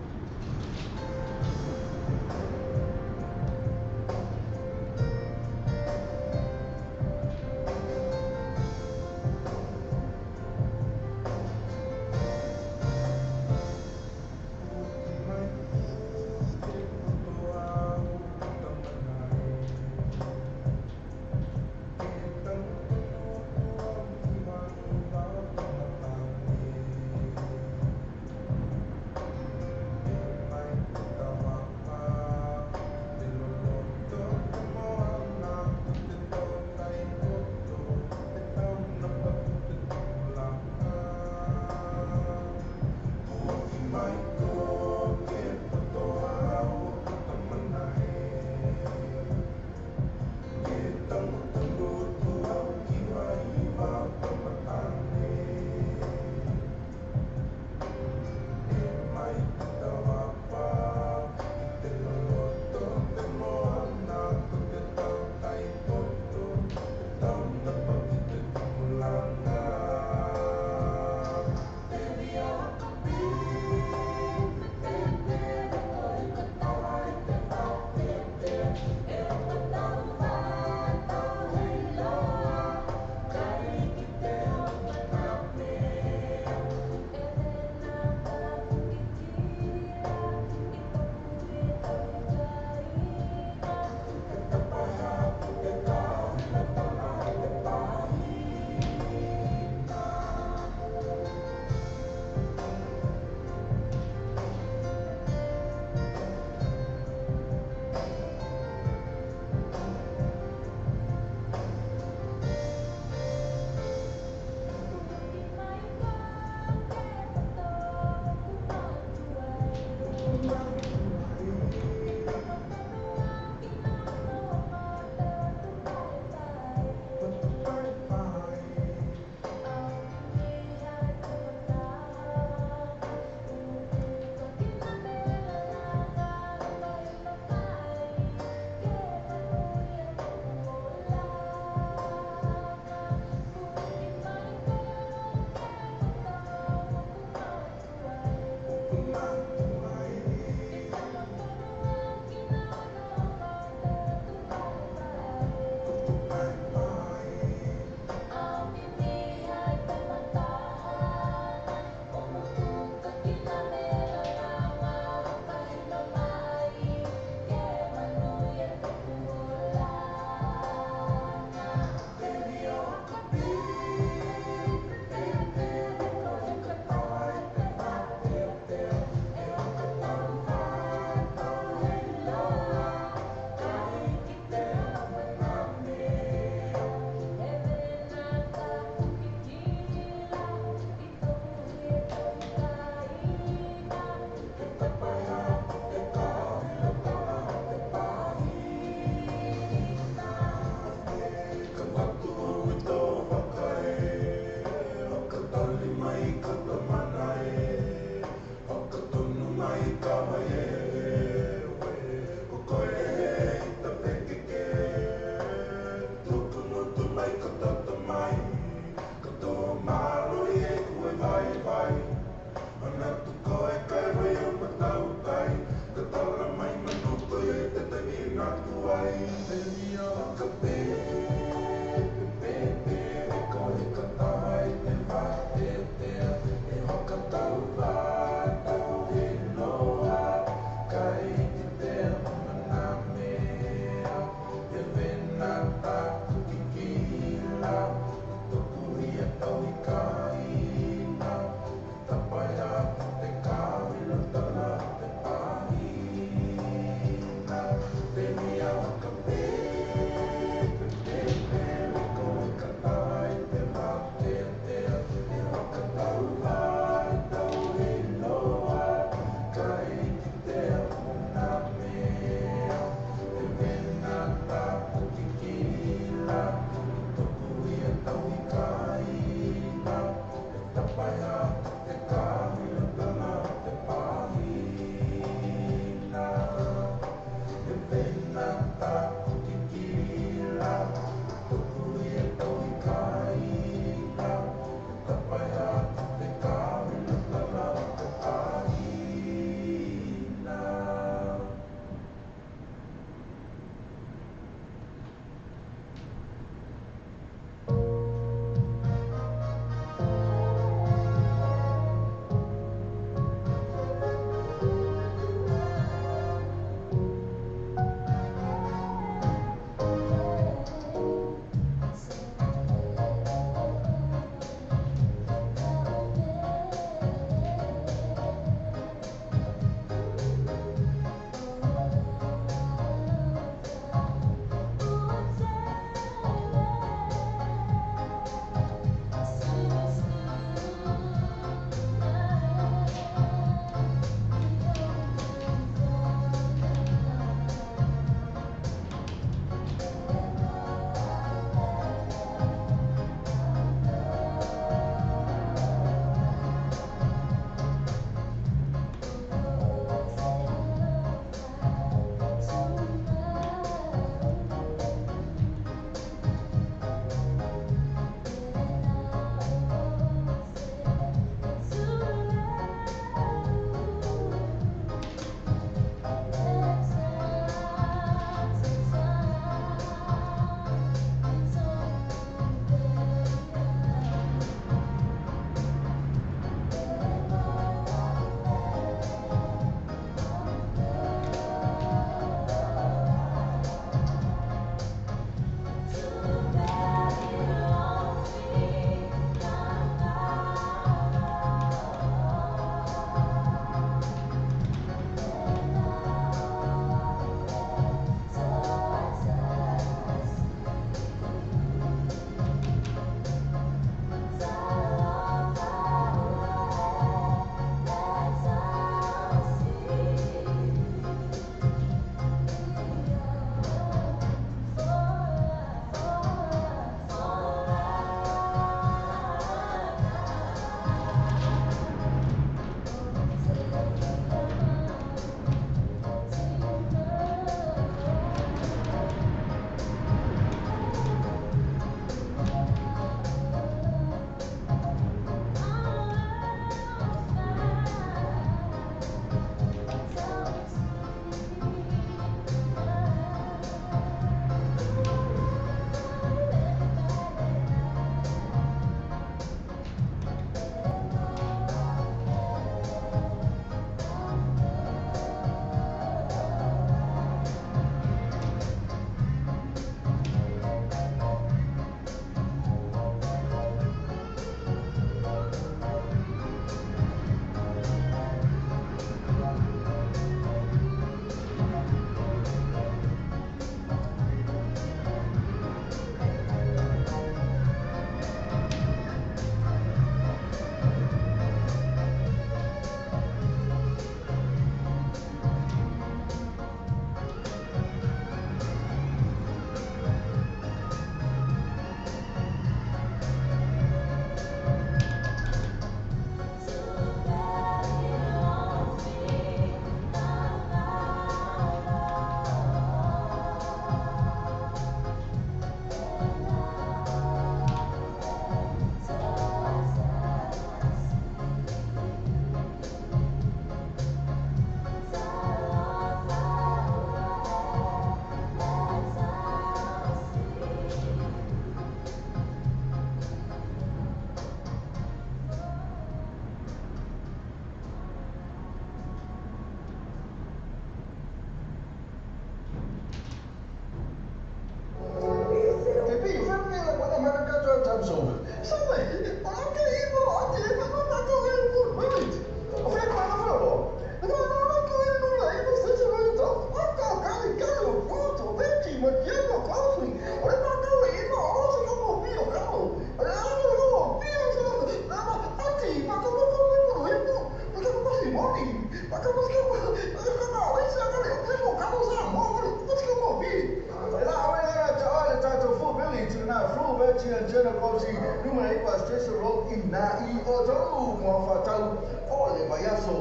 i o tolu mo whatau o le vaiaso.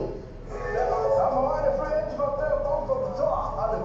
Ama mai friends from Bell Bomba Toa at the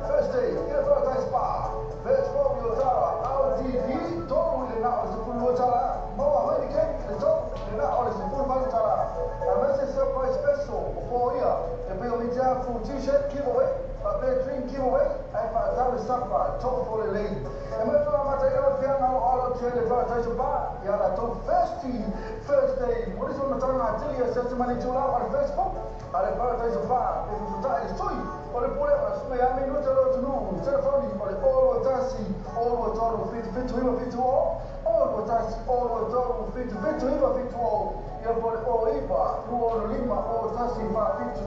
first day, get a nice bar. First for your tara, LTD, tolu le na o se pulu tara. Maua hoi le kek le tolu le na o le se pulu malu tara. A message surprise special for ia. E pe o mi tia full t-shirt giveaway, a pe drink giveaway, ai fa tau sapa, tolu for le lei. E mai fa mata i o fia na o alo te le fa tai ba, ia la tolu first day. What is on the tanga tili e se mani tula on Facebook? Ale Paradise Bar, e futai sui, o le pule o suma ya minuta lo tunu, telefoni o le olo tasi, olo tolu fitu fitu iwa fitu o, olo tasi, olo tolu fitu fitu iwa fitu o, ia pole o iwa, lua ono lima o tasi fa fitu,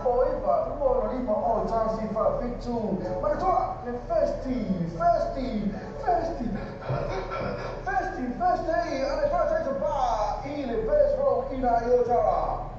o iwa, lua ono lima o tasi fa fitu. Manatoa, le festi, ale Paradise Bar, i le best row ina i o tara.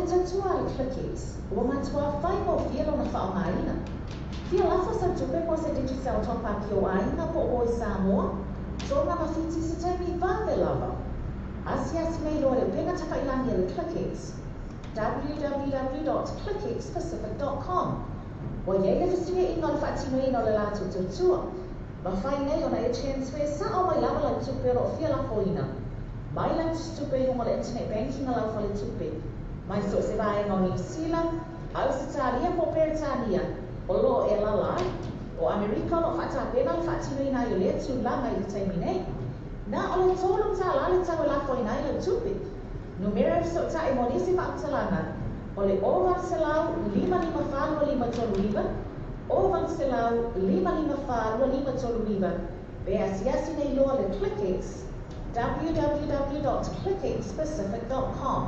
tautua a le ClickX, ua matuā faigofie lona faaaogaina. Fia lafo sau tupe mo se Digicel top-up i ou aiga po o i Samoa, Tonga ma Fiti i se taimi vave lava. Asiasi nei loa i le upega tafailagi a le ClickX, www.clickxpacific.com. Ua i ai le fesuiaiga o le faatinoina o le latou tautua. Mafai nei ona e transfer sao mai lava lau tupe o lo o fia lafoina mai lau tusitupe i luga o le internet banking a lau faletupe mai so o se vaega o Niu Sila, Ausetalia po o Peretania o lo o e alaala ai. O Amerika o lo o faatapena le faatinoina ai o lea tulaga i le taimi nei. Na o le $3 le tau e lafoina ai lau tupe. Numera e fesootai mo nisi faamatalaga o le 0800 554 2539, 0800 554 2539, pe asiasi nei loa le ClickX, www.clickxpacific.com.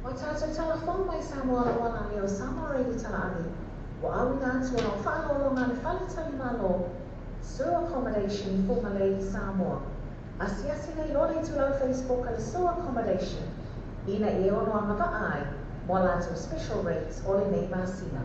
Ua tatou talafou mai Samoa lauala lea o Samoa Radio Talaave, ua auina atu ona o faaaloaloga a le Fale Talimalo, Sur Accommodation i Fugalei, Samoa. Asiasi nei loa le itulau Facebook a le Soa Accommodation ina ia ono agava'a ai mo a latou special rates o lenei masina.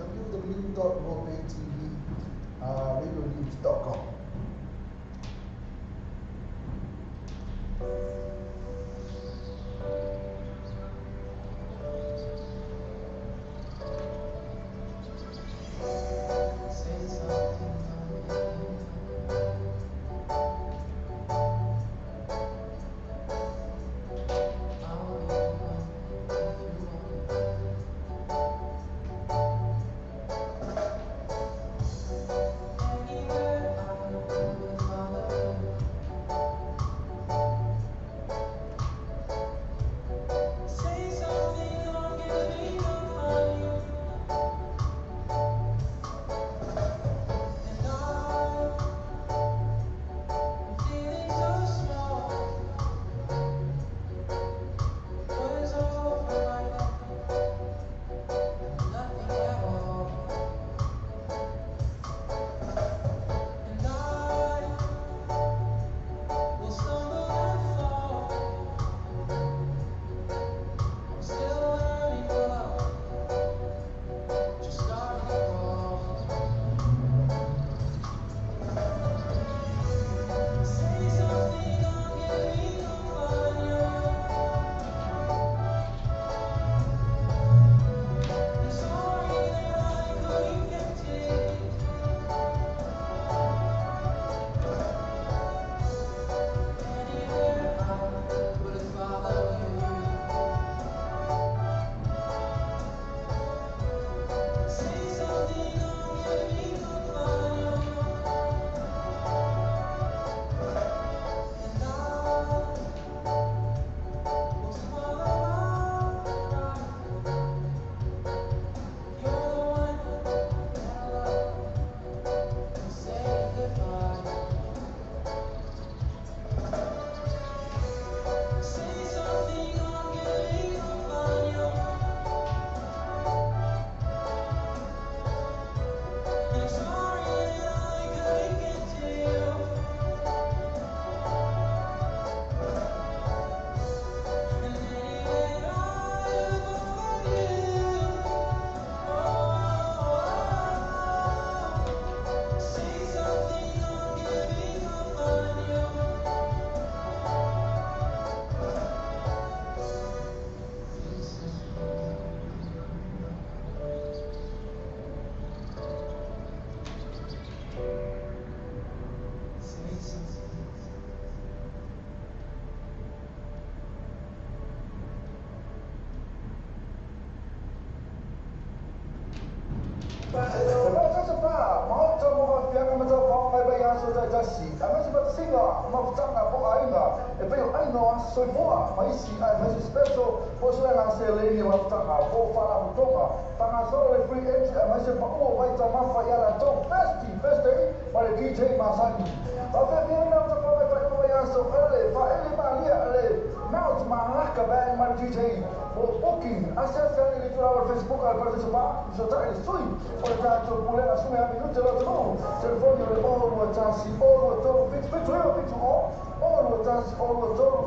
Www.roadbaytvradionews.com. Anywhere I E pa, maota mo fafiaga ma taufaoga e vaiaso taitasi, aemaise fatasiga mafutaga po o aiga, e pei o aiga o aso soifua, ma isi aemaise special po o suega seleni o mafutaga po o faalapotopotoga, fagasolo le free entry aemaise paʻu o vaitamafa ia latou Thirsty Thursday ma le DJ masani. Faafeafiaina o tafaga e faaiuga vaiaso ele faaele malia le Mount Malaka Band ma le DJ. Mo booking, asiasi ane i le itulā o le Facebook a le Parataiso Pa, fesootai le sui o le tatou pulega sume a minute lo atunuu. Telefoni o le 0 21 023 77 9 70, 0 21 023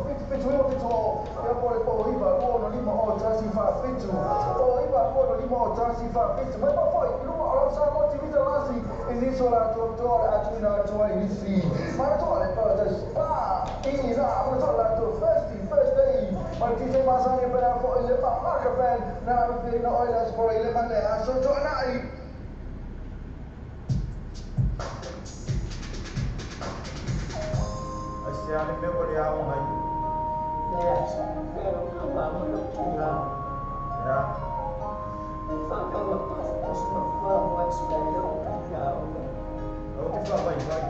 77 9 70, ia po o le 09 2 5 0 1 4 7, 09 2 5 0 1 4 7. Mai ma foi i luga o lau Samoa TV talasi i nisi o latou toa le atuina atu ai nisi. Manatua le Paradise Spa i ina, manatua latou Thirsty Thursday ma le DJ masani pe a foi le Malaka Band na afiaina oi le Aso Faraile ma le Aso Toanai. Ai se ale me o le ao ngai. Ya. O te fa vai vai.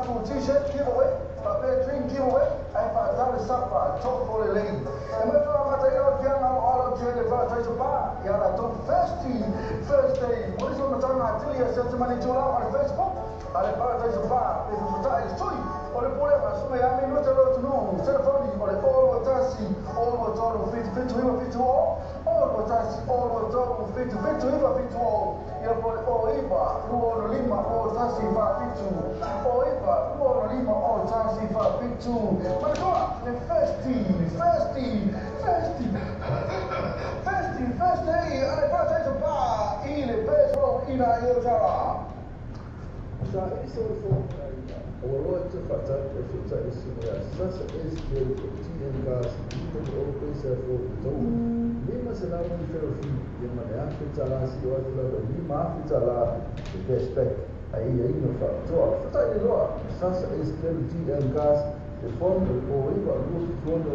matou t-shirt giveaway, faapea drink giveaway, ae faatau le sapa tofo lelei. E manatu amataina o fiaga aloalo tele Paradise Bar ia latou Thirsty Thursday. Mo nisi o mataga atili e se mani tulaga o le Facebook a le Paradise Bar pe fesotai le sui o le pulega suga ia minuta lo atunuu. Telefoni o le 021 023 77 970 021 023 77 970 ia po le 09 265 01 47 09 265 01 47. Manatua le Thirsty Thirsty Thirsty Thirsty Thursday a le Paradise Bar i le Peso ina i Otara. Sa e se o fo ua loa te whaatau e whita e sina ia sasa e se te TM gas i te o pesa fo tau. Lima se lau ni whero fi ia ma le afe tala si o atu lau lima afe tala le cashback a ia ina whaatoa. Whita i le loa sasa e se te TM gas te fono o iwa lua fono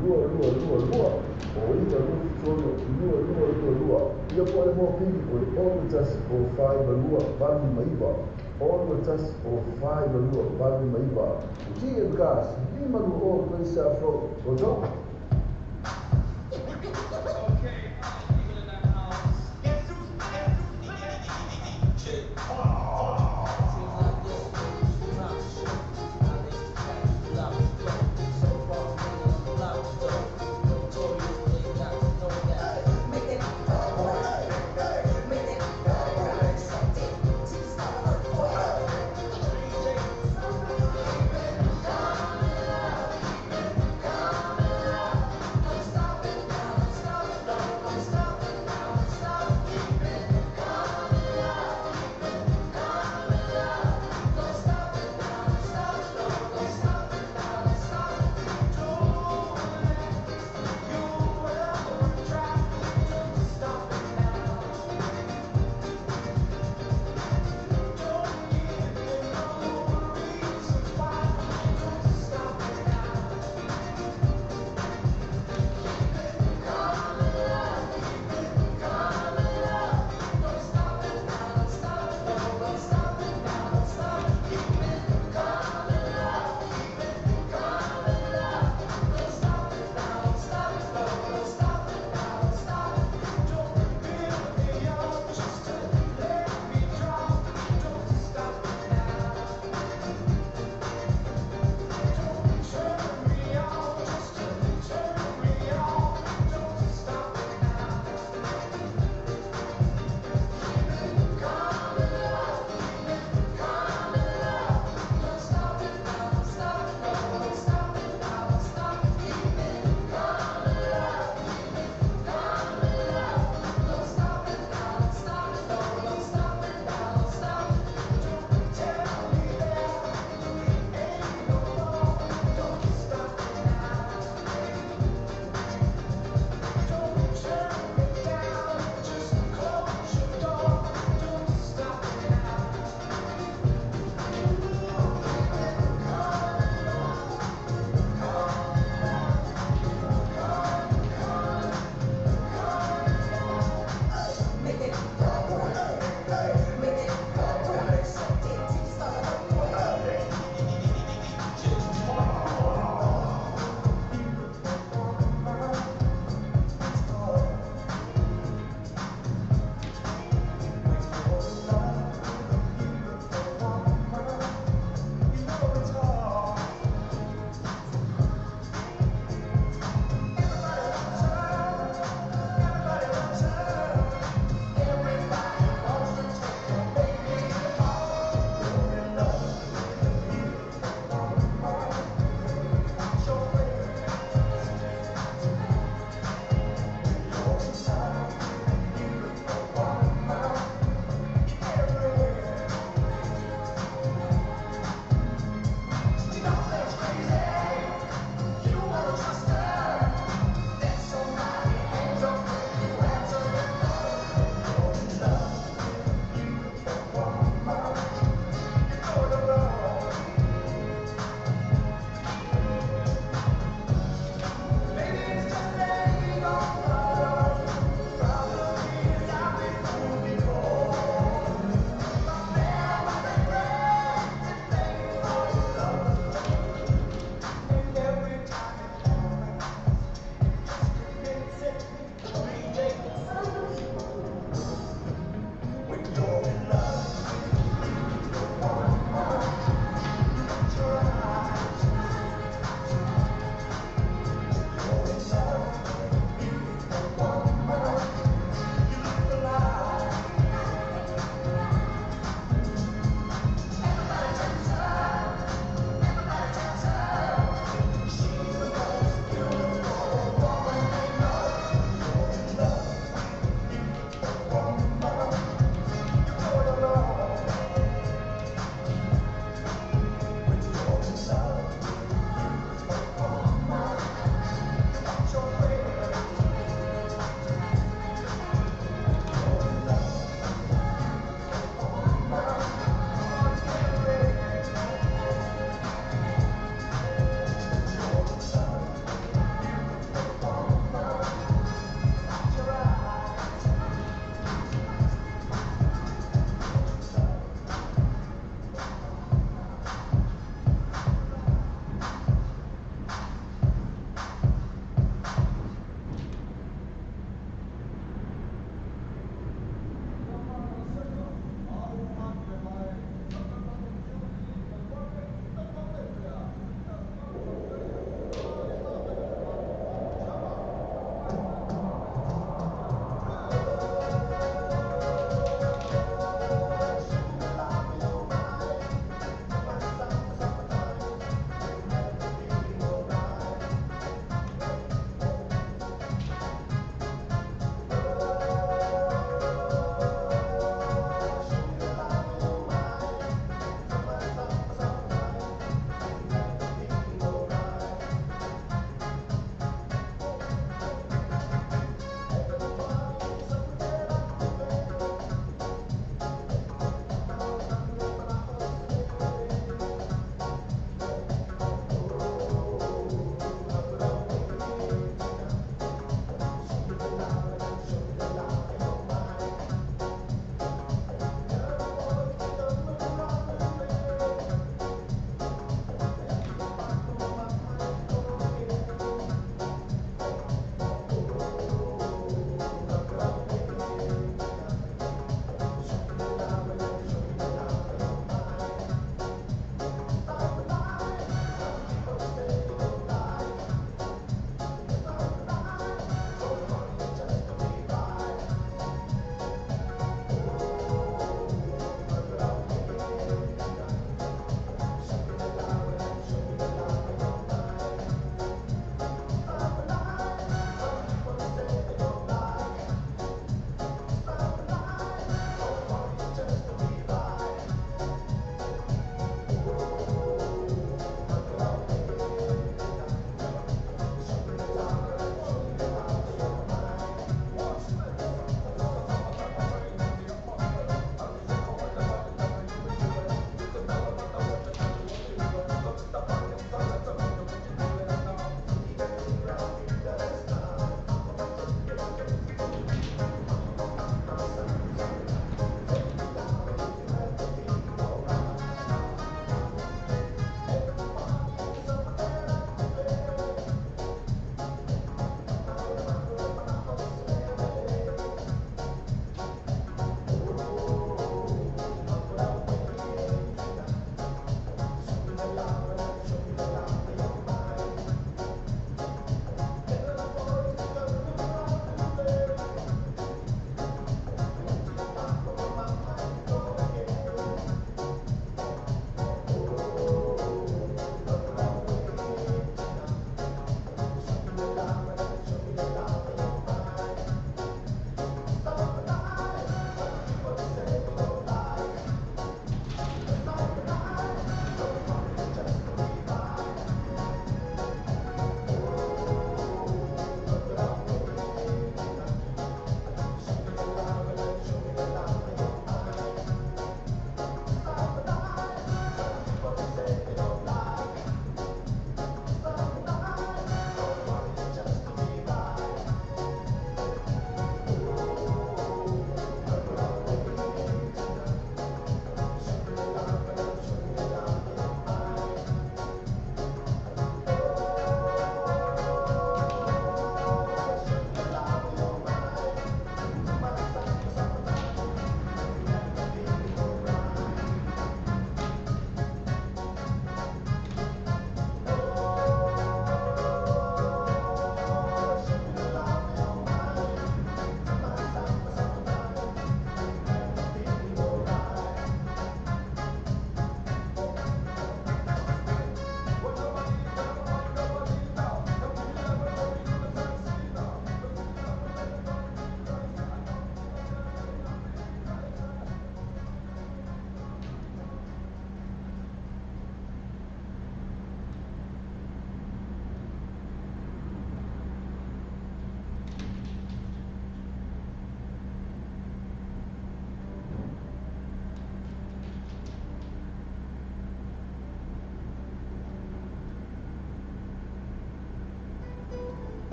lua lua lua lua o iwa lua fono lua lua lua lua. Ia po le mōpili o le ono tasi o whai malua valu maiwa. Ono tasi o whai malua valu maiwa. TM gas lima lu o pesa fo o tau. Come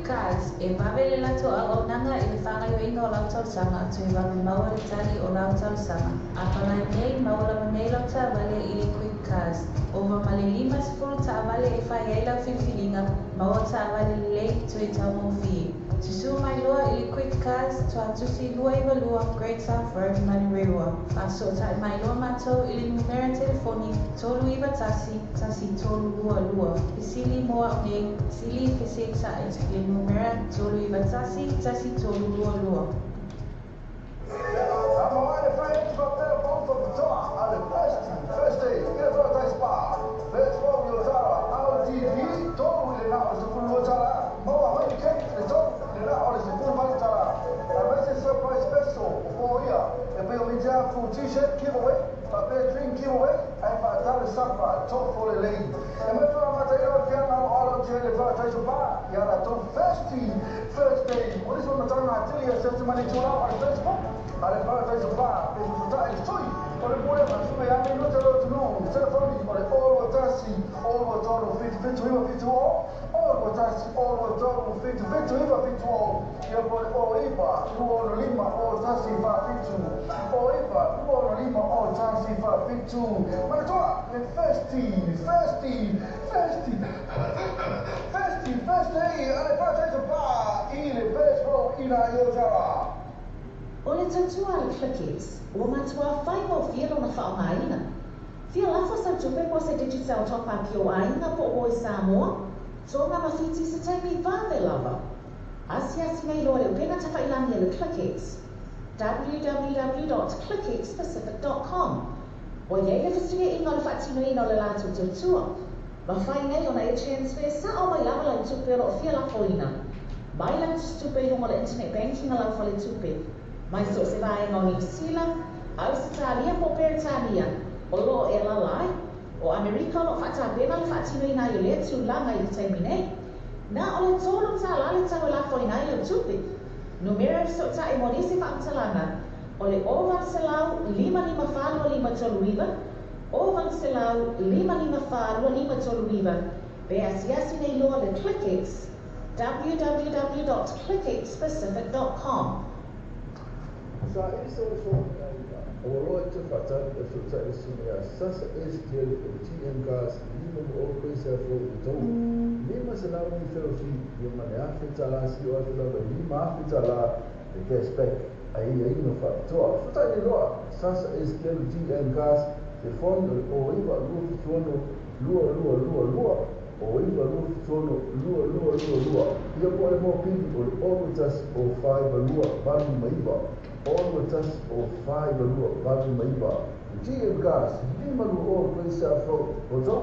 Cars, e vave le latou auaunaga i le faagaoioiga o lau talosaga toe vave maua le tali o lau talosaga. A palai nei, maua lava nei lau taavale i le Quick Cars. Ova ma le 50 taavale e fai ai lau filifiliga, maua taavale lelei toe taugofie. Susū mai loa i le Quick Cars, Tuatusi 292 Great South Road, Manurewa. Faasootai mai loa matou i le numera telefoni 391 1322. Fesili mo au nei, sili feseeta'i i le numera 391 1322. T-shirt giveaway, faapea drink giveaway, ae faatali sapa tofo lelei. E mai faamataina o le fiaga aloalo tele Paradise Bar ia latou Thirsty Thursday. O nisi o matauga atili e se mani tulau a le Facebook a le Paradise Bar pe fesota'i le sui o le pulega suga ia minuta lo atunuu. Telefoni o le 021 023 77 970 021 023 77 970 ia po le 09 265 01 47 09 265 01 47. Manatua le Thirsty Thirsty Thirsty Thirsty Thursday a le Paradise Bar i le Best Road i nā i Otara. O le tautua a le Clickex, ua matuā faigofie lona faaaogaina. Fia lafo sau tupe mo se Digicel top-up i ou aiga po o oe Samoa, Tonga ma Fiti i se taimi vave lava. Asiasi nei loa i le upega tafailagi a le Clickex, www.clickxpacific.com. Ua i ai le fesuiaiga o le faatinoina o le latou tautua. Mafai nei ona e transfer sao mai lava lau tupe o lo o fia lafoina mai lau tusitupe i luga o le internet banking a lau faletupe mai so o se vaega o Niu Sila, Ausetalia po o Peretania o lo o e alaala ai. O Amerika o lo o faatapena le faatinoina ai o lea tulaga i le taimi nei. Na o le $3 le tau e lafoina ai lau tupe. Numera e fesootai mo nisi faamatalaga o le 0800 554 2539, 0800 554 2539, pe asiasi nei loa le Clickex, www.clickxpacific.com. Sa i se o soa ua loa i te faatali e fesota'i le susuga ia Sasa Esekiele o le TM Cars 5 paisa fou i tau 500 ni feofi ia ma le $1,000 sio atu lava i $5,000 le cashback ai aiaiga faapitoa. Fesota'i nei loa Sasa Esekiele TM Cars telefoni o le 09 276 2222 o 9 2 7 6 2 2 2 2. Ia po o le mopili o le 6 1 o 5 2 8 ma 9 6 1 o 5 2 8 ma 9. GM Gas 5 2 o Grace Afro Oto.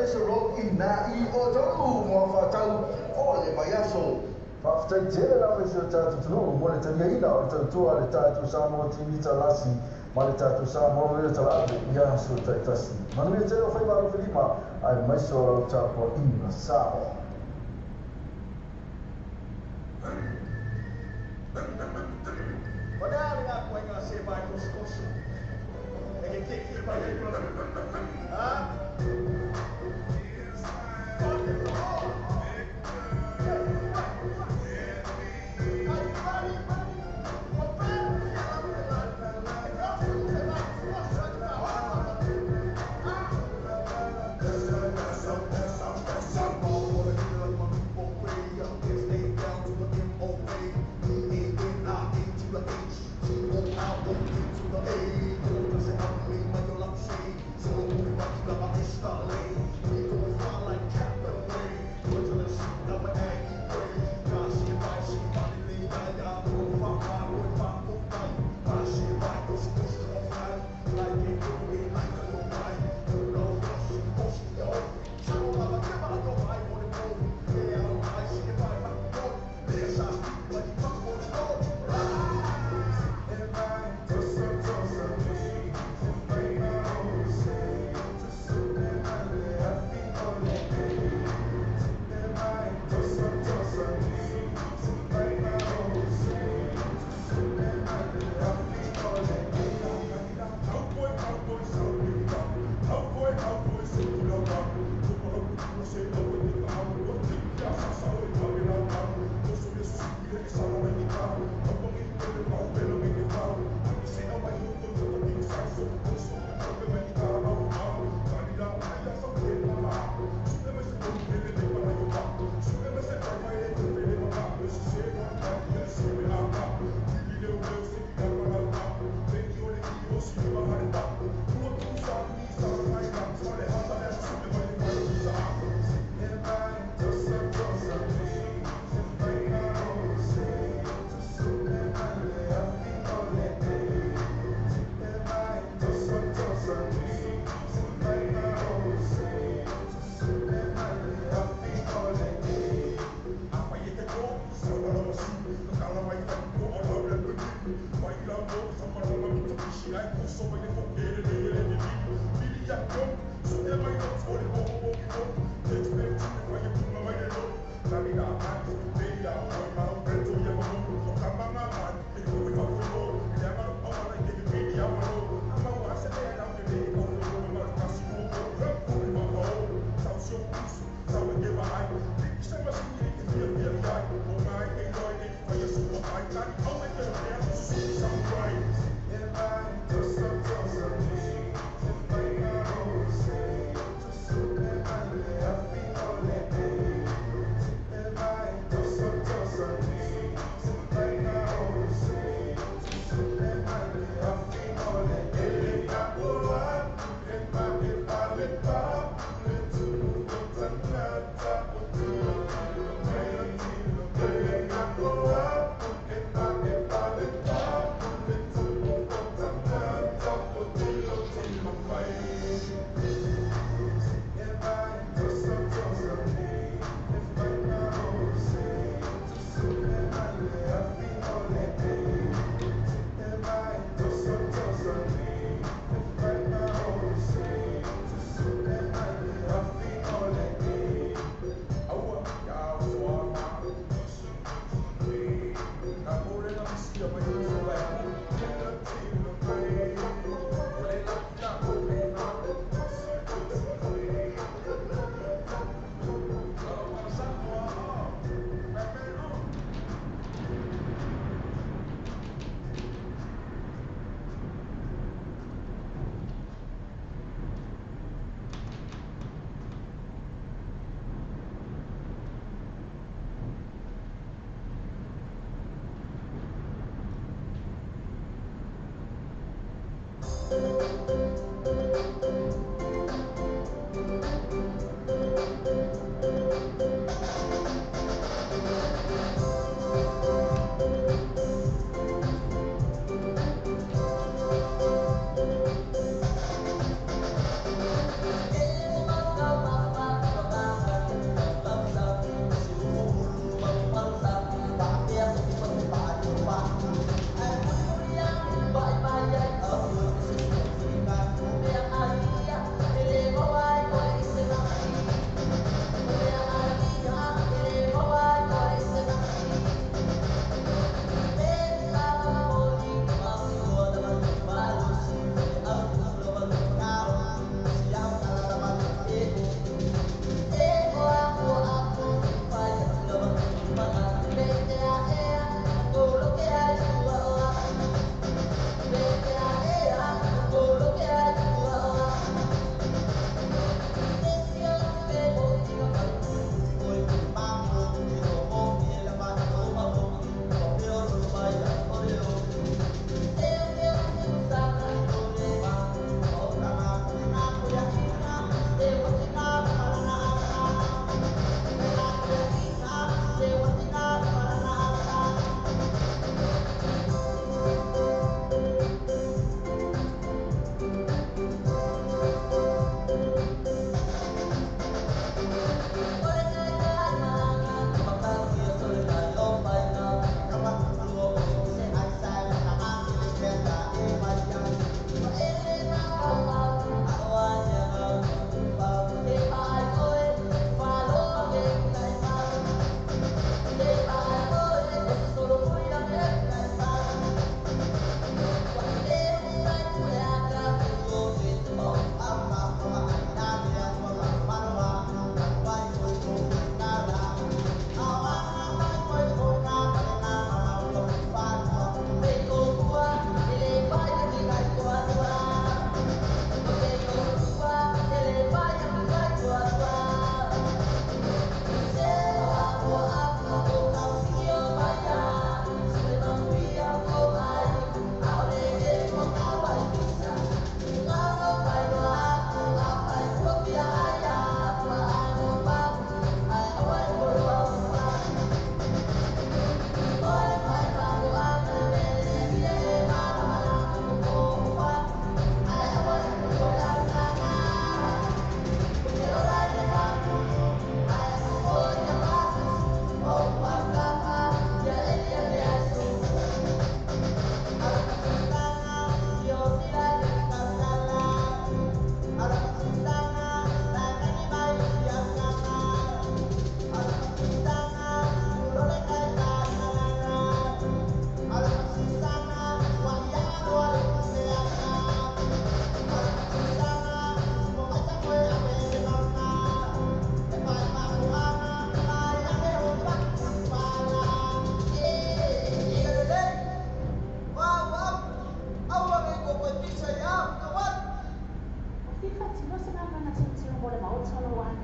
se ro i na i o tolu mo whātau o le vaiaso. Whaafatai tele la whaisi o tātou tunu, mo le talia ina o le tautua le tātou Samoa TV talasi, ma le tātou Samoa Radio talape, ia so taitasi. Manuia tele o whai maro whilima, ai maiso o lau tāpua ina Samoa. Thank you.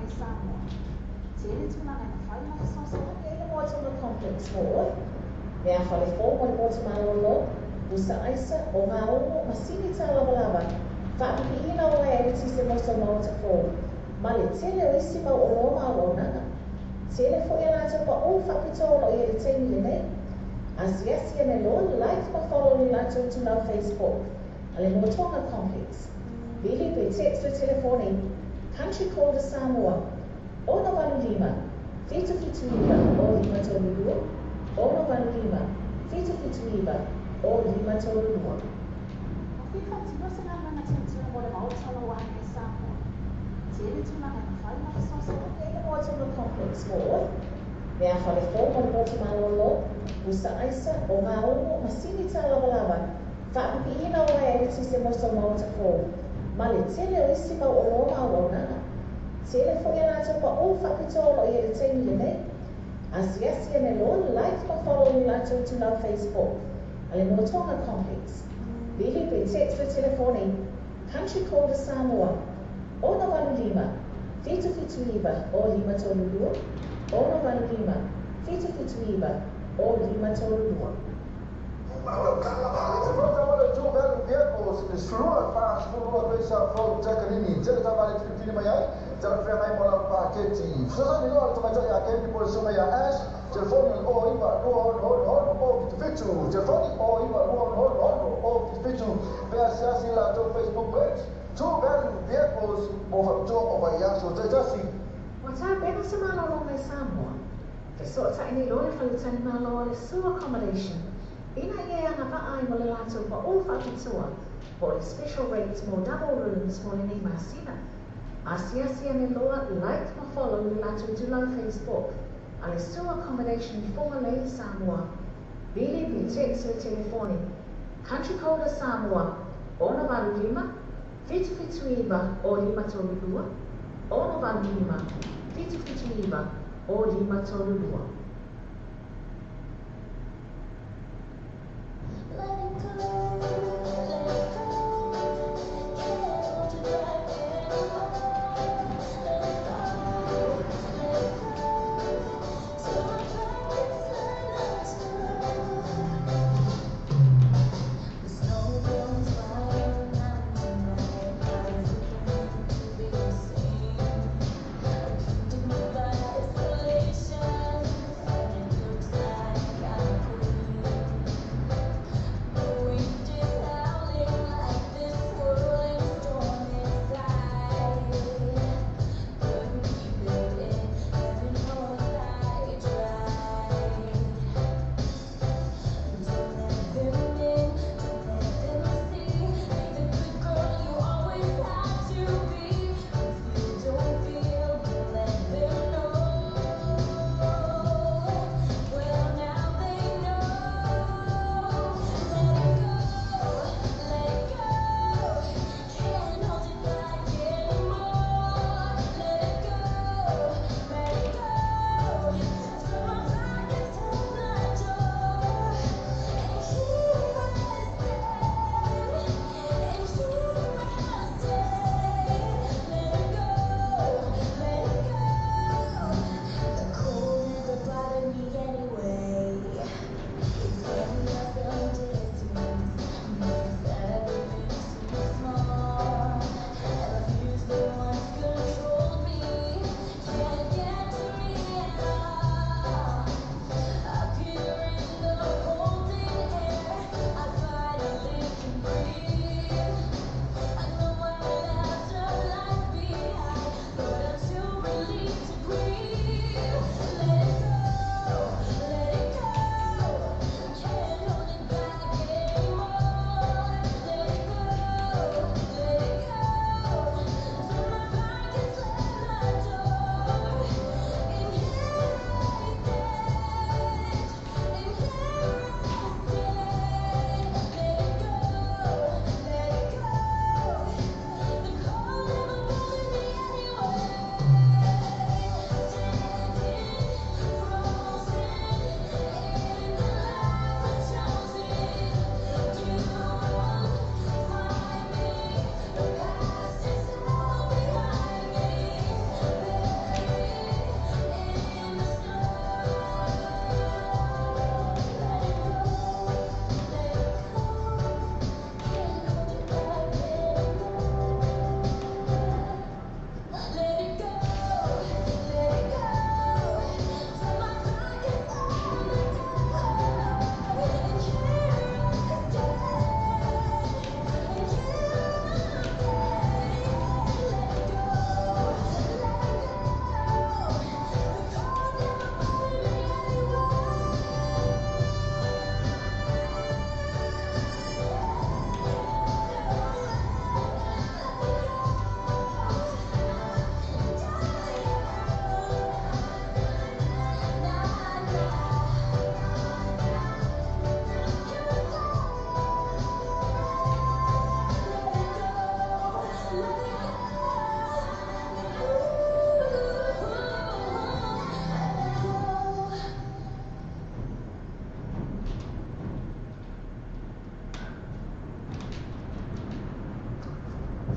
i Samoa. Tele tulaga e mafai ona fesoasoani ai le Moatonga Complex mo oe. Mea fale fou mo le motu malōlō, pusa aisa, o gaumu, ma sini tālavalava, faapipiina o uaea eletise mo sou maota fou, ma le tele o isi mau oloa ma auaunaga. Tele foi a latou paʻū faapitoa o lo o i ai i le taimi lenei. Asiasi ane loa, like ma follow i le latou itulau Facebook a le Moatonga Complex. Vili pe text le telefoni, Country Call to Samoa, 685 779 0532, 685 779 0532. Ua fia faatino se galuega tilotilo mo le maota o lou aiga i Samoa. Tele tulaga e mafai ona fesoasoani ai le Moatonga Complex mo oe. Mea fale fou mo le motu malōlō, pusa aisa, o gaumu, ma sini tālavalava, faapipiina o uaea eletise mo sou maota fou, ma le tele o isi mau oloa ma auaunaga. Tele foi a latou paʻū faapitoa o lo o i ai i le taimi lenei. Asiasi ane loa, like ma follow i le latou itulau Facebook a le Moatonga Complex. Vili pe text le telefoni, Country Call to Samoa, 685 779 0532, 685 779 0532. Ua tapena se malologa i Samoa. Fesootai nei loa le faletalimalo a le Sue Accommodation ina ia e agavaa ai mo le latou paʻū faapitoa po o le special rates mo double rooms mo lenei masina. Asiasi ane loa, like ma follow le latou itulau Facebook a le Sue Accommodation i Fugalei i Samoa. Vili pe text le telefoni, Country Code a Samoa, 685 779 0532, 685 779 0532.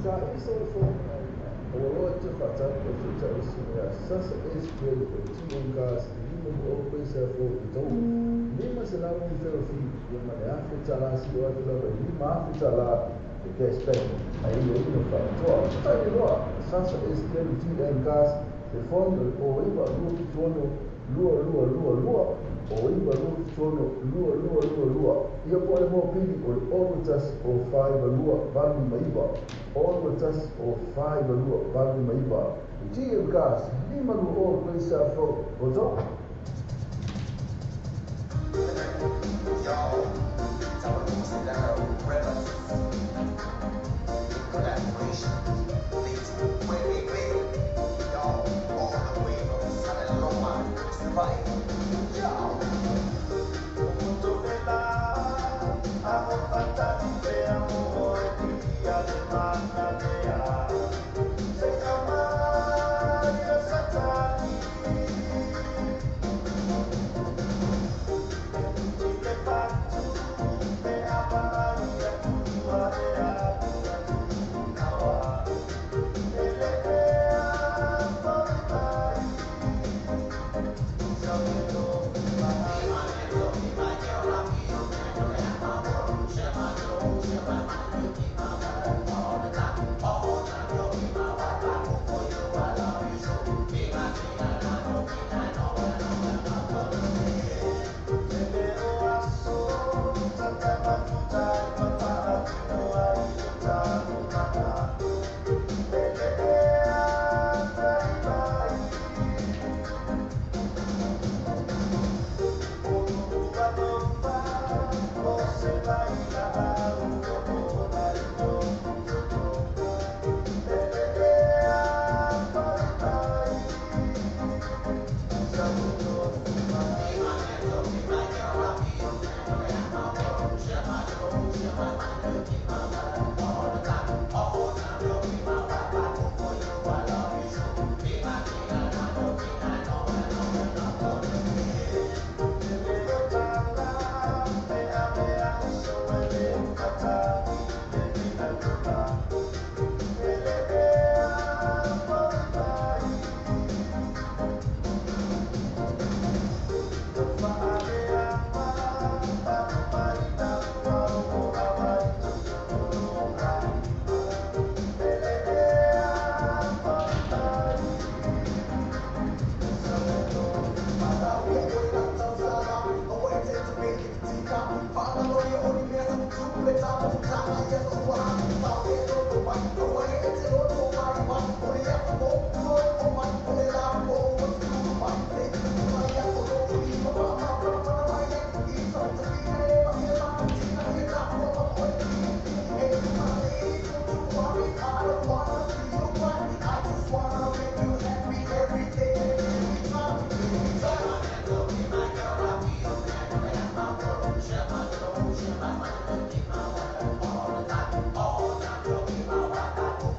Sa isa o fo o loa te whaatau ko te tau sina sasa SPL ko TM gas lima mo o pesa fo i tau lima se lau ni feo fi ia ma le afe tala si o atu lava lima afe tala e cashback ai o ino whaatoa tai loa sasa SPL TM gas te fone o iwa lua fitono lua lua lua lua o iwa lua fitono lua lua lua lua ia po le mo pili o le ono tasi o whaiwa lua valu maiwa ono tasi o whaiwa lua valu maiwa TM gas lima lua o pesa fo o tau. All the time, all the time.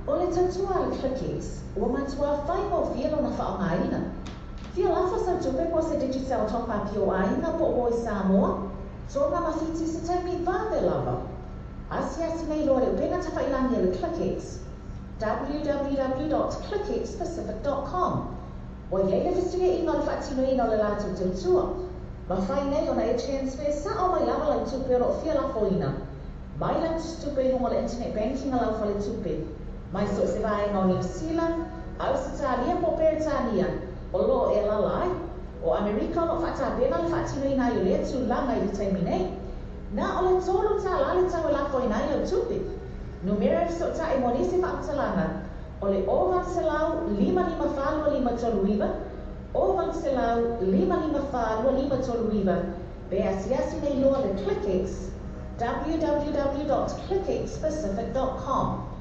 O le tautua a le ClickX, ua matuā faigofie lona faaaogaina. Fia lafo sau tupe po o se Digicel top up i ou aiga po o uo i Samoa, Tonga ma Fiti i se taimi vave lava. Asiasi nei loa i le upega tafailagi a le ClickX, www dot clickxpacific dot com. Ua i ai le fesuiaiga o le faatinoina o le latou tautua. Mafai nei ona e transfer sa'o mai lava lau tupe o lo o fia lafoina mai lau tusitupe i luga o le internet banking a lau faletupe mai so o se vaega o Niu Sila, Ausetalia po o Peretania o lo o e alaala ai. O Amerika o lo o faatapena le faatinoina ai o lea tulaga i le taimi nei. Na o le $3 le tau e lafoina ai lau tupe. Numera e fesootai mo nisi faamatalaga o le 0800 554 2539, 0800 554 2539, pe asiasi nei loa le ClickX, www.clickxpacific.com.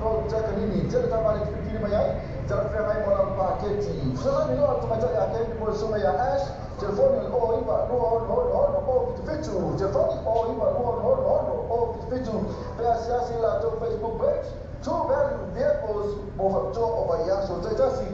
Road, Takanini. Tele taavale filifili mai ai, talafeagai mo lana paketi. Fesoasoani loa le tamaitai ia Kevin mo le susuga ia Ash, telefoni o le 092666 077, telefoni 092666 077, pe asiasi i latou Facebook page, True Value Vehicles mo faapitoa o vaiaso taitasi.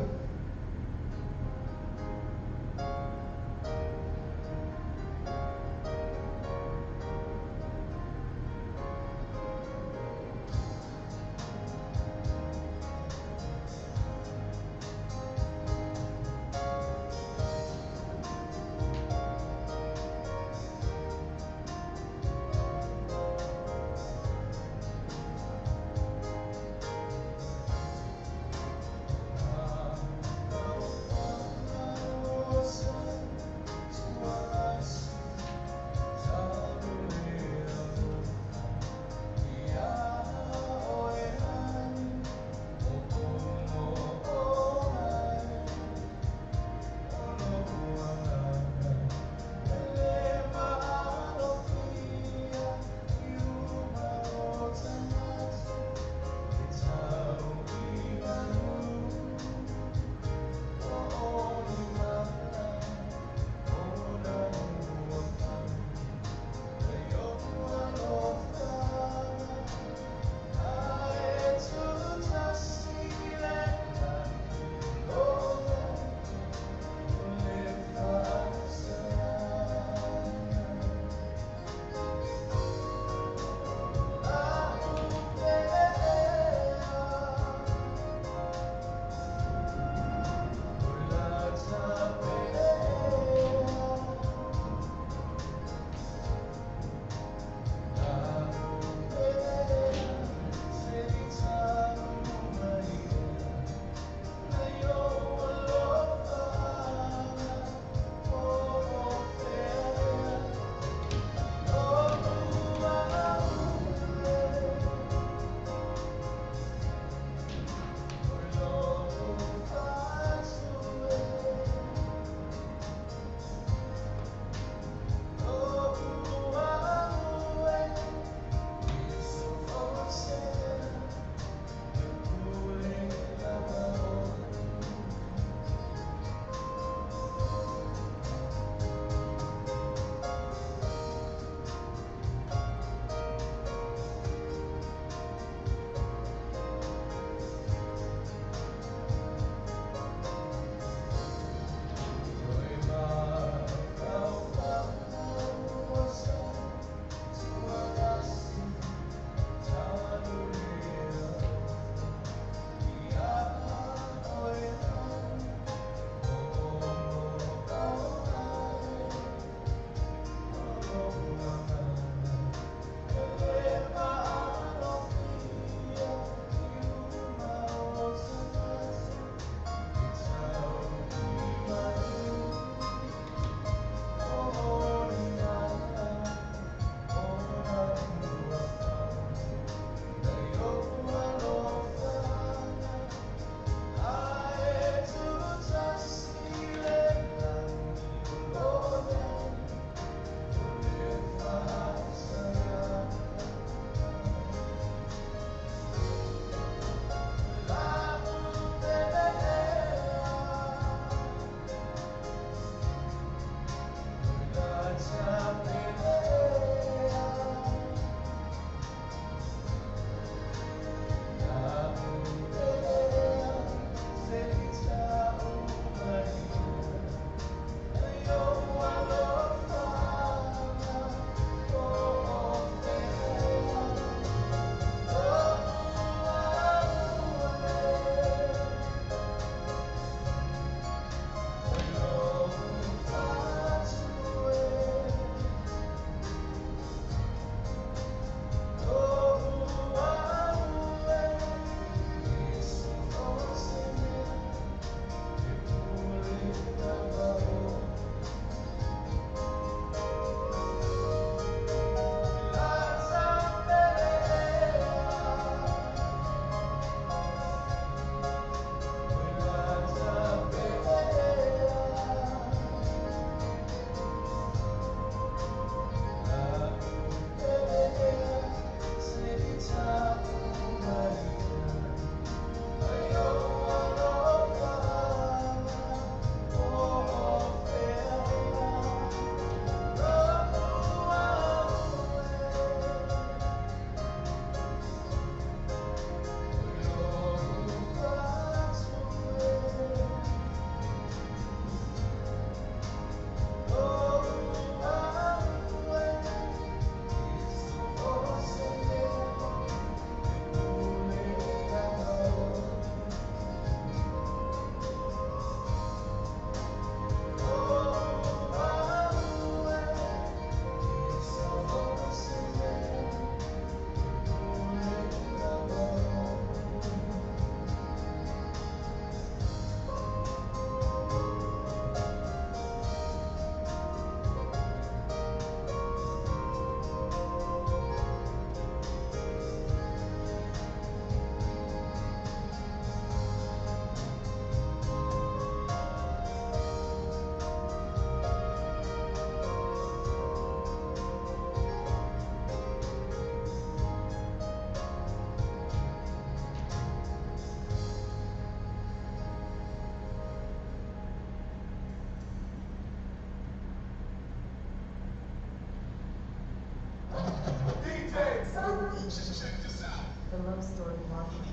The love story module.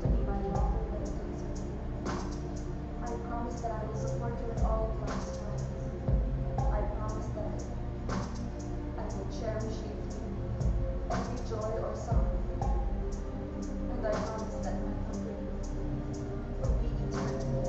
To be my lawful wedded husband. I promise that I will support you in all of life's plans. I promise that I will cherish you through every joy or sorrow. And I promise that my company will be eternal.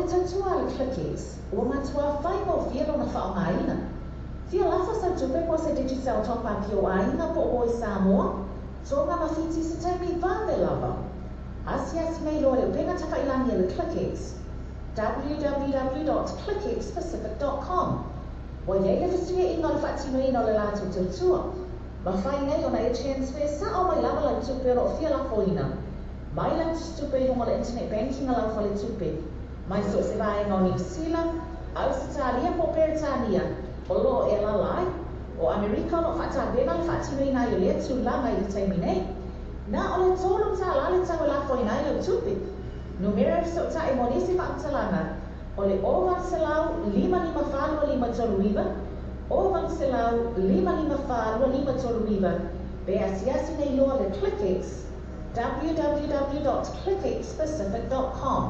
tautua a le ClickX, ua matuā faigofie lona faaaogaina. Fia lafo sau tupe po o se Digicel top up i ou aiga po o i Samoa, Tonga ma Fiti i se taimi vave lava. Asiasi nei loa i le upega tafailagi a le ClickX, www.clickxpacific.com. Ua i ai le fesuiaiga o le faatinoina o le latou tautua. Mafai nei ona e transfer sa'o mai lava lau tupe o lo o fia lafoina mai lau tusitupe i luga o le internet banking a lau faletupe mai so o se vaega o Niu Sila, Ausetalia po o Peretania o lo o e alaala ai. O Amerika o lo o faatapena le faatinoina ai o lea tulaga i le taimi nei. Na o le $3 le tau e lafoina ai lau tupe. Numera e fesootai mo nisi faamatalaga o le 0800 554 2539, 0800 554 2539, pe asiasi nei loa le ClickX, www.clickxpacific.com.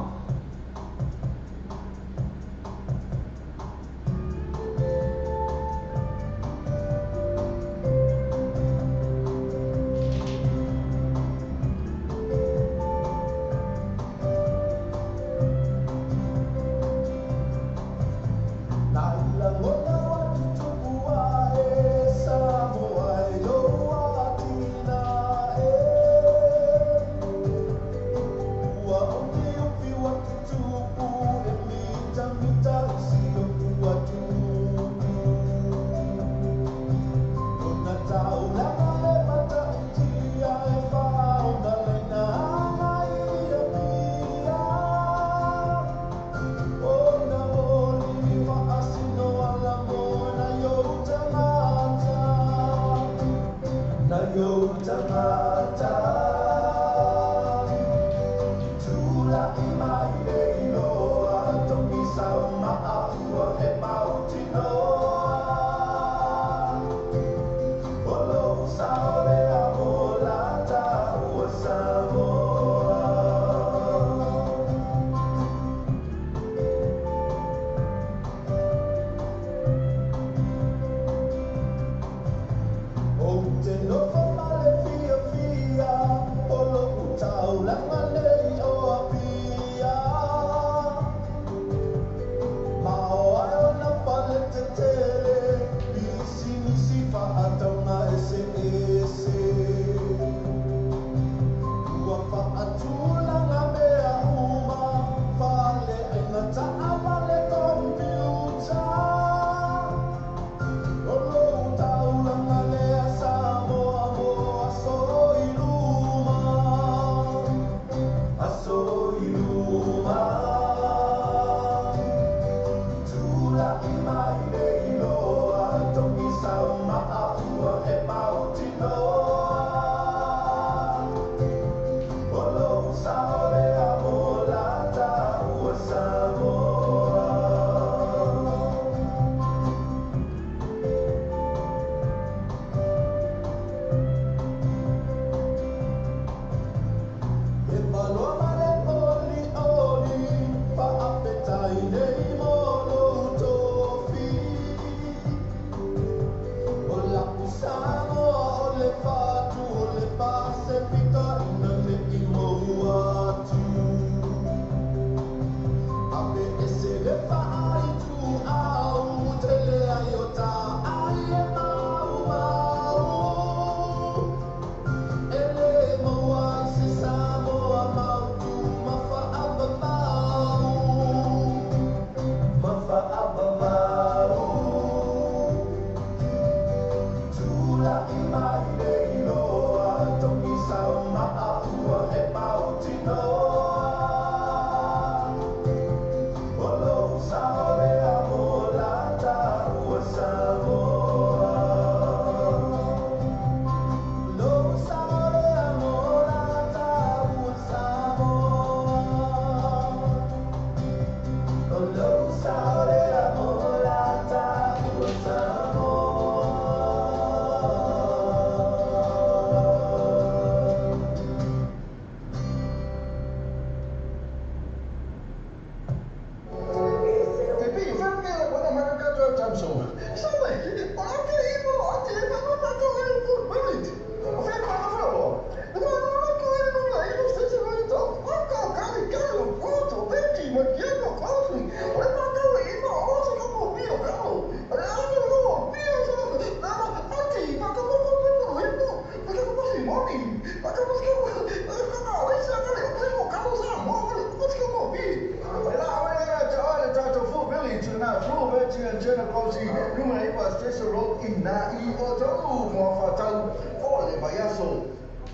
ia i o tau mo whātau o le vaiaso.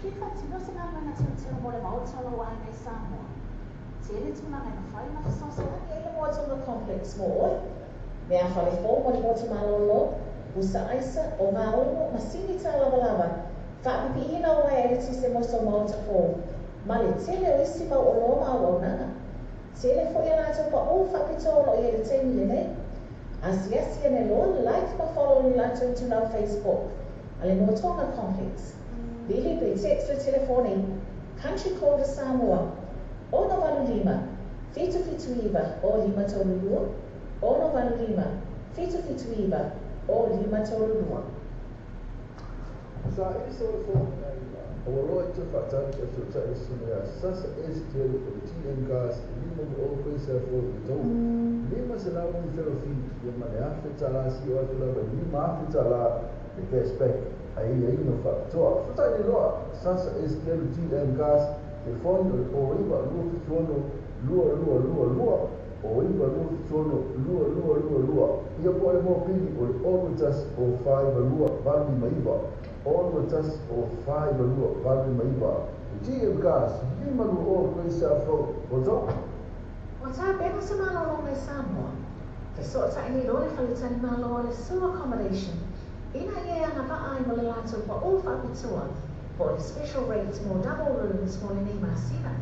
Ke whatino se ngā mana tūtū mo le maota lo ai nei Samoa. Tele tūlanga e mawhai na whasosoani e le Moatonga Complex mo oi. Mea whale fō mo le motu malolo, usa aisa o ngā ono masini tā lava lava. Whaapipi ina o ai ele tise mo so maota fō. Ma le tele o isi mau o loma au au nanga. Tele fo ia lātou pa o whapito o lo i ele teimi le nei. Asiasi ane loa like ma follow ni lātou tūnau Facebook. A le Moatonga Complex. Lili pe text le telefoni. Country Code Samoa. 685 779 o 532 685 779 o 532. Sa i so fo o loa i te whātau e tō e suna ia sasa e se te o TM Gas lima o koe sa fo i tau. Lima se lau ni whero fi ia ma le afe tala si o atu lava lima afe tala le cashback ai ai no whakatoa. Whatai ni loa sasa e se te o TM Gas telefoni o le o iwa lua whituono lua lua lua lua o iwa lua whituono lua lua lua lua. Ia po le mōpili o le ono tas o whaiva lua valu maiva. Ono tas o whaiva lua valu maiva. TM Gas, lima lua o koe sa fo o tau. O tā pena se malolo mai Samoa. Te soota ini loa le whalitani malo le Sue Accommodation. Ina ia anga vaai mo le lātou pa o whapitua. Po le special rates mo double rooms mo le nei masina.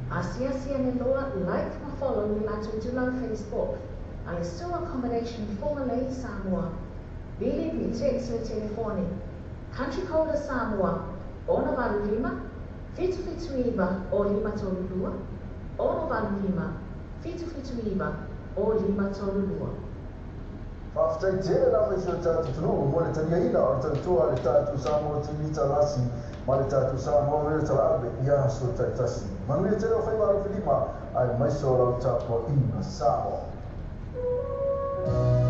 Asiasi ane loa like ma follow le lātou tulau Facebook. A le Sue Accommodation Whangalei Samoa. Vili pi text le telefoni. Country Code Samoa. 685 779 o 532 685 779 o 532. Whawhitai tēnei rā whai sio tātou tunu, mo le tania ina o le tautoa le tātou Samoa TV talasi, ma le tātou Samoa Reo Talaabe ia so taitasi. Manuia tēnei o whai wāro whilima, ai mai so rau tāpua ina Samoa. Oh.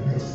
No matter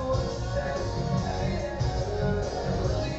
what you say,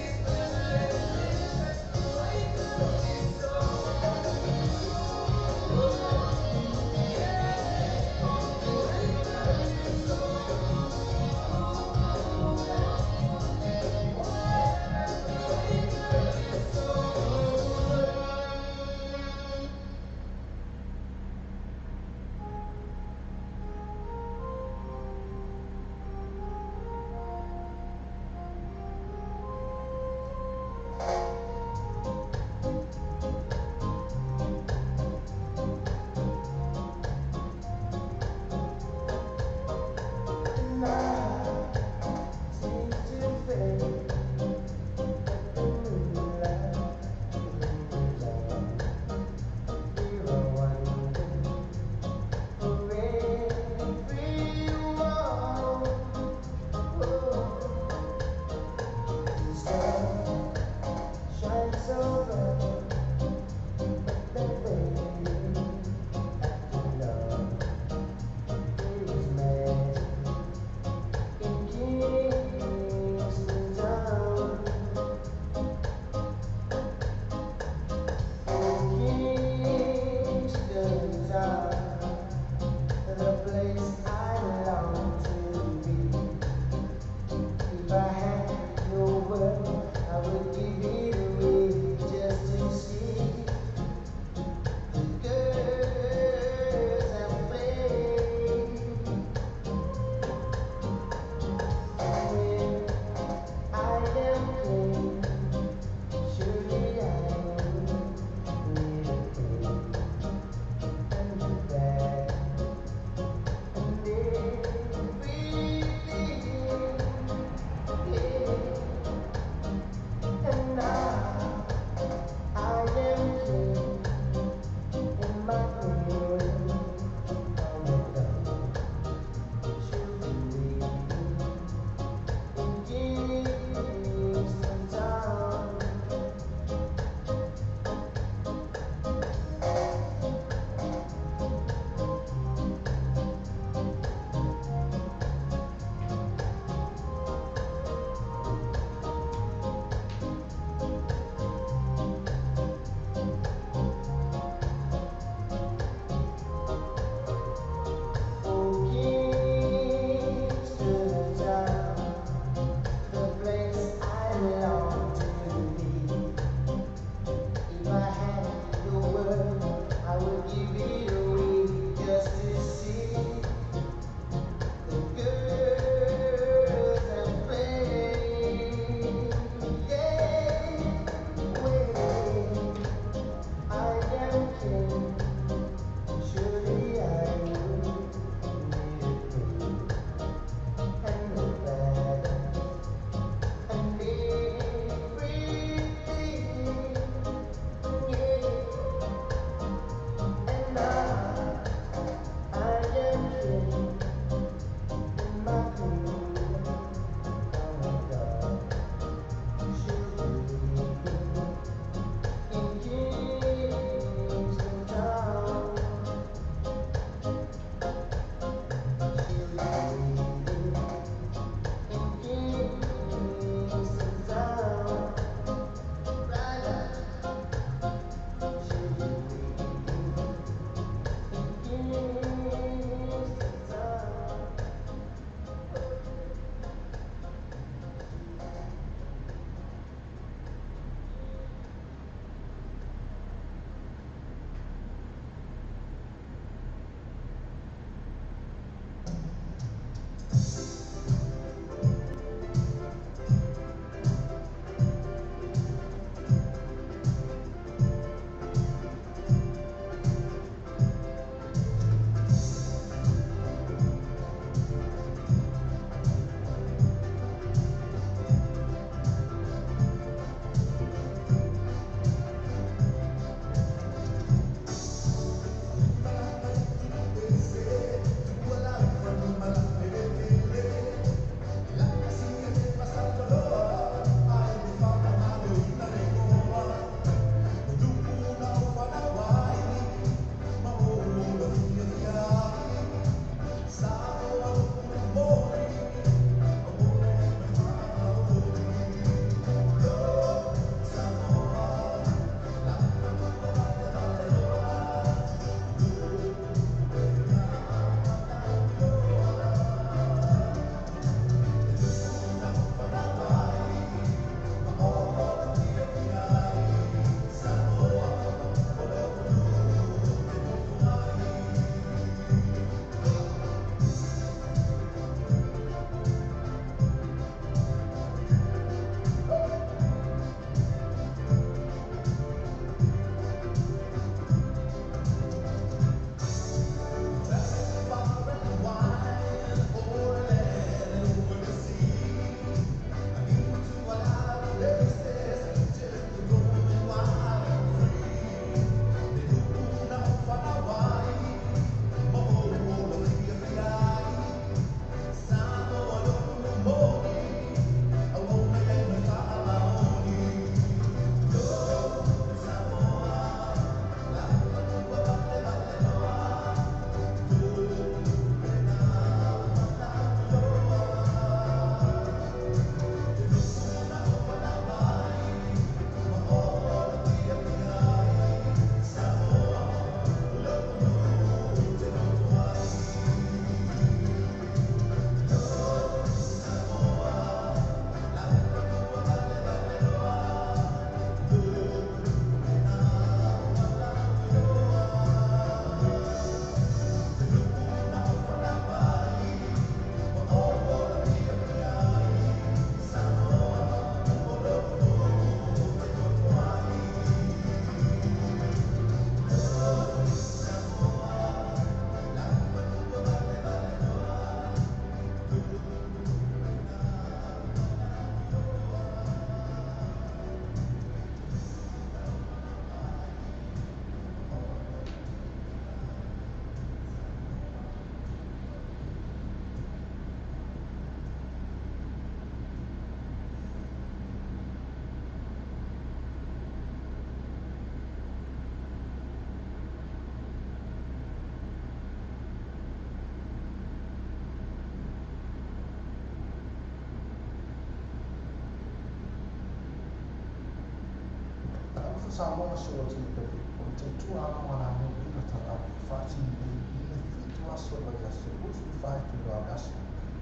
Samoa ma si o atunuu pele, o le tautua alogalamua radio talaave faatino nei i le 7 aso o le vaiaso 24 itula o le aso.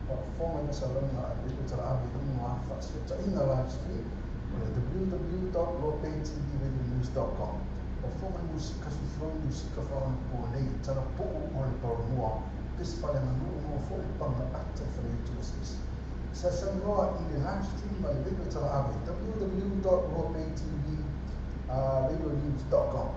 Faafofoga i masalauga a le radio talaave i luga o ana faafesootaʻiga live stream o le www.lobaytvradionews.com. Faafofoga i musika fifiloni musika faaonapoa nei talapuu o le palomua pesi faaleaganuu maua foʻi le paga ata i faleitu eseese. Sasalanoa i le live stream ma le radio talaave www.lobaytvradionews.com.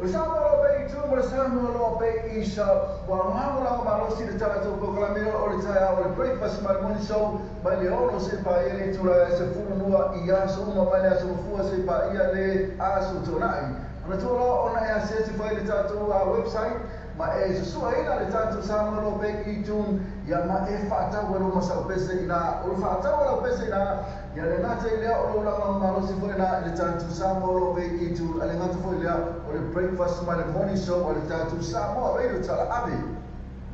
O le Samoa o lo o pea i iTunes ma le Samoa o lo o pea i eShop, ua lagolago malosi le tatou polokalame o le taeao o le Breakfast ma le Morning Show mai le 6 seia paia le itula e 12 i aso uma mai le aso Gafua seia paia le aso Toonai. Manatua loa ona e asiasi foi i le tatou website ma e susuaina le tatou Samoa o lo o pea i iTunes ia ma e faatau ai lou masaupese ina o le faatau a lau pese ina ia le gata i lea o lou lagolago malosi foi ina i le tatou Samoa o lo o pea i iTunes a le gata foi lea o le Breakfast ma le Morning Show a le tatou Samoa Radio Talaave.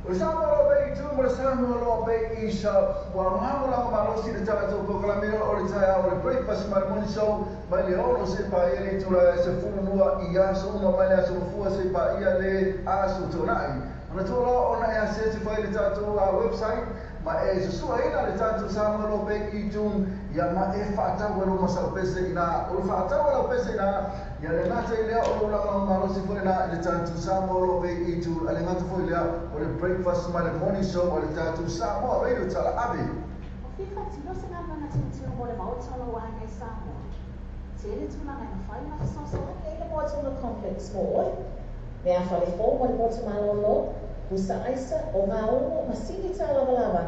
O le Samoa o lo o pea i iTunes ma le Samoa o lo o pea i eShop ua lagolago malosi le tatou polokalame o le taeao o le Breakfast ma le Morning Show mai le 6 seia paia le itula e 12 i aso uma mai le aso Gafua seia paia le aso Toonai. Manatua loa ona e asiasi foi i le tatou website ma e susuaina le tatou Samoa o lo o pea i iTunes ia ma e faatau ai lou masaupese ina o le faatau a lau pese ina ia le gata i lea o lou lagolago malosi foi ina i le tatou Samoa o lo o pea i iTunes a le gata foi lea o le Breakfast ma le Morning Show a le tatou Samoa Radio Talaave. O fia faatino se galuega tilotilo mo le Maota o lou aiga i Samoa. Tele tulaga e mafai ona fesoasoani ai le Moatonga Complex mo oe. Meafale fou mo le motu malōlō, pusa aisa, o gaugo, masini tālavalava,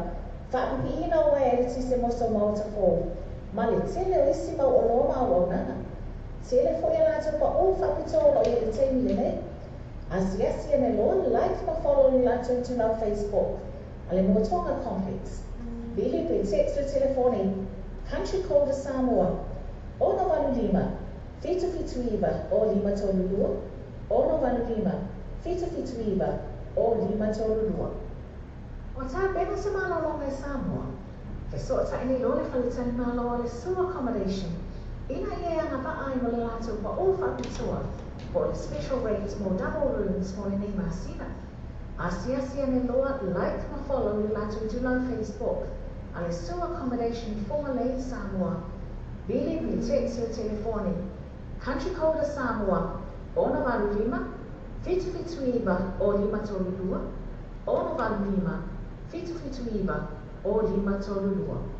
faapipiina o uaea eletise mo sou maota fou, ma le tele o isi mau oloa ma auaunaga. Tele foi a latou paʻū faapitoa o lo o i ai i le taimi lenei. Asiasi ane loa, like ma follow le latou itulau Facebook a le Moatonga Complex. Vili pe text le telefoni Country Code Samoa, 685 779 0532, 685 779 0532. O tapena se malologa i Samoa, fesootai nei loa le faletalimalo a le Sue Accommodation ina ia e agavaa ai mo le latou paʻū faapitoa po o le special rate mo double rooms mo lenei masina. Asiasi ane loa, like ma follow le latou itulau Facebook a le Sue Accommodation i Fugalei, Samoa. Vili pe text le telefoni Country Code a Samoa, 685 779 0532, 685 779 0532.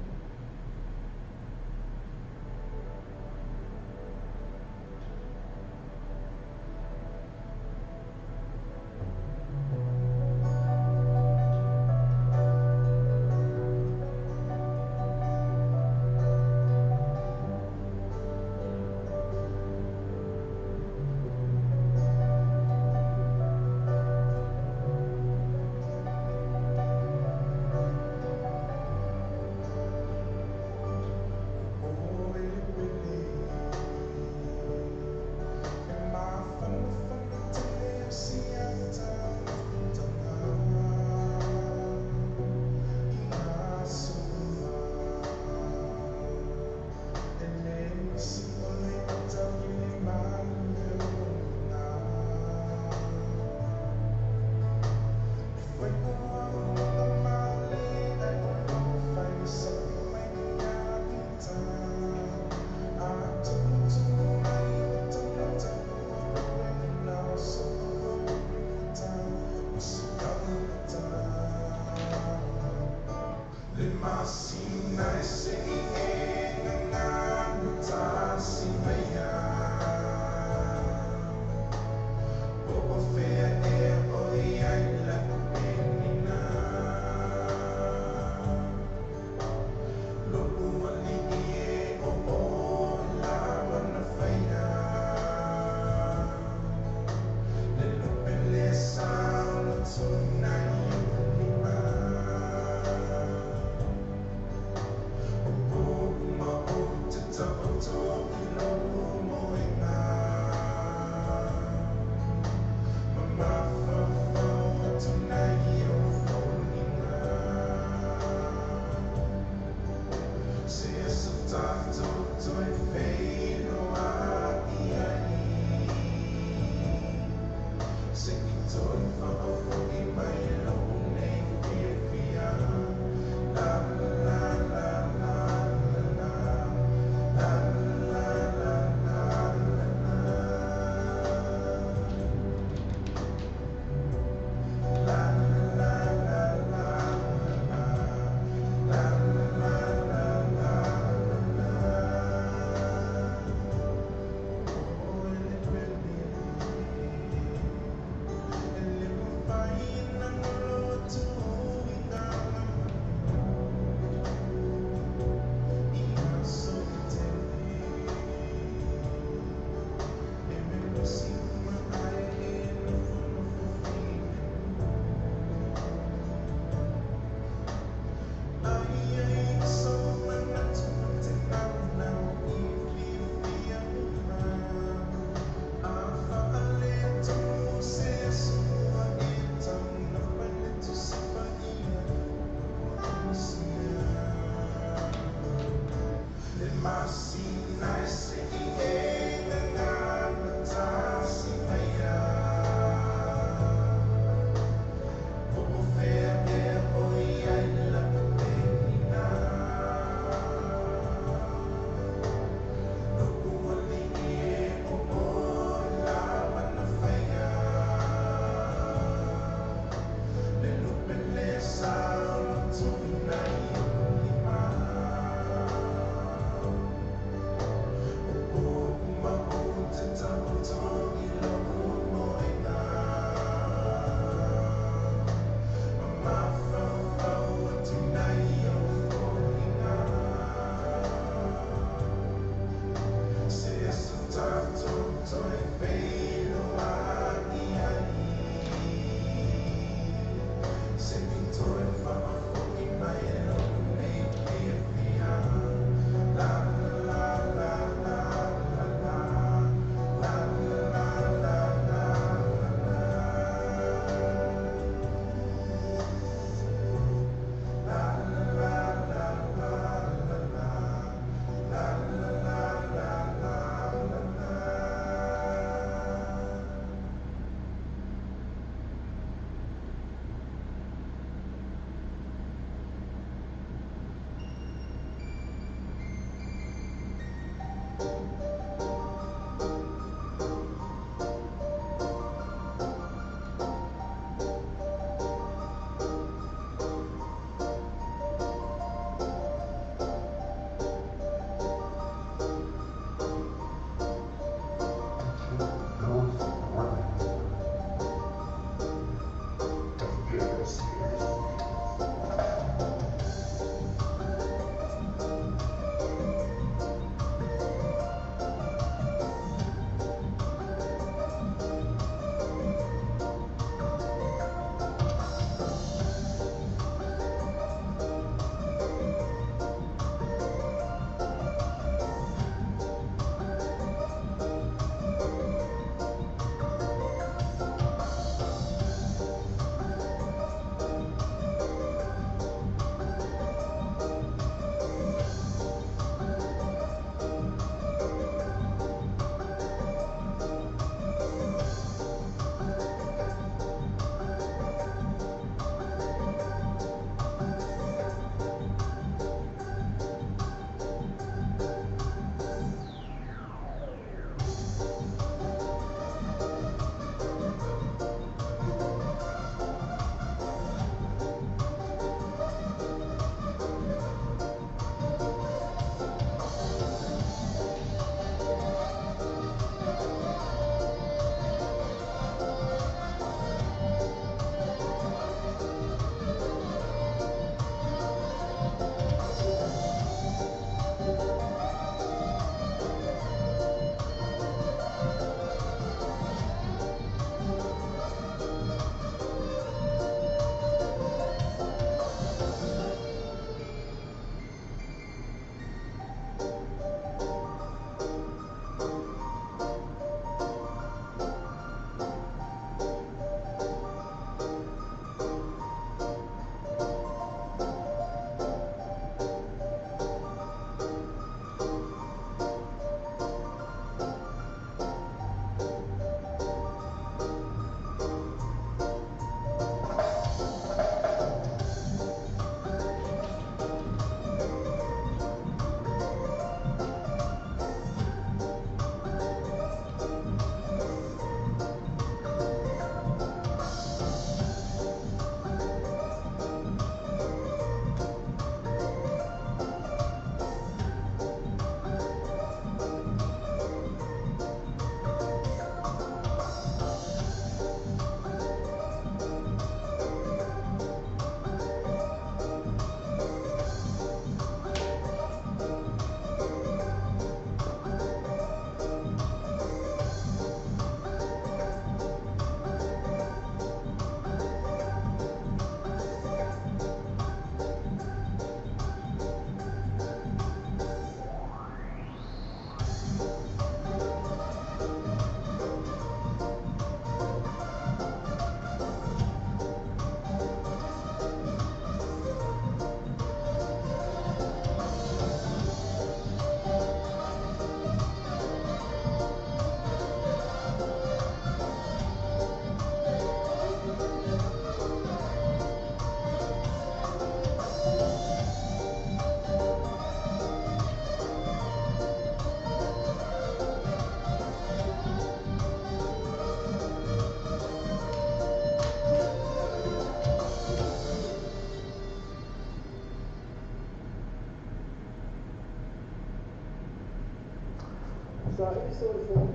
Sa ese o le phone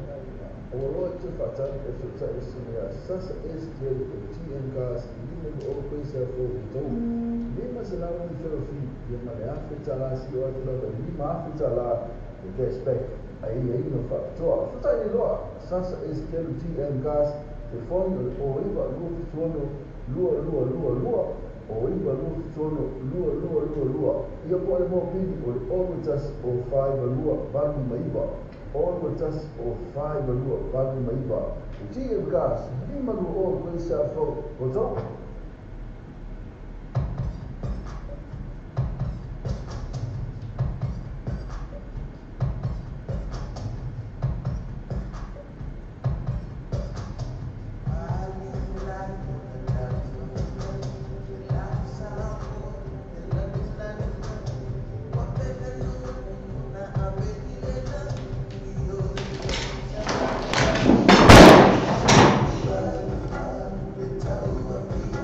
o loa te whaatani e whita e sumea sasa STL o TM Cars lima mo o koe sa fo o tau. Lima se lau ni whero fi ia ma le afe talasi o atu lava lima afe tala le cashback ai ai no whaatoa. Whita i loa sasa STL o TM Cars te phone o le o iwa lua fituono lua lua lua lua o iwa lua fituono lua lua lua lua. Ia po le mōpili o le ono tasi o whaiva lua valu maiva. Ono tasi o whaiva lua valu maiva. O TM Cars lima lua o koe sa fo o tau. Thank you.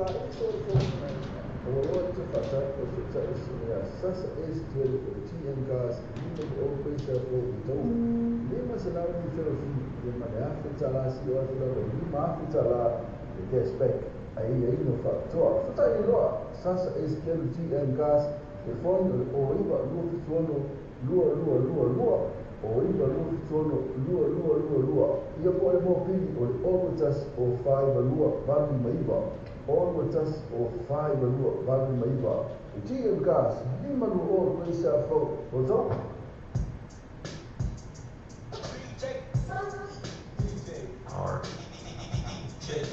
Sa e so le phone. O loa te whātai o te tai si mea sasa e se tele o le TM Gas lima le o peisa o i tau. Lima se lau ni whiro fi le ma le afe tala si o atu lalo lima afe tala le cashback ai ai no whātoa. Whatai i loa sasa e se tele TM Gas le phone o le o iwa lua fituono lua lua lua lua o iwa lua fituono lua lua lua lua. Ia po le mō pili o le ono tasi o whai lua valu maiwa. Ono tasi o whai lua valu maiwa. Le TM Gas lima lua o peisa fau o tau. R J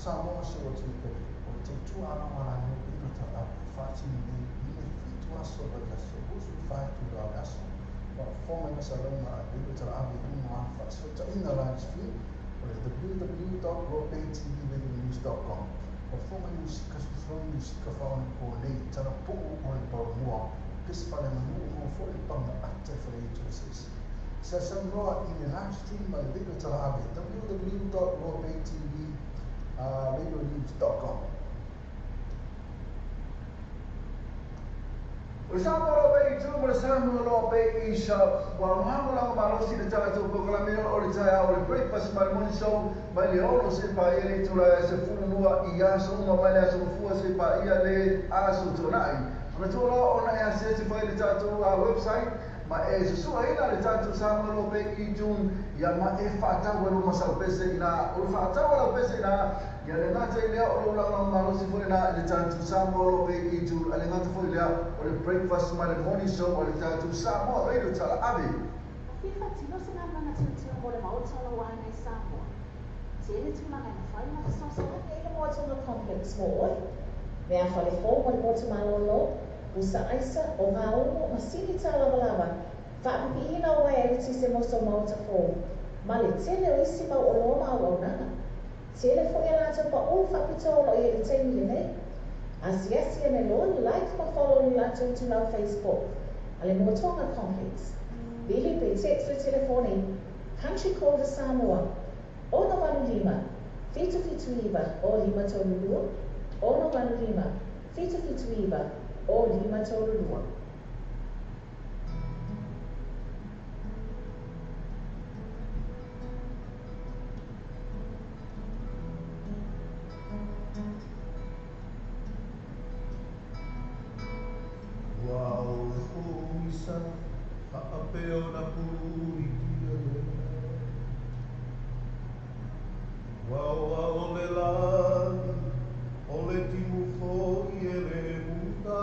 Samoa se o tini pele, o le tautua alagalaga i lo talaave e faatino nei i le 7 aso o le vaiaso 24 itula o le aso ma o fofoga mai masalauga a le talaave i luga o ana faafesootaiga live stream o le www.lobaytvradionews.com. O fofoga Niusika sufrau Niusika faaonaponei talapuu o le palomua pesi faaleaganuu mo foʻi le paga ata i faleaitu eseese. Sa saunoa i le live stream ma le radio talaave www.lobaytvradionews.com. O le Samoa Loa Pei i tu ma le Samoa Loa Pei i sa ua lagolago malosi le tatou polokalame o le taeao o le breakfast ma le morning show mai le 6 seia paia le itula e 12 i aso uma mai le aso Gafua seia paia le aso Tuanai. Manatua loa ona e asiasi foi i le tatou website ma e susuaina le tatou Samoa Loa Pei i June ia ma e faatau ai lou masalo pese ina o le faatau a lau pese ina ia le gata i lea o lou lagolago malosi foi lena i le tatou Samoa Loa Pei i June a le gata foi lea o le breakfast ma le morning show o le tatou Samoa Radio Talaave. Fia faatino se galuega teuteu mo le Maota o lau aiga i Samoa. Tele tulaga e mafai ona fesoasoani ai le Moatonga Complex mo oe. Mea fale fou mo le motu malōlō, pusa aisa, o gaumo ma sili tālavalava, faapipiina o uaea eletise mo sou maota fou, ma le tele o isi mau oloa ma auaunaga. Tele foi a latou paʻū faapitoa o lo o i ai i le taimi lenei. Asiasi ane loa, like ma follow le latou itulau Facebook a le Moatonga Complex. Vili pe text le telefoni Country Call to Samoa, 685 779 0532, 685 779 0532. Ua o le foisa faapea ona puluitia lea. Ua o le lagi, o le timu foi e le muta.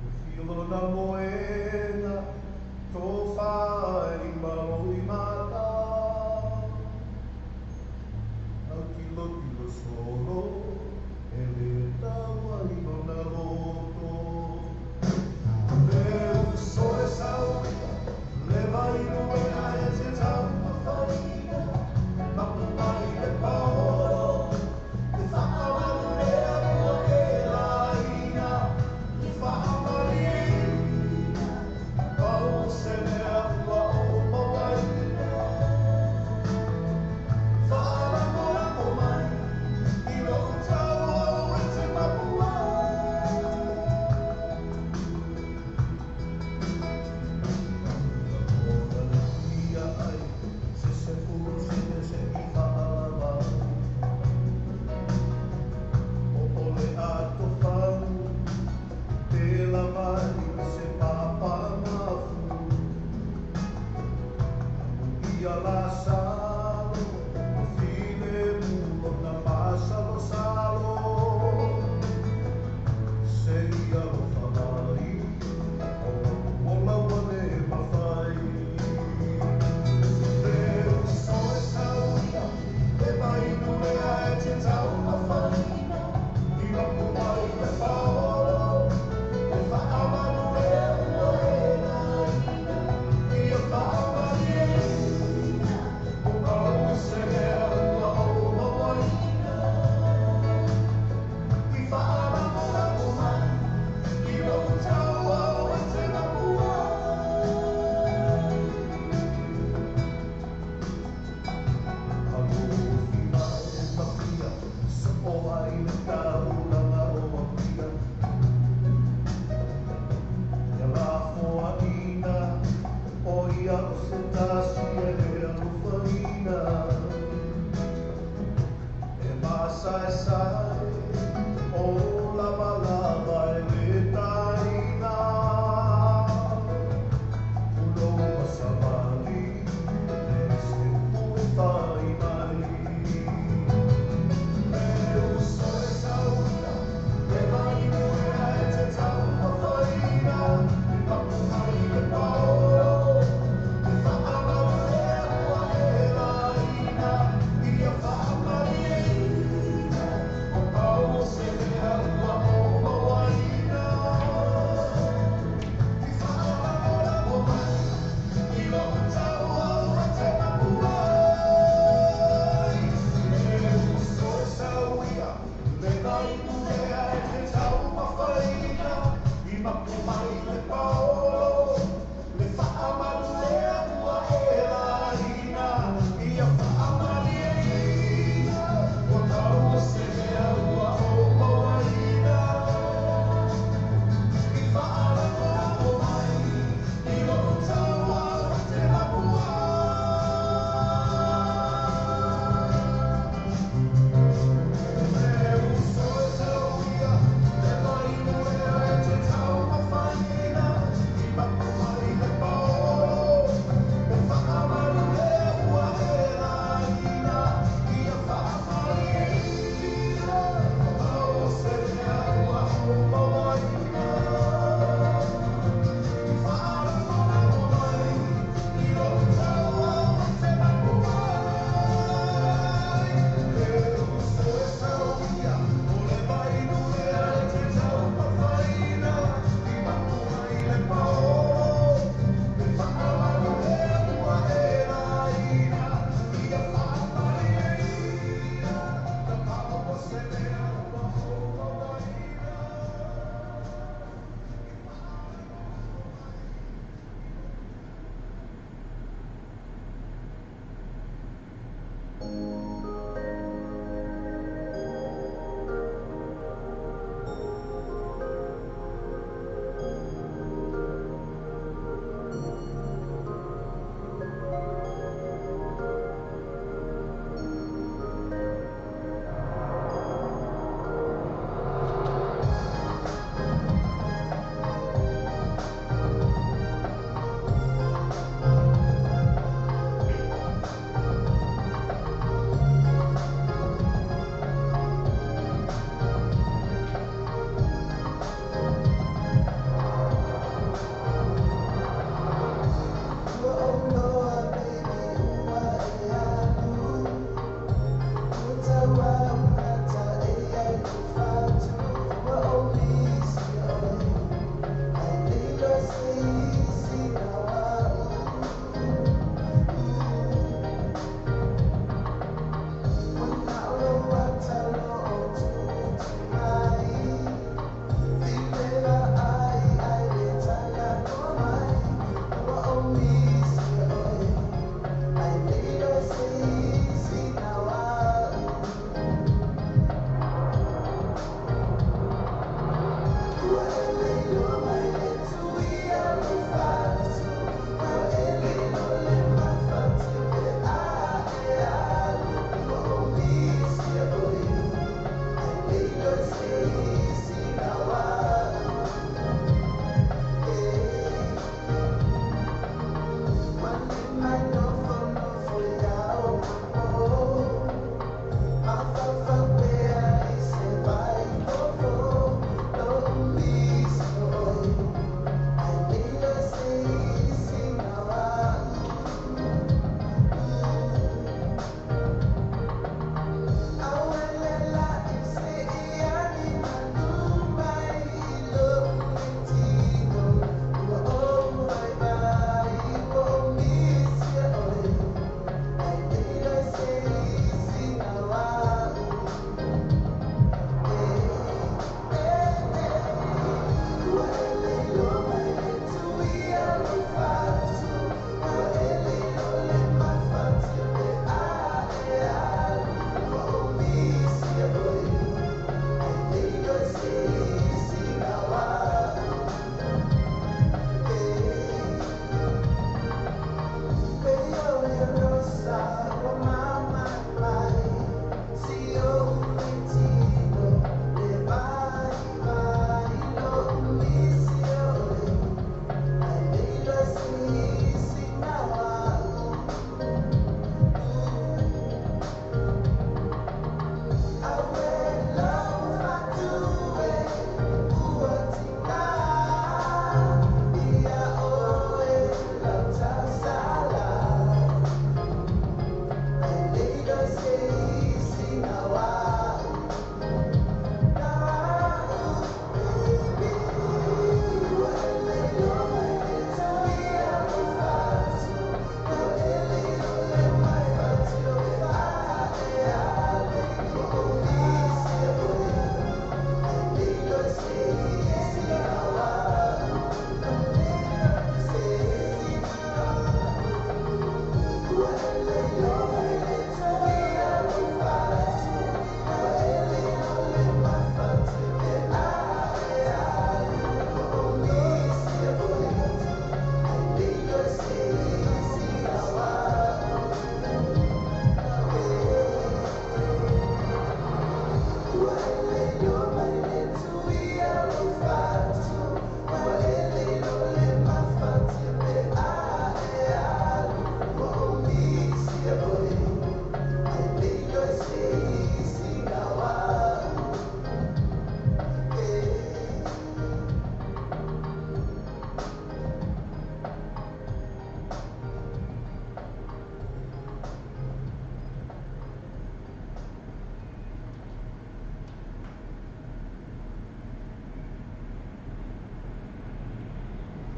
O filo na moena, tofa i malo i mata. Au tilo tilo solo, e le taua i lona loto. Le uso e sauia, le vai nuena e te taumafaiga, mapu mai le paolo, e whaamalu lea ua e laina, i whaamalieina, pau se mea ua o mawaina. Whaalakolako mai, i lou tauau e te mapu ai. Ona le ia ai, se se fulu se se i whaalava. O ole ato whangu, te la mai se papa mafu. Ia la salo, o file mulo na masalo salo. Se ia lo whamai, o o la wane mawhai. Le uso e sauia, e mai nulea e te taumafaiga, i lapu mai le paolo, e whaamalu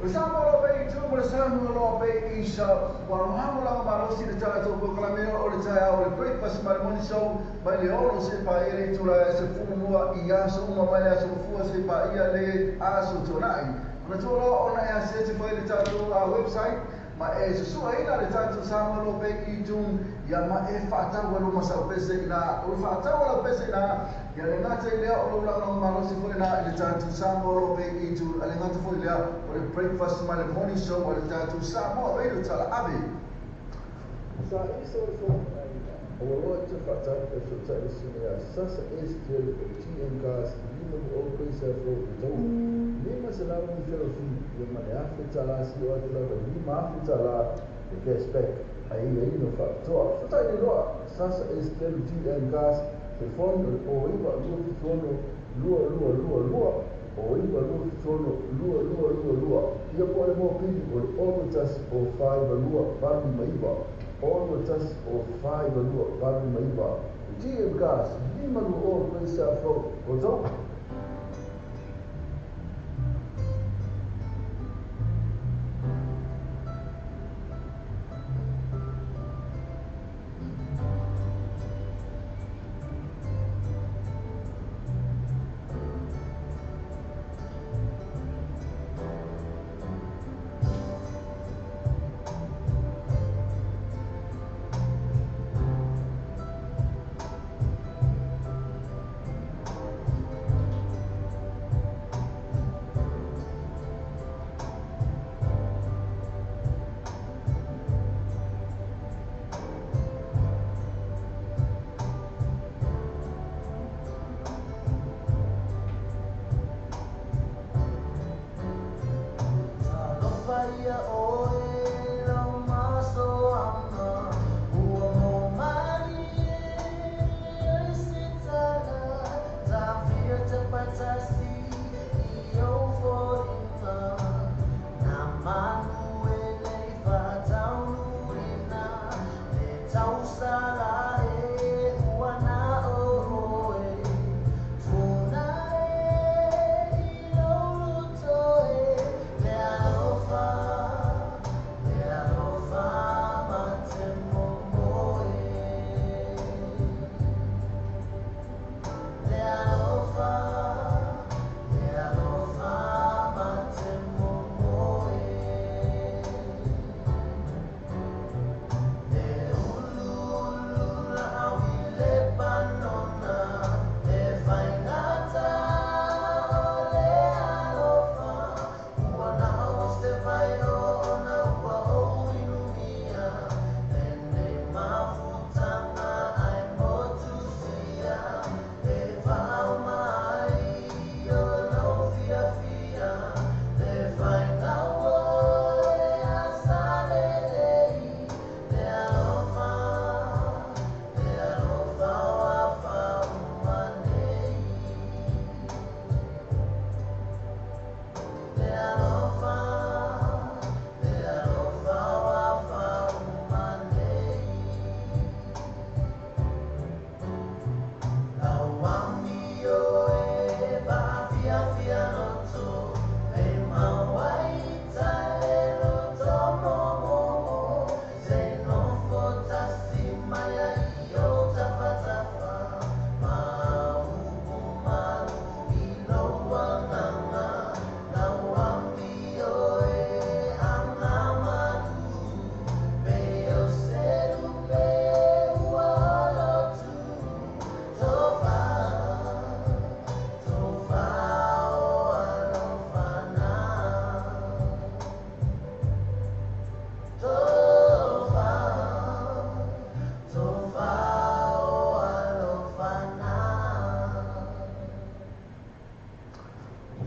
O le Samoa lo pe i tu mo le Samoa lo pe i sa ua la malosi le tatou polokalame o le taeao o le breakfast ma le morning show mai le 6 se paia le itula e 12 i aso uma mai le aso mafua se paia le aso tuanai. Ona tua loa ona e asese fai le tatou website ma e susuaina le tatou Samoa lo pe i tu ia ma e faatau alo masau pese ina o le faatau alo pese ina ia le gata i lea o lou lagolago malosi foi lena i le tatou Samoa lo pe i tu a le gata foi lea o le breakfast ma le morning show a le tatou Samoa Radio Talaave. Sa isa o le fono ua loa i te faatali e fesoatai le susuga ia Sasa Ezekiel o le TM Cars i lima o Grace Afro i Taua. $500 fi ia ma le $1,000 sio atu lava i $5,000 le cashback a ia ino faapitoa. Fesoatai nei loa Sasa Ezekiel TM Cars, telefoni o le 09 26 2222, 09 26 2222, ia po o le mopili o le 61 o 52 89, 61 o 52 89. GM Cars, 520 Grace Afro o Taua.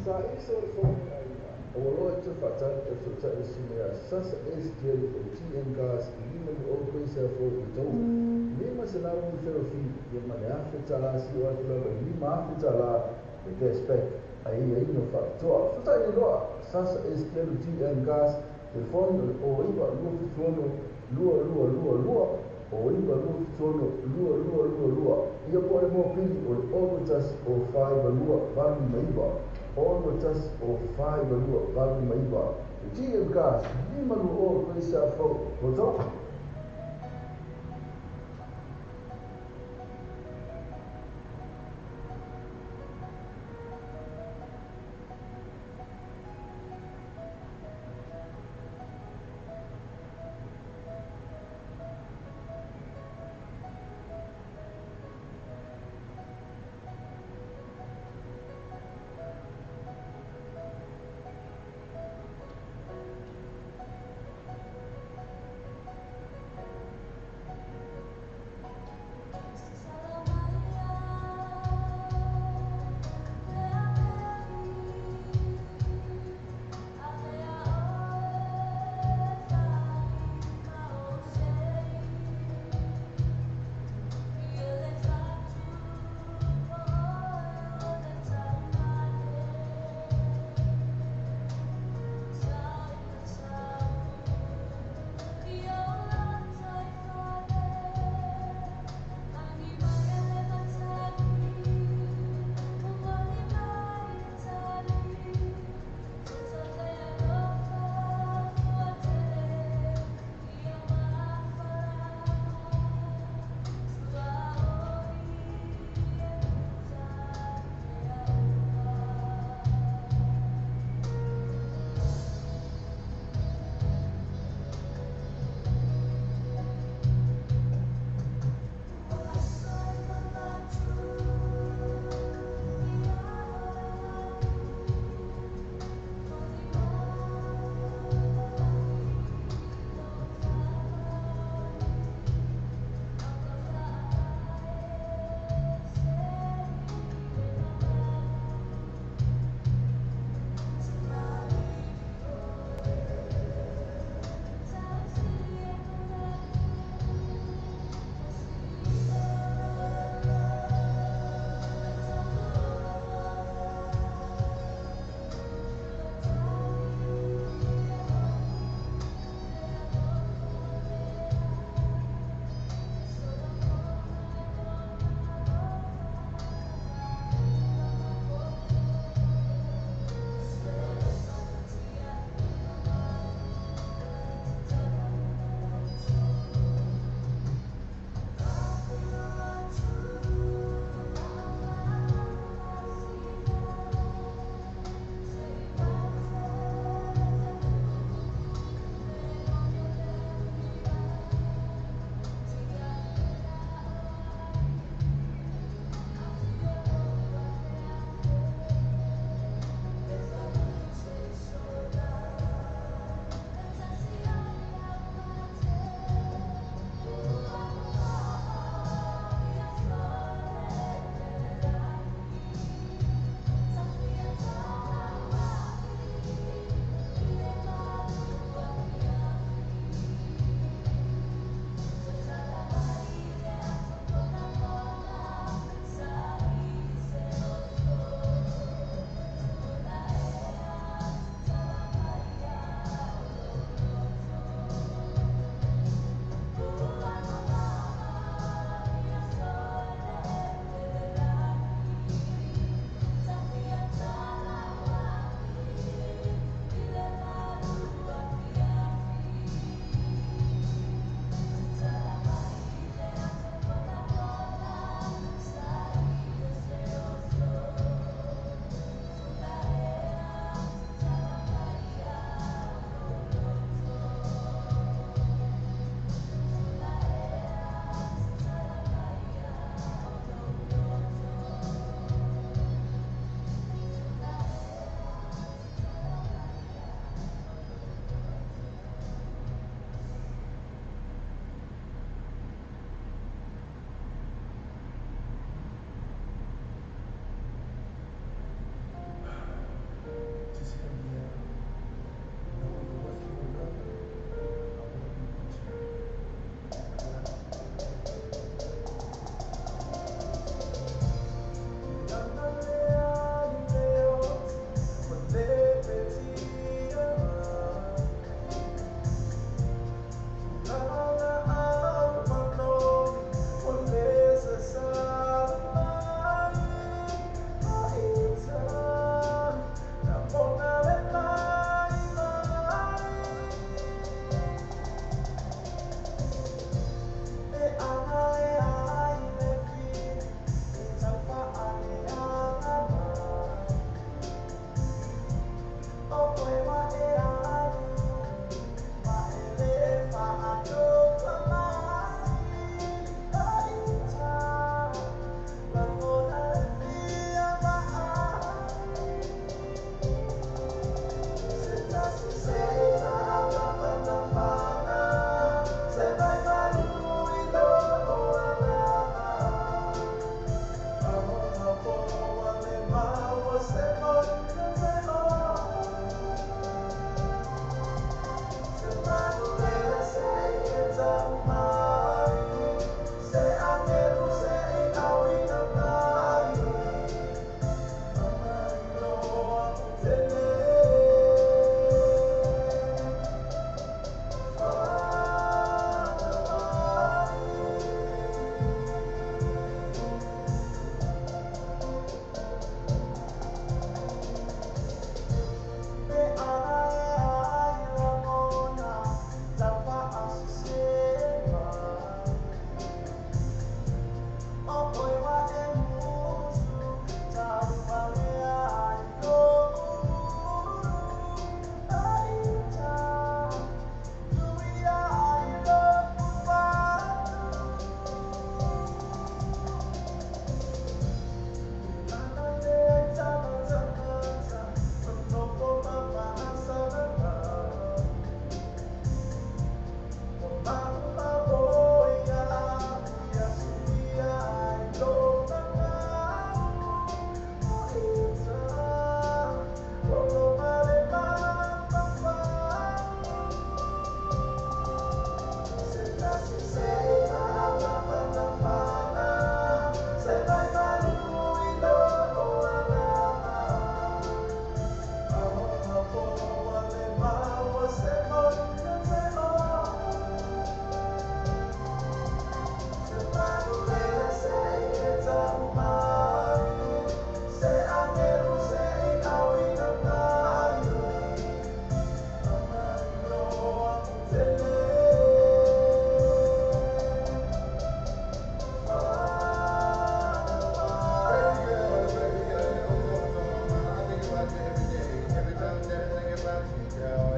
Sa isa o le fono ua loa i te faatali e fesoatai le susuga ia Sasa Ezekiel o le TM Cars i 50 Grace Afro i Taua. $500 fi ia ma le $1,000 sio atu lava i $5,000 le cashback a ia ino faapitoa. Fesoatai nei loa Sasa Ezekiel TM Cars, telefoni o le 09 26 2222, 09 26 2222, ia po o le mopili o le 61 o 52 89. 0 1 o 4 2 8 5 9. GM Cars, 5 2 o Grace Fou. Hotel.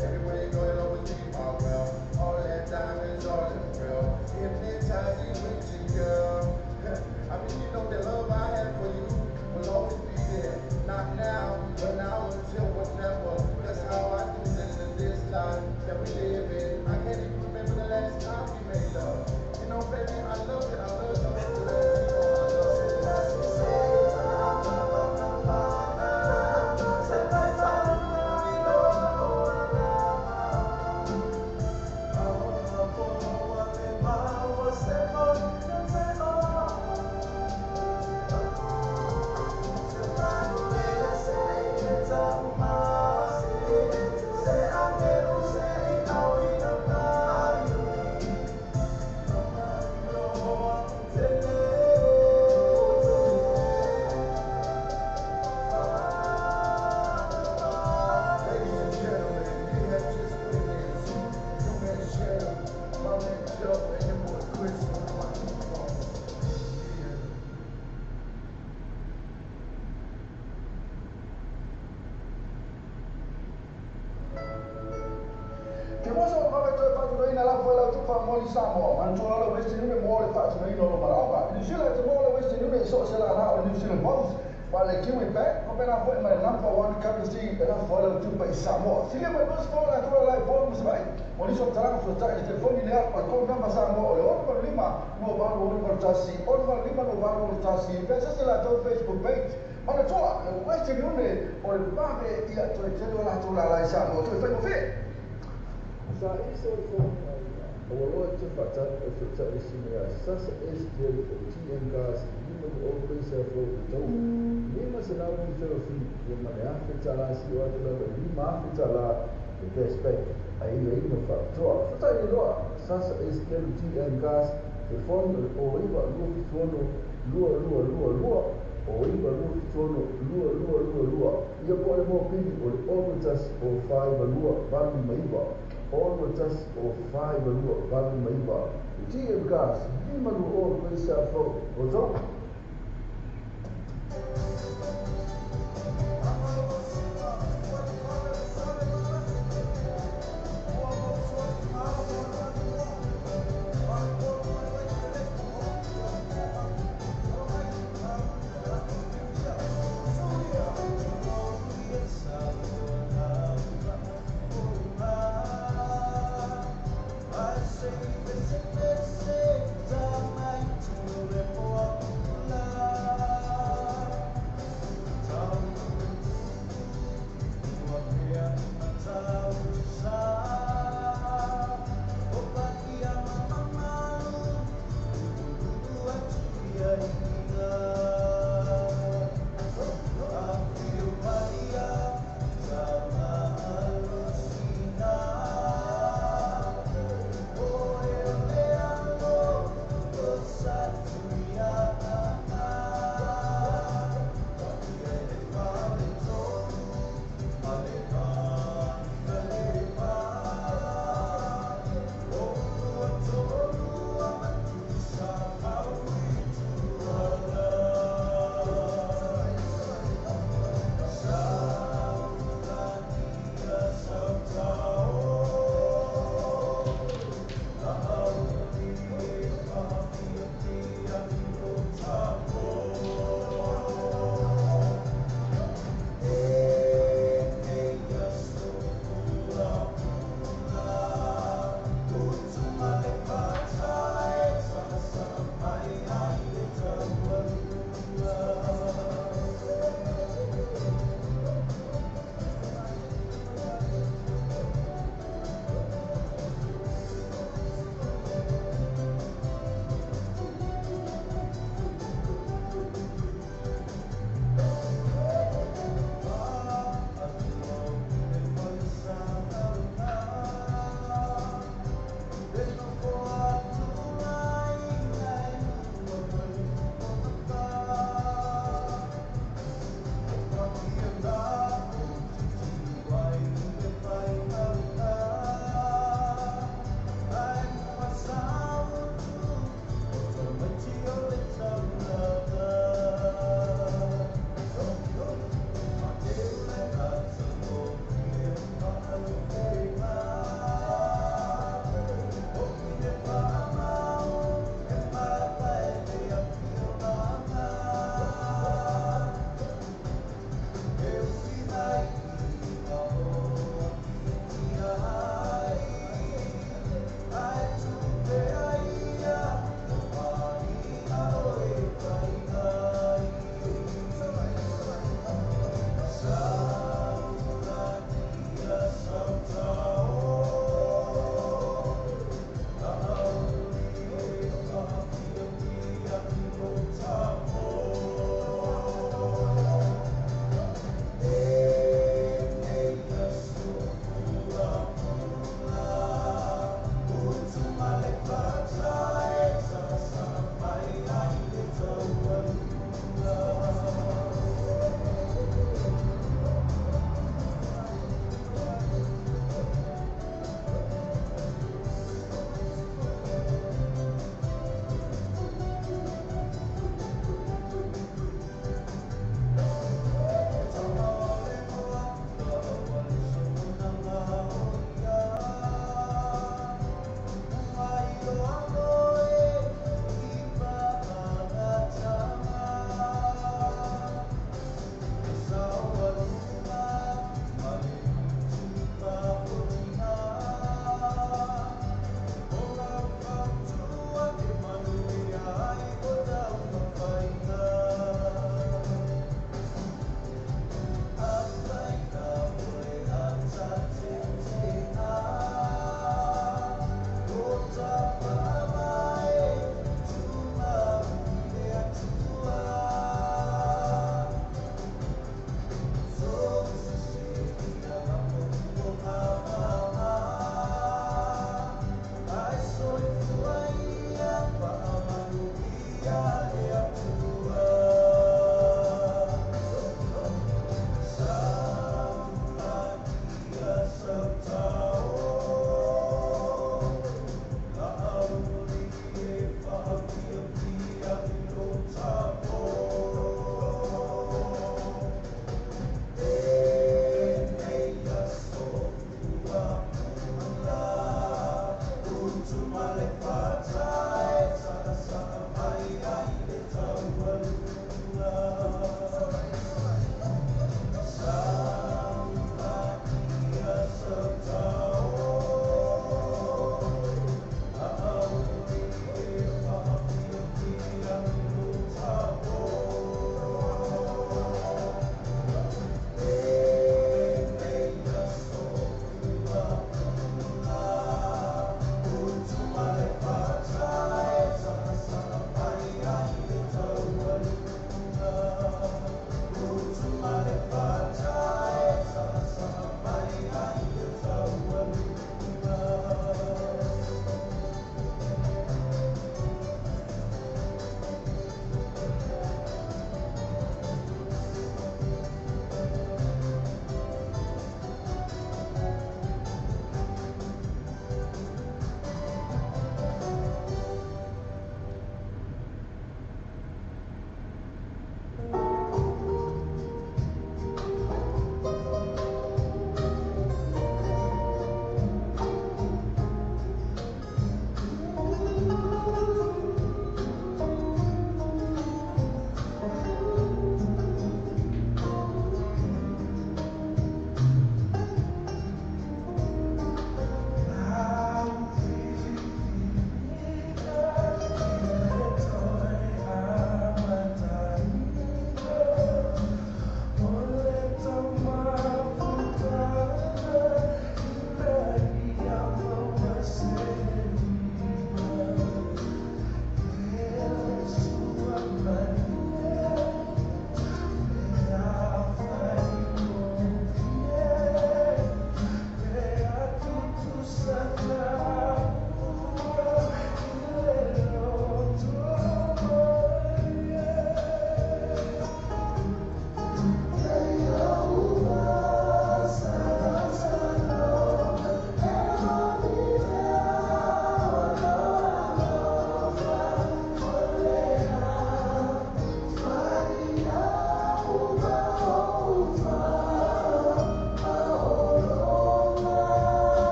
Everywhere you go, you'll always be my world. All that diamonds, all that real. Hypnotizing with you, girl. I mean, you know the love I have for you will always be there. Not now, but now until whenever. That's how I do this in this life that we live in. I can't even remember the last time we made love. You know, baby, I love it. I love you. Ladies and gentlemen, you have just witnessed your man Shadow, my man Joe, and your boy Chris on the microphone. Yeah. Te moso o mawe toe whaatunoina la foe lau tupa moli Samoa. Manatua le Western Union mo le faatinoina o lo manaoga. New Zealand te mo le Western Union so se la na o New Zealand Post. Ma le Kiwi Bank, ma pena foe mai number one currency e la foe lau tupa i Samoa. Silia mai nos foe la tua lai polu musawai. Mo niso talanga fuatai le telefoni lea o le call number Samoa o le 6 5 2 8 6 1 6 5 2 8 6 1. Pesa se la tau Facebook page. Manatua le Western Union o le vave ia toe tele o la tua lai Samoa. Toe whai mo whia. Sa ese o le fono ua loa te faatali o feutaʻi mea sasa STL o TM Gas lima ni o peisa fo o tau lima se lau ni feo fi ia ma le afe tala si o atu lava lima afe tala le cashback a ia ina faatoa fatai loa sasa STL TM Gas telefoni o le o iva lua fituono lua lua lua lua o iva lua fituono lua lua lua lua ia po le mopili o le ono tasi o faiva lua valu maiva ono tasi o faiva lua valu maiva TM Gas lima lua o peisa fo o tau. I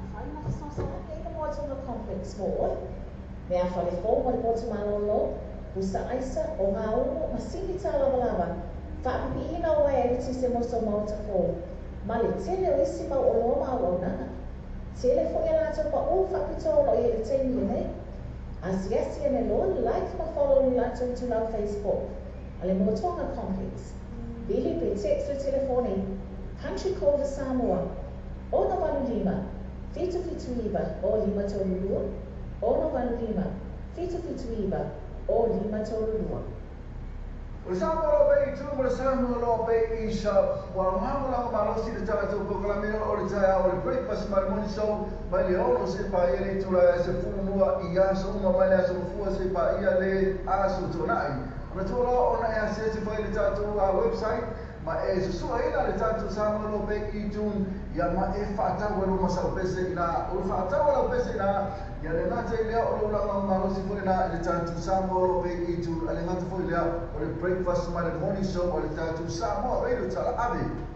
mafai ona fesoasoani ai le Moa Complex mo oe. Mea fale fou ma le poto malolo, pusa aisa, o ngā umu, ma sini tā lava lava, whaapipiina o e eletise mo so maota fou. Ma le tele o isi mau o loa ma au aunaga. Tele fo e lātou pa o whapito o lo i le teimi le nei. Asiasi ane loa, like ma follow ni lātou i tūlau Facebook. A le Moa Complex. Vili pe text le telefoni. Country call to Samoa. 685 779 o 532 685 779 o 532. O le Samoa lo pe i tu mo le Samoa lo pe i sa ua mago laga malosi le tatou polokalame o le taeao o le breakfast ma le morning show mai le 6 se paia le itula e se fululua i aso uma mai le aso mafua se paia le aso tuanai. Ona tua loa ona e asiasi foi le tatou website ma e susuaina le tatou Samoa lo pe i tune ia ma e faatau e lou masau pese ina o le faatau e lau pese ina ia le gata i lea o lou lagolago malosi foi lena i le tatou Samoa lo pe i tune a le gata foi lea o le breakfast ma le morning show a le tatou Samoa Radio Talaave.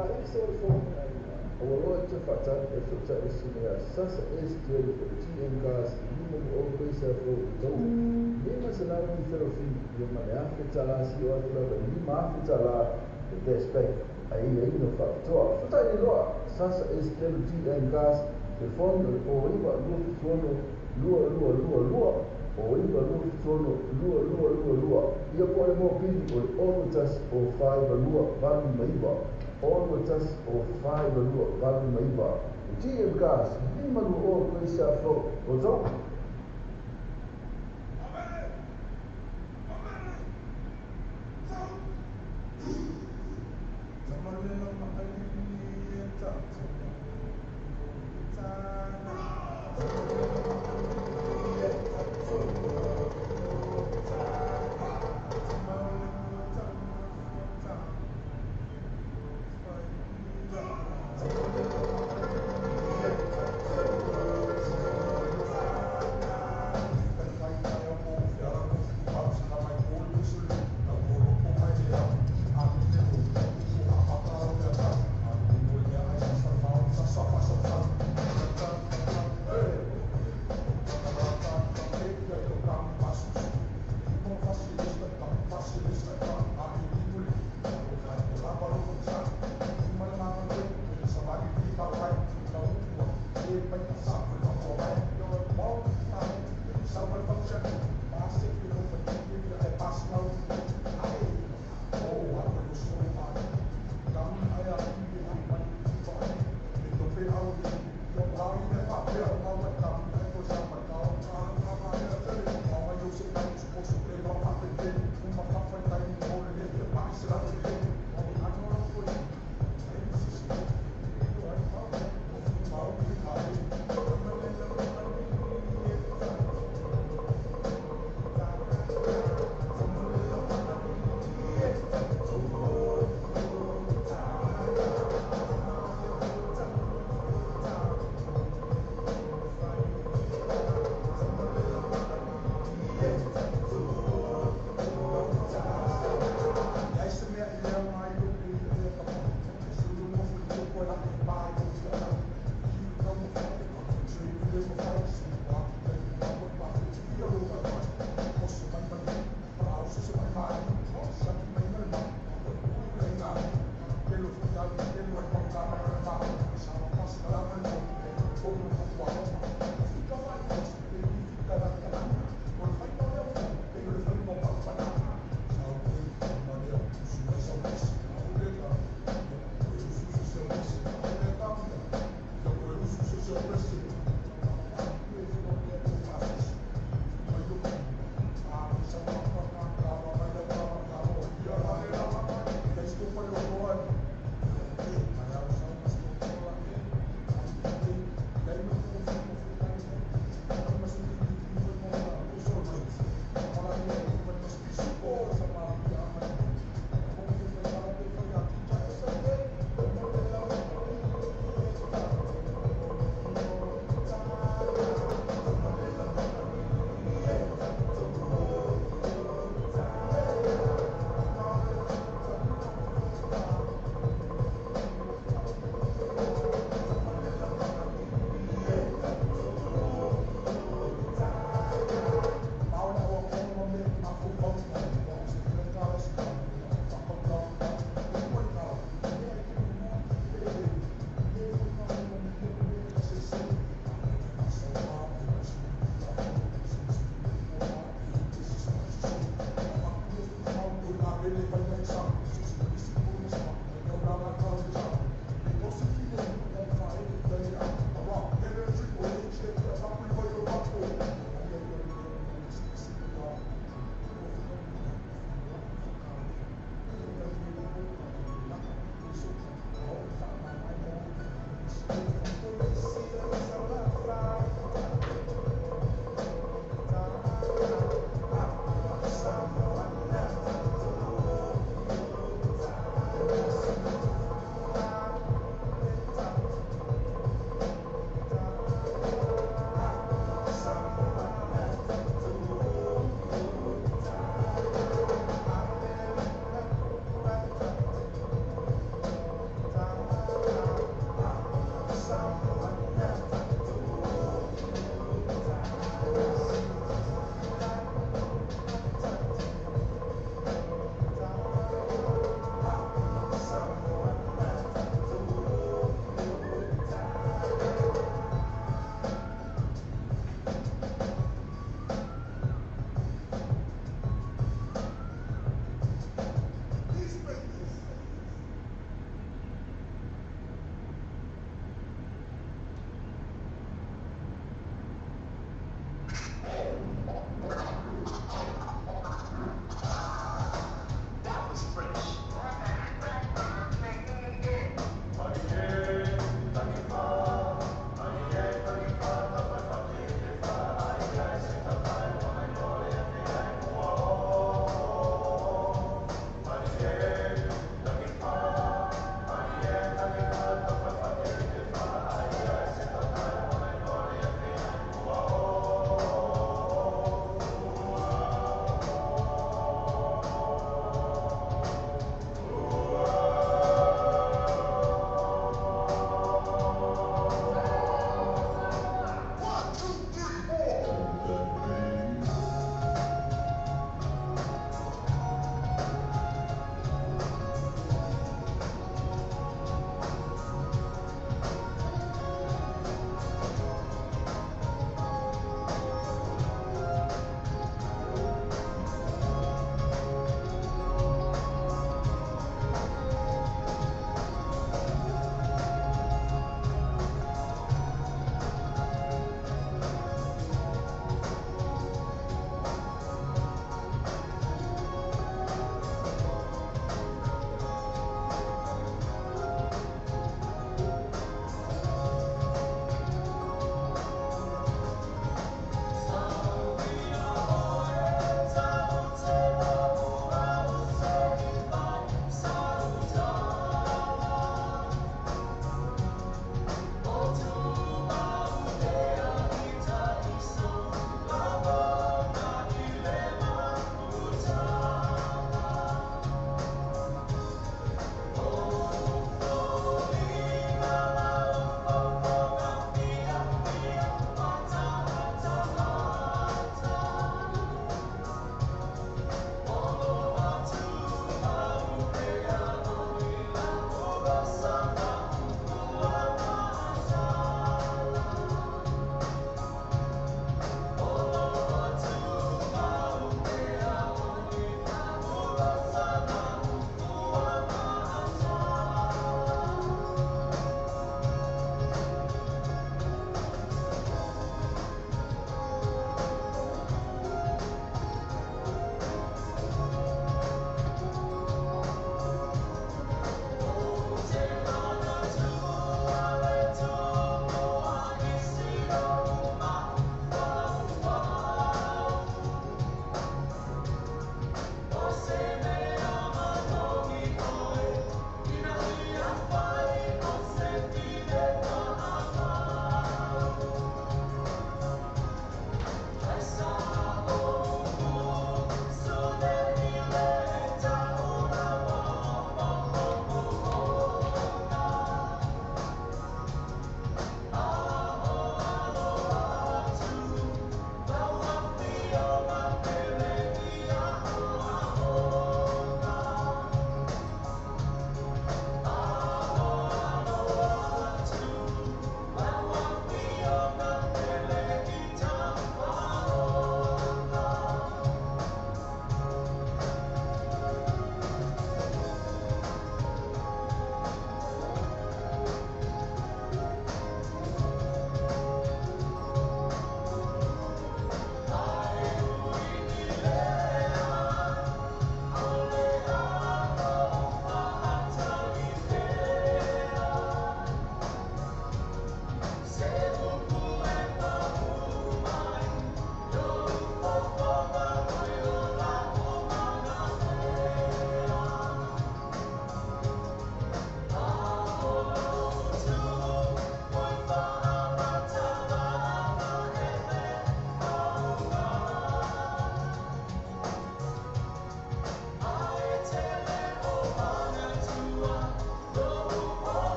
Sa ili se o le fono ai. Ua loa te faatali e feuta'i sina ia Sasa STL o TM Cars 5 paisa fou o tau 500 ia ma le $1,000 si o atu lava i $5,000 le cashback ai ai no faapitoa. Feuta'i loa Sasa STL TM Cars telefoni o le 09 26 2222 o 9 26 2222 ia po o le mopili o le 61 o 5 2 8 9 61 o 5 2 8 9 TM Cars 5 2 o paisa fou o tau.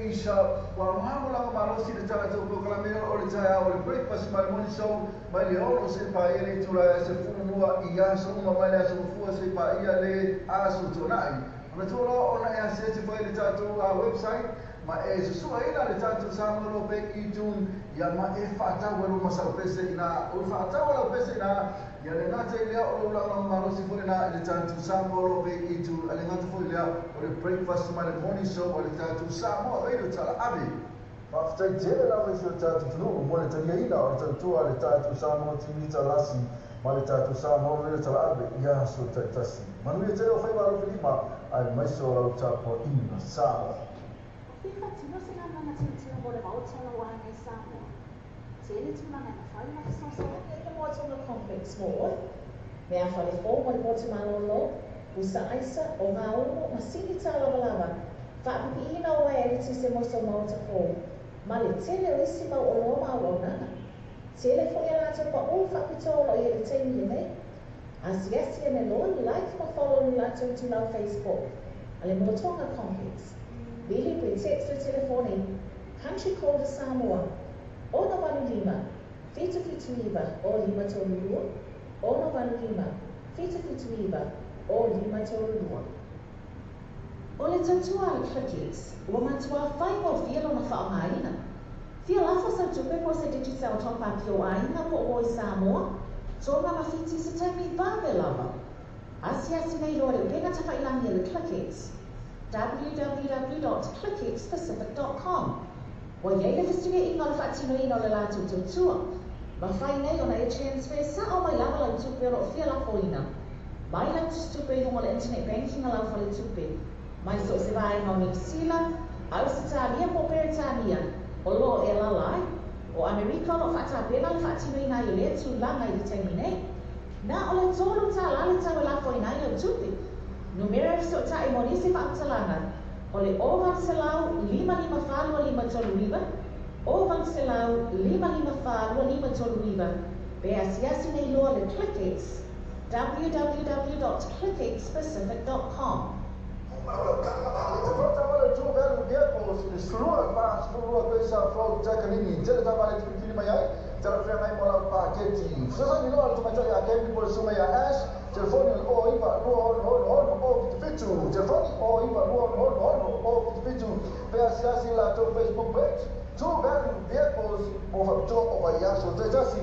isa wa aloha la malosi le tatou polokalame o le taeao o le breakfast ma le morning show mai le 6 se paia le itula e se fulua i aso uma mai le aso mafua se paia le aso tonai. Ona tuloa ona e asese foi le tatou website ma e susuaina le tatou Samoa Law Bank iTunes ia ma e faatau ai luma sau pese ina o faatau lau pese ina ia le gata i lea o lou lagolago malosi foi lena i le tatou Samoa Law Bank iTunes a le gata foi lea o le breakfast ma le morning show o le tatou Samoa Radio Talaave. Faafetai tele lava i si o tatou atunuu mo le taliaina o le tautua a le tatou Samoa TV Talasi ma le tatou Samoa Radio Talaave i aso taitasi. Manuia tele o faiva alofilima aemaise o lau tapuaiga Samoa. O fia faatino se galuega tilotilo mo le maota o lau aiga i Samoa. Tele tulaga e mafai ona fesoasoani ai le Moatonga Complex mo oe. Mea fale fou mo le potu malōlō, pusa aisa, o gaumu ma sini tālavalava, faapipiina o uaea eletise mo sou maota fou, ma le tele o isi mau oloa ma auaunaga. Tele foi a latou paʻū faapitoa o lo o i ai i le taimi lenei. Asiasi ane loa, like ma follow le latou itulau Facebook a le Moatonga Complex. Vili pe text le telefoni Country Call to Samoa 685 779 0532 685 779 0532. O le tautua a le Clickex, ua matuā faigofie lona faaaogaina. Fia lafo sau tupe mo se Digicel top up i ou aiga po o i Samoa, Tonga ma Fiti se taimi vave lava. Asiasi nei loa le upega tafailangi a le Clickex, www.clickxpacific.com. Ua i ai le fesuiaiga o le faatinoina o le latou tautua. Mafai nei ona e transfer sao mai lava lau tupe o lo o fia lafoina mai lau tusitupe i luga o le internet banking a lau faletupe mai so o se vaega o Niu Sila, Ausetalia po o Peretania o lo o e alaala ai. O Amerika o lo o faatapena le faatinoina ai o lea tulaga i le taimi nei. Na o le $3 le tau e lafoina ai lau tupe. Numera e fesootai mo nisi faamatalaga o le 0800 554 2539, 0800 554 2539, pe asiasi nei loa le Clickex, www.clickxpacific.com. Telefoni o iva lua ono ono ono o fitu fitu. Telefoni o iva lua ono ono ono o fitu fitu. Pe asiasi latou Facebook page True Value Vehicles mo faapitoa o vaiaso taitasi.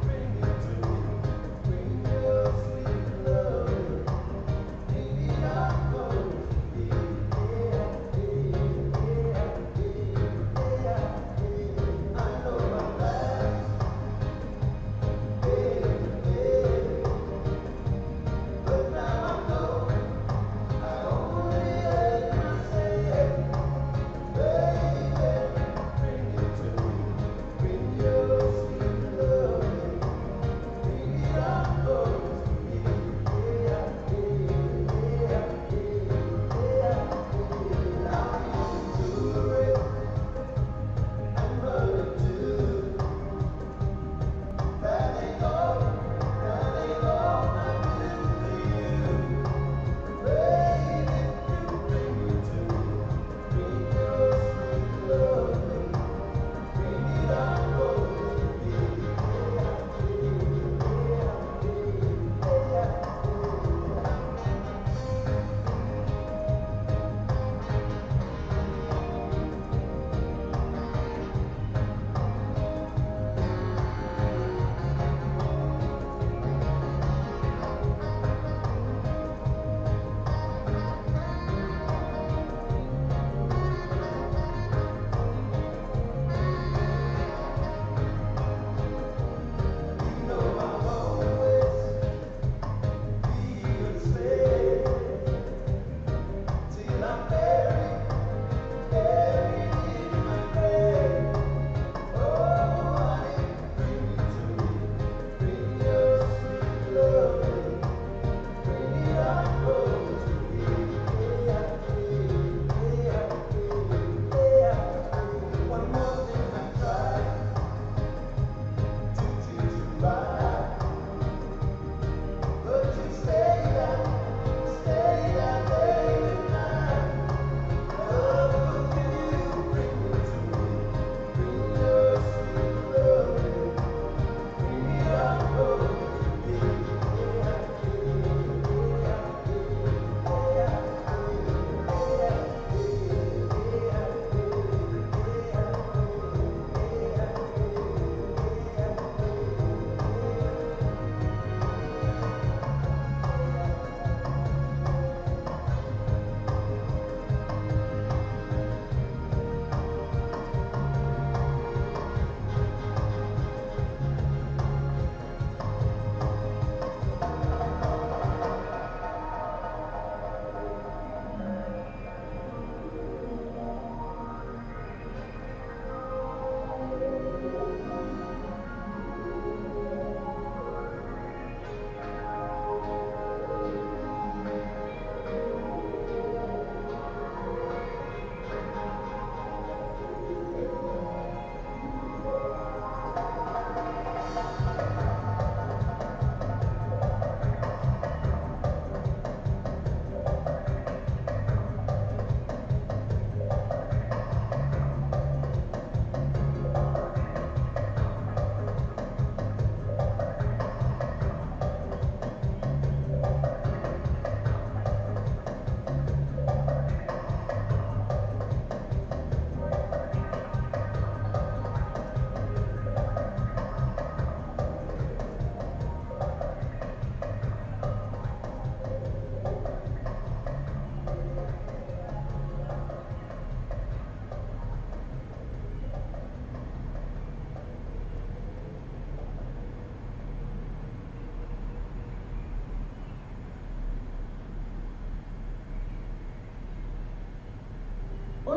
Bring it to me, bring your sweet love.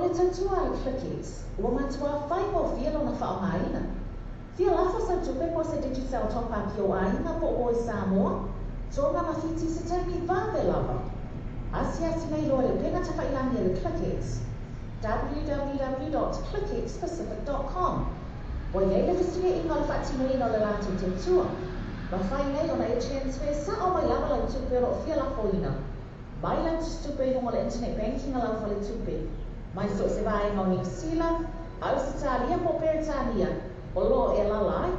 le tautua a le ClickX, ua matuā faigofie lona faaaogaina. Fia lafo sau tupe po o se Digicel top up i ou aiga po o oe Samoa, Tonga ma Fiti i se taimi vave lava. Asiasi nei loa i le upega tafailagi a le ClickX, www.clickxpacific.com. Ua i ai le fesuiaiga o le faatinoina o le latou tautua. Mafai nei ona e transfer sao mai lava lau tupe o lo o fia lafoina mai lau tusitupe i luga o le internet banking a lau faletupe, mai so o se vaega o Niu Sila, Ausetalia po o Peretania o lo o e alaala ai.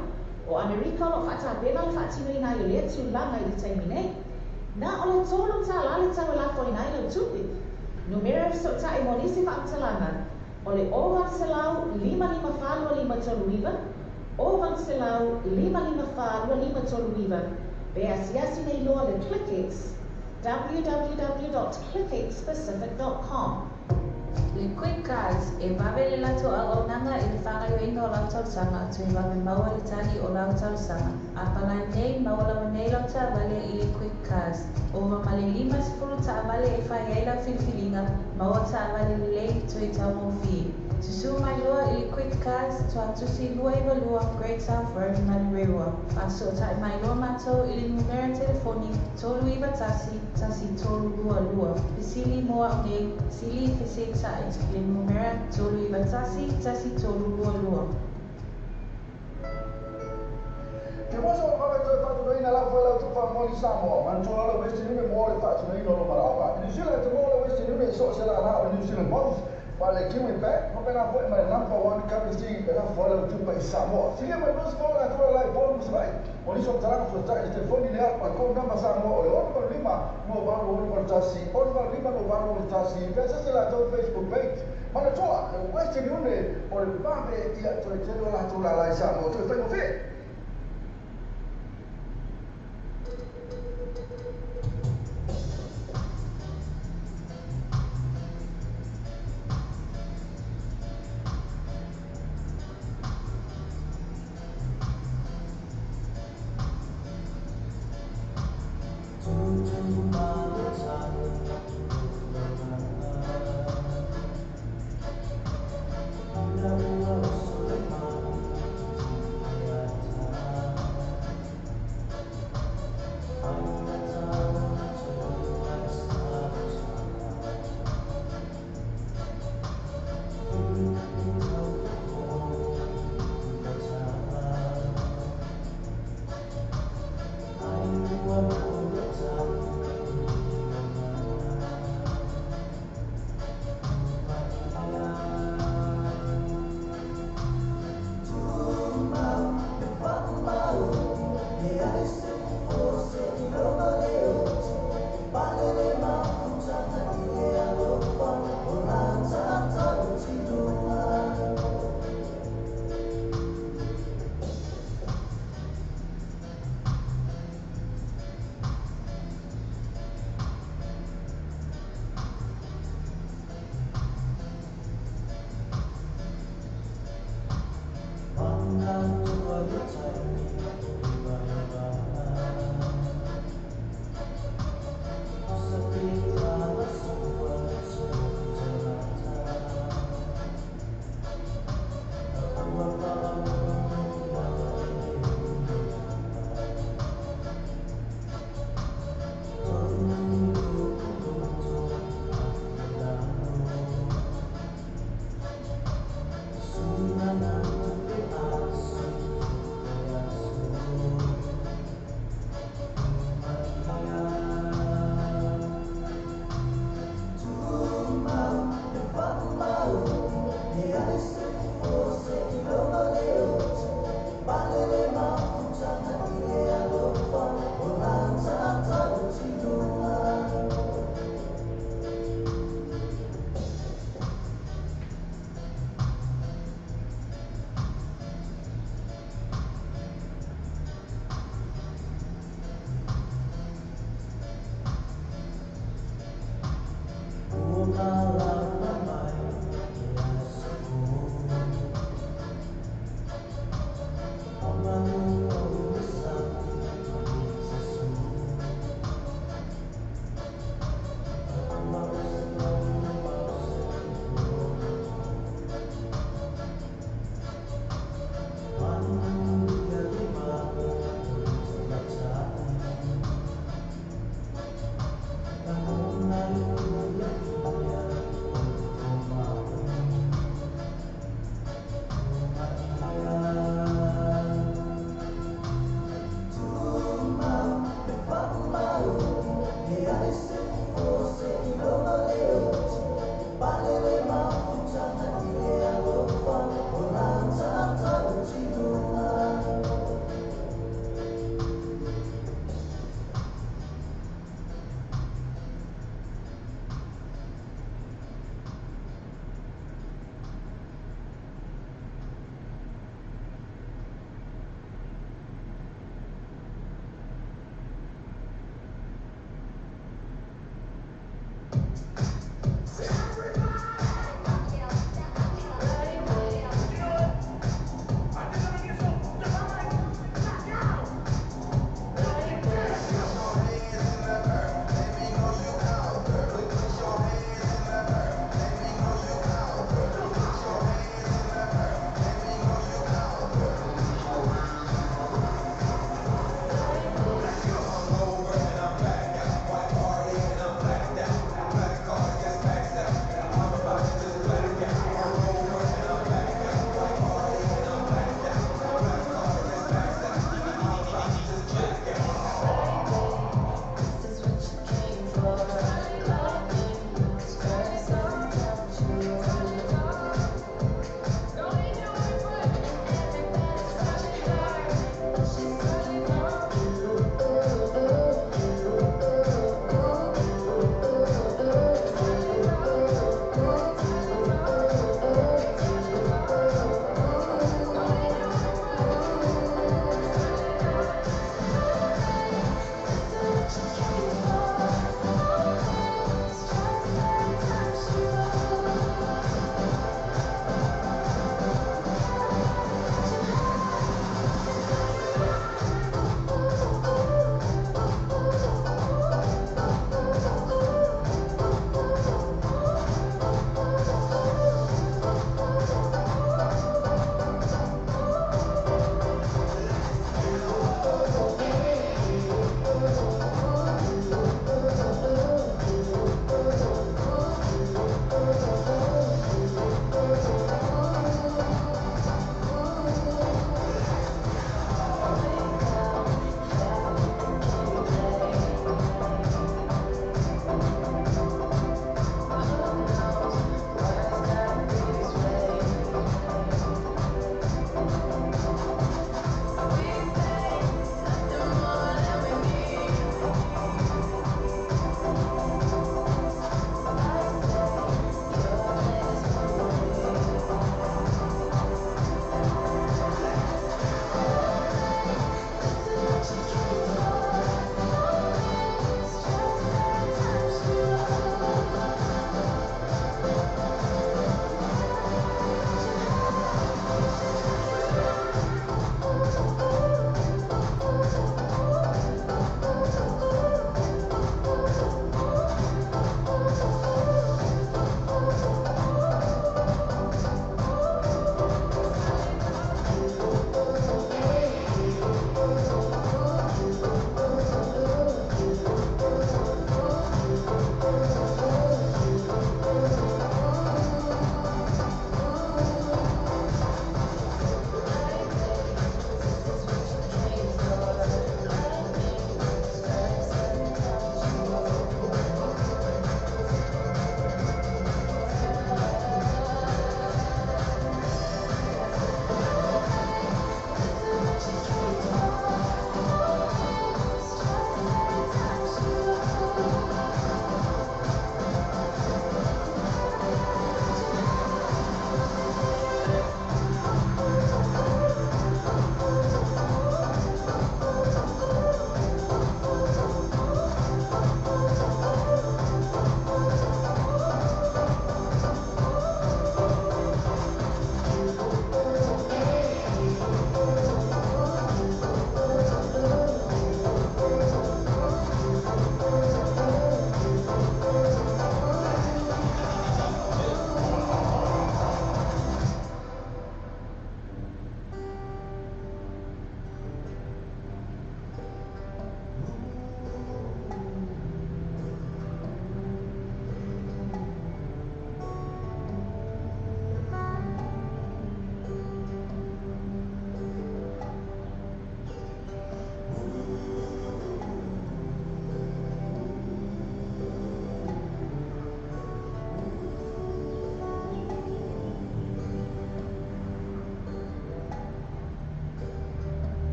O Amerika o lo o faatapena le faatinoina ai o lea tulaga i le taimi nei. Na o le $3 le tau e lafoina ai lau tupe. Numera e fesootai mo nisi faamatalaga o le 0800 554 2539, 0800 554 2539, pe asiasi nei loa le ClickX, www.clickxpacific.com. Le Quick Cards, e vave le latou auaunaga i le faagaoioiga o lau talosaga toe vave maua le tali o lau talosaga. A palai nei, maua lava nei lau taavale i le Quick Cards. Ova ma le 50 taavale e fai ai lau filifiliga, maua taavale lelei toe taugofie. Susū mai loa i le Quick Cards, Tuatusi 292 Great South Road, Manurewa. Faasootai mai loa matou i le numera telefoni 391 1322. Fesili mo au nei, sili fesetai i le numera 391 1322. Ke moso o vave toe faatinoina lafo e lau tufa moli Samoa. Manatua le Western Union mo le faatinoina o lo manaoga. I New Zealand te maua le Western Union i so o se lala o le New Zealand Post, ma le Kiwi Bank, faapena foi ma le Number One Currency e lafo ai lau tupe i Samoa. Silia mai Bruce mo le atua la i Upolu ma Savaii. Mo nisi o faamatalaga fesootai i le telefoni lea ma le code number Samoa o le 685 2861, 685 2861, pe asese latou Facebook page. Manatua, le Western Union o le vave ia toe tele o latou lala i Samoa toe faigofie.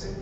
Se